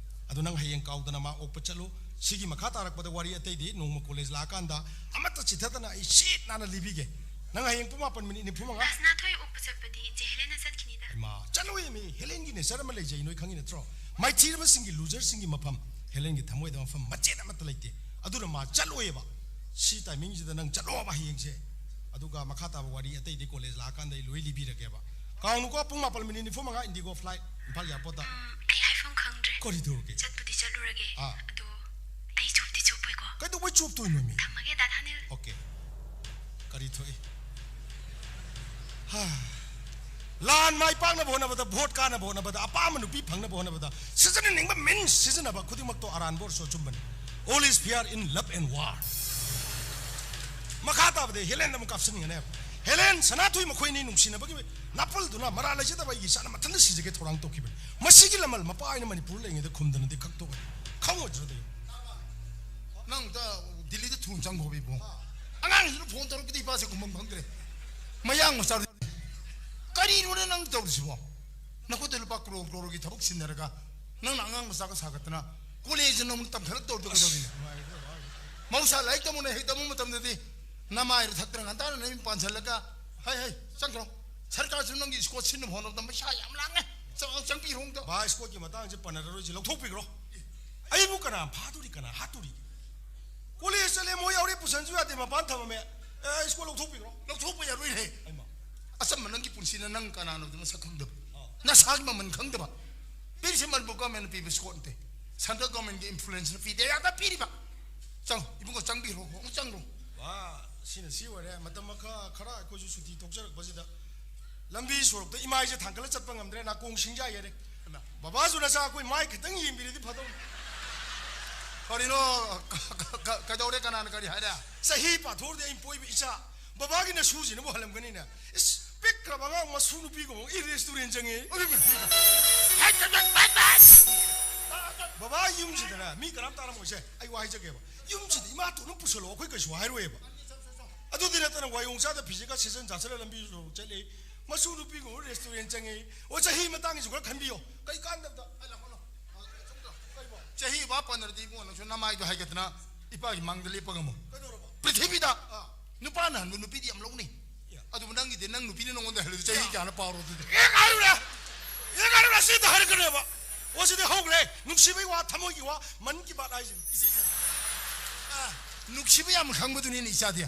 ꯑꯗꯨ ꯅꯪ ꯍꯌꯦꯡ ꯀꯥꯎꯗꯅ ꯃꯥ ꯑꯣꯛꯄ ꯆꯠꯂꯨ꯫ ꯁꯤꯒꯤ ꯃꯈꯥ ꯇꯥꯔꯛꯄꯗ ꯋꯥꯔꯤ ꯑꯇꯩꯗꯤ ꯅꯣꯡꯃ ꯀꯣꯂꯦꯖ ꯂꯥꯛꯑꯀꯥꯟꯗ ꯑꯃꯠꯇ ꯆꯤꯊꯗꯅ ꯑꯩ ꯁꯤꯠ ꯅꯥꯟꯅ ꯂꯤꯕꯤꯒꯦ꯫ ꯅꯪ ꯍꯌꯦꯡ ꯄꯨꯡ ꯃꯥꯄꯟ ꯃꯤꯅꯤꯠ ꯅꯤꯐꯨ ꯃꯉꯥ꯫ ꯀ꯭ꯂꯥꯁ ꯅꯥꯊꯣꯏ ꯑꯣꯛꯄ ꯆꯠꯄꯗꯤ ꯏꯆꯦ ꯍꯦꯂꯦꯟꯅ ꯆꯠꯈꯤꯅꯤꯗ꯫ ꯏꯃꯥ, ꯆꯠꯂꯣꯏꯃꯤ, ꯍꯦꯂꯦꯟꯒꯤ ꯅꯦꯆꯔ ꯑꯃ ꯂꯩꯖꯩ, ꯅꯣꯏ ꯈꯪꯉꯤ ꯅꯠꯇ꯭ꯔꯣ? ꯃꯥꯏꯊꯤꯔꯕꯁꯤꯡꯒꯤ, ꯂꯨꯖꯔꯁꯤꯡꯒꯤ ꯃꯐꯝ꯫ ꯍꯦꯂꯦꯟꯒꯤ ꯊꯃꯣꯏꯗ ꯃꯐꯝ ꯃꯆꯦꯠ ꯑꯃꯠꯇ ꯂꯩꯇꯦ꯫ ꯑꯗꯨꯅ ꯃꯥ ꯆꯠꯂꯣꯏꯌꯦꯕ꯫ ꯁꯤ ꯇꯥꯏꯃꯤꯡꯁꯤꯗ ꯅꯪ ꯆꯠꯂꯣꯕ ꯍꯌꯦꯡꯁꯦ꯫ ꯑꯗꯨꯒ ꯃꯈꯥ ꯇꯥꯕ ꯋꯥꯔꯤ ꯑꯇꯩꯗꯤ ꯀꯣꯂꯦꯖ ꯂꯥꯛꯑꯀꯥꯟꯗ ꯑꯩ ꯂꯣꯏ ꯂꯤꯕꯤꯔꯒꯦꯕ꯫ ꯀꯥꯎꯅꯨꯀꯣ, ꯄꯨꯡ ꯃꯥꯄꯟ ꯃꯤꯅꯤꯠ ꯅꯤꯐꯨ ꯃꯉꯥ Indigo flight, ꯏꯝꯐꯥꯜ airport ꯇ꯫ ꯎꯝ, ꯑꯩ ꯍꯥꯏꯐꯝ ꯈꯪꯗ꯭ꯔꯦ꯫ ꯀꯔꯤ ꯇꯧꯔꯒꯦ? ꯆꯠꯄꯨꯗꯤ ꯆꯠꯂꯨꯔꯒꯦ꯫ ꯑꯥ꯫ ꯑꯗꯣ ꯑꯩ ꯆꯣꯞꯇꯤ ꯆꯣꯞꯄꯣꯏꯀꯣ꯫ ꯀꯩꯗꯧꯕꯩ ꯆꯣꯞꯇꯣꯏꯅꯣ ꯃꯤ? ꯊꯝꯃꯒꯦ, ꯗꯥ ꯊꯥꯅꯤꯜ꯫ ꯑꯣꯀꯦ꯫ ꯀꯔꯤ ꯊꯣꯛꯏ? ꯍꯥ꯫ ꯂꯥꯟ ꯃꯥꯏ ꯄꯥꯛꯅꯕ ꯍꯣꯠꯅꯕꯗ, ꯚꯣꯠ ꯀꯥꯅꯕ ꯍꯣꯠꯅꯕꯗ, ꯑꯄꯥꯝꯕ ꯅꯨꯄꯤ ꯐꯪꯅꯕ ꯍꯣꯠꯅꯕꯗ ꯁꯤꯖꯤꯟꯅꯅꯤꯡꯕ ꯃꯤꯟꯁ ꯁꯤꯖꯤꯟꯅꯕ ꯈꯨꯗꯤꯡꯃꯛꯇꯣ ꯑꯔꯥꯟꯕ ꯑꯣꯏꯔꯁꯨ ꯑꯆꯨꯝꯕꯅꯤ꯫ All is fair in love and war. ꯃꯈꯥ ꯇꯥꯕꯗꯤ ꯍꯦꯂꯦꯟꯗ ꯑꯃꯨꯛ ꯀꯥꯞꯁꯤꯟꯒꯅꯦꯕ꯫ ꯍꯦꯂꯦꯟ ꯁꯅꯥꯊꯣꯏ ꯃꯈꯣꯏꯅꯤ ꯅꯨꯡꯁꯤꯅꯕꯒꯤ ꯅꯥꯄꯜꯗꯨꯅ ꯃꯔꯥꯜ ꯂꯩꯖꯗꯕ ꯑꯩꯒꯤ ꯏꯆꯥꯅ ꯃꯊꯟꯇ ꯁꯤꯖꯒꯦ ꯊꯧꯔꯥꯡ ꯇꯧꯈꯤꯕꯅꯤ꯫ ꯃꯁꯤꯒꯤ ꯂꯃꯜ ꯃꯄꯥ ꯑꯩꯅ ꯃꯅꯤꯄꯨꯔ ꯂꯩꯉꯩꯗ ꯈꯨꯝꯗꯅꯗꯤ ꯈꯛꯇꯣꯛꯑꯦ꯫ ꯈꯪꯉꯣꯏꯗ꯭ꯔꯣ ꯑꯗꯨ? ꯅꯪ ꯑꯝꯇ ꯗꯤꯜꯂꯤꯗ ꯊꯨꯅ ꯆꯪꯈꯣꯕ ꯏꯕꯨꯡ꯫ ꯑꯉꯥꯡꯁꯤꯅ ꯐꯣꯟ ꯇꯧꯔꯛꯄꯗꯤ ꯏꯄꯥꯁꯦ ꯈꯨꯝꯐꯝ ꯈꯪꯗ꯭ꯔꯦ꯫ ꯃꯌꯥꯡ ꯃꯆꯥ ꯀꯔꯤꯅꯣꯅꯦ ꯅꯪ ꯇꯧꯔꯤꯁꯤꯕꯣ? ꯅꯈꯨꯠꯇ ꯂꯨꯄꯥ ꯀ꯭ꯔꯣꯔ ꯀ꯭ꯔꯣꯔꯒꯤ ꯊꯕꯛ ꯁꯤꯟꯅꯔꯒ ꯅꯪꯅ ꯑꯉꯥꯡ ꯃꯆꯥꯒ ꯁꯥꯒꯠꯇꯅ ꯀꯣꯂꯦꯖꯇ ꯅꯧꯅ ꯇꯝꯊꯔꯛꯇꯧꯔꯤꯗꯣ ꯀꯩꯗꯧꯔꯤꯅꯣ? ꯃꯍꯧꯁꯥ ꯂꯥꯏꯔꯤꯛ ꯇꯝꯃꯨꯅꯦ ꯍꯦꯛ ꯇꯝꯕ ꯃꯇꯝꯗꯗꯤ ꯅꯃꯥꯏꯗ ꯊꯛꯇꯅ ꯉꯟꯇꯥꯅ ꯅꯌꯨꯝ ꯄꯥꯟꯁꯤꯜꯂꯒ ꯍꯩ ꯍꯩ ꯆꯪꯈ꯭ꯔꯣ꯫ ꯁꯔꯀꯥꯔꯁꯨ ꯅꯪꯒꯤ ꯁ꯭ꯀꯣꯠ ꯁꯤꯟꯅꯕ ꯍꯣꯠꯅꯕꯗ ꯄꯩꯁꯥ ꯌꯥꯝ ꯂꯥꯡꯉꯦ꯫ ꯆꯪ-, ꯆꯪꯕꯤꯔꯣ ꯑꯝꯇ꯫ ꯚꯥꯏ, ꯁ꯭ꯀꯣꯠꯀꯤ ꯃꯇꯥꯡꯁꯦ ꯄꯟꯅꯔꯔꯣꯏꯁꯤ, ꯂꯧꯊꯣꯛꯄꯤꯈ꯭ꯔꯣ꯫ ꯑꯩꯕꯨ ꯀꯅꯥ ꯐꯥꯗꯣꯔꯤ, ꯀꯅꯥ ꯍꯥꯠꯇꯣꯔꯤ? ꯀꯣꯂꯦꯖ ꯆꯠꯂꯦ, ꯃꯣꯏ ꯌꯥꯎꯔꯦ, ꯄꯨꯁꯟꯁꯨ ꯌꯥꯗꯦ, ꯃꯄꯥꯟ ꯊꯝꯃꯝꯃꯦ꯫ ꯑꯦ, ꯁ꯭ꯀꯣꯠ ꯂꯧꯊꯣꯛꯄꯤꯈ꯭ꯔꯣ꯫ ꯂꯧꯊꯣꯛꯄ ꯌꯥꯔꯣꯏꯍꯦ꯫ ꯑꯩꯃ꯫ ꯑꯆꯝꯕ ꯅꯪꯒꯤ ꯄꯨꯟꯁꯤꯅ ꯅꯪ ꯀꯅꯥꯅꯣꯗꯨ ꯃꯁꯛ ꯈꯪꯗꯕ꯫ ꯑꯥ꯫ ꯅꯁꯥꯒꯤ ꯃꯃꯜ ꯈꯪꯗꯕ꯫ ꯄꯤꯔꯤꯁꯦ ꯃꯅꯤꯄꯨꯔ ꯒꯣꯔꯃꯦꯟꯅ ꯄꯤꯕ ꯁ꯭ꯀꯣꯠ ꯅꯠꯇꯦ꯫ ꯁꯦꯟꯇ꯭ꯔꯦꯜ ꯒꯣꯔꯃꯦꯟꯒꯤ ꯏꯟꯐ꯭ꯂꯨꯌꯦꯟꯁꯅ ꯄꯤꯗꯦ, ꯌꯥꯗ ꯄꯤꯔꯤꯕ꯫ ꯆꯪꯉꯣ, ꯏꯕꯨꯡꯉꯣ, ꯆꯪꯕꯤꯔꯣ, ꯑꯃꯨꯛ ꯆꯪꯈ꯭ꯔꯣ꯫ ꯋꯥ, ꯁꯤꯅ ꯁꯤ ꯑꯣꯏꯔꯦ꯫ ꯃꯇꯝ ꯈꯔ, ꯈꯔ ꯑꯩꯈꯣꯏꯁꯨ ꯁꯨꯇꯤ ꯊꯣꯛꯆꯔꯛꯄꯁꯤꯗ ꯂꯝꯕꯤ ꯁꯣꯔꯣꯛꯇ ꯏꯃꯥꯏꯁꯦ ꯊꯥꯡꯒꯠꯂ ꯆꯠꯄ ꯉꯝꯗ꯭ꯔꯦ, ꯅꯥꯀꯣꯡ ꯁꯤꯡꯖꯥ ꯌꯩꯔꯦ꯫ ꯕꯕꯥꯁꯨ ꯅꯆꯥ ꯑꯩꯈꯣꯏ ꯃꯥꯏ ꯈꯤꯇꯪ ꯌꯦꯡꯕꯤꯔꯗꯤ ꯐꯗꯧꯅꯤ꯫ ꯀꯔꯤꯅꯣ? ꯀ-, ꯀ-, ꯀ-, ꯀꯩꯗꯧꯔꯦ? ꯀꯅꯥꯅ ꯀꯔꯤ ꯍꯥꯏꯔꯦ? ꯆꯍꯤ ꯄꯥꯊꯣꯛꯑꯗꯤ ꯑꯩꯅ ꯄꯣꯛꯏꯕ ꯏꯆꯥ꯫ ꯕꯕꯥꯒꯤ ꯅꯁꯨꯁꯤꯅꯕꯨ ꯍꯜꯂꯝꯒꯅꯤꯅꯦ꯫ ꯏꯁ, ꯄꯤꯛꯈ꯭ꯔꯕ ꯑꯉꯥꯡ ꯃꯁꯨ ꯅꯨꯄꯤꯒꯨꯝꯕ ꯑꯩ ꯔꯦꯁꯇꯨꯔꯦꯟ ꯆꯪꯉꯦ꯫ ꯕꯕꯥ ꯌꯨꯝꯁꯤꯗꯅ ꯃꯤ ꯀꯅꯥꯝ ꯇꯥꯔꯝꯃꯣꯏꯁꯦ꯫ ꯑꯩ ꯋꯥ ꯍꯥꯏꯖꯒꯦꯕ꯫ ꯌꯨꯝꯁꯤꯗ ꯏꯃꯥꯇꯣꯟ ꯑꯃ ꯄꯨꯁꯜꯂꯛꯑꯣ, ꯑꯩꯈꯣꯏ ꯀꯩꯁꯨ ꯍꯥꯏꯔꯣꯏꯕ꯫ ꯑꯗꯨꯗꯤ ꯅꯠꯇꯅ ꯋꯥꯌꯣꯡ ꯆꯥꯗ ꯐꯤꯖꯦꯠꯀ ꯁꯦꯠꯆꯟ ꯆꯥꯁꯜꯂ ꯂꯝꯕꯤ ꯁꯣꯔꯣꯛ ꯆꯠꯂꯤ꯫ ꯃꯁꯨ ꯅꯨꯄꯤꯒꯨꯝꯕ restaurant ꯆꯪꯉꯤ꯫ ꯑꯣ, ꯆꯍꯤ ꯃꯇꯥꯡꯒꯤꯁꯨ ꯈꯔ ꯈꯟꯕꯤꯌꯣ꯫ ꯀꯩ ꯀꯥꯟꯗꯕꯗ꯫ ꯆꯍꯤ ꯕꯥ ꯄꯟꯗ꯭ꯔꯗꯤ ꯏꯕꯨꯡꯉꯣ, ꯅꯪꯁꯨ ꯅꯃꯥꯏꯗꯣ ꯍꯥꯏꯒꯠꯇꯅ ꯏꯄꯥꯒꯤ ꯃꯥꯡꯗ ꯂꯦꯞꯄꯒ ꯑꯃꯨꯛ꯫ ꯀꯩꯗꯧꯔꯕ? ꯄ꯭ꯔꯤꯊꯤꯕꯤꯗ ꯑꯥ꯫ ꯅꯨꯄꯥꯅ ꯍꯟꯕ ꯅꯨꯄꯤꯗꯤ ꯌꯥꯝ ꯂꯧꯅꯩ꯫ ꯌꯥ꯫ ꯑꯗꯨꯕꯨ ꯅꯪꯒꯤꯗꯤ ꯅꯪ ꯅꯨꯄꯤꯅ ꯅꯉꯣꯟꯗ ꯍꯜꯂꯗꯤ ꯆꯍꯤ ꯌꯥ꯫ ꯀꯌꯥꯅ ꯄꯥꯎꯔꯣ ꯑꯗꯨꯗꯤ? ꯑꯦ ꯍꯥꯏꯔꯨꯔꯦ, ꯑꯦ ꯍꯥꯏꯔꯨꯔꯦ, ꯁꯤꯗ ꯍꯥꯏꯔꯛꯀꯅꯦꯕ꯫ ꯑꯣ, ꯁꯤꯗꯤ ꯍꯧꯈ꯭ꯔꯦ꯫ ꯅꯨꯡꯁꯤꯕꯩ ꯋꯥ, ꯊꯃꯣꯏꯒꯤ ꯋꯥ, ꯃꯟ ꯀꯤ ꯕꯥꯠ ꯍꯥꯏꯁꯤꯅꯤ꯫ ꯑꯥ, ꯅꯨꯡꯁꯤꯕ ꯌꯥꯝ ꯈꯪꯕꯗꯨꯅꯤꯅꯦ ꯏꯆꯥꯗꯤ꯫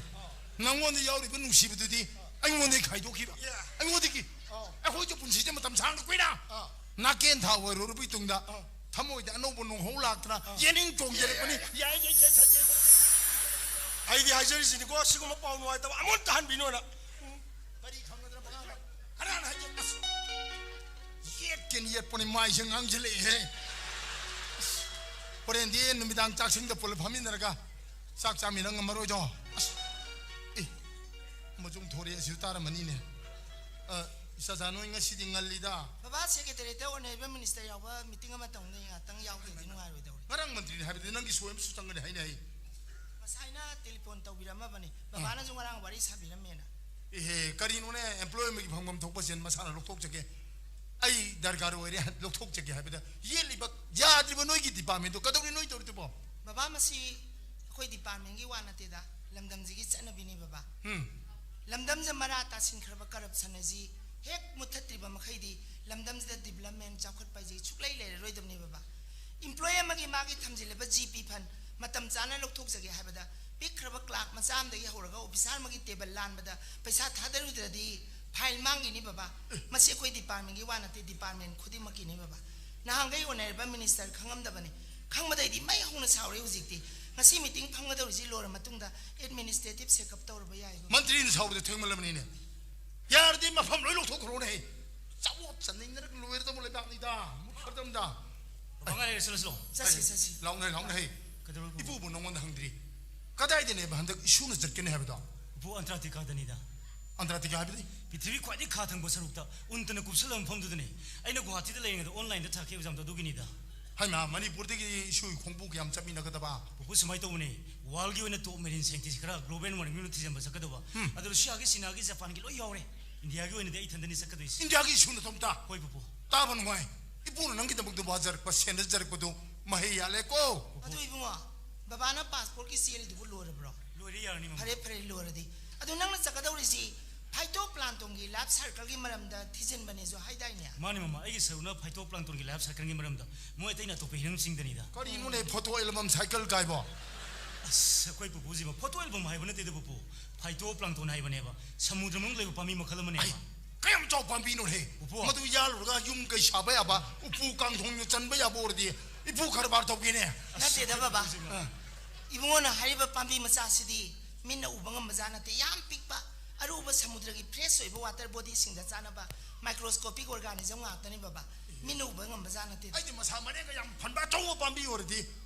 ꯅꯪꯉꯣꯟꯗ ꯌꯥꯎꯔꯤꯕ ꯅꯨꯡꯁꯤꯕꯗꯨꯗꯤ ꯑꯩꯉꯣꯟꯗꯒꯤ ꯈꯥꯏꯗꯣꯛꯈꯤꯕ꯫ ꯌꯥ꯫ ꯑꯩꯉꯣꯟꯗꯒꯤ꯫ ꯑꯥ꯫ ꯑꯩꯈꯣꯏꯁꯨ ꯄꯨꯟꯁꯤꯁꯦ ꯃꯇꯝ ꯁꯥꯡꯅ ꯀꯨꯏꯅ ꯑꯥ꯫ ꯅꯥꯀꯦꯟ ꯊꯥ ꯑꯣꯏꯔꯨꯔꯕꯒꯤ ꯇꯨꯡꯗ ꯑꯥ꯫ ꯊꯃꯣꯏꯗ ꯑꯅꯧꯕ ꯅꯣꯡꯍꯧ ꯂꯥꯛꯇꯅ ꯑꯥ꯫ ꯌꯦꯅꯤꯡ ꯆꯣꯡꯖꯔꯛꯄꯅꯤ꯫ ꯌꯥꯏ, ꯌꯥꯏ, ꯌꯥꯏ, ꯌꯥꯏ, ꯌꯥꯏ꯫ ꯑꯩꯗꯤ ꯍꯥꯏꯖꯔꯤꯁꯤꯅꯤꯀꯣ, ꯁꯤꯒꯨꯝꯕ ꯄꯥꯎ ꯅꯨꯡꯉꯥꯏꯇꯕ ꯑꯃꯨꯛꯇ ꯍꯟꯕꯤꯅꯣꯅ꯫ ꯎꯝ꯫ ꯀꯔꯤ ꯈꯪꯒꯗ꯭ꯔꯥ ꯄꯉꯥꯡꯗ? ꯀꯅꯥꯅ ꯍꯥꯏꯒꯦ? ꯑꯁ! ꯌꯦꯠꯀꯦꯅ ꯌꯦꯠꯄꯅꯤ, ꯃꯥꯏꯁꯦ ꯉꯥꯡꯁꯤꯜꯂꯛꯑꯦꯍꯦ꯫ ꯑꯁ! ꯍꯣꯔꯦꯟꯗꯤ ꯅꯨꯃꯤꯗꯥꯡ ꯆꯥꯛꯁꯪꯗ ꯄꯨꯂꯞ ꯐꯝꯃꯤꯟꯅꯔꯒ ꯆꯥꯛ ꯆꯥꯃꯤꯟꯅ ꯉꯝꯃꯔꯣꯏꯗꯣ꯫ ꯑꯁ! ꯑꯦ! ꯃꯆꯨꯝ ꯊꯣꯔꯛꯑꯦ ꯑꯁꯤꯁꯨ ꯇꯥꯔꯝꯃꯅꯤꯅꯦ꯫ ꯑ, ꯏꯆꯥꯆꯥ, ꯅꯣꯏ ꯉꯁꯤꯗꯤ ꯉꯜꯂꯤꯗ꯫ ꯕꯕꯥ, ꯁꯦꯀ꯭ꯔꯦꯇꯔꯤꯗ ꯑꯣꯅꯔꯦꯕꯜ ꯃꯤꯅꯤꯁꯇꯔ ꯌꯥꯎꯕ ꯃꯤꯇꯤꯡ ꯑꯃ ꯇꯧꯅꯤ, ꯉꯥꯛꯇꯪ ꯌꯥꯎꯗ꯭ꯔꯗꯤ ꯅꯨꯡꯉꯥꯏꯔꯣꯏꯗꯧꯔꯤ꯫ ꯉꯔꯥꯡ ꯃꯟꯇ꯭ꯔꯤꯅ ꯍꯥꯏꯕꯗꯤ ꯅꯪꯒꯤ ꯁꯣꯏ ꯑꯃꯁꯨ ꯆꯪꯒꯅꯤ ꯍꯥꯏꯅ ꯍꯥꯏ꯫ ꯉꯁꯥꯏꯅ ꯇꯦꯂꯤꯐꯣꯟ ꯇꯧꯕꯤꯔꯝꯃꯕꯅꯤ, ꯕꯕꯥꯅꯁꯨ ꯉꯔꯥꯡ ꯋꯥꯔꯤ ꯁꯥꯕꯤꯔꯝꯃꯦꯅ꯫ ꯏꯍꯦ, ꯀꯔꯤꯅꯣꯅꯦ, ꯑꯦꯝꯄ꯭ꯂꯣꯏ ꯑꯃꯒꯤ ꯐꯪꯐꯝ ꯊꯣꯛꯄ ꯁꯦꯟ ꯃꯁꯥꯅ ꯂꯧꯊꯣꯛꯆꯒꯦ, ꯑꯩ ꯗꯔꯀꯥꯔ ꯑꯣꯏꯔꯦ ꯂꯧꯊꯣꯛꯆꯒꯦ ꯍꯥꯏꯕꯗ ꯌꯦꯠꯂꯤꯕ, ꯌꯥꯗ꯭ꯔꯤꯕ ꯅꯣꯏꯒꯤ ꯗꯤꯄꯥꯔꯠꯃꯦꯟꯗꯣ ꯀꯩꯗꯧꯔꯤ ꯅꯣꯏ ꯇꯧꯔꯤꯗꯨꯕꯣ? ꯕꯕꯥ, ꯃꯁꯤ ꯑꯩꯈꯣꯏ ꯗꯤꯄꯥꯔꯠꯃꯦꯟꯒꯤ ꯋꯥ ꯅꯠꯇꯦꯗ, ꯂꯝꯗꯝꯁꯤꯒꯤ ꯆꯠꯅꯕꯤꯅꯤ ꯕꯕꯥ꯫ ꯎꯝ꯫ ꯂꯝꯗꯝꯁꯤꯗ ꯃꯔꯥ ꯇꯥꯁꯤꯟꯈ꯭ꯔꯕ ꯀꯔꯞꯁꯟ ꯑꯁꯤ ꯍꯦꯛ ꯃꯨꯠꯊꯠꯇ꯭ꯔꯤꯕ ꯃꯈꯩꯗꯤ ꯂꯝꯗꯝꯁꯤꯗ ꯗꯤꯕꯂꯞꯃꯦꯟ, ꯆꯥꯎꯈꯠꯄ ꯍꯥꯏꯁꯦ ꯁꯨꯛꯂꯩ ꯂꯩꯔꯔꯣꯏꯗꯕꯅꯦ ꯕꯕꯥ꯫ ꯏꯝꯄ꯭ꯂꯣꯌꯤ ꯑꯃꯒꯤ ꯃꯥꯒꯤ ꯊꯝꯖꯤꯜꯂꯕ ꯖꯤ ꯄꯤ ꯐꯟ ꯃꯇꯝ ꯆꯥꯅ ꯂꯧꯊꯣꯛꯆꯒꯦ ꯍꯥꯏꯕꯗ ꯄꯤꯛꯈ꯭ꯔꯕ ꯀ꯭ꯂꯥꯔꯛ ꯃꯆꯥ ꯑꯃꯗꯒꯤ ꯍꯧꯔꯒ ꯑꯣꯐꯤꯁꯥꯔ ꯑꯃꯒꯤ ꯇꯦꯕꯜ ꯂꯥꯟꯕꯗ ꯄꯩꯁꯥ ꯊꯥꯗꯔꯨꯗ꯭ꯔꯗꯤ ꯐꯥꯏꯜ ꯃꯥꯡꯈꯤꯅꯤ ꯕꯕꯥ꯫ ꯃꯁꯤ ꯑꯩꯈꯣꯏ ꯗꯤꯄꯥꯔꯠꯃꯦꯟꯒꯤ ꯋꯥ ꯅꯠꯇꯦ, ꯗꯤꯄꯥꯔꯠꯃꯦꯟ ꯈꯨꯗꯤꯡꯃꯛꯀꯤꯅꯤ ꯕꯕꯥ꯫ ꯅꯍꯥꯟꯈꯩ ꯑꯣꯅꯔꯦꯕꯜ ꯃꯤꯅꯤꯁꯇꯔ ꯈꯪꯉꯝꯗꯕꯅꯤ, ꯈꯪꯕꯗꯩꯗꯤ ꯃꯩ ꯍꯧꯅ ꯁꯥꯎꯔꯦ ꯍꯧꯖꯤꯛꯇꯤ꯫ ꯉꯁꯤ ꯃꯤꯇꯤꯡ ꯐꯝꯒꯗꯧꯔꯤꯁꯤ ꯂꯣꯏꯔ ꯃꯇꯨꯡꯗ ꯑꯦꯗꯃꯤꯅꯤꯁꯇ꯭ꯔꯦꯇꯤꯞ ꯆꯦꯛꯑꯞ ꯇꯧꯔꯕ ꯌꯥꯏ ꯕꯕꯥ꯫ ꯃꯟꯇ꯭ꯔꯤꯅ ꯁꯥꯎꯕꯗ ꯊꯦꯡꯃꯜꯂꯕꯅꯤꯅꯦ꯫ ꯌꯥꯔꯗꯤ ꯃꯐꯝ ꯂꯣꯏ ꯂꯧꯊꯣꯛꯈ꯭ꯔꯣꯅꯦ꯫ ꯆꯥꯎ ꯆꯟꯅꯩꯅꯔꯒ ꯂꯣꯏꯔꯗꯕ ꯂꯩꯕꯥꯛꯅꯤꯗ, ꯃꯨꯠꯈ꯭ꯔꯗꯕꯅꯤꯗ꯫ ꯕꯕꯥ, ꯉꯥꯏꯔꯦ, ꯆꯠꯂꯁꯤ ꯂꯥꯛꯑꯣ꯫ ꯆꯠꯁꯤ, ꯆꯠꯁꯤ꯫ ꯂꯥꯎꯅꯦ, ꯂꯥꯎꯅꯦ, ꯍꯩ꯫ ꯀꯩꯗꯧꯔꯒꯦ? ꯏꯄꯨꯕꯨ ꯅꯉꯣꯟꯗ ꯍꯪꯗ꯭ꯔꯤ꯫ ꯀꯗꯥꯏꯗꯅꯦꯕ ꯍꯟꯗꯛ ꯏꯁꯨꯅ ꯆꯠꯀꯅꯤ ꯍꯥꯏꯕꯗꯣ? ꯏꯄꯨ, ꯑꯟꯇꯥꯔꯀꯇꯤꯀꯥꯗꯅꯤꯗ꯫ ꯑꯟꯇꯥꯔꯀꯇꯤꯀꯥ ꯍꯥꯏꯕꯗꯤ? ꯄ꯭ꯔꯤꯊꯤꯕꯤ ꯈ꯭ꯋꯥꯏꯗꯒꯤ ꯈꯥ ꯊꯪꯕ ꯁꯔꯨꯛꯇ ꯎꯟꯇꯅ ꯀꯨꯞꯁꯜꯂꯕ ꯃꯐꯝꯗꯨꯗꯅꯦ꯫ ꯑꯩꯅ ꯒꯨꯋꯥꯍꯥꯇꯤꯗ ꯂꯩꯔꯤꯉꯩꯗ ꯑꯣꯟꯂꯥꯏꯟꯗ ꯊꯥꯈꯤ ꯑꯦꯛꯖꯥꯝꯗꯣ, ꯑꯗꯨꯒꯤꯅꯤꯗ꯫ ꯍꯩꯃꯥ, ꯃꯅꯤꯄꯨꯔꯗꯒꯤ ꯏꯁꯨ ꯈꯣꯡꯕꯨ ꯀꯌꯥꯝ ꯆꯠꯃꯤꯟꯅꯒꯗꯕ? ꯄꯨꯄꯨ, ꯁꯨꯃꯥꯏꯅ ꯇꯧꯕꯅꯦ, ꯋꯥꯔꯜꯒꯤ ꯑꯣꯏꯅ ꯇꯣꯞ ꯃꯦꯔꯤꯟ ꯁꯥꯏꯟꯇꯤꯁ ꯈꯔ ꯒ꯭ꯂꯣꯕꯦꯜ ꯋꯥꯔꯃꯤꯡꯗ ꯊꯤꯖꯤꯟꯕ ꯆꯠꯀꯗꯕ꯫ ꯎꯝ꯫ ꯑꯗꯣ ꯔꯨꯁꯤꯌꯥꯒꯤ, ꯆꯤꯅꯥꯒꯤ, ꯖꯄꯥꯟꯒꯤ ꯂꯣꯏ ꯌꯥꯎꯔꯦ꯫ ꯏꯟꯗꯤꯌꯥꯒꯤ ꯑꯣꯏꯅꯗꯤ ꯑꯩ ꯏꯊꯟꯗꯅꯤ ꯆꯠꯀꯗꯣꯏꯁꯦ꯫ ꯏꯟꯗꯤꯌꯥꯒꯤ ꯏꯁꯨ ꯅꯇꯣꯝꯇ? ꯍꯣꯏ ꯄꯨꯄꯨ꯫ ꯇꯥꯕ ꯅꯨꯡꯉꯥꯏ꯫ ꯏꯄꯨꯅ ꯅꯪꯒꯤꯗꯃꯛꯇ ꯋꯥꯖꯔꯛꯄ, ꯁꯦꯟꯅꯖꯔꯛꯄꯗꯨ ꯃꯍꯩ ꯌꯥꯜꯂꯦꯀꯣ꯫ ꯑꯗꯨ ꯏꯕꯨꯡꯉꯣ, ꯕꯕꯥꯅ ꯄꯥꯁꯄꯣꯔꯠꯀꯤ ꯆꯦꯜꯂꯤꯗꯨꯕꯨ ꯂꯣꯏꯔꯕ꯭ꯔꯣ? ꯂꯣꯏꯔꯦ, ꯌꯥꯔꯅꯤ ꯃꯃꯥ꯫ ꯐꯔꯦ ꯐꯔꯦ, ꯂꯣꯏꯔꯗꯤ꯫ ꯑꯗꯨ ꯅꯪꯅ ꯆꯠꯀꯗꯧꯔꯤꯁꯤ ꯐꯥꯏꯇꯣ ꯄ꯭ꯂꯥꯟꯇꯣꯟꯒꯤ ꯂꯥꯏꯐ ꯁꯥꯏꯀꯜꯒꯤ ꯃꯔꯝꯗ ꯊꯤꯖꯤꯟꯕꯅꯦꯁꯨ ꯍꯥꯏꯗꯥꯏꯅꯦ? ꯃꯥꯅꯤ ꯃꯃꯥ, ꯑꯩꯒꯤ ꯁꯔꯨꯛꯅ ꯐꯥꯏꯇꯣ ꯄ꯭ꯂꯥꯟꯇꯣꯟꯒꯤ ꯂꯥꯏꯐ ꯁꯥꯏꯀꯜꯒꯤ ꯃꯔꯝꯗ꯫ ꯃꯣꯏ ꯑꯇꯩꯅ ꯑꯇꯣꯞꯄ ꯍꯤꯔꯝꯁꯤꯡꯗꯅꯤꯗ꯫ ꯀꯔꯤꯅꯣꯅꯦ, ꯐꯣꯇꯣ ꯑꯦꯜꯕꯝ ꯁꯥꯏꯀꯜ ꯀꯥꯏꯕꯣ? ꯑꯁ, ꯑꯩꯈꯣꯏ ꯄꯨꯄꯨꯁꯤꯕ ꯐꯣꯇꯣ ꯑꯦꯜꯕꯝ ꯍꯥꯏꯕ ꯅꯠꯇꯦꯗ ꯄꯨꯄꯨ, ꯐꯥꯏꯇꯣ ꯄ꯭ꯂꯥꯟꯇꯣꯟ ꯍꯥꯏꯕꯅꯦꯕ, ꯁꯃꯨꯗ꯭ꯔ ꯃꯅꯨꯡꯗ ꯂꯩꯕ ꯄꯥꯝꯕꯤ ꯃꯈꯜ ꯑꯃꯅꯦꯕ꯫ ꯑꯩ, ꯀꯌꯥꯝ ꯆꯥꯎ ꯄꯥꯝꯕꯤꯅꯣ ꯍꯦ? ꯎꯄꯨ꯫ ꯃꯗꯨ ꯌꯥꯜꯂꯨꯔꯒ ꯌꯨꯝ ꯀꯩ ꯁꯥꯕ ꯌꯥꯕ, ꯎꯄꯨ ꯀꯥꯡꯊꯣꯟ ꯆꯟꯕ ꯌꯥꯕ ꯑꯣꯏꯔꯗꯤ ꯏꯄꯨ ꯀꯔꯕꯥꯔ ꯇꯧꯒꯦꯅꯦ꯫ ꯅꯠꯇꯦꯗ ꯕꯕꯥ꯫ ꯑ꯫ ꯏꯕꯨꯡꯉꯣꯅ ꯍꯥꯏꯔꯤꯕ ꯄꯥꯝꯕꯤ ꯃꯆꯥꯁꯤꯗꯤ ꯃꯤꯠꯅ ꯎꯕ ꯉꯝꯕ ꯖꯥꯠ ꯅꯠꯇꯦ꯫ ꯌꯥꯝ ꯄꯤꯛꯄ, ꯑꯔꯨꯕ ꯁꯃꯨꯗ꯭ꯔꯒꯤ ꯐ꯭ꯔꯦꯁ ꯑꯣꯏꯕ ꯋꯥꯇꯔ ꯕꯣꯗꯤꯁꯤꯡꯗ ꯆꯥꯅꯕ ꯃꯥꯏꯀ꯭ꯔꯣꯁꯀꯣꯄꯤꯛ ꯑꯣꯔꯒꯥꯅꯤꯖꯝ ꯉꯥꯛꯇꯅꯤ ꯕꯕꯥ꯫ ꯃꯤꯠꯅ ꯎꯕ ꯉꯝꯕ ꯖꯥꯠ ꯅꯠꯇꯦ꯫ ꯑꯩꯗꯤ ꯃꯁꯥ ꯃꯔꯦꯡꯒ ꯌꯥꯝ ꯐꯟꯕ ꯑꯆꯧꯕ ꯄꯥꯝꯕꯤ ꯑꯣꯏꯔꯗꯤ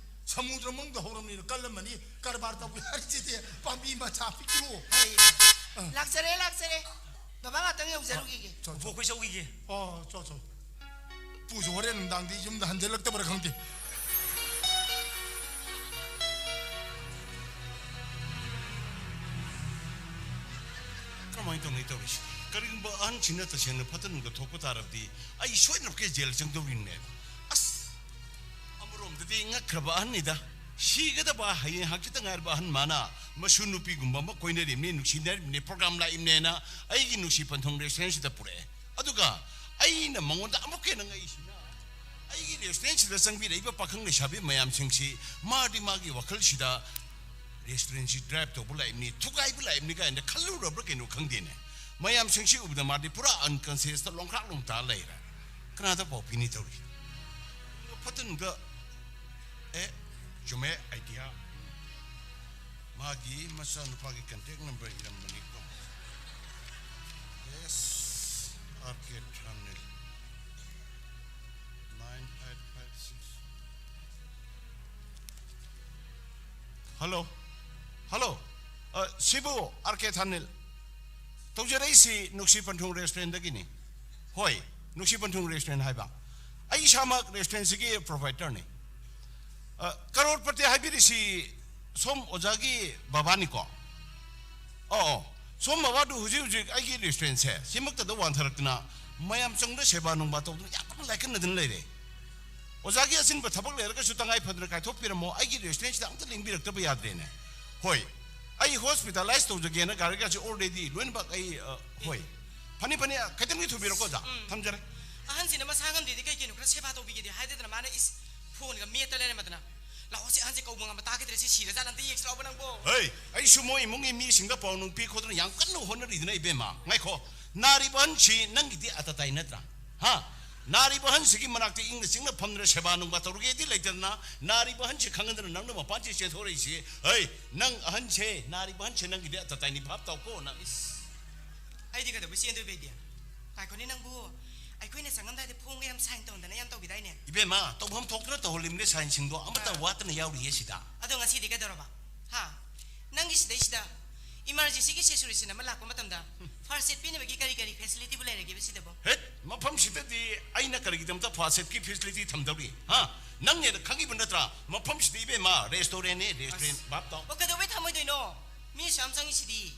ꯁꯃꯨꯗ꯭ꯔ ꯃꯅꯨꯡꯗ ꯍꯧꯔꯝꯅꯤꯅ ꯀꯜꯂꯝꯃꯅꯤ꯫ ꯀꯔꯕꯥꯔ ꯇꯧꯒꯦ ꯍꯥꯏꯔꯤꯁꯤꯗꯤ ꯄꯥꯝꯕꯤ ꯃꯆꯥ ꯄꯤꯛꯇ꯭ꯔꯨ꯫ ꯍꯣꯏ꯫ ꯑ꯫ ꯂꯥꯛꯆꯔꯦ, ꯂꯥꯛꯆꯔꯦ꯫ ꯕꯕꯥ ꯉꯥꯛꯇꯪ ꯌꯧꯖꯔꯨꯈꯤꯒꯦ꯫ ꯆꯣ, ꯆꯣ꯫ ꯄꯨꯄꯨ, ꯑꯩꯈꯣꯏ ꯆꯧꯈꯤꯒꯦ꯫ ꯑꯣ, ꯆꯣ, ꯆꯣ꯫ ꯄꯨꯁꯨ ꯍꯣꯔꯦꯟ ꯅꯨꯡꯗꯥꯡꯗꯤ ꯌꯨꯝꯗ ꯍꯟꯖꯤꯜꯂꯛꯇꯕ꯭ꯔꯥ ꯈꯪꯗꯦ꯫ ꯀꯃꯥꯏꯅ ꯇꯧꯅꯤ ꯇꯧꯔꯤꯁꯤ? ꯀꯔꯤꯒꯨꯝꯕ ꯑꯍꯟꯁꯤꯅ ꯇꯁꯦꯡꯅ ꯐꯠꯇ ꯅꯨꯡꯗ ꯊꯣꯛꯄ ꯇꯥꯔꯕꯗꯤ ꯑꯩ ꯁꯣꯏꯗꯅꯃꯛꯀꯤ ꯖꯦꯜ ꯆꯪꯗꯧꯔꯤꯕꯅꯦꯕ꯫ ꯑꯁ! ꯑꯃꯔꯣꯝꯗꯗꯤ ꯉꯛꯈ꯭ꯔꯕ ꯑꯍꯟꯅꯤꯗ꯫ ꯁꯤꯒꯗꯕ ꯍꯌꯦꯡ ꯍꯪꯆꯤꯠꯇ ꯉꯥꯏꯔꯕ ꯑꯍꯟ ꯃꯥꯅ ꯃꯁꯨ ꯅꯨꯄꯤꯒꯨꯝꯕ ꯑꯃ ꯀꯣꯏꯅꯔꯤꯕꯅꯤ, ꯅꯨꯡꯁꯤꯅꯔꯤꯕꯅꯤ, ꯄ꯭ꯔꯣꯒ꯭ꯔꯥꯝ ꯂꯥꯛꯏꯕꯅꯦꯅ ꯑꯩꯒꯤ ꯅꯨꯡꯁꯤ ꯄꯟꯊꯨꯡ ꯔꯦꯁꯇꯨꯔꯦꯟꯁꯤꯗ ꯄꯨꯔꯛꯑꯦ꯫ ꯑꯗꯨꯒ ꯑꯩꯅ ꯃꯉꯣꯟꯗ ꯑꯃꯨꯛꯀ ꯍꯦꯟꯅ ꯉꯛꯏꯁꯤꯅ, ꯑꯩꯒꯤ ꯔꯦꯁꯇꯨꯔꯦꯟꯁꯤꯗ ꯆꯪꯕꯤꯔꯛꯏꯕ ꯄꯥꯈꯪ ꯂꯩꯁꯥꯕꯤ ꯃꯌꯥꯝꯁꯤꯡꯁꯤ ꯃꯥꯗꯤ ꯃꯥꯒꯤ ꯋꯥꯈꯜꯁꯤꯗ ꯔꯦꯁꯇꯨꯔꯦꯟꯁꯤ ꯗ꯭ꯔꯥꯏꯚ ꯇꯧꯕ ꯂꯥꯛꯏꯕꯅꯤ, ꯊꯨꯒꯥꯏꯕ ꯂꯥꯛꯏꯕꯅꯤ ꯀꯥꯏꯅ ꯈꯜꯂꯨꯔꯕ꯭ꯔꯥ ꯀꯩꯅꯣ ꯈꯪꯗꯦꯅꯦ꯫ ꯃꯌꯥꯝꯁꯤꯡꯁꯤ ꯎꯕꯗ ꯃꯥꯗꯤ ꯄꯨꯔꯥ ꯑꯟꯀꯟꯁꯤꯌꯁꯇ ꯂꯣꯡꯈ꯭ꯔꯥꯛ ꯂꯣꯡꯇꯥ ꯂꯩꯔꯦ꯫ ꯀꯅꯥꯗ ꯄꯥꯎ ꯄꯤꯅꯤ ꯇꯧꯔꯤ? ꯐꯠꯇꯅꯨꯡꯗ, ꯑꯦ, ꯆꯨꯝꯃꯦ, ꯑꯥꯏꯗꯤꯌꯥ꯫ ꯃꯥꯒꯤ ꯃꯆꯥꯅꯨꯄꯥꯒꯤ ꯀꯟꯇꯦꯛ ꯅꯝꯕꯔ ꯏꯔꯝꯕꯅꯤꯀꯣ꯫ S R K Thanil, nine eight five six. Hello, hello. ꯑ, ꯁꯤꯕꯨ ꯑꯥꯔ ꯀꯦ ꯊꯥꯅꯤꯜ? ꯇꯧꯖꯔꯛꯏꯁꯤ ꯅꯨꯡꯁꯤ ꯄꯟꯊꯨꯡ ꯔꯦꯁꯇꯨꯔꯦꯟꯗꯒꯤꯅꯤ꯫ ꯍꯣꯏ, ꯅꯨꯡꯁꯤ ꯄꯟꯊꯨꯡ ꯔꯦꯁꯇꯨꯔꯦꯟ ꯍꯥꯏꯕ꯫ ꯑꯩ ꯏꯁꯥꯃꯛ ꯔꯦꯁꯇꯨꯔꯦꯟꯁꯤꯒꯤ ꯄ꯭ꯔꯣꯄꯥꯏꯇꯔꯅꯤ꯫ ꯑ, ꯀꯔꯣꯔꯄꯇꯤ ꯍꯥꯏꯕꯤꯔꯤꯁꯤ ꯁꯣꯝ ꯑꯣꯖꯥꯒꯤ ꯕꯕꯥꯅꯤꯀꯣ? ꯑꯣ, ꯑꯣ꯫ ꯁꯣꯝ ꯕꯕꯥꯗꯨ ꯍꯧꯖꯤꯛ ꯍꯧꯖꯤꯛ ꯑꯩꯒꯤ ꯔꯦꯁꯇꯨꯔꯦꯟꯁꯦ ꯁꯤꯃꯛꯇꯗ ꯋꯥꯟꯊꯔꯛꯇꯅ ꯃꯌꯥꯝ ꯆꯪꯗ ꯁꯦꯕꯥ ꯅꯨꯡꯕꯥ ꯇꯧꯗꯅ ꯌꯥꯝ ꯀꯟꯅ ꯂꯥꯏꯀꯠꯅꯗꯅ ꯂꯩꯔꯦ꯫ ꯑꯣꯖꯥꯒꯤ ꯑꯆꯤꯟꯕ ꯊꯕꯛ ꯂꯩꯔꯒꯁꯨ ꯇꯉꯥꯏ ꯐꯗꯅ ꯀꯥꯏꯊꯣꯛꯄꯤꯔꯝꯃꯣ, ꯑꯩꯒꯤ ꯔꯦꯁꯇꯨꯔꯦꯟꯁꯤꯗ ꯑꯝꯇ ꯂꯦꯡꯕꯤꯔꯛꯇꯕ ꯌꯥꯗ꯭ꯔꯦꯅꯦ꯫ ꯍꯣꯏ, ꯑꯩ ꯍꯣꯁꯄꯤꯇꯥꯂꯥꯏꯁ ꯇꯧꯖꯒꯦꯅ ꯒꯥꯔꯤꯒꯁꯦ already ꯂꯣꯏꯅꯃꯛ ꯑꯩ, ꯑ, ꯍꯣꯏ꯫ ꯐꯅꯤ, ꯐꯅꯤ, ꯈꯤꯇꯪꯗꯤ ꯊꯨꯕꯤꯔꯣꯀꯣ, ꯑꯣꯖꯥ꯫ ꯎꯝ꯫ ꯊꯝꯖꯔꯦ꯫ ꯑꯍꯟꯁꯤꯅ ꯃꯁꯥ ꯉꯝꯗꯦꯗꯤ ꯀꯩ ꯀꯩꯅꯣ ꯈꯔ ꯁꯦꯕꯥ ꯇꯧꯕꯤꯒꯦꯗꯤ ꯍꯥꯏꯗꯦꯗꯅ, ꯃꯥꯅ ꯏꯁ ꯐꯣꯟꯒ ꯃꯦꯠꯇ ꯂꯩꯔꯝꯃꯗꯅ꯫ ꯂꯥꯛꯑꯣ, ꯁꯤ ꯑꯍꯟꯁꯦ ꯀꯧꯕ ꯉꯝꯕ ꯇꯥꯈꯤꯗ꯭ꯔꯦ, ꯁꯤ ꯁꯤꯔꯖꯥꯠꯂ ꯑꯝꯇ ꯌꯦꯡꯁꯤ ꯂꯥꯛꯑꯣꯕ ꯅꯪꯕꯣ꯫ ꯍꯩ, ꯑꯩꯁꯨ ꯃꯣꯏ ꯏꯃꯨꯡꯒꯤ ꯃꯤꯁꯤꯡꯗ ꯄꯥꯎ ꯅꯨꯡ ꯄꯤ ꯈꯣꯠꯇꯅ ꯌꯥꯝ ꯀꯟꯅ ꯍꯣꯠꯅꯔꯤꯗꯅ, ꯏꯕꯦꯝꯃ꯫ ꯉꯥꯏꯈꯣ, ꯅꯥꯔꯤꯕ ꯑꯍꯟꯁꯤ ꯅꯪꯒꯤꯗꯤ ꯑꯇꯇꯥꯏ ꯅꯠꯇ꯭ꯔꯥ? ꯍꯥ? ꯅꯥꯔꯤꯕ ꯑꯍꯟꯁꯤꯒꯤ ꯃꯅꯥꯛꯇ ꯏꯪꯅ ꯆꯤꯛꯅ ꯐꯝꯗꯅ ꯁꯦꯕꯥ ꯅꯨꯡꯕꯥ ꯇꯧꯔꯒꯦꯗꯤ ꯂꯩꯇꯗꯅ, ꯅꯥꯔꯤꯕ ꯑꯍꯟꯁꯤ ꯈꯪꯍꯟꯗꯅ ꯅꯪꯅ ꯃꯄꯥꯟꯁꯤ ꯆꯦꯟꯊꯣꯔꯛꯏꯁꯤ꯫ ꯍꯩ, ꯅꯪ ꯑꯍꯟꯁꯦ, ꯅꯥꯔꯤꯕ ꯑꯍꯟꯁꯦ ꯅꯪꯒꯤꯗꯤ ꯑꯇꯇꯥꯏꯅꯤ, ꯚꯥꯞ ꯇꯥꯎꯀꯣ ꯅꯪ꯫ ꯏꯁ, ꯑꯩꯗꯤ ꯀꯩꯗꯧꯕꯩ ꯆꯦꯟꯗꯣꯏꯕ ꯑꯩꯗꯤ? ꯉꯥꯏꯈꯣꯅꯦ ꯅꯪꯕꯨ, ꯑꯩꯈꯣꯏꯅ ꯆꯪꯉꯝꯗꯥꯏꯗ ꯐꯣꯝꯒ ꯌꯥꯝ ꯁꯥꯏꯟ ꯇꯧꯗꯅ ꯌꯥꯝ ꯇꯧꯈꯤꯗꯥꯏꯅꯦ? ꯏꯕꯦꯝꯃ, ꯇꯧꯐꯝ ꯊꯣꯛꯇꯅ ꯇꯧꯍꯜꯂꯤꯕꯅꯦ ꯁꯥꯏꯟꯁꯤꯡꯗꯣ, ꯑꯃꯠꯇ ꯑꯥ꯫ ꯋꯥꯠꯇꯅ ꯌꯥꯎꯔꯤꯌꯦ ꯁꯤꯗ꯫ ꯑꯗꯣ ꯉꯁꯤꯗꯤ ꯀꯩꯗꯧꯔꯕ? ꯍꯥ? ꯅꯪꯒꯤ ꯁꯤꯗꯩꯁꯤꯗ ꯏꯃꯥꯔꯖꯦꯟꯁꯤꯒꯤ ꯁꯤꯆꯨꯋꯦꯁꯟ ꯑꯃ ꯂꯥꯛꯄ ꯃꯇꯝꯗ ꯐꯥꯔꯁ ꯑꯦꯗ ꯄꯤꯅꯕꯒꯤ ꯀꯔꯤ ꯀꯔꯤ ꯐꯦꯁꯤꯂꯤꯇꯤꯕꯨ ꯂꯩꯔꯒꯦꯕ ꯁꯤꯗꯕꯣ? ꯍꯦꯠ, ꯃꯐꯝꯁꯤꯗꯗꯤ ꯑꯩꯅ ꯀꯔꯤꯒꯤꯗꯃꯛꯇ ꯐꯥꯔꯁ ꯑꯦꯗꯀꯤ ꯐꯦꯁꯤꯂꯤꯇꯤ ꯊꯝꯗꯧꯔꯤ? ꯍꯥ? ꯅꯪꯅ ꯍꯦꯟꯅ ꯈꯪꯉꯤꯕ ꯅꯠꯇ꯭ꯔꯥ? ꯃꯐꯝꯁꯤꯗ ꯏꯕꯦꯝꯃ ꯔꯦꯁꯇꯨꯔꯦꯟꯅꯦ, ꯔꯦꯁꯇꯨꯔꯦꯟ꯫ ꯑꯁ꯫ ꯚꯥꯞ ꯇꯥꯎ꯫ ꯑꯣ, ꯀꯩꯗꯧꯕꯩ ꯊꯝꯃꯣꯏꯗꯣꯏꯅꯣ? ꯃꯤ ꯑꯁꯨꯛ ꯌꯥꯝ ꯆꯪꯉꯤꯁꯤꯗꯤ꯫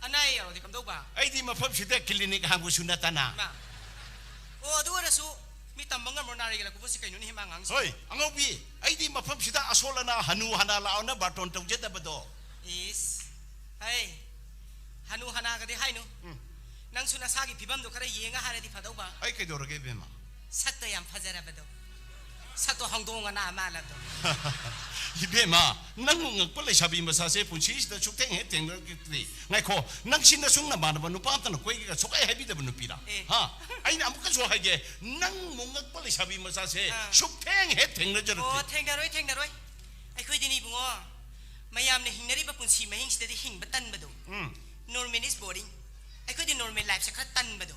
ꯑꯅꯥ ꯑꯌꯦꯛ ꯌꯥꯎꯔꯗꯤ ꯀꯝꯗꯧꯕ? ꯑꯩꯗꯤ ꯃꯐꯝꯁꯤꯗ ꯀ꯭ꯂꯤꯅꯤꯛ ꯍꯥꯡꯕꯁꯨ ꯅꯠꯇꯅ꯫ ꯃꯥ꯫ ꯑꯣ, ꯑꯗꯨ ꯑꯣꯏꯔꯁꯨ ꯃꯤ ꯇꯝꯕ ꯉꯝꯃꯣ, ꯅꯥꯔꯩ ꯌꯦꯛꯂꯛꯄꯕꯨ ꯁꯤ ꯀꯩꯅꯣꯅꯦ, ꯃꯥ ꯉꯥꯡꯉꯤꯁꯤ? ꯍꯣꯏ, ꯑꯉꯧꯕꯤ, ꯑꯩꯗꯤ ꯃꯐꯝꯁꯤꯗ ꯑꯁꯣꯜ ꯑꯅꯥ ꯍꯅꯨ ꯍꯅꯥ ꯂꯥꯛꯑꯣꯅ ꯕꯥꯔꯇꯣꯟ ꯇꯧꯖꯗꯕꯗꯣ꯫ ꯏꯁ, ꯍꯩ, ꯍꯅꯨ ꯍꯅꯥꯒꯗꯤ ꯍꯥꯏꯅꯨ꯫ ꯎꯝ꯫ ꯅꯪꯁꯨ ꯅꯁꯥꯒꯤ ꯐꯤꯕꯝꯗꯣ ꯈꯔ ꯌꯦꯡꯉ ꯍꯥꯏꯔꯗꯤ ꯐꯗꯧꯕ꯫ ꯑꯩ ꯀꯩꯗꯧꯔꯒꯦ, ꯏꯕꯦꯝꯃ? ꯁꯛꯇꯣ ꯌꯥꯝ ꯐꯖꯔꯕꯗꯣ꯫ ꯁꯛꯇꯣ ꯍꯧꯗꯣꯡ ꯃꯅꯥ ꯃꯥꯜꯂꯕꯗꯣ꯫ ꯏꯕꯦꯝꯃ, ꯅꯪ ꯉꯛꯄ ꯂꯩꯁꯥꯕꯤ ꯃꯆꯥꯁꯦ ꯄꯨꯟꯁꯤꯁꯤꯗ ꯁꯨꯛꯊꯦꯡ ꯍꯦꯛ ꯊꯦꯡꯅꯔꯛꯇ꯭ꯔꯤ꯫ ꯉꯥꯏꯈꯣ, ꯅꯪꯁꯤ ꯅꯁꯨꯡ ꯅꯃꯥꯟꯅꯕ ꯅꯨꯄꯥ ꯑꯝꯇꯅ ꯀꯣꯏꯒꯦꯒ ꯁꯨꯛꯍꯥꯏ ꯍꯥꯏꯕꯤꯗꯕ ꯅꯨꯄꯤꯔꯥ? ꯑꯦ꯫ ꯍꯥ? ꯑꯩꯅ ꯑꯃꯨꯛꯀꯁꯨ ꯍꯥꯏꯒꯦ, ꯅꯪ ꯃꯨꯛ ꯉꯛꯄ ꯂꯩꯁꯥꯕꯤ ꯃꯆꯥꯁꯦ ꯑꯥ꯫ ꯁꯨꯛꯊꯦꯡ ꯍꯦꯛ ꯊꯦꯡꯅꯖꯔꯛꯇ꯭ꯔꯤ꯫ ꯑꯣ, ꯊꯦꯡꯅꯔꯣꯏ, ꯊꯦꯡꯅꯔꯣꯏ꯫ ꯑꯩꯈꯣꯏꯗꯤꯅꯦ ꯏꯕꯨꯡꯉꯣ, ꯃꯌꯥꯝꯅ ꯍꯤꯡꯅꯔꯤꯕ ꯄꯨꯟꯁꯤ ꯃꯍꯤꯡꯁꯤꯗꯗꯤ ꯍꯤꯡꯕ ꯇꯟꯕꯗꯣ꯫ ꯎꯝ꯫ Normal is boring꯫ ꯑꯩꯈꯣꯏꯗꯤ normal lifeꯁꯦ ꯈꯔ ꯇꯟꯕꯗꯣ꯫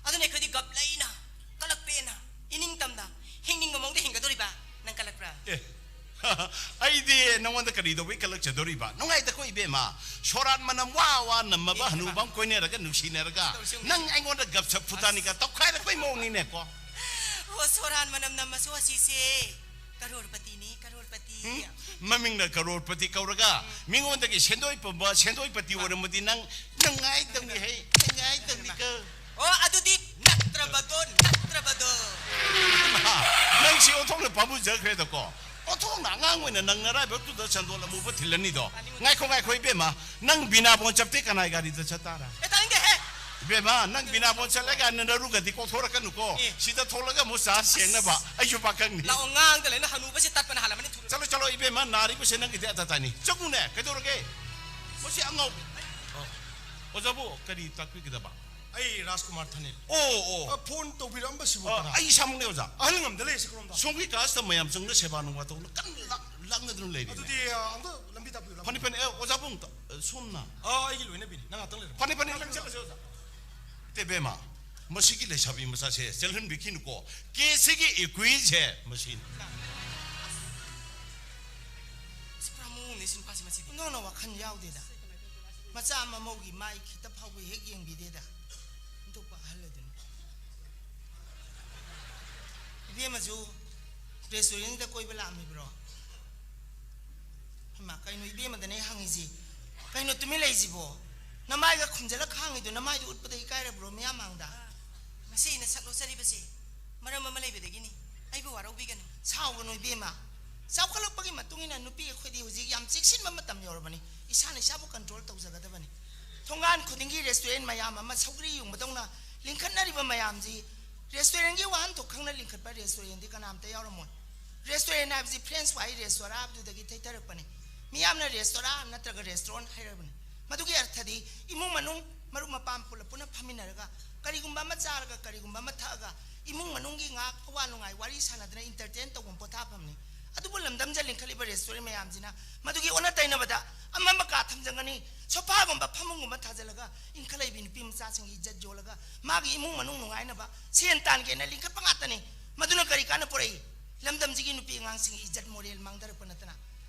ꯑꯗꯨꯅ ꯑꯩꯈꯣꯏꯗꯤ ꯒꯞ ꯂꯩꯅ, ꯀꯂꯛ ꯄꯦꯟꯅ, ꯏꯅꯤꯡ ꯇꯝꯅ, ꯍꯤꯡꯅꯤꯡꯕ ꯃꯑꯣꯡꯗ ꯍꯤꯡꯒꯗꯧꯔꯤꯕ꯫ ꯅꯪ ꯀꯂꯛꯄ꯭ꯔꯥ? ꯑꯦ, ꯑꯩꯗꯤ ꯅꯉꯣꯟꯗ ꯀꯔꯤ ꯇꯧꯕꯩ ꯀꯂꯛꯆꯗꯧꯔꯤꯕ? ꯅꯨꯡꯉꯥꯏꯗꯀꯣ ꯏꯕꯦꯝꯃ꯫ ꯁꯣꯔꯥꯠ ꯃꯅꯝ ꯋꯥ ꯋꯥ ꯅꯝꯃꯕ ꯑꯦ, ꯍꯅꯨꯕ ꯑꯃ ꯀꯣꯏꯅꯔꯒ ꯅꯨꯡꯁꯤꯅꯔꯒ ꯇꯧꯔꯤꯁꯤ ꯌꯦꯡꯉꯨ꯫ ꯅꯪ ꯑꯩꯉꯣꯟꯗ ꯒꯞ ꯁꯞ ꯐꯨꯇꯥꯅꯤꯒ ꯑꯁ꯫ ꯇꯧꯈꯥꯏꯔꯛꯄꯩ ꯃꯑꯣꯡꯅꯤꯅꯦꯀꯣ꯫ ꯑꯣ, ꯁꯣꯔꯥꯟ ꯃꯅꯝ ꯅꯝꯃꯁꯨ ꯑꯁꯤꯁꯦ ꯀꯔꯣꯔꯄꯇꯤꯅꯤ, ꯀꯔꯣꯔꯄꯇꯤ꯫ ꯎꯝ? ꯃꯃꯤꯡꯅ ꯀꯔꯣꯔꯄꯇꯤ ꯀꯧꯔꯒ ꯃꯤꯉꯣꯟꯗꯒꯤ ꯁꯦꯟꯗꯣꯏ ꯄꯨꯝꯕ, ꯁꯦꯟꯗꯣꯏꯄꯇꯤ ꯑꯣꯏꯔꯝꯃꯗꯤ ꯅꯪ ꯅꯨꯡꯉꯥꯏꯗꯧꯅꯤ ꯍꯦ, ꯅꯨꯡꯉꯥꯏꯗꯧꯅꯤꯀꯣ꯫ ꯑꯣ, ꯑꯗꯨꯗꯤ ꯅꯠꯇ꯭ꯔꯕꯗꯣ, ꯅꯠꯇ꯭ꯔꯕꯗꯣ꯫ ꯅꯪꯁꯤ ꯑꯣꯟꯊꯣꯛꯅ ꯄꯥꯝꯃꯨꯖꯈ꯭ꯔꯦꯗꯀꯣ꯫ ꯑꯣꯟꯊꯣꯛꯅ ꯑꯉꯥꯡ ꯑꯣꯏꯅ ꯅꯪ ꯅꯔꯥꯏꯕꯛꯇꯨꯗ ꯆꯟꯗꯣꯜ ꯑꯃꯨꯕ ꯊꯤꯜꯂꯅꯤꯗꯣ꯫ ꯉꯥꯏꯈꯣ, ꯉꯥꯏꯈꯣ, ꯏꯕꯦꯝꯃ, ꯅꯪ ꯕꯤꯅꯥ ꯕꯣꯟ ꯆꯞꯇꯦ ꯀꯅꯥꯏ ꯒꯥꯔꯤꯗ ꯆꯠ ꯇꯥꯔꯦ? ꯑꯦ, ꯇꯥꯅꯤꯡꯗꯦꯍꯦ! ꯏꯕꯦꯝꯃ, ꯅꯪ ꯕꯤꯅꯥ ꯕꯣꯟ ꯆꯠꯂꯒ ꯅꯔꯨꯒꯗꯤ ꯀꯣꯛꯊꯣꯔꯛꯀꯅꯨꯀꯣ꯫ ꯑꯦ꯫ ꯁꯤꯗ ꯊꯣꯛꯂꯒ ꯑꯃꯨꯛ ꯆꯥ ꯁꯦꯡꯅꯕ ꯑꯩꯁꯨ ꯄꯥꯈꯪꯅꯤ꯫ ꯂꯥꯛꯑꯣ, ꯉꯥꯡꯗ ꯂꯩꯅ ꯍꯅꯨꯕꯁꯦ ꯇꯠꯄꯅ ꯍꯥꯜꯂꯝꯃꯅꯤ, ꯊꯨꯔꯣ꯫ ꯆꯠꯂꯣ, ꯆꯠꯂꯣ, ꯏꯕꯦꯝꯃ, ꯅꯥꯔꯤꯕꯁꯦ ꯅꯪꯒꯤꯗꯤ ꯑꯇꯥ ꯇꯥꯏꯅꯤ꯫ ꯆꯪꯉꯨꯅꯦ, ꯀꯩꯗꯧꯔꯒꯦ? ꯃꯁꯤ ꯑꯉꯥꯎꯕꯤ꯫ ꯑꯣ꯫ ꯑꯣꯖꯥꯕꯨ ꯀꯔꯤ ꯇꯥꯛꯄꯤꯒꯗꯕ? ꯑꯩ ꯔꯥꯖꯀꯨꯃꯥꯔ ꯊꯥꯅꯤꯜ꯫ ꯑꯣ, ꯑꯣ꯫ ꯑ, ꯐꯣꯟ ꯇꯧꯕꯤꯔꯛꯑꯝꯕꯁꯤꯕꯨ ꯑꯣ, ꯀꯅꯥ? ꯑꯩ ꯏꯁꯥꯃꯛꯅꯦ, ꯑꯣꯖꯥ꯫ ꯑꯍꯜ ꯉꯝꯗ ꯂꯩꯔꯤꯁꯤ ꯀꯔꯣꯝꯗ? ꯁꯣꯝꯒꯤ ꯀꯥꯁꯇ ꯃꯌꯥꯝ ꯆꯪꯅ ꯁꯦꯕꯥ ꯅꯨꯡꯕꯥ ꯇꯧꯅ ꯀꯟꯅ ꯂꯥꯛ-, ꯂꯥꯛꯅꯗꯨꯅ ꯂꯩꯔꯤꯅꯦ꯫ ꯑꯗꯨꯗꯤ, ꯑ, ꯑꯝꯇ ꯂꯝꯕꯤ ꯇꯥꯛꯄꯤꯌꯨ, ꯂꯝꯕꯤ꯫ ꯐꯅꯤ, ꯐꯅꯤ꯫ ꯑꯦ, ꯑꯣꯖꯥꯕꯨ ꯑꯝꯇ, ꯑ, ꯁꯣꯝꯅ? ꯑ, ꯑꯩꯒꯤ ꯂꯣꯏꯅꯕꯤꯅꯤ꯫ ꯅꯪ ꯉꯥꯛꯇꯪ ꯂꯩꯔꯝꯃꯣ꯫ ꯐꯅꯤ, ꯐꯅꯤ, ꯂꯥꯛꯆꯔꯁꯤ, ꯑꯣꯖꯥ꯫ ꯏꯕꯦꯝꯃ, ꯃꯁꯤꯒꯤ ꯂꯩꯁꯥꯕꯤ ꯃꯆꯥꯁꯦ ꯆꯦꯜꯍꯟꯕꯤꯈꯤꯅꯨꯀꯣ꯫ ꯀꯦꯁꯁꯤꯒꯤ ꯏꯀ꯭ꯋꯤꯟꯁꯦ ꯃꯁꯤꯅꯤ꯫ ꯑꯁ, ꯄꯨꯔꯥ ꯃꯑꯣꯡꯅꯦ ꯁꯤ ꯅꯨꯄꯥꯁꯤ ꯃꯁꯤꯗꯤ꯫ ꯅꯪꯅ ꯋꯥꯈꯜ ꯌꯥꯎꯗꯦꯗ꯫ ꯃꯆꯥ ꯃꯃꯧꯒꯤ ꯃꯥꯏ ꯈꯤꯇ ꯐꯥꯎꯕ ꯍꯦꯛ ꯌꯦꯡꯕꯤꯗꯦꯗ꯫ ꯑꯇꯣꯞꯄ ꯑꯍꯜ ꯑꯗꯨꯅꯤ꯫ ꯏꯕꯦꯝꯃꯁꯨ ꯔꯦꯁꯇꯨꯔꯦꯟꯁꯤꯗ ꯀꯣꯏꯕ ꯂꯥꯛꯑꯝꯃꯤꯕ꯭ꯔꯣ? ꯍꯩꯃꯥ, ꯀꯩꯅꯣ ꯏꯕꯦꯝꯃꯗꯅꯦ ꯍꯪꯉꯤꯁꯤ? ꯀꯩꯅꯣ ꯇꯨꯃꯤꯟ ꯂꯩꯁꯤꯕꯣ? ꯅꯃꯥꯏꯒ ꯈꯨꯝꯖꯤꯜꯂ ꯈꯥꯡꯉꯤꯗꯣ ꯅꯃꯥꯏꯗꯣ ꯎꯠꯄꯗ ꯏꯀꯥꯏꯔꯕ꯭ꯔꯣ ꯃꯤꯌꯥꯝ ꯃꯥꯡꯗ? ꯉꯁꯤ ꯑꯩꯅ ꯁꯛ ꯂꯣꯠꯆꯔꯤꯕꯁꯦ ꯃꯔꯝ ꯑꯃ ꯂꯩꯕꯗꯒꯤꯅꯤ꯫ ꯑꯩꯕꯨ ꯋꯥꯔꯧꯕꯤꯒꯅꯨ꯫ ꯁꯥꯎꯒꯅꯨ ꯏꯕꯦꯝꯃ꯫ ꯆꯥꯎꯈꯠꯂꯛꯄꯒꯤ ꯃꯇꯨꯡ ꯏꯟꯅ ꯅꯨꯄꯤ ꯑꯩꯈꯣꯏꯗꯤ ꯍꯧꯖꯤꯛ ꯌꯥꯝ ꯆꯦꯛꯁꯤꯟꯕ ꯃꯇꯝ ꯌꯧꯔꯕꯅꯤ꯫ ꯏꯁꯥꯅ ꯏꯁꯥꯕꯨ ꯀꯟꯇ꯭ꯔꯣꯜ ꯇꯧꯖꯒꯗꯕꯅꯤ꯫ ꯊꯣꯡꯒꯥꯟ ꯈꯨꯗꯤꯡꯒꯤ ꯔꯦꯁꯇꯨꯔꯦꯟ ꯃꯌꯥꯝ ꯑꯃ ꯁꯧꯒ꯭ꯔꯤ ꯌꯣꯟꯕꯗꯧꯅ ꯂꯤꯡꯈꯠꯅꯔꯤꯕ ꯃꯌꯥꯝꯁꯤ, ꯔꯦꯁꯇꯨꯔꯦꯟꯒꯤ ꯋꯥꯍꯟꯊꯣꯛ ꯈꯪꯅ ꯂꯤꯡꯈꯠꯄ ꯔꯦꯁꯇꯨꯔꯦꯟꯗꯤ ꯀꯅꯥꯝꯇ ꯌꯥꯎꯔꯝꯃꯣꯏ꯫ ꯔꯦꯁꯇꯨꯔꯦꯟ ꯍꯥꯏꯕꯁꯤ ꯐ꯭ꯔꯦꯟꯁ ꯐ꯭ꯔꯥꯏ ꯔꯦꯁꯇꯣꯔꯥ ꯍꯥꯏꯕꯗꯨꯗꯒꯤ ꯊꯩꯊꯔꯛꯄꯅꯤ꯫ ꯃꯤꯌꯥꯝꯅ ꯔꯦꯁꯇꯣꯔꯥ ꯅꯠꯇ꯭ꯔꯒ ꯔꯦꯁꯇꯨꯔꯦꯟ ꯍꯥꯏꯔꯕꯅꯤ꯫ ꯃꯗꯨꯒꯤ ꯑꯔꯊꯗꯤ ꯏꯃꯨꯡ ꯃꯅꯨꯡ, ꯃꯔꯨꯞ ꯃꯄꯥꯡ ꯄꯨꯂꯞ ꯄꯨꯟꯅ ꯐꯝꯃꯤꯟꯅꯔꯒ ꯀꯔꯤꯒꯨꯝꯕ ꯑꯃ ꯆꯥꯔꯒ, ꯀꯔꯤꯒꯨꯝꯕ ꯑꯃ ꯊꯛꯑꯒ, ꯏꯃꯨꯡ ꯃꯅꯨꯡꯒꯤ ꯉꯥꯏꯍꯥꯛ ꯑꯋꯥ ꯅꯨꯡꯉꯥꯏ ꯋꯥꯔꯤ ꯁꯥꯟꯅꯗꯅ entertain ꯇꯧꯐꯝ ꯄꯣꯊꯥꯐꯝꯅꯤ꯫ ꯑꯗꯨꯕꯨ ꯂꯝꯗꯝꯁꯤꯗ ꯂꯤꯡꯈꯠꯂꯤꯕ ꯔꯦꯁꯇꯨꯔꯦꯟ ꯃꯌꯥꯝꯁꯤꯅ ꯃꯗꯨꯒꯤ ꯑꯣꯟꯅ ꯇꯩꯅꯕꯗ ꯑꯃꯝꯕ ꯀꯥ ꯊꯝꯖꯟꯒꯅꯤ, ꯁꯣꯐꯥꯒꯨꯝꯕ ꯐꯃꯨꯡꯒꯨꯝꯕ ꯊꯥꯖꯤꯜꯂꯒ ꯏꯟꯈꯠꯂꯛꯏꯕ ꯅꯨꯄꯤ ꯃꯆꯥꯁꯤꯡꯒꯤ ꯏꯖꯠ ꯌꯣꯜꯂꯒ ꯃꯥꯒꯤ ꯏꯃꯨꯡ ꯃꯅꯨꯡ ꯅꯨꯡꯉꯥꯏꯅꯕ ꯁꯦꯟ ꯇꯥꯟꯒꯦꯅ ꯂꯤꯡꯈꯠꯄ ꯉꯥꯛꯇꯅꯤ꯫ ꯃꯗꯨꯅ ꯀꯔꯤ ꯀꯥꯟꯅ ꯄꯨꯔꯛꯏ? ꯂꯝꯗꯝꯁꯤꯒꯤ ꯅꯨꯄꯤ ꯑꯉꯥꯡꯁꯤꯡꯒꯤ ꯏꯖꯠ ꯃꯣꯔꯦꯜ ꯃꯥꯡꯊꯔꯛꯄ ꯅꯠꯇꯅ꯫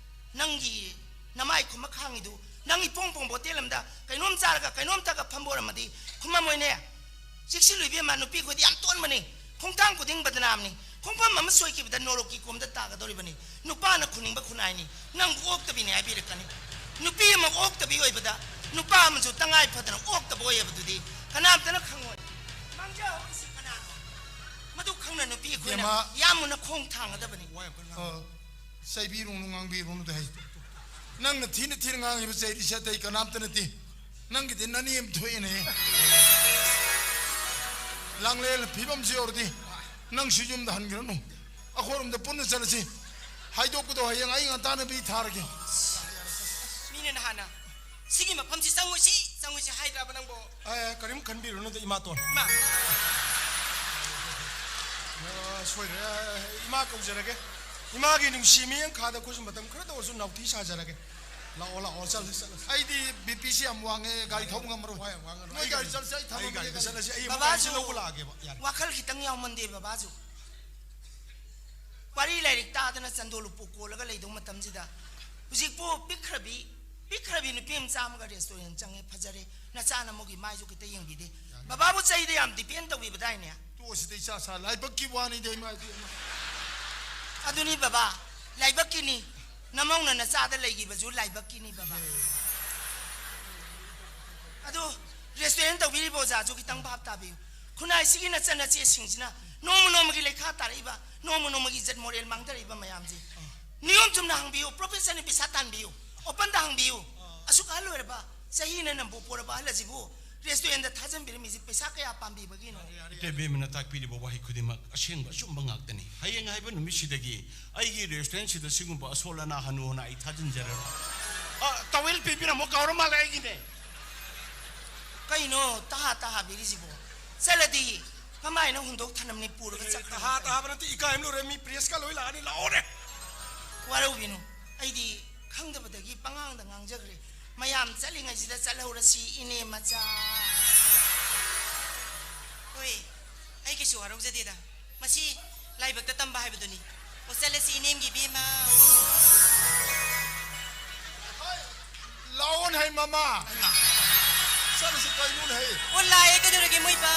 ꯅꯪꯒꯤ ꯅꯃꯥꯏ ꯈꯨꯝꯃ ꯈꯥꯡꯉꯤꯗꯨ, ꯅꯪ ꯏꯄꯣꯡ ꯄꯣꯡꯕ ꯍꯣꯇꯦꯜ ꯑꯃꯗ ꯀꯩꯅꯣꯝ ꯆꯥꯔꯒ ꯀꯩꯅꯣꯝ ꯊꯛꯑꯒ ꯐꯝꯕ ꯑꯣꯏꯔꯝꯃꯗꯤ ꯈꯨꯝꯃꯝꯃꯣꯏꯅꯦ꯫ ꯆꯦꯛꯁꯤꯜꯂꯨ ꯏꯕꯦꯝꯃ, ꯅꯨꯄꯤ ꯑꯩꯈꯣꯏꯗꯤ ꯌꯥꯝ ꯇꯣꯟꯕꯅꯤ꯫ ꯈꯣꯡꯊꯥꯡ ꯈꯨꯗꯤꯡ ꯕꯗꯅꯥꯝꯅꯤ꯫ ꯈꯣꯡꯐꯝ ꯑꯃ ꯁꯣꯏꯈꯤꯕꯗ ꯅꯣꯔꯣꯛꯀꯤ ꯀꯣꯝꯗ ꯇꯥꯒꯗꯧꯔꯤꯕꯅꯤ꯫ ꯅꯨꯄꯥꯅ ꯈꯨꯅꯤꯡꯕ ꯈꯨꯟꯅꯥꯏꯅꯤ꯫ ꯅꯪꯕꯨ ꯑꯣꯛꯇꯕꯤꯅꯤ ꯍꯥꯏꯕꯤꯔꯛꯀꯅꯤ꯫ ꯅꯨꯄꯤ ꯑꯃ ꯑꯣꯛꯇꯕꯤ ꯑꯣꯏꯕꯗ ꯅꯨꯄꯥ ꯑꯃꯁꯨ ꯇꯉꯥꯏ ꯐꯗꯅ ꯑꯣꯛꯇꯕ ꯑꯣꯏꯌꯦꯕꯗꯨꯗꯤ ꯀꯅꯥꯝꯇꯅ ꯈꯪꯉꯣꯏ꯫ ꯃꯥꯡꯖꯍꯧꯔꯤꯁꯤ ꯀꯅꯥꯅꯣ? ꯃꯗꯨ ꯈꯪꯅ ꯅꯨꯄꯤ ꯑꯩꯈꯣꯏꯅ ꯏꯕꯦꯝꯃ꯫ ꯌꯥꯝ ꯃꯨꯟꯅ ꯈꯣꯡ ꯊꯥꯡꯒꯗꯕꯅꯤ꯫ ꯋꯥ ꯌꯥꯝ ꯀꯟꯅ ꯉꯥꯡ- ꯑ, ꯆꯩꯕꯤꯔꯨꯅꯨ, ꯉꯥꯡꯕꯤꯔꯨꯅꯨꯗ ꯍꯩ꯫ ꯅꯪꯅ ꯊꯤꯅ ꯊꯤꯅ ꯉꯥꯡꯉꯤꯕ ꯆꯩꯔꯤꯁꯦ ꯑꯇꯩ ꯀꯅꯥꯝꯇ ꯅꯠꯇꯦ꯫ ꯅꯪꯒꯤꯗꯤ ꯅꯅꯦ ꯑꯃ ꯊꯣꯛꯑꯦꯅꯦ꯫ ꯂꯥꯡꯂꯦꯟ ꯐꯤꯕꯝꯁꯤ ꯌꯧꯔꯗꯤ ꯅꯪꯁꯨ ꯌꯨꯝꯗ ꯍꯟꯈ꯭ꯔꯅꯨ꯫ ꯑꯩꯈꯣꯏꯔꯣꯝꯗ ꯄꯨꯟꯅ ꯆꯠꯂꯁꯤ꯫ ꯍꯥꯏꯗꯣꯛꯄꯗꯣ ꯍꯌꯦꯡ ꯑꯩ ꯉꯟꯇꯥꯅ ꯃꯤ ꯊꯥꯔꯒꯦ꯫ ꯃꯤꯅ ꯅꯍꯥꯟꯅ "ꯁꯤꯒꯤ ꯃꯐꯝꯁꯤ ꯆꯪꯉꯨꯁꯤ, ꯆꯪꯉꯨꯁꯤ" ꯍꯥꯏꯗ꯭ꯔꯕ ꯅꯪꯕꯣ? ꯑꯦ, ꯀꯔꯤꯝ ꯈꯟꯕꯤꯔꯨꯅꯨꯗ, ꯏꯃꯥꯇꯣꯟ꯫ ꯏꯃꯥ꯫ ꯑ, ꯁꯣꯏꯔꯦ꯫ ꯏꯃꯥ ꯀꯧꯖꯔꯒꯦ꯫ ꯏꯃꯥꯒꯤ ꯅꯨꯡꯁꯤ ꯃꯤꯠꯌꯦꯡꯈꯥꯗ ꯑꯩꯈꯣꯏꯁꯨ ꯃꯇꯝ ꯈꯔꯗ ꯑꯣꯏꯔꯁꯨ ꯅꯥꯎꯊꯤ ꯁꯥꯖꯔꯒꯦ꯫ ꯂꯥꯛꯑꯣ, ꯂꯥꯛꯑꯣ, ꯆꯠꯂꯁꯤ, ꯆꯠꯂꯁꯤ꯫ ꯑꯩꯗꯤ ꯕꯤ ꯄꯤꯁꯤ ꯌꯥꯝ ꯋꯥꯡꯉꯦ, ꯒꯥꯔꯤ ꯊꯧꯕ ꯉꯝꯃꯔꯣꯏ꯫ ꯋꯥ ꯌꯥꯝ ꯋꯥꯡꯉꯅꯨ꯫ ꯅꯣꯏ ꯑꯩ ꯒꯥꯔꯤ ꯒꯥꯔꯤ, ꯆꯠꯂꯁꯤ, ꯑꯩ ꯑꯩ ꯊꯝꯃꯝꯃꯒꯦ ꯒꯥꯔꯤꯗ ꯒꯥꯔꯤ꯫ ꯆꯠꯂꯁꯤ꯫ ꯑꯩ ꯑꯃꯨꯛ ꯕꯕꯥꯁꯨ ꯒꯥꯔꯤꯁꯤ ꯂꯧꯕ ꯂꯥꯛꯑꯒꯦꯕ꯫ ꯌꯥꯔꯦ꯫ ꯋꯥꯈꯜ ꯈꯤꯇꯪ ꯌꯥꯎꯃꯟꯗꯦ ꯕꯕꯥꯁꯨ꯫ ꯋꯥꯔꯤ ꯂꯥꯏꯔꯤꯛ ꯇꯥꯗꯅ ꯆꯟꯗꯣꯜ ꯎꯄꯨ ꯀꯣꯜꯂꯒ ꯂꯩꯗꯧ ꯃꯇꯝꯁꯤꯗ, ꯍꯧꯖꯤꯛꯄꯨ ꯄꯤꯛꯈ꯭ꯔꯕꯤ, ꯄꯤꯛꯈ꯭ꯔꯕꯤ ꯅꯨꯄꯤ ꯃꯆꯥ ꯑꯃꯒ restaurant ꯆꯪꯉꯦ, ꯐꯖꯔꯦ, ꯅꯆꯥꯅ ꯃꯣꯏꯒꯤ ꯃꯥꯏꯁꯨ ꯈꯤꯇ ꯌꯦꯡꯕꯤꯗꯦ꯫ ꯌꯥꯅꯤ꯫ ꯕꯕꯥꯕꯨ ꯆꯩꯗ ꯌꯥꯝ depend ꯇꯧꯕꯤꯕꯗꯥꯏꯅꯦ? ꯇꯣꯛꯑꯁꯤꯗ, ꯏꯆꯥ ꯁꯥ, ꯂꯥꯏꯕꯛꯀꯤ ꯋꯥꯅꯤꯗ, ꯏꯃꯥ ꯏꯕꯦꯝꯃ꯫ ꯑꯗꯨꯅꯤ ꯕꯕꯥ, ꯂꯥꯏꯕꯛꯀꯤꯅꯤ꯫ ꯅꯃꯧꯅ ꯅꯆꯥꯗ ꯂꯩꯈꯤꯕꯁꯨ ꯂꯥꯏꯕꯛꯀꯤꯅꯤ ꯕꯕꯥ꯫ ꯑꯗꯨ restaurant ꯇꯧꯕꯤꯔꯤꯕ ꯑꯣꯖꯥꯁꯨ ꯈꯤꯇꯪ ꯚꯥꯞ ꯇꯥꯕꯤꯌꯨ꯫ ꯈꯨꯟꯅꯥꯏꯁꯤꯒꯤ ꯅꯆꯟ ꯅꯆꯦꯁꯤꯡꯁꯤꯅ ꯅꯣꯡꯃ ꯅꯣꯡꯃꯒꯤ ꯂꯩꯈꯥ ꯇꯥꯔꯛꯏꯕ, ꯅꯣꯡꯃ ꯅꯣꯡꯃꯒꯤ ꯏꯖꯠ ꯃꯣꯔꯦꯜ ꯃꯥꯡꯊꯔꯛꯏꯕ ꯃꯌꯥꯝꯁꯦ ꯅꯤꯌꯣꯝ ꯆꯨꯝꯅ ꯍꯪꯕꯤꯌꯨ, profession ꯅ ꯄꯩꯁꯥ ꯇꯥꯟꯕꯤꯌꯨ, open ꯗ ꯍꯪꯕꯤꯌꯨ꯫ ꯑꯁꯨꯛ ꯑꯍꯜ ꯑꯣꯏꯔꯕ, ꯆꯍꯤꯅ ꯅꯝꯕꯨ ꯄꯣꯔꯕ ꯑꯍꯜ ꯑꯁꯤꯕꯨ restaurant ꯗ ꯊꯥꯖꯟꯕꯤꯔꯝꯃꯤꯁꯤ ꯄꯩꯁꯥ ꯀꯌꯥ ꯄꯥꯝꯕꯤꯕꯒꯤꯅꯣ? ꯏꯇꯩꯕꯦꯝꯃꯅ ꯇꯥꯛꯄꯤꯔꯤꯕ ꯋꯥꯍꯩ ꯈꯨꯗꯤꯡꯃꯛ ꯑꯁꯦꯡꯕ ꯑꯆꯨꯝꯕ ꯉꯥꯛꯇꯅꯤ꯫ ꯍꯌꯦꯡ ꯍꯥꯏꯕ ꯅꯨꯃꯤꯠꯁꯤꯗꯒꯤ ꯑꯩꯒꯤ restaurant ꯁꯤꯗ ꯁꯤꯒꯨꯝꯕ ꯑꯁꯣꯜ ꯑꯅꯥ ꯍꯅꯨ ꯍꯅꯥ ꯑꯩ ꯊꯥꯖꯤꯟꯖꯔꯔꯣꯏ꯫ ꯑ, towel ꯄꯤꯕꯤꯔꯝꯃꯣ, ꯀꯥꯎꯔ ꯃꯥꯜꯂꯦ ꯑꯩꯒꯤꯅꯦ꯫ ꯀꯩꯅꯣ ꯇꯍꯥ ꯇꯍꯥꯕꯤꯔꯤꯁꯤꯕꯣ? ꯆꯠꯂꯗꯤ ꯀꯃꯥꯏꯅ ꯍꯨꯟꯗꯣꯛ ꯊꯅꯝꯅꯤ ꯄꯨꯔꯒ ꯑꯦ, ꯆꯠꯈ꯭ꯔꯒ? ꯇꯍꯥ ꯇꯍꯥꯕ ꯅꯠꯇꯦ, ꯏꯀꯥꯏ ꯑꯃ ꯂꯣꯏꯔꯦ, ꯃꯤ press ꯀ ꯂꯣꯏ ꯂꯥꯛꯑꯅꯤ, ꯂꯥꯛꯑꯣꯅꯦ꯫ ꯋꯥꯔꯧꯕꯤꯅꯨ, ꯑꯩꯗꯤ ꯈꯪꯗꯕꯗꯒꯤ ꯄꯉꯥꯡꯗ ꯉꯥꯡꯖꯈ꯭ꯔꯦ꯫ ꯃꯌꯥꯝ ꯆꯠꯂꯤꯉꯩꯁꯤꯗ ꯆꯠꯍꯧꯔꯁꯤ, ꯏꯅꯦ ꯃꯆꯥ꯫ ꯍꯣꯏ, ꯑꯩ ꯀꯩꯁꯨ ꯋꯥꯔꯧꯖꯗꯦꯗ꯫ ꯃꯁꯤ ꯂꯥꯏꯕꯛꯇ ꯇꯝꯕ ꯍꯥꯏꯕꯗꯨꯅꯤ꯫ ꯑꯣ, ꯆꯠꯂꯁꯤ, ꯏꯅꯦꯝꯒꯤ ꯏꯕꯦꯝꯃ꯫ ꯂꯥꯛꯑꯣꯅꯦ ꯍꯩ ꯃꯃꯥ꯫ ꯆꯠꯂꯁꯤ ꯀꯩꯅꯣꯅꯦ ꯍꯩ꯫ ꯑꯣ, ꯂꯥꯛꯑꯦ, ꯀꯩꯗꯧꯔꯒꯦ ꯃꯣꯏꯕꯥ?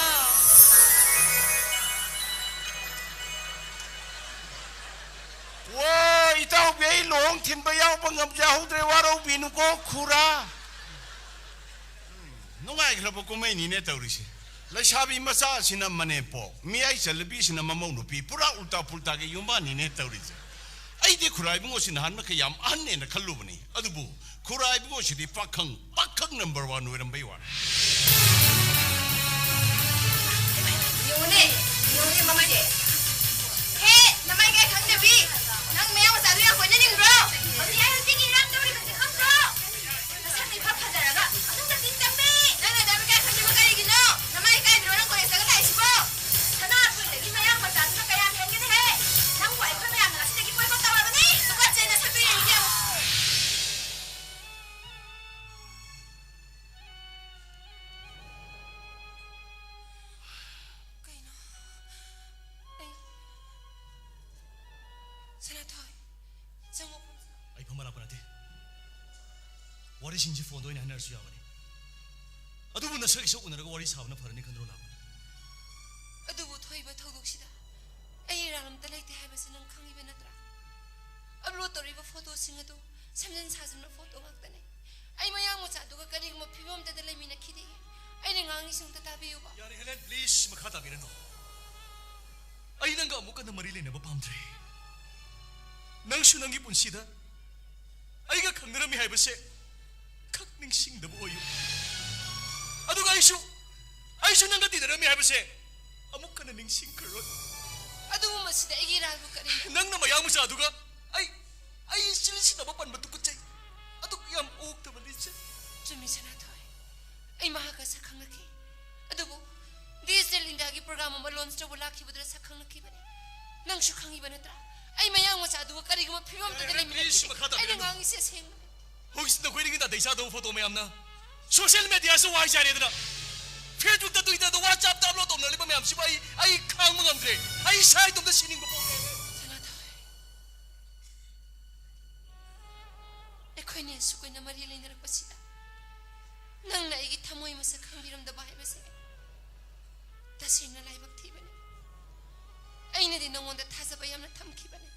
ꯊꯤꯟꯕ ꯌꯥꯎꯕ ꯉꯝꯖꯍꯧꯗ꯭ꯔꯦ, ꯋꯥꯔꯧꯕꯤꯅꯨꯀꯣ ꯈꯨꯔꯥ꯫ ꯅꯨꯡꯉꯥꯏꯈ꯭ꯔꯕ ꯀꯨꯝꯍꯩꯅꯤꯅꯦ ꯇꯧꯔꯤꯁꯦ꯫ ꯂꯩꯁꯥꯕꯤ ꯃꯆꯥꯁꯤꯅ ꯃꯅꯦꯝꯄꯣꯛ, ꯃꯤꯌꯥꯏ ꯆꯜꯂꯕꯤꯁꯤꯅ ꯃꯃꯧ ꯅꯨꯄꯤ, ꯄꯨꯔꯥ ꯎꯜꯇꯥ ꯄꯨꯜꯇꯥꯒꯤ ꯌꯨꯝꯕꯥꯟꯅꯤꯅꯦ ꯇꯧꯔꯤꯁꯦ꯫ ꯑꯩꯗꯤ ꯈꯨꯔꯥ ꯏꯕꯨꯡꯉꯣꯁꯤ ꯅꯍꯥꯟ ꯃꯈꯩ ꯌꯥꯝ ꯑꯍꯟꯅꯦꯅ ꯈꯜꯂꯨꯕꯅꯤ, ꯑꯗꯨꯕꯨ ꯈꯨꯔꯥ ꯏꯕꯨꯡꯉꯣꯁꯤꯗꯤ ꯄꯥꯈꯪ, ꯄꯥꯈꯪ ꯅꯝꯕꯔ ꯋꯥꯟ ꯑꯣꯏꯔꯝꯕꯩ ꯋꯥꯅꯤ꯫ ꯌꯦꯡꯉꯨꯅꯦ, ꯌꯦꯡꯉꯨꯅꯦ ꯃꯃꯥꯏꯁꯦ꯫ ꯍꯦ, ꯅꯃꯥꯏ ꯀꯥꯏ ꯈꯪꯗꯕꯤ? ꯅꯪ ꯃꯌꯥꯡ ꯃꯆꯥꯗꯨ ꯌꯥꯝ ꯀꯣꯏꯅꯅꯤꯡꯕ꯭ꯔꯣ? ꯍꯧꯖꯤꯛ ꯑꯩ ꯍꯧꯖꯤꯛ ꯏꯔꯥꯡ ꯇꯧꯔꯤꯕꯁꯦ ꯈꯪꯗ꯭ꯔꯣ? ꯅꯁꯛꯅ ꯏꯐ ꯐꯖꯔꯒ ꯑꯗꯨꯝ ꯅꯆꯤꯟ ꯀꯟꯕꯤ! ꯅꯪꯅ ꯑꯗꯨ ꯀꯥꯏ ꯈꯪꯅꯤꯡꯕ ꯀꯔꯤꯒꯤꯅꯣ? ꯅꯃꯥꯏ ꯏꯀꯥꯏꯗ꯭ꯔꯣ ꯅꯪ ꯀꯣꯂꯦꯖꯇꯒ ꯂꯥꯛꯏꯁꯤꯕꯣ? ꯁꯅꯥꯊꯣꯏꯗꯒꯤ ꯃꯌꯥꯡ ꯃꯆꯥꯗꯨꯅ ꯀꯌꯥꯝ ꯍꯦꯟꯒꯦꯅꯦꯍꯦ? ꯅꯪꯕꯨ ꯑꯩꯈꯣꯏ ꯃꯌꯥꯝꯅ ꯉꯁꯤꯗꯒꯤ ꯀꯣꯏꯕ ꯇꯧꯔꯕꯅꯤ! ꯇꯨꯀꯠꯆꯩ, ꯅꯁꯛꯇꯨ ꯌꯦꯡꯅꯤꯡꯗꯦ꯫ ꯀꯩꯅꯣ? ꯑꯩ ꯁꯅꯥꯊꯣꯏ, ꯆꯪꯉꯣ꯫ ꯑꯩ ꯐꯝꯕ ꯂꯥꯛꯄ ꯅꯠꯇꯦ꯫ ꯋꯥꯔꯤꯁꯤꯡꯁꯤ ꯐꯣꯟꯗ ꯑꯣꯏꯅ ꯍꯥꯏꯅꯔꯁꯨ ꯌꯥꯕꯅꯤ꯫ ꯑꯗꯨꯕꯨ ꯅꯁꯛ ꯏꯁꯛ ꯎꯅꯔꯒ ꯋꯥꯔꯤ ꯁꯥꯕꯅ ꯐꯔꯅꯤ ꯈꯟꯗꯨꯅ ꯂꯥꯛꯄꯅꯤ꯫ ꯑꯗꯨꯕꯨ ꯊꯣꯛꯏꯕ ꯊꯧꯗꯣꯛꯁꯤꯗ ꯑꯩ ꯏꯔꯥꯜ ꯑꯝꯇ ꯂꯩꯇꯦ ꯍꯥꯏꯕꯁꯤ ꯅꯪ ꯈꯪꯉꯤꯕ ꯅꯠꯇ꯭ꯔꯥ? ꯑꯞꯂꯣꯗ ꯇꯧꯔꯤꯕ ꯐꯣꯇꯣꯁꯤꯡ ꯑꯗꯨ ꯁꯦꯝꯖꯤꯟ ꯁꯥꯖꯤꯟꯕ ꯐꯣꯇꯣ ꯉꯥꯛꯇꯅꯤ꯫ ꯑꯩ ꯃꯌꯥꯡ ꯃꯆꯥꯗꯨꯒ ꯀꯔꯤꯒꯨꯝꯕ ꯐꯤꯕꯝ ꯑꯃꯠꯇꯗ ꯂꯩꯃꯤꯟꯅꯈꯤꯗꯦ꯫ ꯑꯩꯅ ꯉꯥꯡꯉꯤꯁꯤ ꯑꯝꯇ ꯇꯥꯕꯤꯌꯨꯕ꯫ ꯌꯥꯔꯦ ꯍꯦꯂꯦꯟ, please, ꯃꯈꯥ ꯇꯥꯕꯤꯔꯅꯨ꯫ ꯑꯩ ꯅꯪꯒ ꯑꯃꯨꯛ ꯍꯟꯅ ꯃꯔꯤ ꯂꯩꯅꯕ ꯄꯥꯝꯗ꯭ꯔꯦ꯫ ꯅꯪꯁꯨ ꯅꯪꯒꯤ ꯄꯨꯟꯁꯤꯗ ꯑꯩꯒ ꯈꯪꯅꯔꯝꯃꯤ ꯍꯥꯏꯕꯁꯦ ꯈꯛ ꯅꯤꯡꯁꯤꯡꯗꯕ ꯑꯣꯏꯌꯨ꯫ ꯑꯗꯨꯒ ꯑꯩꯁꯨ, ꯑꯩꯁꯨ ꯅꯪꯒ ꯇꯤꯟꯅꯔꯝꯃꯤ ꯍꯥꯏꯕꯁꯦ ꯑꯃꯨꯛ ꯍꯟꯅ ꯅꯤꯡꯁꯤꯡꯈ꯭ꯔꯔꯣꯏ꯫ ꯑꯗꯨꯒꯨꯝꯕꯁꯤꯗ ꯑꯩꯒꯤ ꯏꯔꯥꯜꯕꯨ ꯀꯔꯤꯅꯣ? ꯅꯪꯅ ꯃꯌꯥꯡ ꯃꯆꯥꯗꯨꯒ ꯑꯩ, ꯑꯩ ꯆꯤꯟꯁꯤꯟꯅꯕ ꯄꯟꯕ ꯇꯨꯀꯠꯆꯩ꯫ ꯑꯗꯨꯛ ꯌꯥꯝ ꯑꯣꯛꯇꯕ ꯂꯤꯆꯠ꯫ ꯆꯨꯝꯃꯤ ꯁꯅꯥꯊꯣꯏ, ꯑꯩ ꯃꯍꯥꯛꯀ ꯁꯛ ꯈꯪꯅꯈꯤ꯫ ꯑꯗꯨꯕꯨ ꯗꯤꯖꯤꯇꯦꯜ ꯏꯟꯗꯤꯌꯥꯒꯤ ꯄ꯭ꯔꯣꯒ꯭ꯔꯥꯝ ꯑꯃ ꯂꯣꯟꯆ ꯇꯧꯕ ꯂꯥꯛꯈꯤꯕꯗꯨꯗ ꯁꯛ ꯈꯪꯅꯈꯤꯕꯅꯤ꯫ ꯅꯪꯁꯨ ꯈꯪꯉꯤꯕ ꯅꯠꯇ꯭ꯔꯥ? ꯑꯩ ꯃꯌꯥꯡ ꯃꯆꯥꯗꯨꯒ ꯀꯔꯤꯒꯨꯝꯕ ꯐꯤꯕꯝꯗꯨꯗ ꯂꯩꯃꯤꯟꯅꯈꯤꯗꯦ꯫ ꯄ꯭ꯂꯤꯁ, ꯃꯈꯥ ꯇꯥꯕꯤꯔꯅꯨ꯫ ꯑꯩꯅ ꯉꯥꯡꯉꯤꯁꯦ ꯑꯁꯦꯡꯕꯅꯤ꯫ ꯍꯧꯖꯤꯛ ꯅꯈꯣꯏꯗꯒꯤ ꯅꯥꯇꯩ ꯆꯥꯗꯕ ꯐꯣꯇꯣ ꯃꯌꯥꯝꯅ ꯁꯣꯁꯤꯌꯦꯜ ꯃꯦꯗꯤꯌꯥꯁꯨ ꯋꯥꯏ ꯆꯥꯏꯔꯦꯗꯅ, ꯐꯦꯁꯕꯨꯛꯇ, ꯇ꯭ꯋꯤꯇꯔꯗ, ꯋꯥꯆꯞꯇ ꯑꯞꯂꯣꯗ ꯇꯧꯅꯔꯤꯕ ꯃꯌꯥꯝꯁꯤꯕꯨ ꯑꯩ, ꯑꯩ ꯈꯥꯡꯕ ꯉꯝꯗ꯭ꯔꯦ꯫ ꯑꯩ ꯏꯁꯥ ꯏꯇꯣꯝꯇ ꯁꯤꯅꯤꯡꯕ ꯄꯣꯛꯂꯦ꯫ ꯁꯅꯥꯊꯣꯏ, ꯑꯩꯈꯣꯏꯅ ꯑꯁꯨꯛ ꯀꯨꯏꯅ ꯃꯔꯤ ꯂꯩꯅꯔꯛꯄꯁꯤꯗ ꯅꯪꯅ ꯑꯩꯒꯤ ꯊꯃꯣꯏ ꯃꯁꯛ ꯈꯪꯕꯤꯔꯝꯗꯕ ꯍꯥꯏꯕꯁꯦ ꯇꯁꯦꯡꯅ ꯂꯥꯏꯕꯛ ꯊꯤꯕꯅꯤ꯫ ꯑꯩꯅꯗꯤ ꯅꯉꯣꯟꯗ ꯊꯥꯖꯕ ꯌꯥꯝꯅ ꯊꯝꯈꯤꯕꯅꯤ꯫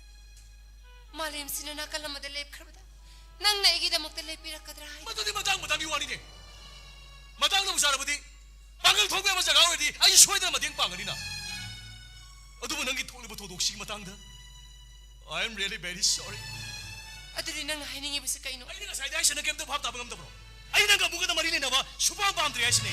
ꯃꯥꯂꯦꯝꯁꯤꯅ ꯅꯥꯀꯜ ꯑꯃꯗ ꯂꯦꯞꯈ꯭ꯔꯕꯗ ꯅꯪꯅ ꯑꯩꯒꯤꯗꯃꯛꯇ ꯂꯦꯞꯄꯤꯔꯛꯀꯗ꯭ꯔꯥ ꯍꯥꯏ꯫ ꯃꯗꯨꯗꯤ ꯃꯇꯥꯡ ꯃꯇꯥꯡꯒꯤ ꯋꯥꯅꯤꯅꯦ꯫ ꯃꯇꯥꯡꯅꯕꯨ ꯆꯥꯔꯕꯗꯤ ꯄꯥꯡꯒꯜ ꯊꯣꯛꯄ ꯌꯥꯕ ꯖꯒꯥ ꯑꯣꯏꯔꯗꯤ ꯑꯩꯁꯨ ꯁꯣꯏꯗꯅ ꯃꯇꯦꯡ ꯄꯥꯡꯒꯅꯤꯅ꯫ ꯑꯗꯨꯕꯨ ꯅꯪꯒꯤ ꯊꯣꯛꯂꯤꯕ ꯊꯧꯗꯣꯛꯁꯤꯒꯤ ꯃꯇꯥꯡꯗ, I am really very sorry. ꯑꯗꯨꯗꯤ ꯅꯪꯅ ꯍꯥꯏꯅꯤꯡꯉꯤꯕꯁꯤ ꯀꯩꯅꯣ? ꯑꯩꯅ ꯉꯁꯥꯏꯗ ꯍꯥꯏꯁꯦ ꯅꯪ ꯀꯩꯝꯇ ꯚꯥꯞ ꯇꯥꯕ ꯉꯝꯗꯕ꯭ꯔꯣ? ꯑꯩ ꯅꯪꯒ ꯑꯃꯨꯛ ꯍꯟꯅ ꯃꯔꯤ ꯂꯩꯅꯕ ꯁꯨꯄꯥꯝ ꯄꯥꯝꯗ꯭ꯔꯦ ꯍꯥꯏꯁꯤꯅꯦ꯫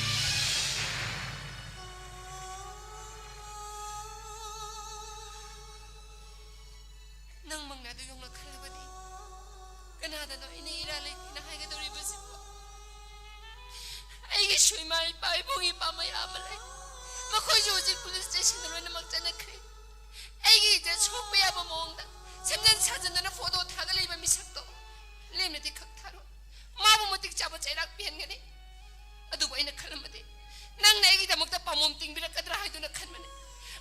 ꯅꯪꯃꯛꯅ ꯑꯗꯨ ꯌꯧꯅ ꯈꯜꯂꯕꯗꯤ ꯀꯅꯥꯗꯅꯣ ꯑꯩꯅ ꯏꯔꯥ ꯂꯩꯇꯦꯅ ꯍꯥꯏꯒꯗꯧꯔꯤꯕꯁꯤꯕꯣ? ꯑꯩꯒꯤꯁꯨ ꯏꯃꯥ ꯏꯄꯥ, ꯏꯕꯨꯡ ꯏꯄꯥ ꯃꯌꯥꯝ ꯑꯃ ꯂꯩ꯫ ꯃꯈꯣꯏꯁꯨ ꯍꯧꯖꯤꯛ ꯄꯨꯂꯤꯁ ꯁ꯭ꯇꯦꯁꯟꯗ ꯂꯣꯏꯅꯃꯛ ꯆꯠꯅꯈ꯭ꯔꯦ꯫ ꯑꯩꯒꯤ ꯏꯖꯠ ꯁꯣꯛꯄ ꯌꯥꯕ ꯃꯑꯣꯡꯗ ꯁꯦꯝꯖꯤꯟ ꯁꯥꯖꯤꯟꯗꯨꯅ ꯐꯣꯇꯣ ꯊꯥꯒꯠꯂꯛꯏꯕ ꯃꯤꯁꯛꯇꯣ ꯂꯦꯝꯅꯗꯤ ꯈꯛ ꯊꯥꯔꯣꯏ꯫ ꯃꯥꯕꯨ ꯃꯇꯤꯛ ꯆꯥꯕ ꯆꯩꯔꯥꯛ ꯄꯤꯍꯟꯒꯅꯤ꯫ ꯑꯗꯨꯕꯨ ꯑꯩꯅ ꯈꯜꯂꯝꯕꯗꯤ ꯅꯪꯅ ꯑꯩꯒꯤꯗꯃꯛꯇ ꯄꯥꯝꯕꯣꯝ ꯇꯤꯡꯕꯤꯔꯛꯀꯗ꯭ꯔꯥ ꯍꯥꯏꯗꯨꯅ ꯈꯟꯕꯅꯤ꯫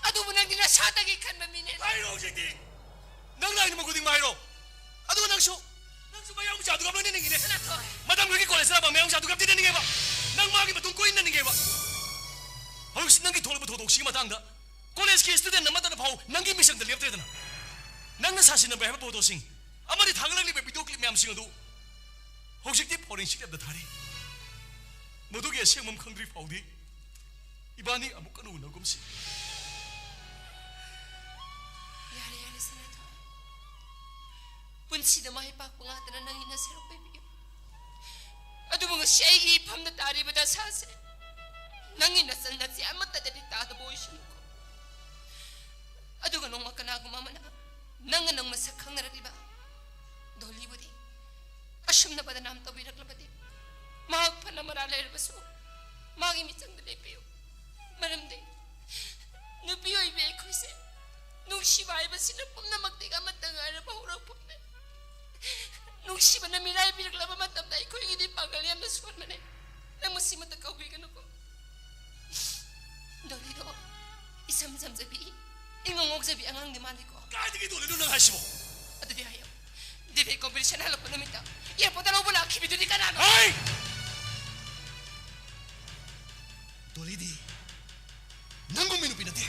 ꯑꯗꯨꯕꯨ ꯅꯪꯗꯤ ꯅꯁꯥꯗꯒꯤ ꯈꯟꯕ ꯃꯤꯅꯦ꯫ ꯍꯥꯏꯔꯣ ꯍꯧꯖꯤꯛꯇꯤ꯫ ꯅꯪꯅ ꯑꯩꯅ ꯃꯒꯨꯗꯤꯡ ꯍꯥꯏꯔꯣ꯫ ꯑꯗꯨꯒ ꯅꯪꯁꯨ, ꯅꯪꯁꯨ ꯃꯌꯥꯡ ꯃꯆꯥꯗꯨꯒ ꯂꯣꯏꯅꯅꯤꯡꯉꯤꯅꯦ꯫ ꯁꯅꯥꯊꯣꯏ꯫ ꯃꯇꯝ ꯈꯔꯒꯤ ꯀꯣꯂꯦꯖꯇ ꯂꯥꯛꯄ ꯃꯌꯥꯡ ꯃꯆꯥꯗꯨꯒ ꯑꯝꯇ ꯅꯤꯡꯉꯦꯕ꯫ ꯅꯪ ꯃꯥꯒꯤ ꯃꯇꯨꯡ ꯀꯣꯏꯅ ꯅꯤꯡꯉꯦꯕ꯫ ꯍꯧꯖꯤꯛ ꯅꯪꯒꯤ ꯊꯣꯛꯂꯤꯕ ꯊꯧꯗꯣꯛꯁꯤꯒꯤ ꯃꯇꯥꯡꯗ ꯀꯣꯂꯦꯖꯀꯤ ꯁ꯭ꯇꯨꯗꯦꯟ ꯑꯃꯠꯇꯅ ꯐꯥꯎ ꯅꯪꯒꯤ ꯃꯤꯆꯪꯗ ꯂꯦꯞꯇ꯭ꯔꯦꯗꯅ꯫ ꯅꯪꯅ ꯁꯥꯁꯤꯟꯅꯕ ꯍꯥꯏꯕ ꯐꯣꯇꯣꯁꯤꯡ ꯑꯃꯗꯤ ꯊꯥꯒꯠꯂꯛꯂꯤꯕ ꯚꯤꯗꯤꯑꯣ ꯀ꯭ꯂꯤꯞ ꯃꯌꯥꯝꯁꯤꯡ ꯑꯗꯨ ꯍꯧꯖꯤꯛꯇꯤ ꯐꯣꯔꯦꯟꯁꯤꯛ ꯂꯦꯞꯇ ꯊꯥꯔꯤ꯫ ꯃꯗꯨꯒꯤ ꯑꯁꯦꯡꯕ ꯈꯪꯗ꯭ꯔꯤ ꯐꯥꯎꯗꯤ ꯏꯕꯥꯅꯤ ꯑꯃꯨꯛ ꯍꯟꯅ ꯎꯅꯒꯨꯝꯁꯤ꯫ ꯌꯥꯔꯦ, ꯌꯥꯔꯦ, ꯁꯅꯥꯊꯣꯏ꯫ ꯄꯨꯟꯁꯤꯗ ꯃꯥꯏ ꯄꯥꯛꯄ ꯉꯥꯛꯇꯅ ꯅꯪꯒꯤ ꯅꯁꯦꯔꯣꯛ ꯄꯦꯕꯤꯌꯨ꯫ ꯑꯗꯨꯕꯨ ꯉꯁꯤ ꯑꯩꯒꯤ ꯏꯐꯝꯗ ꯇꯥꯔꯤꯕ ꯗꯁꯥꯁꯦ ꯅꯪꯒꯤ ꯅꯆꯟ ꯅꯆꯦ ꯑꯃꯠꯇꯗꯗꯤ ꯇꯥꯗꯕ ꯑꯣꯏꯁꯅꯨꯀꯣ꯫ ꯑꯗꯨꯒ ꯅꯣꯡꯃ ꯀꯅꯥꯒꯨꯝꯕ ꯑꯃꯅ ꯅꯪꯒ ꯅꯪ ꯃꯁꯛ ꯈꯪꯅꯔꯛꯂꯤꯕ ꯗꯣꯂꯤꯕꯨꯗꯤ ꯑꯁꯨꯝꯅ ꯕꯗꯅꯥꯝ ꯇꯧꯕꯤꯔꯛꯂꯕꯗꯤ ꯃꯍꯥꯛ ꯐꯅ ꯃꯔꯥ ꯂꯩꯔꯕꯁꯨ ꯃꯥꯒꯤ ꯃꯤꯆꯪꯗ ꯂꯦꯞꯄꯤꯌꯨ꯫ ꯃꯔꯝꯗꯤ ꯅꯨꯄꯤ ꯑꯣꯏꯕꯤ ꯑꯩꯈꯣꯏꯁꯦ ꯅꯨꯡꯁꯤꯕ ꯍꯥꯏꯕꯁꯤꯅ ꯄꯨꯝꯅꯃꯛꯇꯒꯤ ꯑꯃꯠꯇ ꯉꯥꯏꯔꯕ ꯍꯧꯔꯛꯐꯝꯅꯤ꯫ ꯅꯨꯡꯁꯤꯕꯅ ꯃꯤꯔꯥꯏꯕꯤꯔꯛꯂꯕ ꯃꯇꯝꯗ ꯑꯩꯈꯣꯏꯒꯤꯗꯤ ꯄꯥꯡꯒꯜ ꯌꯥꯝꯅ ꯁꯣꯟꯕꯅꯦ꯫ ꯅꯪ ꯃꯁꯤꯃꯇ ꯀꯥꯎꯕꯤꯒꯅꯨꯀꯣ꯫ ꯗꯣꯂꯤꯗꯣ ꯏꯁꯝ ꯁꯝꯖꯕꯤ, ꯏꯉꯧ ꯉꯧꯖꯕꯤ ꯑꯉꯥꯡꯗꯤ ꯃꯥꯜꯂꯤꯀꯣ꯫ ꯀꯥꯏꯗꯒꯤ ꯗꯣꯂꯤꯅꯣ ꯅꯪ ꯍꯥꯏꯁꯤꯕꯣ? ꯑꯗꯨꯗꯤ ꯍꯥꯏꯌꯣ, ꯗꯤꯕꯦꯠ ꯀꯣꯝꯄꯤꯇꯤꯁꯟ ꯍꯜꯂꯛꯄ ꯅꯨꯃꯤꯠꯇ ꯑꯦꯌꯔꯄꯣꯔꯠꯇ ꯂꯧꯕ ꯂꯥꯛꯈꯤꯕꯤꯗꯨꯗꯤ ꯀꯅꯥꯅꯣ? ꯍꯩ! ꯗꯣꯂꯤꯗꯤ ꯅꯪꯒꯨꯝꯕ ꯅꯨꯄꯤ ꯅꯠꯇꯦ꯫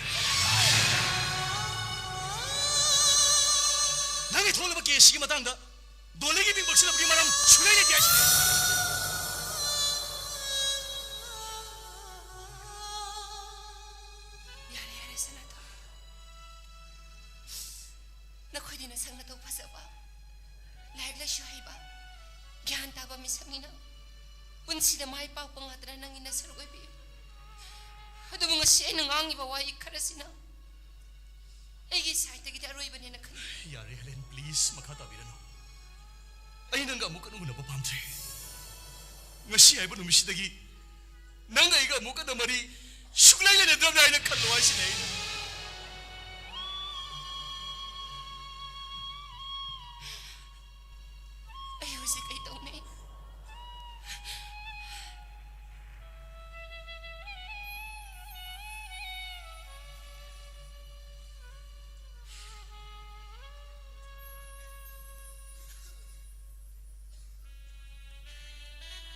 ꯊꯣꯛꯂꯕ ꯀꯦꯁꯁꯤꯒꯤ ꯃꯇꯥꯡꯗ ꯗꯣꯂꯤꯒꯤ ꯃꯤꯡ ꯄꯛꯁꯤꯜꯂꯛꯄꯒꯤ ꯃꯔꯝ ꯁꯨꯡꯂꯩ ꯂꯩꯇꯦ ꯍꯥꯏꯁꯤꯅꯤ꯫ ꯌꯥꯔꯦ, ꯌꯥꯔꯦ, ꯁꯅꯥꯇꯣꯝꯕꯤ꯫ ꯅꯈꯣꯏꯗꯤ ꯅꯁꯛ ꯅꯇꯧ ꯐꯖꯕ, ꯂꯥꯏꯔꯤꯛ ꯂꯥꯏꯁꯨ ꯍꯩꯕ, ꯒ꯭ꯌꯥꯟ ꯇꯥꯕ ꯃꯤꯁꯛꯅꯤꯅ ꯄꯨꯟꯁꯤꯗ ꯃꯥꯏ ꯄꯥꯛꯄ ꯉꯥꯛꯇꯅ ꯅꯪꯒꯤ ꯅꯁꯔꯨꯛ ꯑꯣꯏꯕꯤꯌꯨ꯫ ꯑꯗꯨꯕꯨ ꯉꯁꯤ ꯑꯩꯅ ꯉꯥꯡꯉꯤꯕ ꯋꯥꯍꯩ ꯈꯔꯁꯤꯅ ꯑꯩꯒꯤ ꯁꯥꯏꯠꯇꯒꯤꯗꯤ ꯑꯔꯣꯏꯕꯅꯦꯅ ꯈꯜꯂꯤ꯫ ꯌꯥꯔꯦ, ꯍꯦꯂꯦꯟ, ꯄ꯭ꯂꯤꯖ, ꯃꯈꯥ ꯇꯥꯕꯤꯔꯅꯨ꯫ ꯑꯩ ꯅꯪꯒ ꯑꯃꯨꯛ ꯍꯟꯅ ꯎꯅꯕ ꯄꯥꯝꯗ꯭ꯔꯦ꯫ ꯉꯁꯤ ꯍꯥꯏꯕ ꯅꯨꯃꯤꯠꯁꯤꯗꯒꯤ ꯅꯪꯒ ꯑꯩꯒ ꯑꯃꯨꯛ ꯍꯟꯅ ꯃꯔꯤ ꯁꯨꯡꯂꯩ ꯂꯩꯅꯗ꯭ꯔꯕꯅꯦ ꯍꯥꯏꯅ ꯈꯜꯂꯣ ꯍꯥꯏꯁꯤꯅꯦ ꯑꯩꯅ꯫ ꯑꯩ ꯍꯧꯖꯤꯛ ꯀꯩ ꯇꯧꯅꯤ?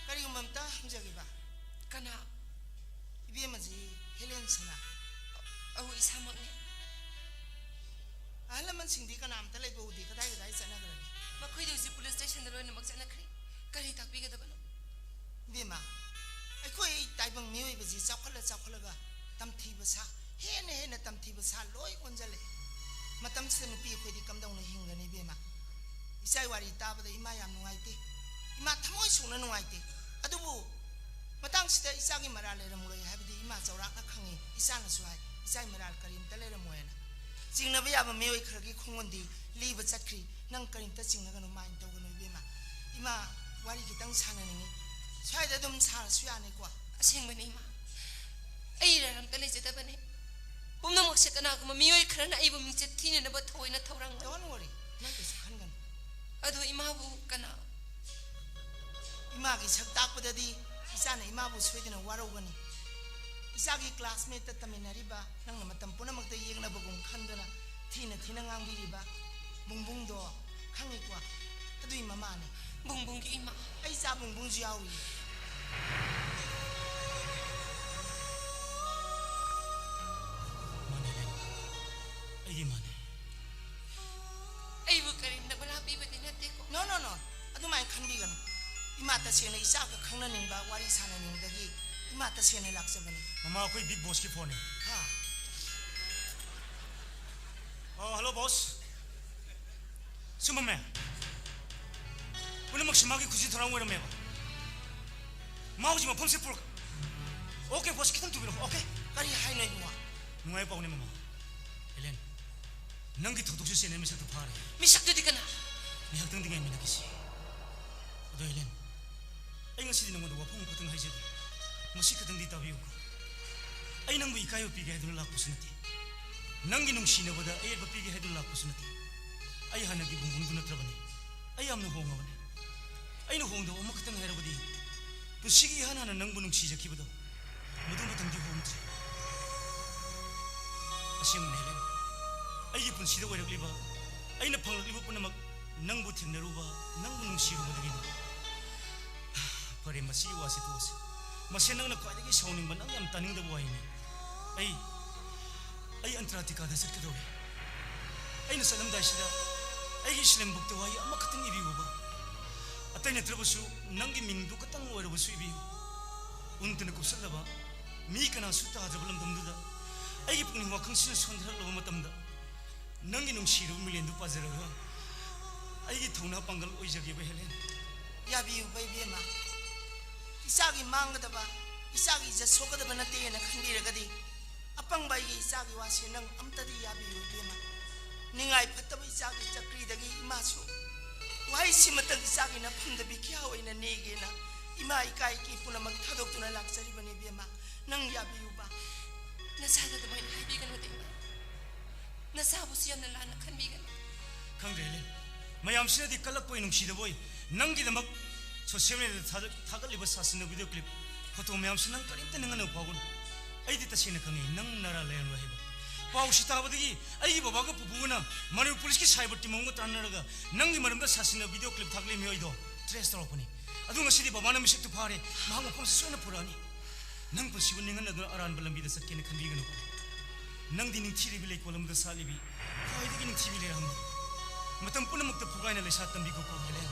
ꯀꯔꯤꯒꯨꯝꯕ ꯑꯝꯇ ꯍꯪꯖꯒꯦꯕ꯫ ꯀꯅꯥ? ꯏꯕꯦꯝꯃꯁꯤ ꯍꯦꯂꯦꯟꯁꯤꯅ? ꯑꯧ, ꯏꯁꯥꯃꯛꯅꯤ꯫ ꯑꯍꯜ ꯂꯃꯟꯁꯤꯡꯗꯤ ꯀꯅꯥꯝꯇ ꯂꯩꯕ ꯎꯗꯦ, ꯀꯗꯥꯏ ꯀꯗꯥꯏ ꯆꯠꯅꯈ꯭ꯔꯒꯦ? ꯃꯈꯣꯏꯗꯤ ꯍꯧꯖꯤꯛ ꯄꯨꯂꯤꯁ ꯁ꯭ꯇꯦꯁꯟꯗ ꯂꯣꯏꯅꯃꯛ ꯆꯠꯅꯈ꯭ꯔꯦ꯫ ꯀꯔꯤ ꯇꯥꯛꯄꯤꯒꯗꯕꯅꯣ? ꯏꯕꯦꯝꯃ, ꯑꯩꯈꯣꯏ ꯇꯥꯏꯕꯪ ꯃꯤꯑꯣꯏꯕꯁꯤ ꯆꯥꯎꯈꯠꯂ ꯆꯥꯎꯈꯠꯂꯒ ꯇꯝꯊꯤꯕ ꯁꯥ, ꯍꯦꯟꯅ ꯍꯦꯟꯅ ꯇꯝꯊꯤꯕ ꯁꯥ ꯂꯣꯏ ꯑꯣꯟꯁꯤꯜꯂꯛꯑꯦ꯫ ꯃꯇꯝꯁꯤꯗ ꯅꯨꯄꯤ ꯑꯩꯈꯣꯏꯗꯤ ꯀꯝꯗꯧꯅ ꯍꯤꯡꯒꯅꯤ ꯏꯕꯦꯝꯃ? ꯏꯆꯥꯒꯤ ꯋꯥꯔꯤ ꯇꯥꯕꯗ ꯏꯃꯥ ꯌꯥꯝ ꯅꯨꯡꯉꯥꯏꯇꯦ꯫ ꯏꯃꯥ ꯊꯃꯣꯏ ꯁꯣꯛꯅ ꯅꯨꯡꯉꯥꯏꯇꯦ꯫ ꯑꯗꯨꯕꯨ ꯃꯇꯥꯡꯁꯤꯗ ꯏꯆꯥꯒꯤ ꯃꯔꯥꯜ ꯂꯩꯔꯝꯂꯣꯏ ꯍꯥꯏꯕꯗꯤ ꯏꯃꯥ ꯆꯥꯎꯔꯥꯛꯅ ꯈꯪꯉꯤ꯫ ꯏꯆꯥꯅꯁꯨ ꯍꯥꯏ, "ꯏꯆꯥꯒꯤ ꯃꯔꯥꯜ ꯀꯔꯤꯝꯇ ꯂꯩꯔꯝꯃꯣꯏꯅ"꯫ ꯆꯤꯡꯅꯕ ꯌꯥꯕ ꯃꯤꯑꯣꯏ ꯈꯔꯒꯤ ꯈꯣꯡꯒꯨꯟꯗꯤ ꯂꯤꯕ ꯆꯠꯈ꯭ꯔꯤ꯫ ꯅꯪ ꯀꯔꯤꯝꯇ ꯆꯤꯡꯅꯒꯅꯨ, ꯃꯥꯏꯟ ꯇꯧꯒꯅꯨ ꯏꯕꯦꯝꯃ꯫ ꯏꯃꯥ ꯋꯥꯔꯤ ꯈꯤꯇꯪ ꯁꯥꯟꯅꯅꯤꯡꯉꯤ꯫ ꯁ꯭ꯋꯥꯏꯗ ꯑꯗꯨꯝ ꯁꯥꯔꯁꯨ ꯌꯥꯅꯤꯀꯣ? ꯑꯁꯦꯡꯕꯅꯤ ꯏꯃꯥ, ꯑꯩ ꯏꯔꯥꯜ ꯑꯝꯇ ꯂꯩꯖꯗꯕꯅꯤ꯫ ꯄꯨꯝꯅꯃꯛꯁꯦ ꯀꯅꯥꯒꯨꯝꯕ ꯃꯤꯑꯣꯏ ꯈꯔꯅ ꯑꯩꯕꯨ ꯃꯤꯡꯆꯠ ꯊꯤꯅꯅꯕ ꯊꯑꯣꯏꯅ ꯊꯧꯔꯥꯡ ꯂꯧꯏ꯫ Don't worry, ꯅꯪ ꯀꯩꯁꯨ ꯈꯟꯒꯅꯨ꯫ ꯑꯗꯣ ꯏꯃꯥꯕꯨ ꯀꯅꯥ? ꯏꯃꯥꯒꯤ ꯁꯛ ꯇꯥꯛꯄꯗꯗꯤ ꯏꯆꯥꯅ ꯏꯃꯥꯕꯨ ꯁꯣꯏꯗꯅ ꯋꯥꯔꯧꯒꯅꯤ꯫ ꯏꯆꯥꯒꯤ ꯀ꯭ꯂꯥꯁꯃꯦꯠꯇ ꯇꯝꯃꯤꯟꯅꯔꯤꯕ, ꯅꯪꯅ ꯃꯇꯝ ꯄꯨꯝꯅꯃꯛꯇ ꯌꯦꯛꯅꯕꯒꯨꯝ ꯈꯟꯗꯨꯅ ꯊꯤꯅ ꯊꯤꯅ ꯉꯥꯡꯕꯤꯔꯤꯕ ꯕꯨꯡꯕꯨꯡꯗꯣ ꯈꯪꯉꯤꯀꯣ? ꯑꯗꯨꯏ ꯃꯃꯥꯅꯦ꯫ ꯕꯨꯡꯕꯨꯡꯒꯤ ꯏꯃꯥ? ꯑꯩ ꯏꯆꯥ ꯕꯨꯡꯕꯨꯡꯁꯨ ꯌꯥꯎꯔꯤꯌꯦ꯫ ꯃꯥꯅꯦ, ꯂꯦꯟ꯫ ꯑꯩꯒꯤ ꯏꯃꯥꯅꯦ꯫ ꯑꯩꯕꯨ ꯇꯁꯦꯡꯅ ꯏꯆꯥꯒ ꯈꯪꯅꯅꯤꯡꯕ, ꯋꯥꯔꯤ ꯁꯥꯟꯅꯅꯤꯡꯕꯗꯒꯤ ꯏꯃꯥ ꯇꯁꯦꯡꯅ ꯂꯥꯛꯆꯕꯅꯤ꯫ ꯃꯃꯥ, ꯑꯩꯈꯣꯏ ꯕꯤꯒ ꯕꯣꯁꯀꯤ ꯐꯣꯟꯅꯤ꯫ ꯍꯥ? ꯑꯣ, ꯍꯜꯂꯣ, ꯕꯣꯁ꯫ ꯆꯨꯝꯃꯝꯃꯦ꯫ ꯄꯨꯝꯅꯃꯛꯁꯤ ꯃꯥꯒꯤ ꯈꯨꯖꯤ ꯊꯧꯔꯥꯡ ꯑꯣꯏꯔꯝꯃꯦꯕ꯫ ꯃꯥ ꯍꯧꯖꯤꯛ ꯃꯐꯝꯁꯤ ꯄꯨꯔꯛ-, ꯑꯣꯀꯦ, ꯕꯣꯁ, ꯈꯤꯇꯪ ꯊꯨꯕꯤꯔꯛꯑꯣ꯫ ꯑꯣꯀꯦ꯫ ꯀꯔꯤ ꯍꯥꯏꯅꯣ, ꯏꯕꯨꯡꯉꯣ? ꯅꯨꯡꯉꯥꯏꯕ ꯄꯥꯎꯅꯦ, ꯃꯃꯥ꯫ ꯍꯦꯂꯦꯟ, ꯅꯪꯒꯤ ꯊꯧꯗꯣꯛꯁꯨ ꯆꯦꯟꯅꯩ ꯃꯤꯁꯛꯇꯨ ꯐꯥꯔꯦ꯫ ꯃꯤꯁꯛꯇꯨꯗꯤ ꯀꯅꯥ? ꯉꯥꯏꯍꯥꯛꯇꯪꯗꯤ ꯉꯥꯏꯃꯤꯟꯅꯈꯤꯁꯤ꯫ ꯑꯗꯣ ꯍꯦꯂꯦꯟ, ꯑꯩ ꯉꯁꯤꯗꯤ ꯅꯉꯣꯟꯗ ꯋꯥꯐꯝ ꯑꯃꯈꯛꯇꯪ ꯍꯥꯏꯖꯒꯦ꯫ ꯃꯁꯤ ꯈꯛꯇꯪꯗꯤ ꯇꯥꯕꯤꯌꯨꯀꯣ꯫ ꯑꯩ ꯅꯪꯕꯨ ꯏꯀꯥꯏꯕ ꯄꯤꯒꯦ ꯍꯥꯏꯗꯨꯅ ꯂꯥꯛꯄꯁꯨ ꯅꯠꯇꯦ꯫ ꯅꯪꯒꯤ ꯅꯨꯡꯁꯤꯅꯕꯗ ꯑꯌꯦꯠꯄ ꯄꯤꯒꯦ ꯍꯥꯏꯗꯨꯅ ꯂꯥꯛꯄꯁꯨ ꯅꯠꯇꯦ꯫ ꯑꯩ ꯍꯥꯟꯅꯒꯤ ꯕꯨꯡꯕꯨꯡꯗꯨ ꯅꯠꯇ꯭ꯔꯕꯅꯤ꯫ ꯑꯩ ꯌꯥꯝꯅ ꯍꯣꯡꯉꯕꯅꯤ꯫ ꯑꯩꯅ ꯍꯣꯡꯗꯕ ꯑꯃꯈꯛꯇꯪ ꯍꯥꯏꯔꯕꯗꯤ, ꯄꯨꯟꯁꯤꯒꯤ ꯏꯍꯥꯟ ꯍꯥꯟꯅ ꯅꯪꯕꯨ ꯅꯨꯡꯁꯤꯖꯈꯤꯕꯗꯣ, ꯃꯗꯨ ꯃꯇꯝꯗꯤ ꯍꯣꯡꯗ꯭ꯔꯤ꯫ ꯑꯁꯦꯡꯕꯅꯤ, ꯍꯦꯂꯦꯟ꯫ ꯑꯩꯒꯤ ꯄꯨꯟꯁꯤꯗ ꯑꯣꯏꯔꯛꯂꯤꯕ, ꯑꯩꯅ ꯐꯪꯂꯛꯂꯤꯕ ꯄꯨꯝꯅꯃꯛ ꯅꯪꯕꯨ ꯊꯦꯡꯅꯔꯨꯕ, ꯅꯪꯕꯨ ꯅꯨꯡꯁꯤꯔꯨꯕꯗꯒꯤꯅꯤ꯫ ꯐꯔꯦ, ꯃꯁꯤꯒꯤ ꯋꯥꯁꯤ ꯇꯣꯛꯑꯁꯤ꯫ ꯃꯁꯤ ꯅꯪꯅ ꯈ꯭ꯋꯥꯏꯗꯒꯤ ꯁꯥꯎꯅꯤꯡꯕ, ꯅꯪ ꯌꯥꯝ ꯇꯥꯅꯤꯡꯗꯕ ꯋꯥꯍꯩꯅꯤ꯫ ꯑꯩ, ꯑꯩ ꯑꯟꯇꯥꯔꯀꯇꯤꯀꯥꯗ ꯆꯠꯀꯗꯧꯔꯦ꯫ ꯑꯩꯅ ꯆꯠꯂꯝꯗꯥꯏꯁꯤꯗ ꯑꯩꯒꯤ slum bookꯇ ꯋꯥꯍꯩ ꯑꯃꯈꯛꯇꯪ ꯏꯕꯤꯌꯨꯕ꯫ ꯑꯇꯩ ꯅꯠꯇ꯭ꯔꯕꯁꯨ ꯅꯪꯒꯤ ꯃꯤꯡꯗꯨ ꯈꯛꯇꯪ ꯑꯣꯏꯔꯕꯁꯨ ꯏꯕꯤꯌꯨ꯫ ꯎꯟꯇꯅ ꯀꯨꯞꯁꯜꯂꯕ, ꯃꯤ ꯀꯅꯥꯁꯨ ꯇꯥꯗ꯭ꯔꯕ ꯂꯝꯗꯝꯗꯨꯗ ꯑꯩꯒꯤ ꯄꯨꯛꯅꯤꯡ ꯋꯥꯈꯜꯁꯤꯅ ꯁꯣꯟꯊꯔꯛꯂꯕ ꯃꯇꯝꯗ, ꯅꯪꯒꯤ ꯅꯨꯡꯁꯤꯔꯕ ꯃꯤꯂꯦꯟꯗꯨ ꯄꯥꯖꯔꯒ ꯑꯩꯒꯤ ꯊꯧꯅꯥ ꯄꯥꯡꯒꯜ ꯑꯣꯏꯖꯒꯦꯕ, ꯍꯦꯂꯦꯟ꯫ ꯌꯥꯕꯤꯌꯨꯕ, ꯏꯕꯦꯝꯃ꯫ ꯏꯆꯥꯒꯤ ꯃꯥꯡꯒꯗꯕ, ꯏꯆꯥꯒꯤ ꯏꯖꯠ ꯁꯣꯛꯀꯗꯕ ꯅꯠꯇꯦꯅ ꯈꯟꯕꯤꯔꯒꯗꯤ, ꯑꯄꯪꯕ ꯑꯩꯒꯤ ꯏꯆꯥꯒꯤ ꯋꯥꯁꯦ ꯅꯪ ꯑꯝꯇꯗꯤ ꯌꯥꯕꯤꯌꯨ, ꯏꯕꯦꯝꯃ꯫ ꯅꯤꯡꯉꯥꯏ ꯐꯠꯇꯕ ꯏꯆꯥꯒꯤ ꯆꯀ꯭ꯔꯤꯗꯒꯤ ꯏꯃꯥꯁꯨ ꯋꯥꯍꯩꯁꯤꯃꯇꯪ ꯏꯆꯥꯒꯤ ꯅꯐꯝꯗ ꯚꯤꯈ꯭ꯌꯥ ꯑꯣꯏꯅ ꯅꯦꯒꯦꯅ ꯏꯃꯥ ꯏꯀꯥꯏ ꯏꯀꯤ ꯄꯨꯝꯅꯃꯛ ꯊꯥꯗꯣꯛꯇꯨꯅ ꯂꯥꯛꯆꯔꯤꯕꯅꯤ, ꯏꯕꯦꯝꯃ꯫ ꯅꯪ ꯌꯥꯕꯤꯌꯨꯕ꯫ ꯅꯆꯥꯗ ꯑꯗꯨꯃꯥꯏꯅ ꯍꯥꯏꯕꯤꯒꯅꯨꯗ, ꯏꯃꯥ꯫ ꯅꯆꯥꯕꯨꯁꯨ ꯌꯥꯝꯅ ꯂꯥꯟꯅ ꯈꯟꯕꯤꯒꯅꯨ꯫ ꯈꯪꯗ꯭ꯔꯦꯅꯦ꯫ ꯃꯌꯥꯝꯁꯤꯅꯗꯤ ꯀꯜꯂꯛꯄꯣꯏ ꯅꯨꯡꯁꯤꯗꯕꯣꯏ ꯅꯪꯒꯤꯗꯃꯛ social mediaꯗ ꯊꯥꯒꯠ-, ꯊꯥꯒꯠꯂꯤꯕ ꯁꯥꯁꯤꯟꯅ video clip, photo ꯃꯌꯥꯝꯁꯤ ꯅꯪ ꯀꯔꯤꯝꯇ ꯅꯤꯡꯍꯟꯅꯕ ꯐꯥꯎꯒꯅꯨ꯫ ꯑꯩꯗꯤ ꯇꯁꯦꯡꯅ ꯈꯪꯉꯤ ꯅꯪ ꯅꯔꯥ ꯂꯩꯔꯝꯂꯣꯏ ꯍꯥꯏꯕ꯫ ꯄꯥꯎꯁꯤ ꯇꯥꯕꯗꯒꯤ ꯑꯩꯒꯤ ꯕꯕꯥꯒ ꯄꯨꯄꯨꯒꯅ ꯃꯅꯤꯄꯨꯔ policeꯀꯤ cyber team ꯑꯃꯒ ꯇꯥꯟꯅꯔꯒ ꯅꯪꯒꯤ ꯃꯔꯝꯗ ꯁꯥꯁꯤꯟꯅ video clip ꯊꯥꯒꯠꯂꯤ ꯃꯤꯑꯣꯏꯗꯣ trace ꯇꯧꯔꯛꯄꯅꯤ꯫ ꯑꯗꯨ ꯉꯁꯤꯗꯤ ꯕꯕꯥꯅ ꯃꯤꯁꯛꯇꯨ ꯐꯥꯔꯦ, ꯃꯍꯥꯛ ꯃꯐꯝꯁꯤ ꯁꯣꯏꯅ ꯄꯨꯔꯛꯑꯅꯤ꯫ ꯅꯪ ꯄꯨꯟꯁꯤꯕꯨ ꯅꯤꯡꯍꯟꯅꯗꯨꯅ ꯑꯔꯥꯟꯕ ꯂꯝꯕꯤꯗ ꯆꯠꯀꯦꯅ ꯈꯟꯕꯤꯒꯅꯨ꯫ ꯅꯪꯗꯤ ꯅꯤꯡꯊꯤꯔꯕꯤ ꯂꯩꯀꯣꯜ ꯑꯃꯗ ꯁꯥꯠꯂꯤꯕꯤ ꯈ꯭ꯋꯥꯏꯗꯒꯤ ꯅꯤꯡꯊꯤꯕꯤ ꯂꯩꯔꯥꯡꯅꯤ꯫ ꯃꯇꯝ ꯄꯨꯝꯅꯃꯛꯇ ꯐꯨꯒꯥꯏꯅ ꯂꯩꯁꯥ ꯇꯝꯕꯤꯈꯣꯀꯣ, ꯍꯦꯂꯦꯟ꯫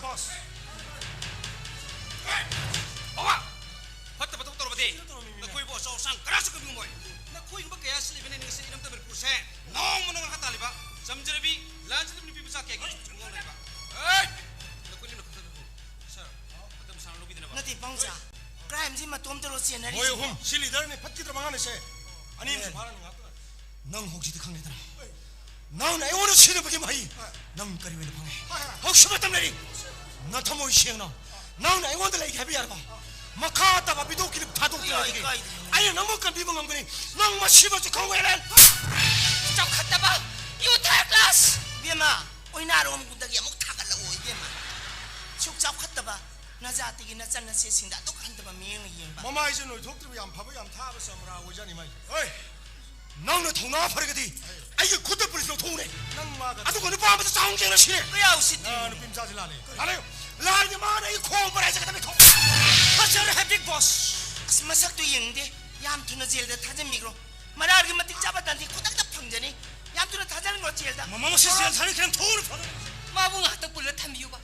ꯕꯣꯁ꯫ ꯕꯕꯥ! ꯐꯠꯇꯕ ꯊꯕꯛ ꯇꯧꯔꯕꯗꯤ ꯅꯈꯣꯏꯕꯨ ꯑꯆꯧ ꯑꯁꯥꯡ ꯀꯅꯥꯁꯨ ꯀꯟꯕ ꯉꯝꯃꯣꯏ꯫ ꯅꯈꯣꯏꯒꯨꯝꯕ ꯀꯌꯥ ꯑꯁꯤ ꯂꯩꯕꯅ ꯉꯁꯤ ꯏꯔꯝꯗꯝ ꯃꯅꯤꯄꯨꯔꯁꯦ ꯅꯣꯡꯃ ꯅꯣꯡꯃ ꯃꯈꯥ ꯇꯥꯜꯂꯤꯕ꯫ ꯆꯝꯖꯔꯕꯤ, ꯂꯥꯟꯖꯗꯕ ꯅꯨꯄꯤ ꯃꯆꯥ ꯀꯌꯥꯒꯤ ꯆꯨꯝ ꯆꯨꯝ ꯉꯥꯡꯂꯤꯕ꯫ ꯍꯦ! ꯅꯈꯣꯏ ꯂꯣꯏꯅ ꯈꯟꯊꯔꯛꯎ꯫ ꯁꯥꯔ, ꯃꯇꯝ ꯁꯥꯡꯅ ꯂꯧꯕꯤꯗꯅꯕ꯫ ꯅꯠꯇꯦ ꯄꯥꯎꯖꯥ, ꯀ꯭ꯔꯥꯏꯝꯁꯤ ꯃꯇꯣꯝꯇꯔꯣ ꯆꯦꯟꯅꯔꯤꯁꯦ? ꯃꯣꯏ ꯑꯍꯨꯝ, ꯁꯤ ꯂꯤꯗꯔꯅꯤ, ꯐꯠꯈꯤꯗ꯭ꯔꯕ ꯑꯉꯥꯡꯅꯤꯁꯦ꯫ ꯑꯅꯤ ꯑꯃꯁꯨ ꯐꯥꯔꯅꯤ ꯉꯥꯛꯇ꯫ ꯅꯪ ꯍꯧꯖꯤꯛꯇꯤ ꯈꯪꯂꯦꯗꯅ꯫ ꯅꯪꯅ ꯑꯩꯉꯣꯟꯗ ꯁꯤꯟꯅꯕꯒꯤ ꯃꯍꯩ ꯅꯪ ꯀꯔꯤ ꯑꯣꯏꯅ ꯐꯪꯉꯦ? ꯍꯣꯏ, ꯍꯣꯏ꯫ ꯍꯧꯈꯤꯕ ꯃꯇꯝ ꯂꯩꯔꯤ꯫ ꯅꯊꯃꯣꯏ ꯁꯦꯡꯅ ꯅꯪꯅ ꯑꯩꯉꯣꯟꯗ ꯂꯩꯒꯦ ꯍꯥꯏꯕ ꯌꯥꯔꯕ? ꯃꯈꯥ ꯇꯥꯕ ꯚꯤꯗꯤꯑꯣ ꯀ꯭ꯂꯤꯞ ꯊꯥꯗꯣꯛꯇ꯭ꯔꯤꯉꯩꯗꯒꯤ ꯑꯩꯅ ꯅꯪꯕꯨ ꯀꯟꯕꯤꯕ ꯉꯝꯒꯅꯤ꯫ ꯅꯪ ꯃꯁꯤꯃꯁꯨ ꯈꯪꯉꯨ, ꯑꯦꯂꯦꯟ꯫ ꯆꯥꯎꯈꯠꯇꯕ ꯌꯨ ꯊꯥꯔꯠ ꯀ꯭ꯂꯥꯁ꯫ ꯏꯕꯦꯝꯃ, ꯑꯣꯏꯅꯥꯔꯣꯝꯒꯨꯝꯗꯒꯤ ꯑꯃꯨꯛ ꯊꯥꯒꯠꯂꯛꯑꯣ ꯏꯕꯦꯝꯃ꯫ ꯁꯨꯛ ꯆꯥꯎꯈꯠꯇꯕ ꯅꯖꯥꯇꯤꯒꯤ ꯅꯆꯟ ꯅꯆꯦꯁꯤꯡꯗ ꯑꯗꯨꯛ ꯍꯟꯊꯕ ꯃꯤꯠꯌꯦꯡꯅ ꯌꯦꯡꯕ꯫ ꯃꯃꯥꯏꯁꯦ ꯅꯣꯏꯊꯣꯛꯇ꯭ꯔꯤꯕ ꯌꯥꯝ ꯐꯕ, ꯌꯥꯝ ꯊꯥꯕ ꯆꯝꯄ꯭ꯔꯥ ꯑꯣꯏꯖꯥꯠꯅꯤ ꯃꯥꯏꯁꯦ꯫ ꯍꯣꯏ, ꯅꯪꯅ ꯊꯧꯅꯥ ꯐꯔꯒꯗꯤ ꯑꯩꯒꯤ ꯈꯨꯠꯇ ꯄꯨꯂꯤꯁ ꯂꯧꯊꯣꯛꯎꯅꯦ꯫ ꯅꯪ ꯃꯥꯒ ꯑꯗꯨꯒ ꯅꯨꯄꯥ ꯑꯃꯗ ꯆꯥꯍꯣꯡ ꯆꯦꯟꯅꯁꯤꯅꯦ꯫ ꯀꯌꯥ ꯎꯁꯤꯠꯇ꯭ꯔꯤ꯫ ꯑꯥ, ꯅꯨꯄꯤ ꯃꯆꯥꯁꯤ ꯂꯥꯜꯂꯦ꯫ ꯂꯥꯜꯂꯦ꯫ ꯂꯥꯜꯂꯗꯤ ꯃꯥꯅ ꯑꯩ ꯈꯣꯡ ꯄꯔꯥꯏ ꯆꯠꯀꯗꯕꯅꯤ꯫ ꯊꯣꯛ꯫ ꯐꯖꯔꯦ ꯕꯤꯛ ꯕꯣꯁ꯫ ꯑꯁ, ꯃꯁꯛꯇꯨ ꯌꯦꯡꯗꯦ꯫ ꯌꯥꯝ ꯊꯨꯅ ꯖꯦꯜꯗ ꯊꯥꯖꯤꯟꯕꯤꯈ꯭ꯔꯣ꯫ ꯃꯔꯥꯜꯒꯤ ꯃꯇꯤꯛ ꯆꯥꯕ ꯗꯟꯗꯤ ꯈꯨꯗꯛꯇ ꯐꯪꯖꯅꯤ꯫ ꯌꯥꯝ ꯊꯨꯅ ꯊꯥꯖꯤꯟꯈ꯭ꯔꯣ ꯖꯦꯜꯗ꯫ ꯃꯃꯥ, ꯃꯁꯤ ꯖꯦꯜ ꯊꯥꯅꯤ ꯈꯤꯇꯪ ꯊꯣꯛꯎꯅ ꯐꯗꯧꯅꯤ꯫ ꯃꯥꯕꯨ ꯉꯥꯛꯇ ꯄꯨꯜꯂ ꯊꯝꯕꯤꯌꯨꯕ꯫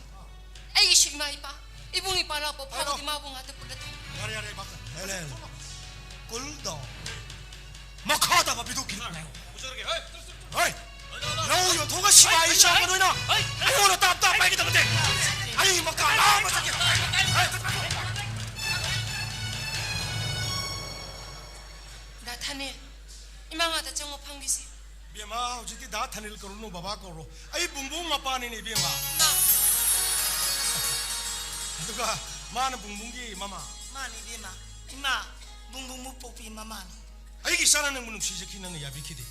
ꯑꯩꯒꯤꯁꯨ ꯏꯃꯥ ꯏꯄꯥ, ꯏꯕꯨꯡ ꯏꯄꯥ ꯂꯥꯛꯄ ꯐꯥꯎꯕꯗꯤ ꯃꯥꯕꯨ ꯉꯥꯛꯇ ꯄꯨꯜꯂ ꯊꯝꯕꯤꯌꯨ꯫ ꯌꯥꯔꯦ, ꯌꯥꯔꯦ, ꯏꯃꯥ꯫ Helen, cool down. ꯃꯈꯥ ꯇꯥꯕ ꯚꯤꯗꯤꯑꯣ ꯀ꯭ꯂꯤꯞ ꯉꯥꯏꯌꯨ꯫ ꯍꯣꯏ꯫ ꯂꯧ ꯌꯣꯟꯊꯣꯛꯑꯒ ꯁꯤꯐꯥꯏ ꯆꯥꯕ ꯅꯣꯏꯅ ꯑꯩꯉꯣꯟꯗ ꯇꯥꯞ ꯇꯥꯞ ꯄꯥꯏꯒꯗꯕ ꯅꯠꯇꯦ꯫ ꯑꯩ ꯃꯀꯥ ꯂꯥꯝꯃ ꯆꯠꯀꯦ꯫ ꯗꯥ ꯊꯥꯅꯦ, ꯏꯃꯥ ꯉꯥꯛꯇ ꯆꯪꯉꯣ ꯐꯝꯈꯤꯁꯤ꯫ ꯏꯕꯦꯝꯃ, ꯍꯧꯖꯤꯛꯇꯤ ꯗꯥ ꯊꯥꯅꯤꯜ ꯀꯧꯔꯨꯅꯨ, ꯕꯕꯥ ꯀꯧꯔꯣ꯫ ꯑꯩ ꯕꯨꯡꯕꯨꯡ ꯃꯄꯥꯅꯤꯅꯦ, ꯏꯕꯦꯝꯃ꯫ ꯏꯃꯥ꯫ ꯑꯗꯨꯒ ꯃꯥꯅ ꯕꯨꯡꯕꯨꯡꯒꯤ ꯃꯃꯥ꯫ ꯃꯥꯅꯤ, ꯏꯕꯦꯝꯃ꯫ ꯏꯃꯥ, ꯕꯨꯡꯕꯨꯡꯕꯨ ꯄꯣꯛꯄꯤ ꯃꯃꯥꯅꯤ꯫ ꯑꯩꯒꯤ ꯏꯆꯥꯅ ꯅꯪꯕꯨ ꯅꯨꯡꯁꯤꯖꯈꯤ, ꯅꯪꯅ ꯌꯥꯕꯤꯈꯤꯗꯦ꯫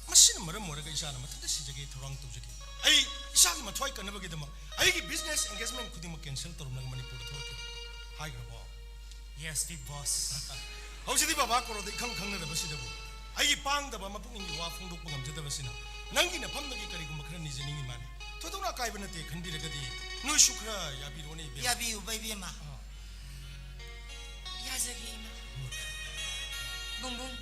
ꯃꯁꯤꯅ ꯃꯔꯝ ꯑꯣꯏꯔꯒ ꯏꯆꯥꯅ ꯃꯊꯟꯇ ꯁꯤꯖꯒꯦ ꯊꯧꯔꯥꯡ ꯇꯧꯖꯒꯦ꯫ ꯑꯩ ꯏꯆꯥꯒꯤ ꯃꯊ꯭ꯋꯥꯏ ꯀꯟꯅꯕꯒꯤꯗꯃꯛ ꯑꯩꯒꯤ ꯕꯤꯖꯤꯅꯦꯁ ꯑꯦꯡꯒꯦꯖꯃꯦꯟ ꯈꯨꯗꯤꯡꯃꯛ ꯀꯦꯟꯁꯦꯜ ꯇꯧꯔꯝꯂꯒ ꯃꯅꯤꯄꯨꯔꯗ ꯊꯣꯛꯂꯛꯈꯤꯕꯅꯤ꯫ ꯍꯥꯏꯈ꯭ꯔꯕꯣ? Yes, big boss. ꯍꯧꯖꯤꯛꯇꯤ ꯕꯕꯥ ꯀꯣꯔꯣꯗ ꯏꯈꯪ ꯈꯪꯅꯔꯕꯁꯤꯗꯕꯨ ꯑꯩꯒꯤ ꯄꯥꯡꯗꯕ ꯃꯄꯨꯛꯅꯤꯡꯒꯤ ꯋꯥ ꯐꯣꯡꯗꯣꯛꯄ ꯉꯝꯖꯗꯕꯁꯤꯅ ꯅꯪꯒꯤ ꯅꯐꯝꯗꯒꯤ ꯀꯔꯤꯒꯨꯝꯕ ꯈꯔ ꯅꯤꯖꯅꯤꯡꯉꯤ ꯃꯥꯜꯂꯤ꯫ ꯊꯣꯏꯗꯣꯛꯅ ꯑꯀꯥꯏꯕ ꯅꯠꯇꯦ ꯈꯟꯕꯤꯔꯒꯗꯤ ꯅꯣꯏꯁꯨ ꯈꯔ ꯌꯥꯕꯤꯔꯣꯅꯦ, ꯏꯕꯦꯝꯃ꯫ ꯌꯥꯕꯤꯌꯨꯕ, ꯏꯕꯦꯝꯃ꯫ ꯑꯥ꯫ ꯌꯥꯖꯒꯦ, ꯏꯃꯥ꯫ ꯕꯨꯡꯕꯨꯡ,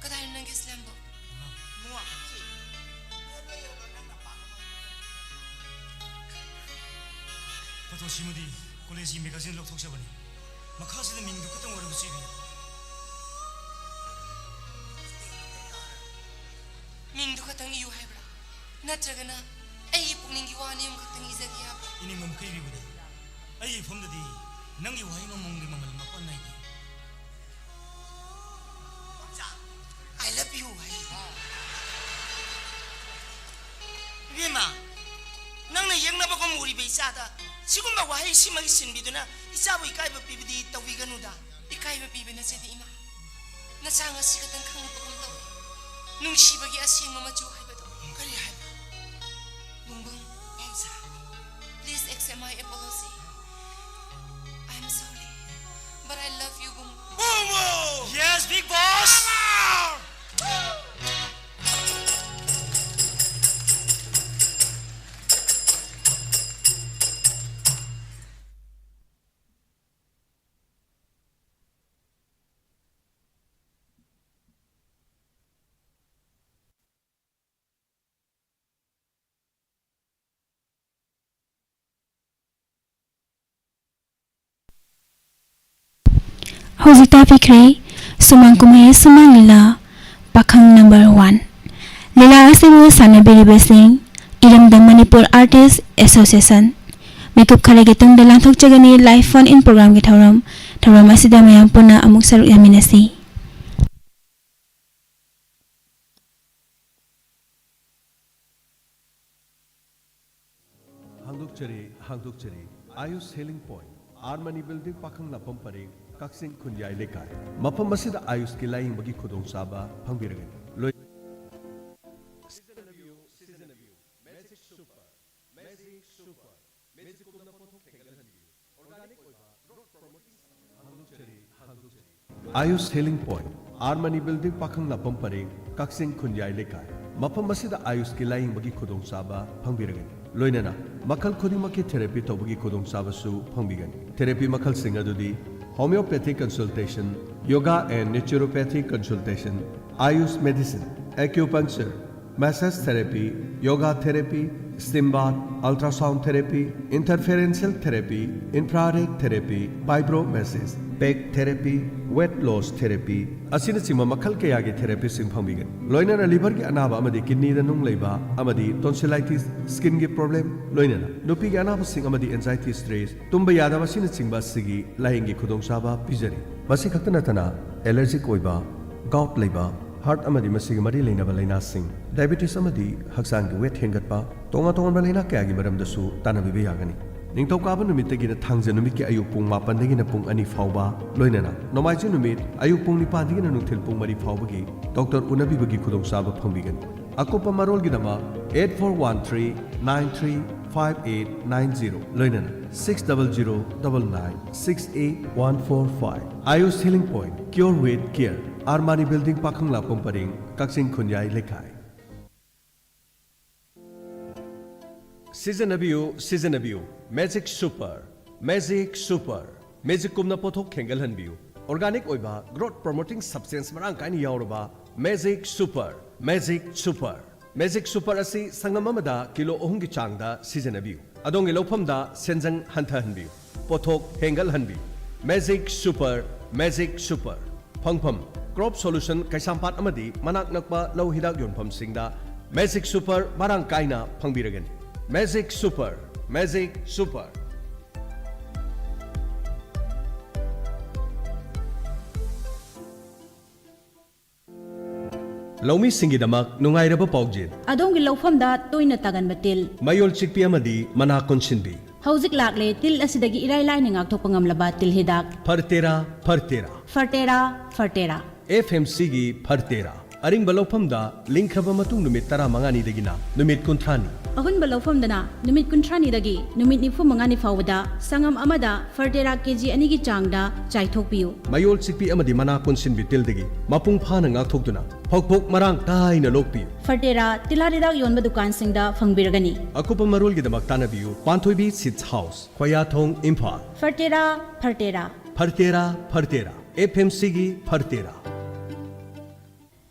ꯀꯗꯥꯏꯅꯣ ꯅꯪꯒꯤ ꯁ꯭ꯂꯦꯝꯕꯣ? ꯏꯃꯥ꯫ ꯏꯕꯨꯡꯉꯣ, ꯁꯤ꯫ ꯐꯣꯇꯣꯁꯤꯃꯗꯤ ꯀꯣꯂꯦꯖꯀꯤ ꯃꯦꯒꯥꯖꯤꯟ ꯂꯧꯊꯣꯛꯆꯕꯅꯤ꯫ ꯃꯈꯥꯁꯤꯗ ꯃꯤꯡꯗꯨ ꯈꯛꯇꯪ ꯑꯣꯏꯔꯕꯁꯨ ꯏꯕꯤꯌꯨ꯫ ꯃꯤꯡꯗꯨ ꯈꯛꯇꯪ ꯏꯌꯨ ꯍꯥꯏꯕ꯭ꯔꯥ? ꯅꯠꯇ꯭ꯔꯒꯅ ꯑꯩꯒꯤ ꯄꯨꯛꯅꯤꯡꯒꯤ ꯋꯥꯅꯤ ꯑꯃꯈꯛꯇꯪ ꯏꯖꯒꯦ ꯍꯥꯏꯕ꯭ꯔꯥ? ꯏꯅꯤꯡꯕ ꯃꯈꯩ ꯏꯕꯤꯕꯗ ꯑꯩꯒꯤ ꯏꯐꯝꯗꯗꯤ ꯅꯪꯒꯤ ꯋꯥꯍꯩ ꯃꯃꯣꯡꯒꯤ ꯃꯃꯜ ꯃꯄꯥꯟ ꯅꯥꯏꯗꯦ꯫ I love you ꯍꯥꯏ꯫ ꯏꯕꯦꯝꯃ, ꯅꯪꯅ ꯌꯦꯛꯅꯕꯒꯨꯝ ꯎꯔꯤꯕ ꯏꯆꯥꯗ ꯁꯤꯒꯨꯝꯕ ꯋꯥꯍꯩ ꯁꯤꯃꯒꯤ ꯁꯤꯟꯕꯤꯗꯨꯅ ꯏꯆꯥꯕꯨ ꯏꯀꯥꯏꯕ ꯄꯤꯕꯗꯤ ꯇꯧꯕꯤꯒꯅꯨꯗ꯫ ꯏꯀꯥꯏꯕ ꯄꯤꯕ ꯅꯠꯆꯗꯦ ꯏꯃꯥ꯫ ꯅꯆꯥ ꯉꯁꯤ ꯈꯛꯇꯪ ꯈꯪꯂꯛꯄꯒꯨꯝ ꯇꯧꯏ꯫ ꯅꯨꯡꯁꯤꯕꯒꯤ ꯑꯁꯦꯡꯕ ꯃꯆꯨ ꯍꯥꯏꯕꯗꯣ꯫ ꯀꯔꯤ ꯍꯥꯏꯕ? ꯕꯨꯡꯕꯨꯡ꯫ ꯄꯥꯎꯖꯥ꯫ Please accept my apology. I am sorry, but I love you, ꯕꯨꯡꯕꯨꯡ꯫ ꯕꯨꯡꯕꯨꯡ! Yes, big boss! ꯍꯧꯖꯤꯛ ꯇꯥꯕꯤꯈ꯭ꯔꯦ ꯁꯨꯃꯥꯡ ꯀꯨꯝꯍꯩ ꯁꯨꯃꯥꯡ ꯂꯤꯂꯥ ꯄꯥꯈꯪ ꯅꯝꯕꯔ ꯋꯥꯟ꯫ ꯂꯤꯂꯥ ꯑꯁꯤꯕꯨ ꯁꯥꯟꯅꯕꯤꯔꯤꯕꯁꯤꯡ ꯏꯔꯝꯗꯝ ꯃꯅꯤꯄꯨꯔ ꯑꯥꯔꯇꯤꯁ ꯑꯦꯁꯣꯁꯤꯌꯦꯁꯟ꯫ ꯃꯤꯀꯨꯞ ꯈꯔꯒꯤ ꯇꯨꯡꯗ ꯂꯥꯟꯊꯣꯛꯆꯒꯅꯤ ꯂꯥꯏꯚ ꯐꯣꯟ ꯏꯟ ꯄ꯭ꯔꯣꯒ꯭ꯔꯥꯝꯒꯤ ꯊꯧꯔꯝ꯫ ꯊꯧꯔꯝ ꯑꯁꯤꯗ ꯃꯌꯥꯝ ꯄꯨꯟꯅ ꯑꯃꯨꯛ ꯁꯔꯨꯛ ꯌꯥꯃꯤꯟꯅꯁꯤ꯫ ꯍꯥꯡꯗꯣꯛꯆꯔꯤ, ꯍꯥꯡꯗꯣꯛꯆꯔꯤ꯫ AYUSH healing point, R Mani building, ꯄꯥꯈꯪ ꯂꯥꯛꯐꯝ ꯄꯔꯦꯡ, ꯀꯛꯆꯤꯡ ꯈꯨꯟꯌꯥꯏ ꯂꯩꯀꯥꯏ꯫ ꯃꯐꯝ ꯑꯁꯤꯗ ꯑꯥꯌꯨꯁꯀꯤ ꯂꯥꯌꯦꯡꯕꯒꯤ ꯈꯨꯗꯣꯡꯆꯥꯕ ꯐꯪꯕꯤꯔꯒꯅꯤ꯫ ꯂꯣꯏ-, ꯁꯤꯖꯤꯟꯅꯕꯤꯌꯨ, ꯁꯤꯖꯤꯟꯅꯕꯤꯌꯨ꯫ Magic super, magic super. Magic ꯀꯨꯝꯅ ꯄꯣꯠꯊꯣꯛ ꯍꯦꯟꯒꯠꯍꯟꯕꯤꯌꯨ꯫ ꯑꯣꯔꯒꯥꯅꯤꯛ ꯑꯣꯏꯕ ꯔꯣꯠ ꯄ꯭ꯔꯣꯃꯣꯇꯤꯡ꯫ ꯍꯥꯡꯗꯣꯛꯆꯔꯤ, ꯍꯥꯡꯗꯣꯛꯆꯔꯤ꯫ AYUSH healing point, R Mani building, ꯄꯥꯈꯪ ꯂꯥꯛꯐꯝ ꯄꯔꯦꯡ, ꯀꯛꯆꯤꯡ ꯈꯨꯟꯌꯥꯏ ꯂꯩꯀꯥꯏ꯫ ꯃꯐꯝ ꯑꯁꯤꯗ ꯑꯥꯌꯨꯁꯀꯤ ꯂꯥꯌꯦꯡꯕꯒꯤ ꯈꯨꯗꯣꯡꯆꯥꯕ ꯐꯪꯕꯤꯔꯒꯅꯤ꯫ ꯂꯣꯏꯅꯅ ꯃꯈꯜ ꯈꯨꯗꯤꯡꯃꯛꯀꯤ ꯊꯦꯔꯥꯄꯤ ꯇꯧꯕꯒꯤ ꯈꯨꯗꯣꯡꯆꯥꯕꯁꯨ ꯐꯪꯕꯤꯒꯅꯤ꯫ ꯊꯦꯔꯥꯄꯤ ꯃꯈꯜꯁꯤꯡ ꯑꯗꯨꯗꯤ homeopathic consultation, yoga and naturopathic consultation, AYUSH medicine, acupuncture, Massage therapy, yoga therapy, steam bath, ultrasound therapy, interferential therapy, infrared therapy, vibromassage, peg therapy, weight loss therapy ꯑꯁꯤꯅꯆꯤꯡꯕ ꯃꯈꯜ ꯀꯌꯥꯒꯤ ꯊꯦꯔꯥꯄꯤꯁꯤꯡ ꯐꯪꯕꯤꯒꯅꯤ꯫ ꯂꯣꯏꯅꯅ ꯂꯤꯚꯔꯒꯤ ꯑꯅꯥꯕ ꯑꯃꯗꯤ ꯀꯤꯗꯅꯤꯗ ꯅꯨꯡ ꯂꯩꯕ ꯑꯃꯗꯤ ꯇꯣꯟꯁꯤꯂꯥꯏꯇꯤꯁ, ꯁ꯭ꯀꯤꯟꯒꯤ ꯄ꯭ꯔꯣꯕ꯭ꯂꯦꯝ, ꯂꯣꯏꯅꯅ ꯅꯨꯄꯤꯒꯤ ꯑꯅꯥꯕꯁꯤꯡ ꯑꯃꯗꯤ ꯑꯦꯟꯖꯥꯏꯇꯤ, ꯁ꯭ꯇ꯭ꯔꯦꯁ, ꯇꯨꯝꯕ ꯌꯥꯗꯕ ꯑꯁꯤꯅꯆꯤꯡꯕ ꯑꯁꯤꯒꯤ ꯂꯥꯌꯦꯡꯒꯤ ꯈꯨꯗꯣꯡꯆꯥꯕ ꯄꯤꯖꯔꯤ꯫ ꯃꯁꯤ ꯈꯛꯇ ꯅꯠꯇꯅ ꯑꯦꯂꯔꯖꯤꯛ ꯑꯣꯏꯕ, ꯒꯥꯎꯠ ꯂꯩꯕ, ꯍꯥꯔꯠ ꯑꯃꯗꯤ ꯃꯁꯤꯒꯤ ꯃꯔꯤ ꯂꯩꯅꯕ ꯂꯥꯏꯅꯥꯁꯤꯡ, ꯗꯥꯏꯕꯦꯇꯤꯁ ꯑꯃꯗꯤ ꯍꯛꯆꯥꯡꯒꯤ ꯋꯦꯠ ꯍꯦꯟꯒꯠꯄ, ꯇꯣꯉꯥꯟ ꯇꯣꯉꯥꯟꯕ ꯂꯥꯏꯅꯥ ꯀꯌꯥꯒꯤ ꯃꯔꯝꯗꯁꯨ ꯇꯥꯟꯅꯕꯤꯕ ꯌꯥꯒꯅꯤ꯫ ꯅꯤꯡꯊꯧꯀꯥꯕ ꯅꯨꯃꯤꯠꯇꯒꯤꯅ ꯊꯥꯡꯖ ꯅꯨꯃꯤꯠꯀꯤ ꯑꯌꯨꯛ ꯄꯨꯡ ꯃꯥꯄꯟꯗꯒꯤꯅ ꯄꯨꯡ ꯑꯅꯤ ꯐꯥꯎꯕ, ꯂꯣꯏꯅꯅ ꯅꯣꯡꯃꯥꯏꯖꯤꯡ ꯅꯨꯃꯤꯠ ꯑꯌꯨꯛ ꯄꯨꯡ ꯅꯤꯄꯥꯟꯗꯒꯤꯅ ꯅꯨꯡꯊꯤꯜ ꯄꯨꯡ ꯃꯔꯤ ꯐꯥꯎꯕꯒꯤ ꯗꯣꯛꯇꯔ ꯎꯅꯕꯤꯕꯒꯤ ꯈꯨꯗꯣꯡꯆꯥꯕ ꯐꯪꯕꯤꯒꯅꯤ꯫ ꯑꯀꯨꯞꯄ ꯃꯔꯣꯜꯒꯤꯗꯃꯛ eight four one three nine three five eight nine zero, ꯂꯣꯏꯅꯅ six double zero double nine six eight one four five꯫ Ayush Healing Point, Cure with Care, Armani building, ꯄꯥꯈꯪꯂꯥꯛꯄꯝ ꯄꯔꯦꯡ, ꯀꯛꯆꯤꯡ ꯈꯨꯟꯌꯥꯏ ꯂꯩꯀꯥꯏ꯫ ꯁꯤꯖꯤꯟꯅꯕꯤꯌꯨ, ꯁꯤꯖꯤꯟꯅꯕꯤꯌꯨ꯫ Magic super, magic super. ꯃꯦꯖꯤꯛꯀꯨꯝꯅ ꯄꯣꯠꯊꯣꯛ ꯍꯦꯟꯒꯠꯍꯟꯕꯤꯌꯨ꯫ ꯑꯣꯔꯒꯥꯅꯤꯛ ꯑꯣꯏꯕ, ꯒ꯭ꯔꯣꯠ ꯄ꯭ꯔꯣꯃꯣꯇꯤꯡ ꯁꯕꯁꯇꯦꯟꯁ ꯃꯔꯥꯡ ꯀꯥꯏꯅ ꯌꯥꯎꯔꯕ magic super, magic super. Magic super ꯑꯁꯤ ꯁꯪꯒꯝ ꯑꯃꯗ ꯀꯤꯂꯣ ꯑꯍꯨꯝꯒꯤ ꯆꯥꯡꯗ ꯁꯤꯖꯤꯟꯅꯕꯤꯌꯨ꯫ ꯑꯗꯣꯝꯒꯤ ꯂꯧꯐꯝꯗ ꯁꯦꯟꯖꯪ ꯍꯟꯊꯍꯟꯕꯤꯌꯨ, ꯄꯣꯠꯊꯣꯛ ꯍꯦꯟꯒꯠꯍꯟꯕꯤꯌꯨ꯫ Magic super, magic super. ꯐꯪꯐꯝ: ꯀ꯭ꯔꯣꯞ ꯁꯣꯂꯨꯁꯟ, ꯀꯩꯁꯥꯝꯄꯥꯠ ꯑꯃꯗꯤ ꯃꯅꯥꯛ ꯅꯛꯄ ꯂꯧ ꯍꯤꯗꯥꯛ ꯌꯣꯟꯐꯝꯁꯤꯡꯗ ꯃꯦꯖꯤꯛ ꯁꯨꯄꯔ ꯃꯔꯥꯡ ꯀꯥꯏꯅ ꯐꯪꯕꯤꯔꯒꯅꯤ꯫ Magic super, magic super. ꯂꯧꯃꯤꯁꯤꯡꯒꯤꯗꯃꯛ ꯅꯨꯡꯉꯥꯏꯔꯕ ꯄꯥꯎꯖꯦꯜ꯫ ꯑꯗꯣꯝꯒꯤ ꯂꯧꯐꯝꯗ ꯇꯣꯏꯅ ꯇꯥꯒꯟꯕ ꯇꯤꯜ, ꯃꯌꯣꯜ ꯆꯤꯛꯄꯤ ꯑꯃꯗꯤ ꯃꯅꯥ ꯀꯣꯟꯁꯤꯟꯕꯤ꯫ ꯍꯧꯖꯤꯛ ꯂꯥꯛꯂꯦ ꯇꯤꯜ ꯑꯁꯤꯗꯒꯤ ꯏꯔꯥꯏ ꯂꯥꯏꯅ ꯉꯥꯛꯊꯣꯛꯄ ꯉꯝꯂꯕ ꯇꯤꯜ ꯍꯤꯗꯥꯛ꯫ ꯐꯔꯇꯦꯔꯥ, ꯐꯔꯇꯦꯔꯥ꯫ ꯐꯔꯇꯦꯔꯥ, ꯐꯔꯇꯦꯔꯥ꯫ ꯑꯦꯐ ꯑꯦꯝ ꯁꯤꯒꯤ ꯐꯔꯇꯦꯔꯥ꯫ ꯑꯔꯤꯡꯕ ꯂꯧꯐꯝꯗ ꯂꯤꯡꯈ꯭ꯔꯕ ꯃꯇꯨꯡ ꯅꯨꯃꯤꯠ ꯇꯔꯥꯃꯉꯥꯅꯤꯗꯒꯤꯅ ꯅꯨꯃꯤꯠ ꯀꯨꯟꯊ꯭ꯔꯥꯅꯤ꯫ ꯑꯍꯨꯟꯕ ꯂꯧꯐꯝꯗꯅ ꯅꯨꯃꯤꯠ ꯀꯨꯟꯊ꯭ꯔꯥꯅꯤꯗꯒꯤ ꯅꯨꯃꯤꯠ ꯅꯤꯐꯨꯃꯉꯥꯅꯤ ꯐꯥꯎꯕꯗ ꯁꯪꯒꯝ ꯑꯃꯗ ꯐꯔꯇꯦꯔꯥ ꯀꯦꯖꯤ ꯑꯅꯤꯒꯤ ꯆꯥꯡꯗ ꯆꯥꯏꯊꯣꯛꯄꯤꯌꯨ꯫ ꯃꯌꯣꯜ ꯆꯤꯛꯄꯤ ꯑꯃꯗꯤ ꯃꯅꯥ ꯀꯣꯟꯁꯤꯟꯕꯤ ꯇꯤꯜꯗꯒꯤ ꯃꯄꯨꯡ ꯐꯥꯅ ꯉꯥꯛꯊꯣꯛꯇꯨꯅ ꯐꯣꯛ ꯐꯣꯛ ꯃꯔꯥꯡ ꯀꯥꯏꯅ ꯂꯣꯛꯄꯤꯌꯨ꯫ ꯐꯔꯇꯦꯔꯥ ꯇꯤꯜꯍꯥꯠ ꯍꯤꯗꯥꯛ ꯌꯣꯟꯕ ꯗꯨꯀꯥꯟꯁꯤꯡꯗ ꯐꯪꯕꯤꯔꯒꯅꯤ꯫ ꯑꯀꯨꯞꯄ ꯃꯔꯣꯜꯒꯤꯗꯃꯛ ꯇꯥꯟꯅꯕꯤꯌꯨ ꯄꯥꯟꯊꯣꯏꯕꯤ ꯁꯤꯗ꯭ꯁ ꯍꯥꯎꯁ, ꯈꯣꯌꯥꯊꯣꯡ, ꯏꯝꯐꯥꯜ꯫ ꯐꯔꯇꯦꯔꯥ, ꯐꯔꯇꯦꯔꯥ꯫ ꯐꯔꯇꯦꯔꯥ, ꯐꯔꯇꯦꯔꯥ꯫ ꯑꯦꯐ ꯑꯦꯝ ꯁꯤꯒꯤ ꯐꯔꯇꯦꯔꯥ꯫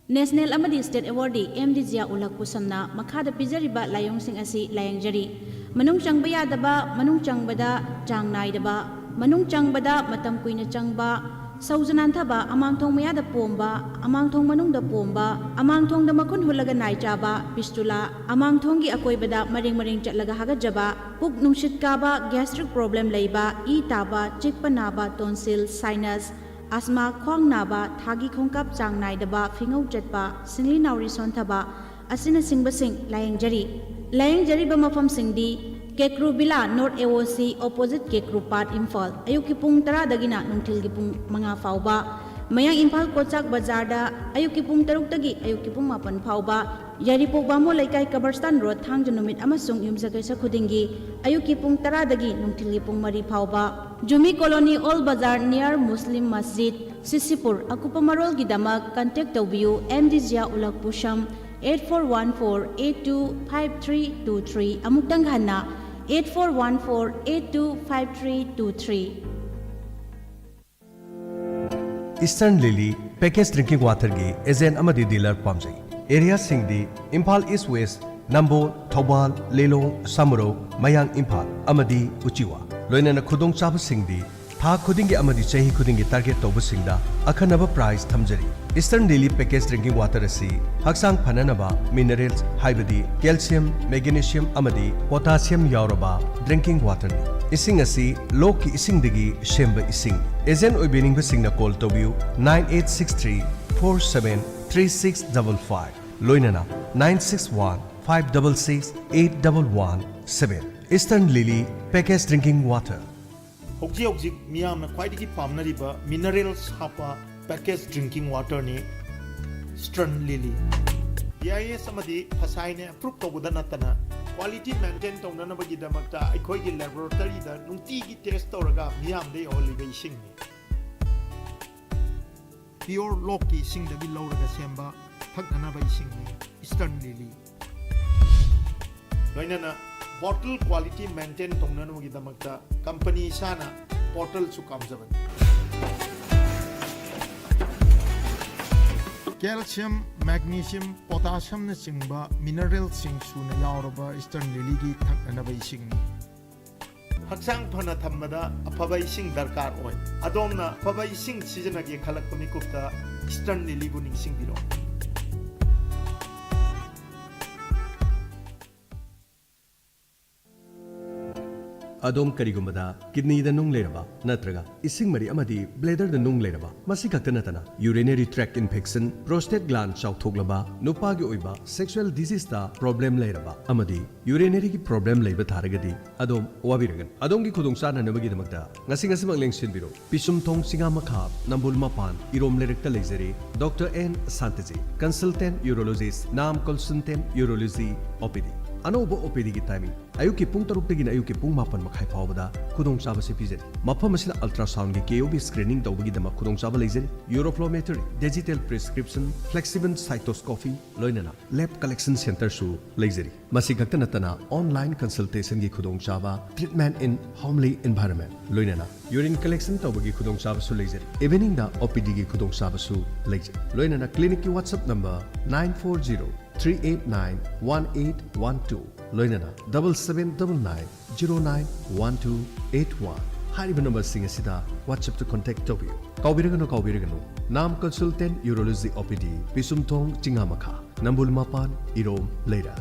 National ꯑꯃꯗꯤ state awardee M D Zia ꯎꯂꯛ ꯄꯨꯁꯝꯅ ꯃꯈꯥꯗ ꯄꯤꯖꯔꯤꯕ ꯂꯥꯏꯑꯣꯡꯁꯤꯡ ꯑꯁꯤ ꯂꯥꯌꯦꯡꯖꯔꯤ: ꯃꯅꯨꯡ ꯆꯪꯕ ꯌꯥꯗꯕ, ꯃꯅꯨꯡ ꯆꯪꯕꯗ ꯆꯥꯡ ꯅꯥꯏꯗꯕ, ꯃꯅꯨꯡ ꯆꯪꯕꯗ ꯃꯇꯝ ꯀꯨꯏꯅ ꯆꯪꯕ, ꯁꯧꯖ ꯅꯥꯟꯊꯕ, ꯑꯃꯥꯡꯊꯣꯡ ꯃꯌꯥꯗ ꯄꯣꯝꯕ, ꯑꯃꯥꯡꯊꯣꯡ ꯃꯅꯨꯡꯗ ꯄꯣꯝꯕ, ꯑꯃꯥꯡꯊꯣꯡꯗ ꯃꯈꯨꯟ ꯍꯨꯜꯂꯒ ꯅꯥꯏ ꯆꯥꯕ, fistula, ꯑꯃꯥꯡꯊꯣꯡꯒꯤ ꯑꯀꯣꯏꯕꯗ ꯃꯔꯦꯡ ꯃꯔꯦꯡ ꯆꯠꯂꯒ ꯍꯥꯒꯠꯆꯕ, ꯄꯨꯛ ꯅꯨꯡꯁꯤꯠ ꯀꯥꯕ, gastric problem ꯂꯩꯕ, ꯏ ꯇꯥꯕ, ꯆꯤꯛꯄ ꯅꯥꯕ, tonsil, sinus, asthma, ꯈ꯭ꯋꯥꯡ ꯅꯥꯕ, ꯊꯥꯒꯤ ꯈꯣꯡꯀꯥꯞ ꯆꯥꯡ ꯅꯥꯏꯗꯕ, ꯐꯤꯉꯧ ꯆꯠꯄ, ꯁꯤꯡꯂꯤ ꯅꯥꯎꯔꯤ ꯁꯣꯟꯊꯕ ꯑꯁꯤꯅꯆꯤꯡꯕꯁꯤꯡ ꯂꯥꯌꯦꯡꯖꯔꯤ꯫ ꯂꯥꯌꯦꯡꯖꯔꯤꯕ ꯃꯐꯝꯁꯤꯡꯗꯤ: ꯀꯦꯀ꯭ꯔꯨ ꯕꯤꯂꯥ, North A O C, opposite ꯀꯦꯀ꯭ꯔꯨ ꯄꯥꯠ, ꯏꯝꯐꯥꯜ꯫ ꯑꯌꯨꯛꯀꯤ ꯄꯨꯡ ꯇꯔꯥꯗꯒꯤꯅ ꯅꯨꯡꯊꯤꯜꯒꯤ ꯄꯨꯡ ꯃꯉꯥ ꯐꯥꯎꯕ꯫ ꯃꯌꯥꯡ ꯏꯝꯐꯥꯜ ꯀꯣꯆꯥꯛ ꯕꯖꯥꯔꯗ ꯑꯌꯨꯛꯀꯤ ꯄꯨꯡ ꯇꯔꯨꯛꯇꯒꯤ ꯑꯌꯨꯛꯀꯤ ꯄꯨꯡ ꯃꯥꯄꯟ ꯐꯥꯎꯕ꯫ ꯌꯥꯏꯔꯤꯄꯣꯛ ꯕꯥꯃꯣꯟ ꯂꯩꯀꯥꯏ, ꯀꯕꯔꯁꯇꯥꯟ ꯔꯣꯗ, ꯊꯥꯡꯖ ꯅꯨꯃꯤꯠ ꯑꯃꯁꯨꯡ ꯌꯨꯝꯖꯀꯩꯁ ꯈꯨꯗꯤꯡꯒꯤ ꯑꯌꯨꯛꯀꯤ ꯄꯨꯡ ꯇꯔꯥꯗꯒꯤ ꯅꯨꯡꯊꯤꯜꯒꯤ ꯄꯨꯡ ꯃꯔꯤ ꯐꯥꯎꯕ꯫ Jumi colony, old Bazar, near ꯃꯨꯁꯂꯤꯝ ꯃꯁꯖꯤꯗ, ꯁꯤꯁꯤꯄꯨꯔ꯫ ꯑꯀꯨꯞꯄ ꯃꯔꯣꯜꯒꯤꯗꯃꯛ contact ꯇꯧꯕꯤꯌꯨ ꯑꯦꯝ ꯗꯤ ꯖꯤꯌꯥ ꯎꯂꯛ ꯄꯨꯁꯝ, eight four one four eight two five three two three꯫ ꯑꯃꯨꯛꯇꯪ ꯍꯟꯅ, eight four one four eight two five three two three꯫ Eastern Lily package drinking waterꯒꯤ agent ꯑꯃꯗꯤ dealer ꯄꯥꯝꯖꯩ꯫ Areaꯁꯤꯡꯗꯤ ꯏꯝꯐꯥꯜ East West, ꯅꯝꯕꯣꯜ, ꯊꯧꯕꯥꯜ, ꯂꯤꯂꯣꯡ, ꯁꯃꯨꯔꯧ, ꯃꯌꯥꯡ ꯏꯝꯐꯥꯜ ꯑꯃꯗꯤ ꯎꯆꯤꯋꯥ꯫ ꯂꯣꯏꯅꯅ ꯈꯨꯗꯣꯡꯆꯥꯕꯁꯤꯡꯗꯤ ꯊꯥ ꯈꯨꯗꯤꯡꯒꯤ ꯑꯃꯗꯤ ꯆꯍꯤ ꯈꯨꯗꯤꯡꯒꯤ target ꯇꯧꯕꯁꯤꯡꯗ ꯑꯈꯟꯅꯕ price ꯊꯝꯖꯔꯤ꯫ Eastern Lily package drinking water ꯑꯁꯤ ꯍꯛꯆꯥꯡ ꯐꯅꯅꯕ minerals ꯍꯥꯏꯕꯗꯤ calcium, magnesium ꯑꯃꯗꯤ potassium ꯌꯥꯎꯔꯕ drinking waterꯅꯤ꯫ ꯏꯁꯤꯡ ꯑꯁꯤ ꯂꯣꯛꯀꯤ ꯏꯁꯤꯡꯗꯒꯤ ꯁꯦꯝꯕ ꯏꯁꯤꯡ꯫ Agent ꯑꯣꯏꯕꯤꯅꯤꯡꯕꯁꯤꯡꯅ call ꯇꯧꯕꯤꯌꯨ nine eight six three four seven three six double five, ꯂꯣꯏꯅꯅ nine six one five double six eight double one seven꯫ Eastern Lily package drinking water꯫ ꯍꯧꯖꯤꯛ ꯍꯧꯖꯤꯛ ꯃꯤꯌꯥꯝꯅ ꯈ꯭ꯋꯥꯏꯗꯒꯤ ꯄꯥꯝꯅꯔꯤꯕ minerals ꯍꯥꯞꯄ package drinking waterꯅꯤ Eastern Lily꯫ B I S ꯑꯃꯗꯤ ꯐꯁꯥꯏꯅ approve ꯇꯧꯕꯗ ꯅꯠꯇꯅ quality maintain ꯇꯧꯅꯅꯕꯒꯤꯗꯃꯛꯇ ꯑꯩꯈꯣꯏꯒꯤ laboratoryꯗ ꯅꯨꯡꯇꯤꯒꯤ test ꯇꯧꯔꯒ ꯃꯤꯌꯥꯝꯗ ꯌꯧꯍꯜꯂꯤꯕ ꯏꯁꯤꯡꯅꯤ꯫ Pure ꯂꯣꯛꯀꯤ ꯏꯁꯤꯡꯗꯒꯤ ꯂꯧꯔꯒ ꯁꯦꯝꯕ ꯊꯛꯅꯅꯕ ꯏꯁꯤꯡꯅꯤ Eastern Lily꯫ ꯂꯣꯏꯅꯅ bottle quality maintain ꯇꯧꯅꯅꯕꯒꯤꯗꯃꯛꯇ company ꯏꯁꯥꯅ bottleꯁꯨ ꯀꯥꯝꯖꯕꯅꯤ꯫ Calcium, magnesium, potassiumꯅꯆꯤꯡꯕ mineralꯁꯤꯡ ꯁꯨꯅ ꯌꯥꯎꯔꯕ Eastern Lilyꯒꯤ ꯊꯛꯅꯅꯕ ꯏꯁꯤꯡꯅꯤ꯫ ꯍꯛꯆꯥꯡ ꯐꯅ ꯊꯝꯕꯗ ꯑꯐꯕ ꯏꯁꯤꯡ ꯗꯔꯀꯥꯔ ꯑꯣꯏ꯫ ꯑꯗꯣꯝꯅ ꯑꯐꯕ ꯏꯁꯤꯡ ꯁꯤꯖꯤꯟꯅꯒꯦ ꯈꯜꯂꯛꯄ ꯃꯤꯀꯨꯞꯇ Eastern Lilyꯕꯨ ꯅꯤꯡꯁꯤꯡꯕꯤꯔꯣ꯫ ꯑꯗꯣꯝ ꯀꯔꯤꯒꯨꯝꯕꯗ kidneyꯗ ꯅꯨꯡ ꯂꯩꯔꯕ ꯅꯠꯇ꯭ꯔꯒ ꯏꯁꯤꯡ ꯃꯔꯤ ꯑꯃꯗꯤ bladderꯗ ꯅꯨꯡ ꯂꯩꯔꯕ, ꯃꯁꯤ ꯈꯛꯇ ꯅꯠꯇꯅ urinary tract infection, prostate gland ꯆꯥꯎꯊꯣꯛꯂꯕ, ꯅꯨꯄꯥꯒꯤ ꯑꯣꯏꯕ sexual diseaseꯇ problem ꯂꯩꯔꯕ ꯑꯃꯗꯤ urinaryꯒꯤ problem ꯂꯩꯕ ꯇꯥꯔꯒꯗꯤ ꯑꯗꯣꯝ ꯋꯥꯕꯤꯔꯒꯅꯨ꯫ ꯑꯗꯣꯝꯒꯤ ꯈꯨꯗꯣꯡꯆꯥꯅꯅꯕꯒꯤꯗꯃꯛꯇ ꯉꯁꯤ ꯉꯁꯤꯃꯛ ꯂꯦꯡꯁꯤꯟꯕꯤꯔꯣ꯫ ꯄꯤꯁꯨꯝꯊꯣꯡ ꯆꯤꯉꯥ ꯃꯈꯥ, ꯅꯝꯕꯣꯜ ꯃꯄꯥꯟ, ꯏꯔꯣꯝ ꯂꯩꯔꯛꯇ ꯂꯩꯖꯔꯤ Doctor N Santaji, consultant urologist, Nam Consultant Urology, OPD꯫ ꯑꯅꯧꯕ OPDꯒꯤ timing ꯑꯌꯨꯛꯀꯤ ꯄꯨꯡ ꯇꯔꯨꯛꯇꯒꯤꯅ ꯑꯌꯨꯛꯀꯤ ꯄꯨꯡ ꯃꯥꯄꯟ ꯃꯈꯥꯏ ꯐꯥꯎꯕꯗ ꯈꯨꯗꯣꯡꯆꯥꯕꯁꯤ ꯄꯤꯖꯔꯤ꯫ ꯃꯐꯝ ꯑꯁꯤꯗ ultrasoundꯒꯤ KOB screening ꯇꯧꯕꯒꯤꯗꯃꯛ ꯈꯨꯗꯣꯡꯆꯥꯕ ꯂꯩꯖꯔꯤ꯫ Uroflowmetry, digital prescription, flexible cystoscopy, ꯂꯣꯏꯅꯅ lab collection centreꯁꯨ ꯂꯩꯖꯔꯤ꯫ ꯃꯁꯤ ꯈꯛꯇ ꯅꯠꯇꯅ online consultationꯒꯤ ꯈꯨꯗꯣꯡꯆꯥꯕ, treatment in homely environment, ꯂꯣꯏꯅꯅ urine collection ꯇꯧꯕꯒꯤ ꯈꯨꯗꯣꯡꯆꯥꯕꯁꯨ ꯂꯩꯖꯔꯤ꯫ Eveningꯗ OPDꯒꯤ ꯈꯨꯗꯣꯡꯆꯥꯕꯁꯨ ꯂꯩꯖꯔꯤ꯫ ꯂꯣꯏꯅꯅ clinicꯀꯤ WhatsApp number nine four zero three eight nine one eight one two, ꯂꯣꯏꯅꯅ double seven double nine zero nine one two eight one꯫ ꯍꯥꯏꯔꯤꯕ numberꯁꯤꯡ ꯑꯁꯤꯗ WhatsAppꯇ contact ꯇꯧꯕꯤꯌꯨ꯫ ꯀꯥꯎꯕꯤꯔꯒꯅꯨ, ꯀꯥꯎꯕꯤꯔꯒꯅꯨ, Nam Consultant Urology OPD, ꯄꯤꯁꯨꯝꯊꯣꯡ ꯆꯤꯉꯥ ꯃꯈꯥ, ꯅꯝꯕꯣꯜ ꯃꯄꯥꯟ, ꯏꯔꯣꯝ ꯂꯩꯔꯛ꯫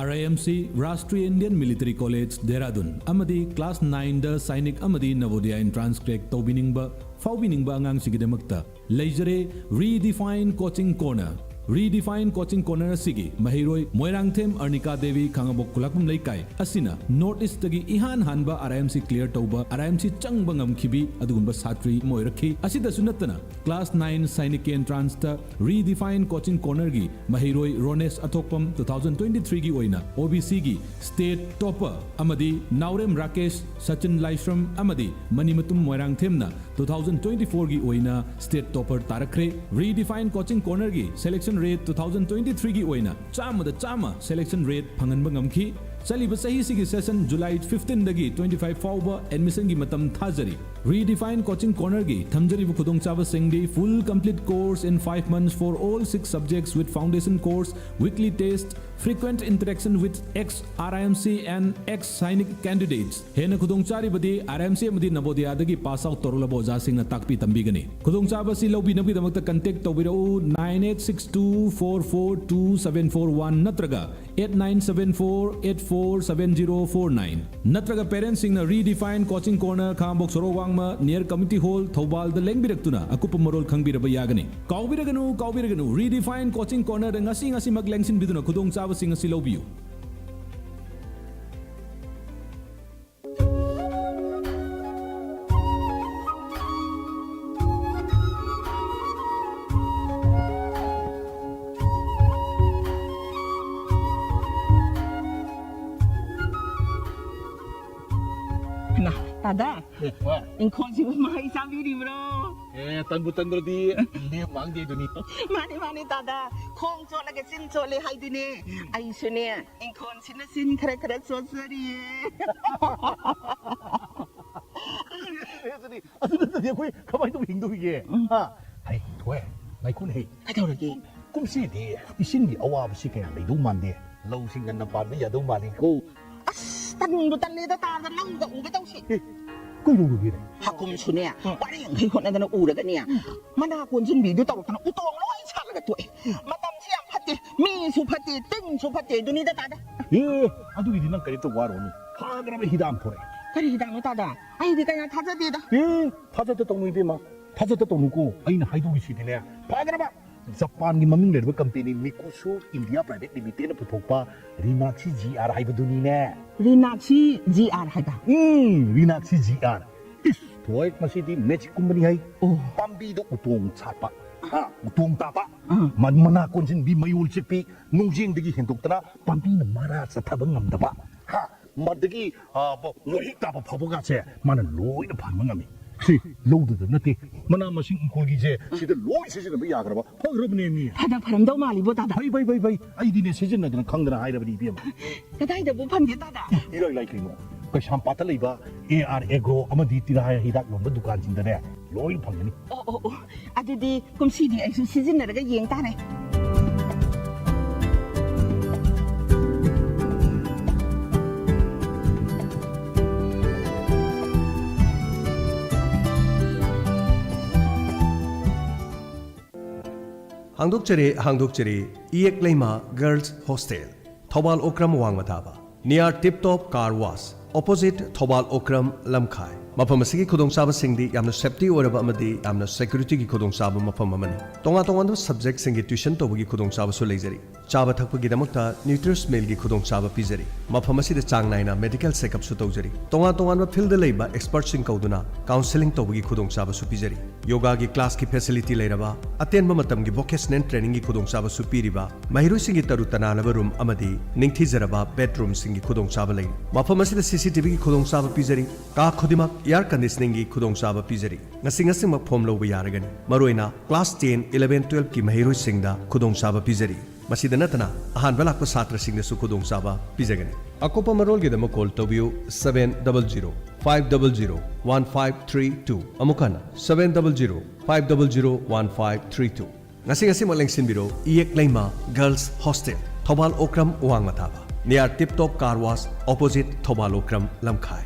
RIMC, Rashtriya Indian Military College, Dehradun ꯑꯃꯗꯤ class nineꯗ Sainik ꯑꯃꯗꯤ Navodaya entrance crack ꯇꯧꯕꯤꯅꯤꯡꯕ, ꯐꯥꯎꯕꯤꯅꯤꯡꯕ ꯑꯉꯥꯡꯁꯤꯡꯒꯤꯗꯃꯛꯇ ꯂꯩꯖꯔꯦ Redefine Coaching Corner꯫ Redefine Coaching Corner ꯑꯁꯤꯒꯤ ꯃꯍꯩꯔꯣꯏ ꯃꯣꯏꯔꯥꯡꯊꯦꯝ ꯑꯔꯅꯤꯀꯥ ꯗꯦꯕꯤ, ꯈꯥꯉꯕꯣꯛ ꯈꯨꯂꯥꯛꯄꯝ ꯂꯩꯀꯥꯏ ꯑꯁꯤꯅ North Eastꯇꯒꯤ ꯏꯍꯥꯟ ꯍꯥꯟꯕ RIMC clear ꯇꯧꯕ, RIMC ꯆꯪꯕ ꯉꯝꯈꯤꯕꯤ ꯑꯗꯨꯒꯨꯝꯕ ꯁꯥꯇ꯭ꯔꯤ ꯑꯃ ꯑꯣꯏꯔꯛꯈꯤ꯫ ꯑꯁꯤꯗꯁꯨ ꯅꯠꯇꯅ class nine Sainikꯀꯤ entranceꯇ Redefine Coaching Cornerꯒꯤ ꯃꯍꯩꯔꯣꯏ ꯔꯣꯅꯦꯁ ꯑꯊꯣꯛꯄꯝ two thousand twenty threeꯒꯤ ꯑꯣꯏꯅ OBCꯒꯤ state topper ꯑꯃꯗꯤ ꯅꯥꯎꯔꯦꯝ ꯔꯥꯀꯦꯁ, ꯁꯆꯤꯟ ꯂꯥꯏꯁ꯭ꯔꯝ ꯑꯃꯗꯤ ꯃꯅꯤꯃꯇꯨꯝ ꯃꯣꯏꯔꯥꯡꯊꯦꯝꯅ two thousand twenty fourꯒꯤ ꯑꯣꯏꯅ state topper ꯇꯥꯔꯛꯈ꯭ꯔꯦ꯫ Redefine Coaching Cornerꯒꯤ selection rate two thousand twenty threeꯒꯤ ꯑꯣꯏꯅ ꯆꯥꯝꯃꯗ ꯆꯥꯝꯃ selection rate ꯐꯪꯍꯟꯕ ꯉꯝꯈꯤ꯫ ꯆꯠꯂꯤꯕ ꯆꯍꯤꯁꯤꯒꯤ session July fifteenꯗꯒꯤ twenty five ꯐꯥꯎꯕ admissionꯒꯤ ꯃꯇꯝ ꯊꯥꯖꯔꯤ꯫ Redefine Coaching Cornerꯒꯤ ꯊꯝꯖꯔꯤꯕ ꯈꯨꯗꯣꯡꯆꯥꯕꯁꯤꯡꯗꯤ: full complete course in five months for all six subjects with foundation course, weekly test, frequent interaction with ex R I M C and ex Sainik candidates꯫ ꯍꯦꯟꯅ ꯈꯨꯗꯣꯡꯆꯥꯔꯤꯕꯗꯤ R I M C ꯑꯃꯗꯤ ꯅꯕꯣꯗꯤꯌꯥꯗꯒꯤ pass out ꯇꯧꯔꯛꯂꯕ ꯑꯣꯖꯥꯁꯤꯡꯅ ꯇꯥꯛꯄꯤ ꯇꯝꯕꯤꯒꯅꯤ꯫ ꯈꯨꯗꯣꯡꯆꯥꯕ ꯑꯁꯤ ꯂꯧꯕꯤꯅꯕꯒꯤꯗꯃꯛꯇ contact ꯇꯧꯕꯤꯔꯛꯎ nine eight six two four four two seven four one ꯅꯠꯇ꯭ꯔꯒ eight nine seven four eight four seven zero four nine꯫ ꯅꯠꯇ꯭ꯔꯒ parents ꯁꯤꯡꯅ Redefine Coaching Corner, ꯈꯥꯉꯕꯣꯛ ꯁꯣꯔꯣꯛ ꯋꯥꯡꯃ, near Community Hall, ꯊꯧꯕꯥꯜꯗ ꯂꯦꯡꯕꯤꯔꯛꯇꯨꯅ ꯑꯀꯨꯞꯄ ꯃꯔꯣꯜ ꯈꯪꯕꯤꯔꯕ ꯌꯥꯒꯅꯤ꯫ ꯀꯥꯎꯕꯤꯔꯒꯅꯨ, ꯀꯥꯎꯕꯤꯔꯒꯅꯨ, Redefine Coaching Corner ꯗ ꯉꯁꯤ ꯉꯁꯤꯃꯛ ꯂꯦꯡꯁꯤꯟꯕꯤꯗꯨꯅ ꯈꯨꯗꯣꯡꯆꯥꯕꯁꯤꯡ ꯑꯁꯤ ꯂꯧꯕꯤꯌꯨ꯫ ꯍꯩꯃꯥ, ꯇꯥꯗ, ꯑꯦ, ꯋꯥ꯫ ꯏꯪꯈꯣꯜꯁꯤꯕꯨ ꯃꯍꯩ ꯆꯥꯕꯤꯔꯤꯕ꯭ꯔꯣ? ꯑꯦ, ꯇꯟꯕꯨ ꯇꯟꯗ꯭ꯔꯗꯤ ꯂꯦꯝ ꯃꯥꯡꯗꯦꯗꯨꯅꯤ꯫ ꯃꯥꯅꯤ, ꯃꯥꯅꯤ, ꯇꯥꯗ꯫ ꯈꯣꯡ ꯆꯣꯠꯂꯒ ꯆꯤꯟ ꯆꯣꯠꯂꯦ ꯍꯥꯏꯗꯨꯅꯦ꯫ ꯎꯝ꯫ ꯑꯩꯁꯨꯅꯦ, ꯏꯪꯈꯣꯜꯁꯤꯅ ꯆꯤꯟ ꯈꯔ ꯈꯔ ꯆꯣꯠꯆꯔꯤꯌꯦ꯫ ꯑꯗꯨꯗꯤ, ꯑꯗꯨ ꯅꯠꯇ꯭ꯔꯗꯤ ꯑꯩꯈꯣꯏ ꯀꯃꯥꯏꯅ ꯇꯧꯕ ꯍꯤꯡꯗꯧꯔꯤꯒꯦ? ꯎꯝ꯫ ꯍꯥ? ꯍꯩ, ꯊꯣꯏ, ꯉꯥꯏꯈꯣꯅꯦ, ꯍꯩ꯫ ꯀꯩꯗꯧꯔꯒꯦ? ꯀꯨꯝꯁꯤꯗꯤ ꯏꯁꯤꯡꯒꯤ ꯑꯋꯥꯕꯁꯤ ꯀꯌꯥ ꯂꯩꯗꯧ ꯃꯥꯟꯗꯦ꯫ ꯂꯧꯁꯤꯡ ꯉꯟꯅ ꯄꯥꯟꯕ ꯌꯥꯗꯧ ꯃꯥꯜꯂꯤꯀꯣ꯫ ꯑꯁ, ꯇꯟꯕꯨ ꯇꯜꯂꯦꯗ, ꯇꯥꯗ ꯂꯧꯒ ꯎꯒꯦ ꯇꯧꯁꯤ꯫ ꯑꯦ, ꯀꯩꯗꯧꯔꯒꯦꯅꯦ? ꯍꯥꯀꯨꯝꯁꯨꯅꯦ, ꯑ꯫ ꯄꯔꯦꯡꯈꯩ ꯍꯣꯠꯅꯗꯅ ꯎꯔꯒꯅꯦ, ꯎꯝ꯫ ꯃꯅꯥ ꯀꯣꯟꯁꯤꯟꯕꯤꯗꯨ ꯇꯧꯔꯛꯇꯅ ꯎꯇꯣꯡ ꯂꯣꯏ ꯁꯥꯠꯂꯒ ꯇꯣꯛꯑꯦ꯫ ꯎꯝ꯫ ꯃꯇꯝꯁꯤ ꯌꯥꯝ ꯐꯠꯇꯦ, ꯃꯤꯁꯨ ꯐꯠꯇꯦ, ꯇꯤꯟꯁꯨ ꯐꯠꯇꯦ, ꯑꯗꯨꯅꯤꯗ ꯇꯥꯗ꯫ ꯑꯦ, ꯑꯗꯨꯒꯤꯗꯤ ꯅꯪ ꯀꯔꯤꯝꯇ ꯋꯥꯔꯨꯔꯅꯨ꯫ ꯐꯈ꯭ꯔꯕ ꯍꯤꯗꯥꯛ ꯑꯃ ꯊꯣꯔꯛꯑꯦ꯫ ꯀꯔꯤ ꯍꯤꯗꯥꯛꯅꯣ ꯇꯥꯗ? ꯑꯩꯗꯤ ꯀꯌꯥ ꯊꯥꯖꯗꯦꯗ꯫ ꯑꯦ, ꯊꯥꯖꯗ ꯇꯧꯅꯨ ꯏꯕꯦꯝꯃ, ꯊꯥꯖꯗ ꯇꯧꯅꯨꯀꯣ꯫ ꯑꯩꯅ ꯍꯥꯏꯗꯣꯛꯏꯁꯤꯗꯤꯅꯦ, ꯐꯈ꯭ꯔꯕ ꯖꯄꯥꯟꯒꯤ ꯃꯃꯤꯡ ꯂꯩꯔꯕ ꯀꯝꯄꯦꯅꯤ ꯃꯤꯀꯨꯁꯨ ꯏꯟꯗꯤꯌꯥ ꯄ꯭ꯔꯥꯏꯚꯦꯠ ꯂꯤꯃꯤꯇꯦꯗꯅ ꯄꯨꯊꯣꯛꯄ ꯔꯤꯅꯥꯛꯁꯤ ꯖꯤ ꯑꯥꯔ ꯍꯥꯏꯕꯗꯨꯅꯤꯅꯦ꯫ ꯔꯤꯅꯥꯛꯁꯤ ꯖꯤ ꯑꯥꯔ ꯍꯥꯏꯕ? ꯎꯝ, ꯔꯤꯅꯥꯛꯁꯤ ꯖꯤ ꯑꯥꯔ꯫ ꯏꯁ, ꯊꯣꯏ, ꯃꯁꯤꯗꯤ ꯃꯦꯖꯤꯛꯀꯨꯝꯕꯅꯤ ꯍꯥꯏ꯫ ꯑꯣ꯫ ꯄꯥꯝꯕꯤꯗ ꯎꯇꯣꯡ ꯁꯥꯠꯄ, ꯍꯥ, ꯎꯇꯣꯡ ꯇꯥꯕ, ꯑꯥ꯫ ꯃ-, ꯃꯅꯥ ꯀꯣꯟꯁꯤꯟꯕꯤ, ꯃꯌꯣꯜ ꯆꯤꯛꯄꯤ, ꯅꯨꯡꯖꯦꯡꯗꯒꯤ ꯍꯦꯟꯗꯣꯛꯇꯅ ꯄꯥꯝꯕꯤꯅ ꯃꯔꯥ ꯆꯠꯊꯕ ꯉꯝꯗꯕ, ꯍꯥ, ꯃꯗꯒꯤ, ꯑ, ꯕ-, ꯋꯥꯍꯤꯛ ꯇꯥꯕ ꯐꯥꯎꯕꯒꯁꯦ ꯃꯥꯅ ꯂꯣꯏꯅ ꯐꯍꯟꯕ ꯉꯝꯃꯤ꯫ ꯁꯤ ꯂꯧꯗꯨꯗ ꯅꯠꯇꯦ, ꯃꯅꯥ ꯃꯁꯤꯡ ꯏꯪꯈꯣꯜꯒꯤꯁꯦ ꯁꯤꯗ ꯂꯣꯏ ꯁꯤꯖꯤꯟꯅꯕ ꯌꯥꯈ꯭ꯔꯕ, ꯐꯈ꯭ꯔꯕꯅꯦ ꯃꯤ꯫ ꯐꯅ ꯐꯔꯝꯗꯧ ꯃꯥꯜꯂꯤꯕꯣ, ꯇꯥꯗ꯫ ꯐꯩ, ꯐꯩ, ꯐꯩ, ꯐꯩ꯫ ꯑꯩꯗꯤꯅꯦ ꯁꯤꯖꯤꯟꯅꯗꯅ ꯈꯪꯗꯅ ꯍꯥꯏꯔꯕꯅꯤ, ꯏꯕꯦꯝꯃ꯫ ꯀꯗꯥꯏꯗꯕꯨ ꯐꯪꯒꯦ, ꯇꯥꯗ? ꯏꯔꯥꯏ ꯂꯥꯏ ꯀꯩꯅꯣ꯫ ꯀꯩꯁꯥꯝꯄꯥꯠꯇ ꯂꯩꯕ ꯑꯦ ꯑꯥꯔ ꯑꯦꯒ꯭ꯔꯣ ꯑꯃꯗꯤ ꯇꯤꯜꯍꯥ ꯍꯤꯗꯥꯛ ꯌꯣꯟꯕ ꯗꯨꯀꯥꯟꯁꯤꯡꯗꯅꯦ ꯂꯣꯏ ꯐꯪꯒꯅꯤ꯫ ꯑꯣ ꯑꯣ ꯑꯣ, ꯑꯗꯨꯗꯤ ꯀꯨꯝꯁꯤꯗꯤ ꯑꯩꯁꯨ ꯁꯤꯖꯤꯟꯅꯔꯒ ꯌꯦꯡ ꯇꯥꯔꯦ꯫ ꯍꯥꯡꯗꯣꯛꯆꯔꯤ, ꯍꯥꯡꯗꯣꯛꯆꯔꯤ꯫ ꯏꯌꯦꯛ ꯂꯩꯃ ꯒꯔꯜꯁ ꯍꯣꯁꯇꯦꯜ, ꯊꯧꯕꯥꯜ ꯑꯣꯀ꯭ꯔꯝ ꯋꯥꯡꯃ ꯊꯥꯕ, near Tip Top Car Wash, opposite Thoubal Okram ꯂꯝꯈꯥꯏ꯫ ꯃꯐꯝ ꯑꯁꯤꯒꯤ ꯈꯨꯗꯣꯡꯆꯥꯕꯁꯤꯡꯗꯤ ꯌꯥꯝꯅ ꯁꯦꯐꯇꯤ ꯑꯣꯏꯔꯕ ꯑꯃꯗꯤ ꯌꯥꯝꯅ ꯁꯦꯀ꯭ꯌꯨꯔꯤꯇꯤꯒꯤ ꯈꯨꯗꯣꯡꯆꯥꯕ ꯃꯐꯝ ꯑꯃꯅꯤ꯫ ꯇꯣꯉꯥꯟ ꯇꯣꯉꯥꯟꯕ ꯁꯕꯖꯦꯛꯁꯤꯡꯒꯤ ꯇ꯭ꯌꯨꯁꯟ ꯇꯧꯕꯒꯤ ꯈꯨꯗꯣꯡꯆꯥꯕꯁꯨ ꯂꯩꯖꯔꯤ꯫ ꯆꯥꯕ ꯊꯛꯄꯒꯤꯗꯃꯛꯇ ꯅ꯭ꯌꯨꯇ꯭ꯔꯤꯁ ꯃꯤꯜꯒꯤ ꯈꯨꯗꯣꯡꯆꯥꯕ ꯄꯤꯖꯔꯤ꯫ ꯃꯐꯝ ꯑꯁꯤꯗ ꯆꯥꯡ ꯅꯥꯏꯅ ꯃꯦꯗꯤꯀꯦꯜ ꯆꯦꯛꯑꯞꯁꯨ ꯇꯧꯖꯔꯤ꯫ ꯇꯣꯉꯥꯟ ꯇꯣꯉꯥꯟꯕ ꯐꯤꯜꯗ ꯂꯩꯕ ꯑꯦꯛꯁꯄꯔꯠꯁꯤꯡ ꯀꯧꯗꯨꯅ ꯀꯥꯎꯟꯁꯦꯂꯤꯡ ꯇꯧꯕꯒꯤ ꯈꯨꯗꯣꯡꯆꯥꯕꯁꯨ ꯄꯤꯖꯔꯤ꯫ ꯌꯣꯒꯥꯒꯤ ꯀ꯭ꯂꯥꯁꯀꯤ ꯐꯦꯁꯤꯂꯤꯇꯤ ꯂꯩꯔꯕ, ꯑꯇꯦꯟꯕ ꯃꯇꯝꯒꯤ ꯚꯣꯀꯦꯁꯅꯦꯜ ꯇ꯭ꯔꯦꯅꯤꯡꯒꯤ ꯈꯨꯗꯣꯡꯆꯥꯕꯁꯨ ꯄꯤꯔꯤꯕ, ꯃꯍꯩꯔꯣꯏꯁꯤꯡꯒꯤ ꯇꯔꯨ ꯇꯅꯥꯟꯅꯕ ꯔꯨꯝ ꯑꯃꯗꯤ ꯅꯤꯡꯊꯤꯖꯔꯕ ꯕꯦꯗꯔꯨꯝꯁꯤꯡꯒꯤ ꯈꯨꯗꯣꯡꯆꯥꯕ ꯂꯩꯔꯤ꯫ ꯃꯐꯝ ꯑꯁꯤꯗ ꯁꯤ ꯁꯤ ꯇꯤ ꯚꯤꯒꯤ ꯈꯨꯗꯣꯡꯆꯥꯕ ꯄꯤꯖꯔꯤ꯫ ꯀꯥ ꯈꯨꯗꯤꯡꯃꯛ ꯑꯦꯌꯔ ꯀꯟꯗꯤꯁꯅꯤꯡꯒꯤ ꯈꯨꯗꯣꯡꯆꯥꯕ ꯄꯤꯖꯔꯤ꯫ ꯉꯁꯤ ꯉꯁꯤꯃꯛ ꯐꯣꯝ ꯂꯧꯕ ꯌꯥꯔꯒꯅꯤ꯫ ꯃꯔꯨꯑꯣꯏꯅ ꯀ꯭ꯂꯥꯁ ꯇꯦꯟ, ꯏꯂꯚꯦꯟ, ꯇꯨꯋꯦꯜꯐꯀꯤ ꯃꯍꯩꯔꯣꯏꯁꯤꯡꯗ ꯈꯨꯗꯣꯡꯆꯥꯕ ꯄꯤꯖꯔꯤ꯫ ꯃꯁꯤꯗ ꯅꯠꯇꯅ ꯑꯍꯥꯟꯕ ꯂꯥꯛꯄ ꯁꯥꯇ꯭ꯔꯁꯤꯡꯗꯁꯨ ꯈꯨꯗꯣꯡꯆꯥꯕ ꯄꯤꯖꯒꯅꯤ꯫ ꯑꯀꯨꯞꯄ ꯃꯔꯣꯜꯒꯤꯗꯃꯛ ꯀꯣꯜ ꯇꯧꯕꯤꯌꯨ, seven double zero five double zero one five three two꯫ ꯑꯃꯨꯛ ꯍꯟꯅ, seven double zero five double zero one five three two꯫ ꯉꯁꯤ ꯉꯁꯤꯃꯛ ꯂꯦꯡꯁꯤꯟꯕꯤꯔꯣ, ꯏꯌꯦꯛ ꯂꯩꯃ ꯒꯔꯜꯁ ꯍꯣꯁꯇꯦꯜ, ꯊꯧꯕꯥꯜ ꯑꯣꯀ꯭ꯔꯝ ꯋꯥꯡꯃ ꯊꯥꯕ, near Tip Top Car Wash, opposite Thoubal Okram ꯂꯝꯈꯥꯏ꯫